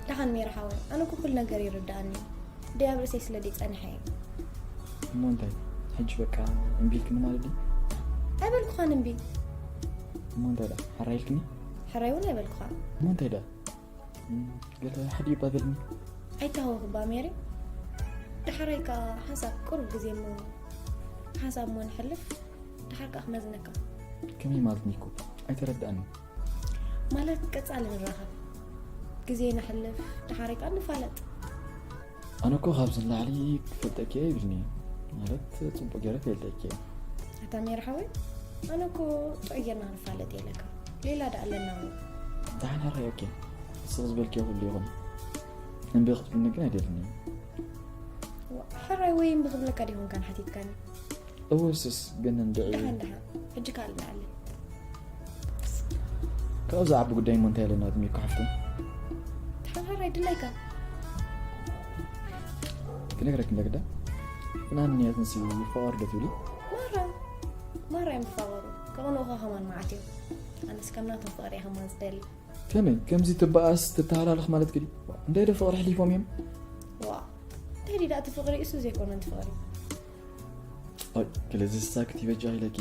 ደሓን ሜሪ ሓወይ ኣነ እኮ ኩሉ ነገር ይርድኣኒ እዩ። ደይ ኣብ ርእሰይ ስለ ደይ ጸኒሐ እዩ። እሞ እንታይ ሕጂ በቃ እምቢ ኢልክኒ ማለት ድዩ? ኣይበልኩኻን እምቢ። እሞ እንታይ ደኣ ሕራይ ኢልክኒ? ሕራይ እውን ኣይበልኩኻን። እሞ እንታይ ደኣ ገለ ሓዲ ይባበልኒ። ኣይተሃወኽባ ሜሪ። ዳሕራይ ከኣ ሓንሳብ ቁሩብ ግዜ እሞ ሓንሳብ እሞ ንሕልፍ፣ ዳሓር ከኣ ክመዝነካ። ከመይ ማለት ኒኮ? ኣይተረድኣንን። ማለት ቀጻሊ ንራኸብ፣ ግዜ ነሕልፍ፣ ዳሓር ከኣ ንፋለጥ። ኣነ እኮ ካብዚ ንላዕሊ ክፈልጠኪ እየ ይብልኒ ማለት ጽቡቅ ገይረ ፈልጠኪ እየ። ኣታ ሜር ሓወይ ኣነ እኮ ጥዑይ ጌርና ንፋለጥ እየ ኢለካ ሌላ ደኣ ኣለና ወይ? ደሓን ሕራይ ኦኬ ንስኺ ዝበልክዮ ኩሉ ይኹን እምቢ ክትብልኒ ግን ኣይደልን እየ። ሕራይ ወይ እምቢ ክብለካ ዲኹም ካን ሓቲትካኒ? እወ ሱስ ግን እንድዒ። ደሓን ደሓን ሕጂ ካልእ ንዓሊ። ካብዚ ዓቢ ጉዳይ እሞ እንታይ ኣለና ትም ይኮሓፍኩም? ተሓራራይ ድላይካ። ክነግረክ እንደ ግዳ ፍናን ንያት ንሲ ይፋወር ዶ ትብሊ? ማራ ማራ እዮም ዝፋወሩ። ከቕንኡኻ ከማን መዓት እዮም። ኣነስ ከም ናቶም ፍቕሪ እየ ከማን ዝደሊ። ከመይ ከምዚ ትበኣስ ትተሃላለኽ ማለት ግዲ እንታይ ዶ ፍቕሪ ሕሊፎም እዮም? ዋ እንታይ ድዩ ደኣ እቲ ፍቕሪ እሱ ዘይኮነ እቲ ፍቕሪ። ክለዚ ሳክት ይበጃ ኢለኪ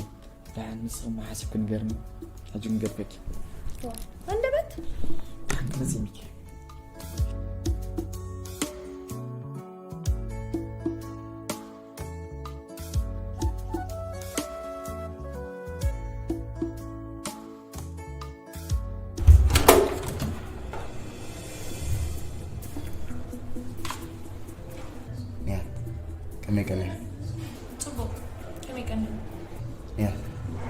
ደሓን ንስኺ እሞ ሓሲብኪ ንገርኒ ሕጂ ክንገድፈኪ ዋ፣ ኣንደበት ደሓን ክመፅእ ሚኪ ያ ከመይ ቀኒኻ? ጽቡቕ። ከመይ ቀኒኻ? ያ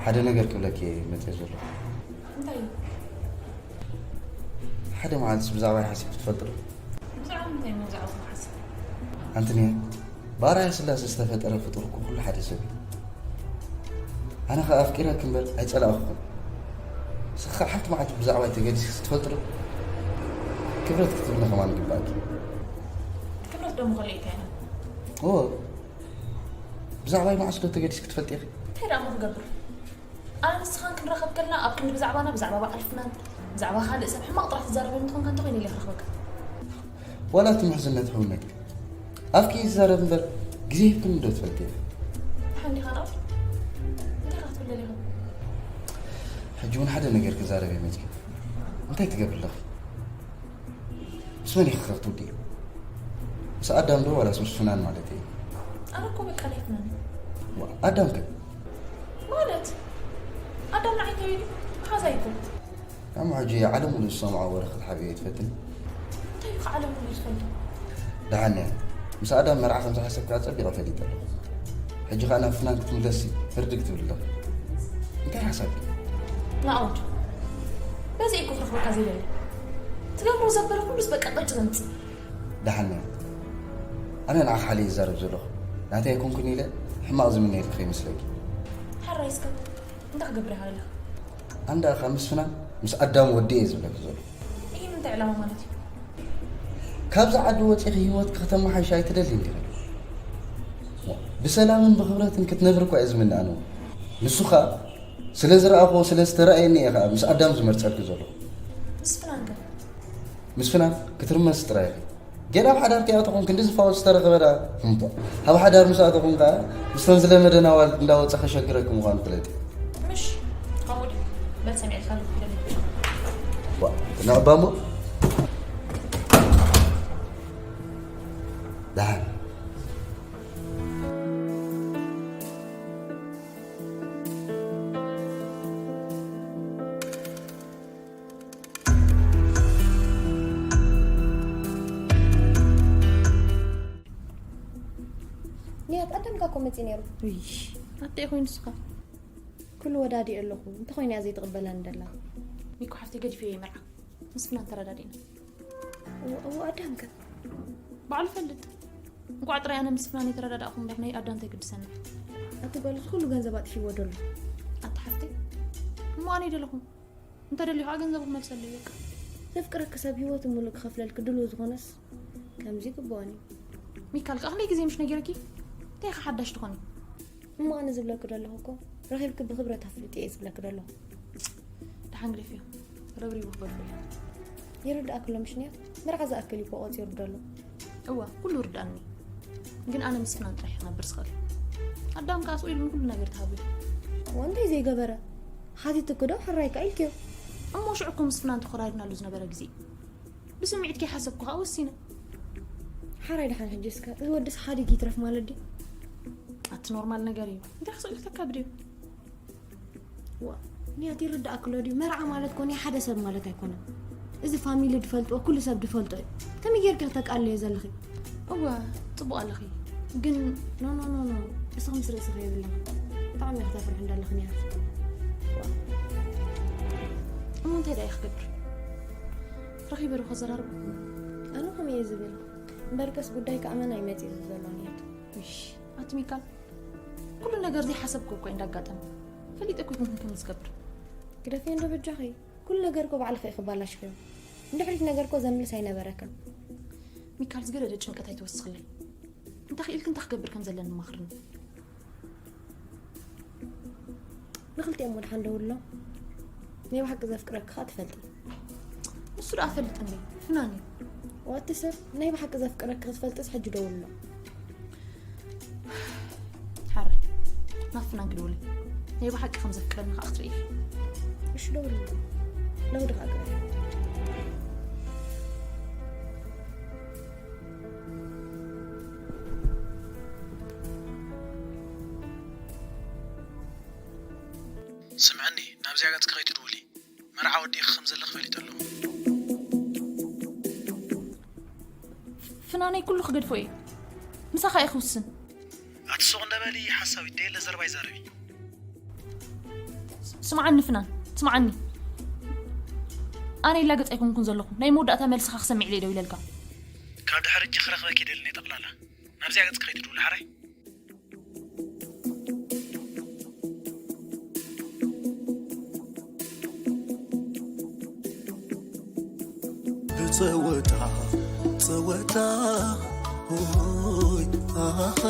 ሓደ ነገር ክብለኪ እየ መጽየ ዘለኹ። እንታይ እዩ? ሓደ መዓልትስ ብዛዕባይ ሓሲብኪ ትፈልጢ ዶ? ብዛዕባ ምንታይ እሞ ብዛዕባኹም ክሓስብ? ኣንቲ ንያ ብኣርኣያ ስላሴ ዝተፈጠረ ፍጡር እኮ ኩሉ ሓደ ሰብ እዩ። ኣነ ኸኣ ኣፍቂረኪ እምበር ኣይጸላእኩኹን። ንስኺ ኸኣ ሓንቲ መዓልቲ ብዛዕባይ ተገዲስኪ ትፈልጢ ዶ? ክብረት ክትብልኒ ኸማን ይግብኣኪ። ክብረት ደሞ ከለይካ ኢና። እወ። ብዛዕባይ መዓስ ዶ ተገዲስኪ ትፈልጢ ኢኺ? እንታይ ደኣ እሞ ክገብር? ኣነ ንስኻን ክንራኸብ ከለና ኣብ ክንዲ ብዛዕባና ብዛዕባ በዓል ፍናን ብዛዕባ ካልእ ሰብ ሕማቕ ጥራሕ ትዛረበኒ እንተኾንካ እንተኾይነ ኢለ ክረኽበካ። ዋላ እቲ ምሕዝነት ሕውነትኪ ኣፍኪ ይዛረብ እምበር ግዜ ሂብክኒ ዶ ትፈልጢ ኢኺ? ደሓን ዲኻ ናብቲ? እንታይ ኢኻ ክትብል ደሊኻ? ሕጂ እውን ሓደ ነገር ክዛረብ እየ መፂኡ። እንታይ ትገብሪ ኣለኺ? ምስ መን ኢኺ ከ ክትውድኢ? ምስ ኣዳም ዶ ዋላስ ምስ ፍናን ማለተይ? ኣነ እኮ በቃ ናይ ፍናን እየ። ዋ ኣዳም ከ? ማለት ኣዳም ንዓይ እንታይ ኢሉ? መሓዛይ እኮ። እሞ ሕጂ ዓለም ሙሉእ ዝሰምዖ ወረ ክትሓብዮ ኣይትፈትን? እንታይ እዩ ከ ዓለም ሙሉእ ዝፈልጦ? ደሓን እያ። ምስ ኣዳም መርዓ ከም ዝሓሰብካ ጸቢቐ ፈሊጠ ኣለኹ። ሕጂ ከኣ ናብ ፍናን ክትምለሲ ህርድግ ትብሊ ኣለኺ። እንታይ ሓሳብኪ? ናኦድ፣ በዚ እኮ ክረኽበካ ዘይደሊ። ትገብሮ ዘበለ ኩሉስ በቃ ቅጭ ዘምጽእ። ደሓን እያ። ኣነ ንዓኻ ሓልየ ይዛረብ ዘለኹ። ናተይ ኣይኮንኩን ኢለ ሕማቕ ዝምነየልኪ ከይመስለኪ። ሓራይ እስከ እንታይ ክገብር ኢኻ ኣለኻ? ኣንዳ ካብ ምስ ፍናን ምስ ኣዳም ወዲ እየ ዝብለኪ ዘለኹ። ይህ ምንታይ ዕላማ ማለት እዩ? ካብዚ ዓዲ ወፂኺ ህይወትኪ ከተመሓይሽ ኣይትደልይ እንዲኺ? ብሰላምን ብኽብረትን ክትነብሪ እኳ እየ ዝምነ ኣነ እውን። ንሱ ኸኣ ስለ ዝረኣኹዎ ስለ ዝተረኣየኒ እየ ኸኣ ምስ ኣዳም ዝመርፀልኪ ዘለኹ። ምስ ፍናን ከ? ምስ ፍናን ክትርመስ ጥራይ ኢኺ። ጌና ኣብ ሓዳር ከይኣተኹም ክንዲ ዝፋወስ ዝተረኸበ ደኣ እምቧ። ኣብ ሓዳር ምስ ኣተኹም ከኣ ምስቶም ዝለመደን ኣዋልድ እንዳወፀ ከሸግረኪ ምዃኑ ፍለጢ። ምሽ ከምኡ ድዩ? በል ሰሚዐልካ ኣለኹ። ዋ፣ ነዕባ እሞ። ደሓን። ንያት ቀደምካ እኮ መፂ ነይሩ። ውይ ኣተይ ኮይኑ ንስኻ? ኩሉ ወዳዲ ኣለኹ እንተኾይኑ እያ ዘይትቕበለኒ ደላ። ሚኮ ሓፍተይ ገዲፈዮ ይመርዓ ምስ ፍናን ተረዳዲእና። እዎ ኣዳምከ? ባዕሉ ፈልጥ። እንቋዕ ጥራይ ኣነ ምስ ፍናን የተረዳዳእኹ እምበር ናይ ኣዳም እንታይ ግድሰኒ? ኣቲ ጓል እዚ ኩሉ ገንዘብ ኣጥፊዎ ደሎ። ኣቲ ሓፍተይ እሞ ኣነ ይደለኹም እንተደልዩ ከዓ ገንዘቡ ክመልሰሉ እዩ በቃ። ዘፍቅረኪ ሰብ ህይወቱ ሙሉእ ክኸፍለልኪ ድልው ዝኾነስ ከምዚ ይግብኦን እዩ። ሚካል ከዓ ክንደይ ግዜ ምሽ ነጊረኪ እንታይ ኢኻ ሓዳሽ ትኾኒ? እሞ ኣነ ዝብለኪ ደለኹ እኮ ረኺብኪ ብኽብረት ኣፍልጢ እየ ዝብለኪ ደለኹ። ደሓን ግደፍዮ ረብሪቡ ክገድፎ እዩ። ይርዳእኪ ኣሎ ምሽ ንያት መርዓ ዝኣክል እዩ እኮ ቆፂሩ ደሎ። እዋ ኩሉ ርዳእኒ ግን ኣነ ምስ ፍናን ጥራሕ ክነብር ዝኽእል። ኣዳም ከዓ ስቕ ኢሉ ንኩሉ ነገር ተሃብዮ። እዋ እንታይ ዘይገበረ ሓቲትኪ ዶ ሕራይ ከኣ ኢልክዮ። እሞ ሽዑ እኮ ምስ ፍናን ተኾራሪናሉ ዝነበረ ግዜ እዩ። ብስምዒት ከይሓሰብኩ ከዓ ወሲነ። ሓራይ ደሓን ሕጂ እስከ እዚ ወድስ ሓዲግ ይትረፍ ማለት ድዩ? ኣቲ ኖርማል ነገር እዩ እንታይ ክስእል ክተካብድ እዩ። ዋ ንያት ይርዳእክሎ ድዩ? መርዓ ማለት ኮ ናይ ሓደ ሰብ ማለት ኣይኮነን። እዚ ፋሚሊ ድፈልጥዎ ኩሉ ሰብ ድፈልጦ እዩ። ከመይ ጌርኪ ክተቃልዮ ዘለኺ? እወ ፅቡቅ ኣለኺ ግን ኖ ኖ ኖ ኖ እስኺ ምስ ርእስኺ የብልኺ። ብጣዕሚ ኢኺ ተፍርሒ እንዳለኺ ንያት። እሞ እንታይ ደኣ ክገብር ረኺበ ዶ ከዘራርቦ? ኣነ ከምኡ እየ ዝብል። እምበርከስ ጉዳይ ከኣ መን ኣይመፅእ ዘሎ ንያት። ኣቲ ሚካል ኩሉ ነገር ዘይሓሰብኩ እኮ እንዳጋጠመ ፈሊጠ እኮ ይኮንኩን ከም ዝገብር። ግደፍዮ እንዶ በጃኺ። ኩሉ ነገር እኮ ባዕልኺ ኢኺ ባላሽኽዮ። ንድሕሪት ነገር እኮ ዘምልስ ኣይነበረክን። ሚካል ዝገደደ ጭንቀት ኣይትወስኽለይ። እንታይ ክኢልክ እንታይ ክገብር ከም ዘለኒ ማኽርኒ። ንክልቲኦም ወድሓን ደውሎ። ናይ ብሓቂ ዘፍቅረኪ ከዓ ትፈልጢ። ንሱ ደኣ ፈልጥ እንዴ ፍናን እዩ። ዋቲ ሰብ ናይ ብሓቂ ዘፍቅረኪ ክትፈልጥስ ሕጂ ደውሎ። ሓራይ ናብ ፍናን ክድውል ናይ ብሓቂ ከም ዘፍቅረኒ ከዓ ክትርኢ። እሺ ደውሎ። ለውዲ ከዓ ግበሪ። ስምዕኒ ናብዚኣ ገጽኪ ከይትድውሊ መርዓ ወዲእኺ ከም ዘለኺ ፈሊጠ ኣለኹ። ፍናነይ ኩሉ ክገድፎ እየ ምሳኻ እየ ክውስን። ኣቲ ሱቕ እንደ በሊ ሓሳዊት ደየለ ዘረባ ይዛረቢ። ስምዓኒ ፍናን ስምዓኒ ኣነ ይላገጽ ኣይኮንኩን ዘለኹ ናይ መወዳእታ መልስኻ ክሰምዕ ኢለ ደው ኢለልካ። ካብ ድሕሪ እጂ ክረኽበኪ ይደልን እየ ጠቕላላ ናብዚኣ ገጽኪ ከይትድውሊ ሓራይ። ብጸወታ ጸወታ ሆይ ኣሃ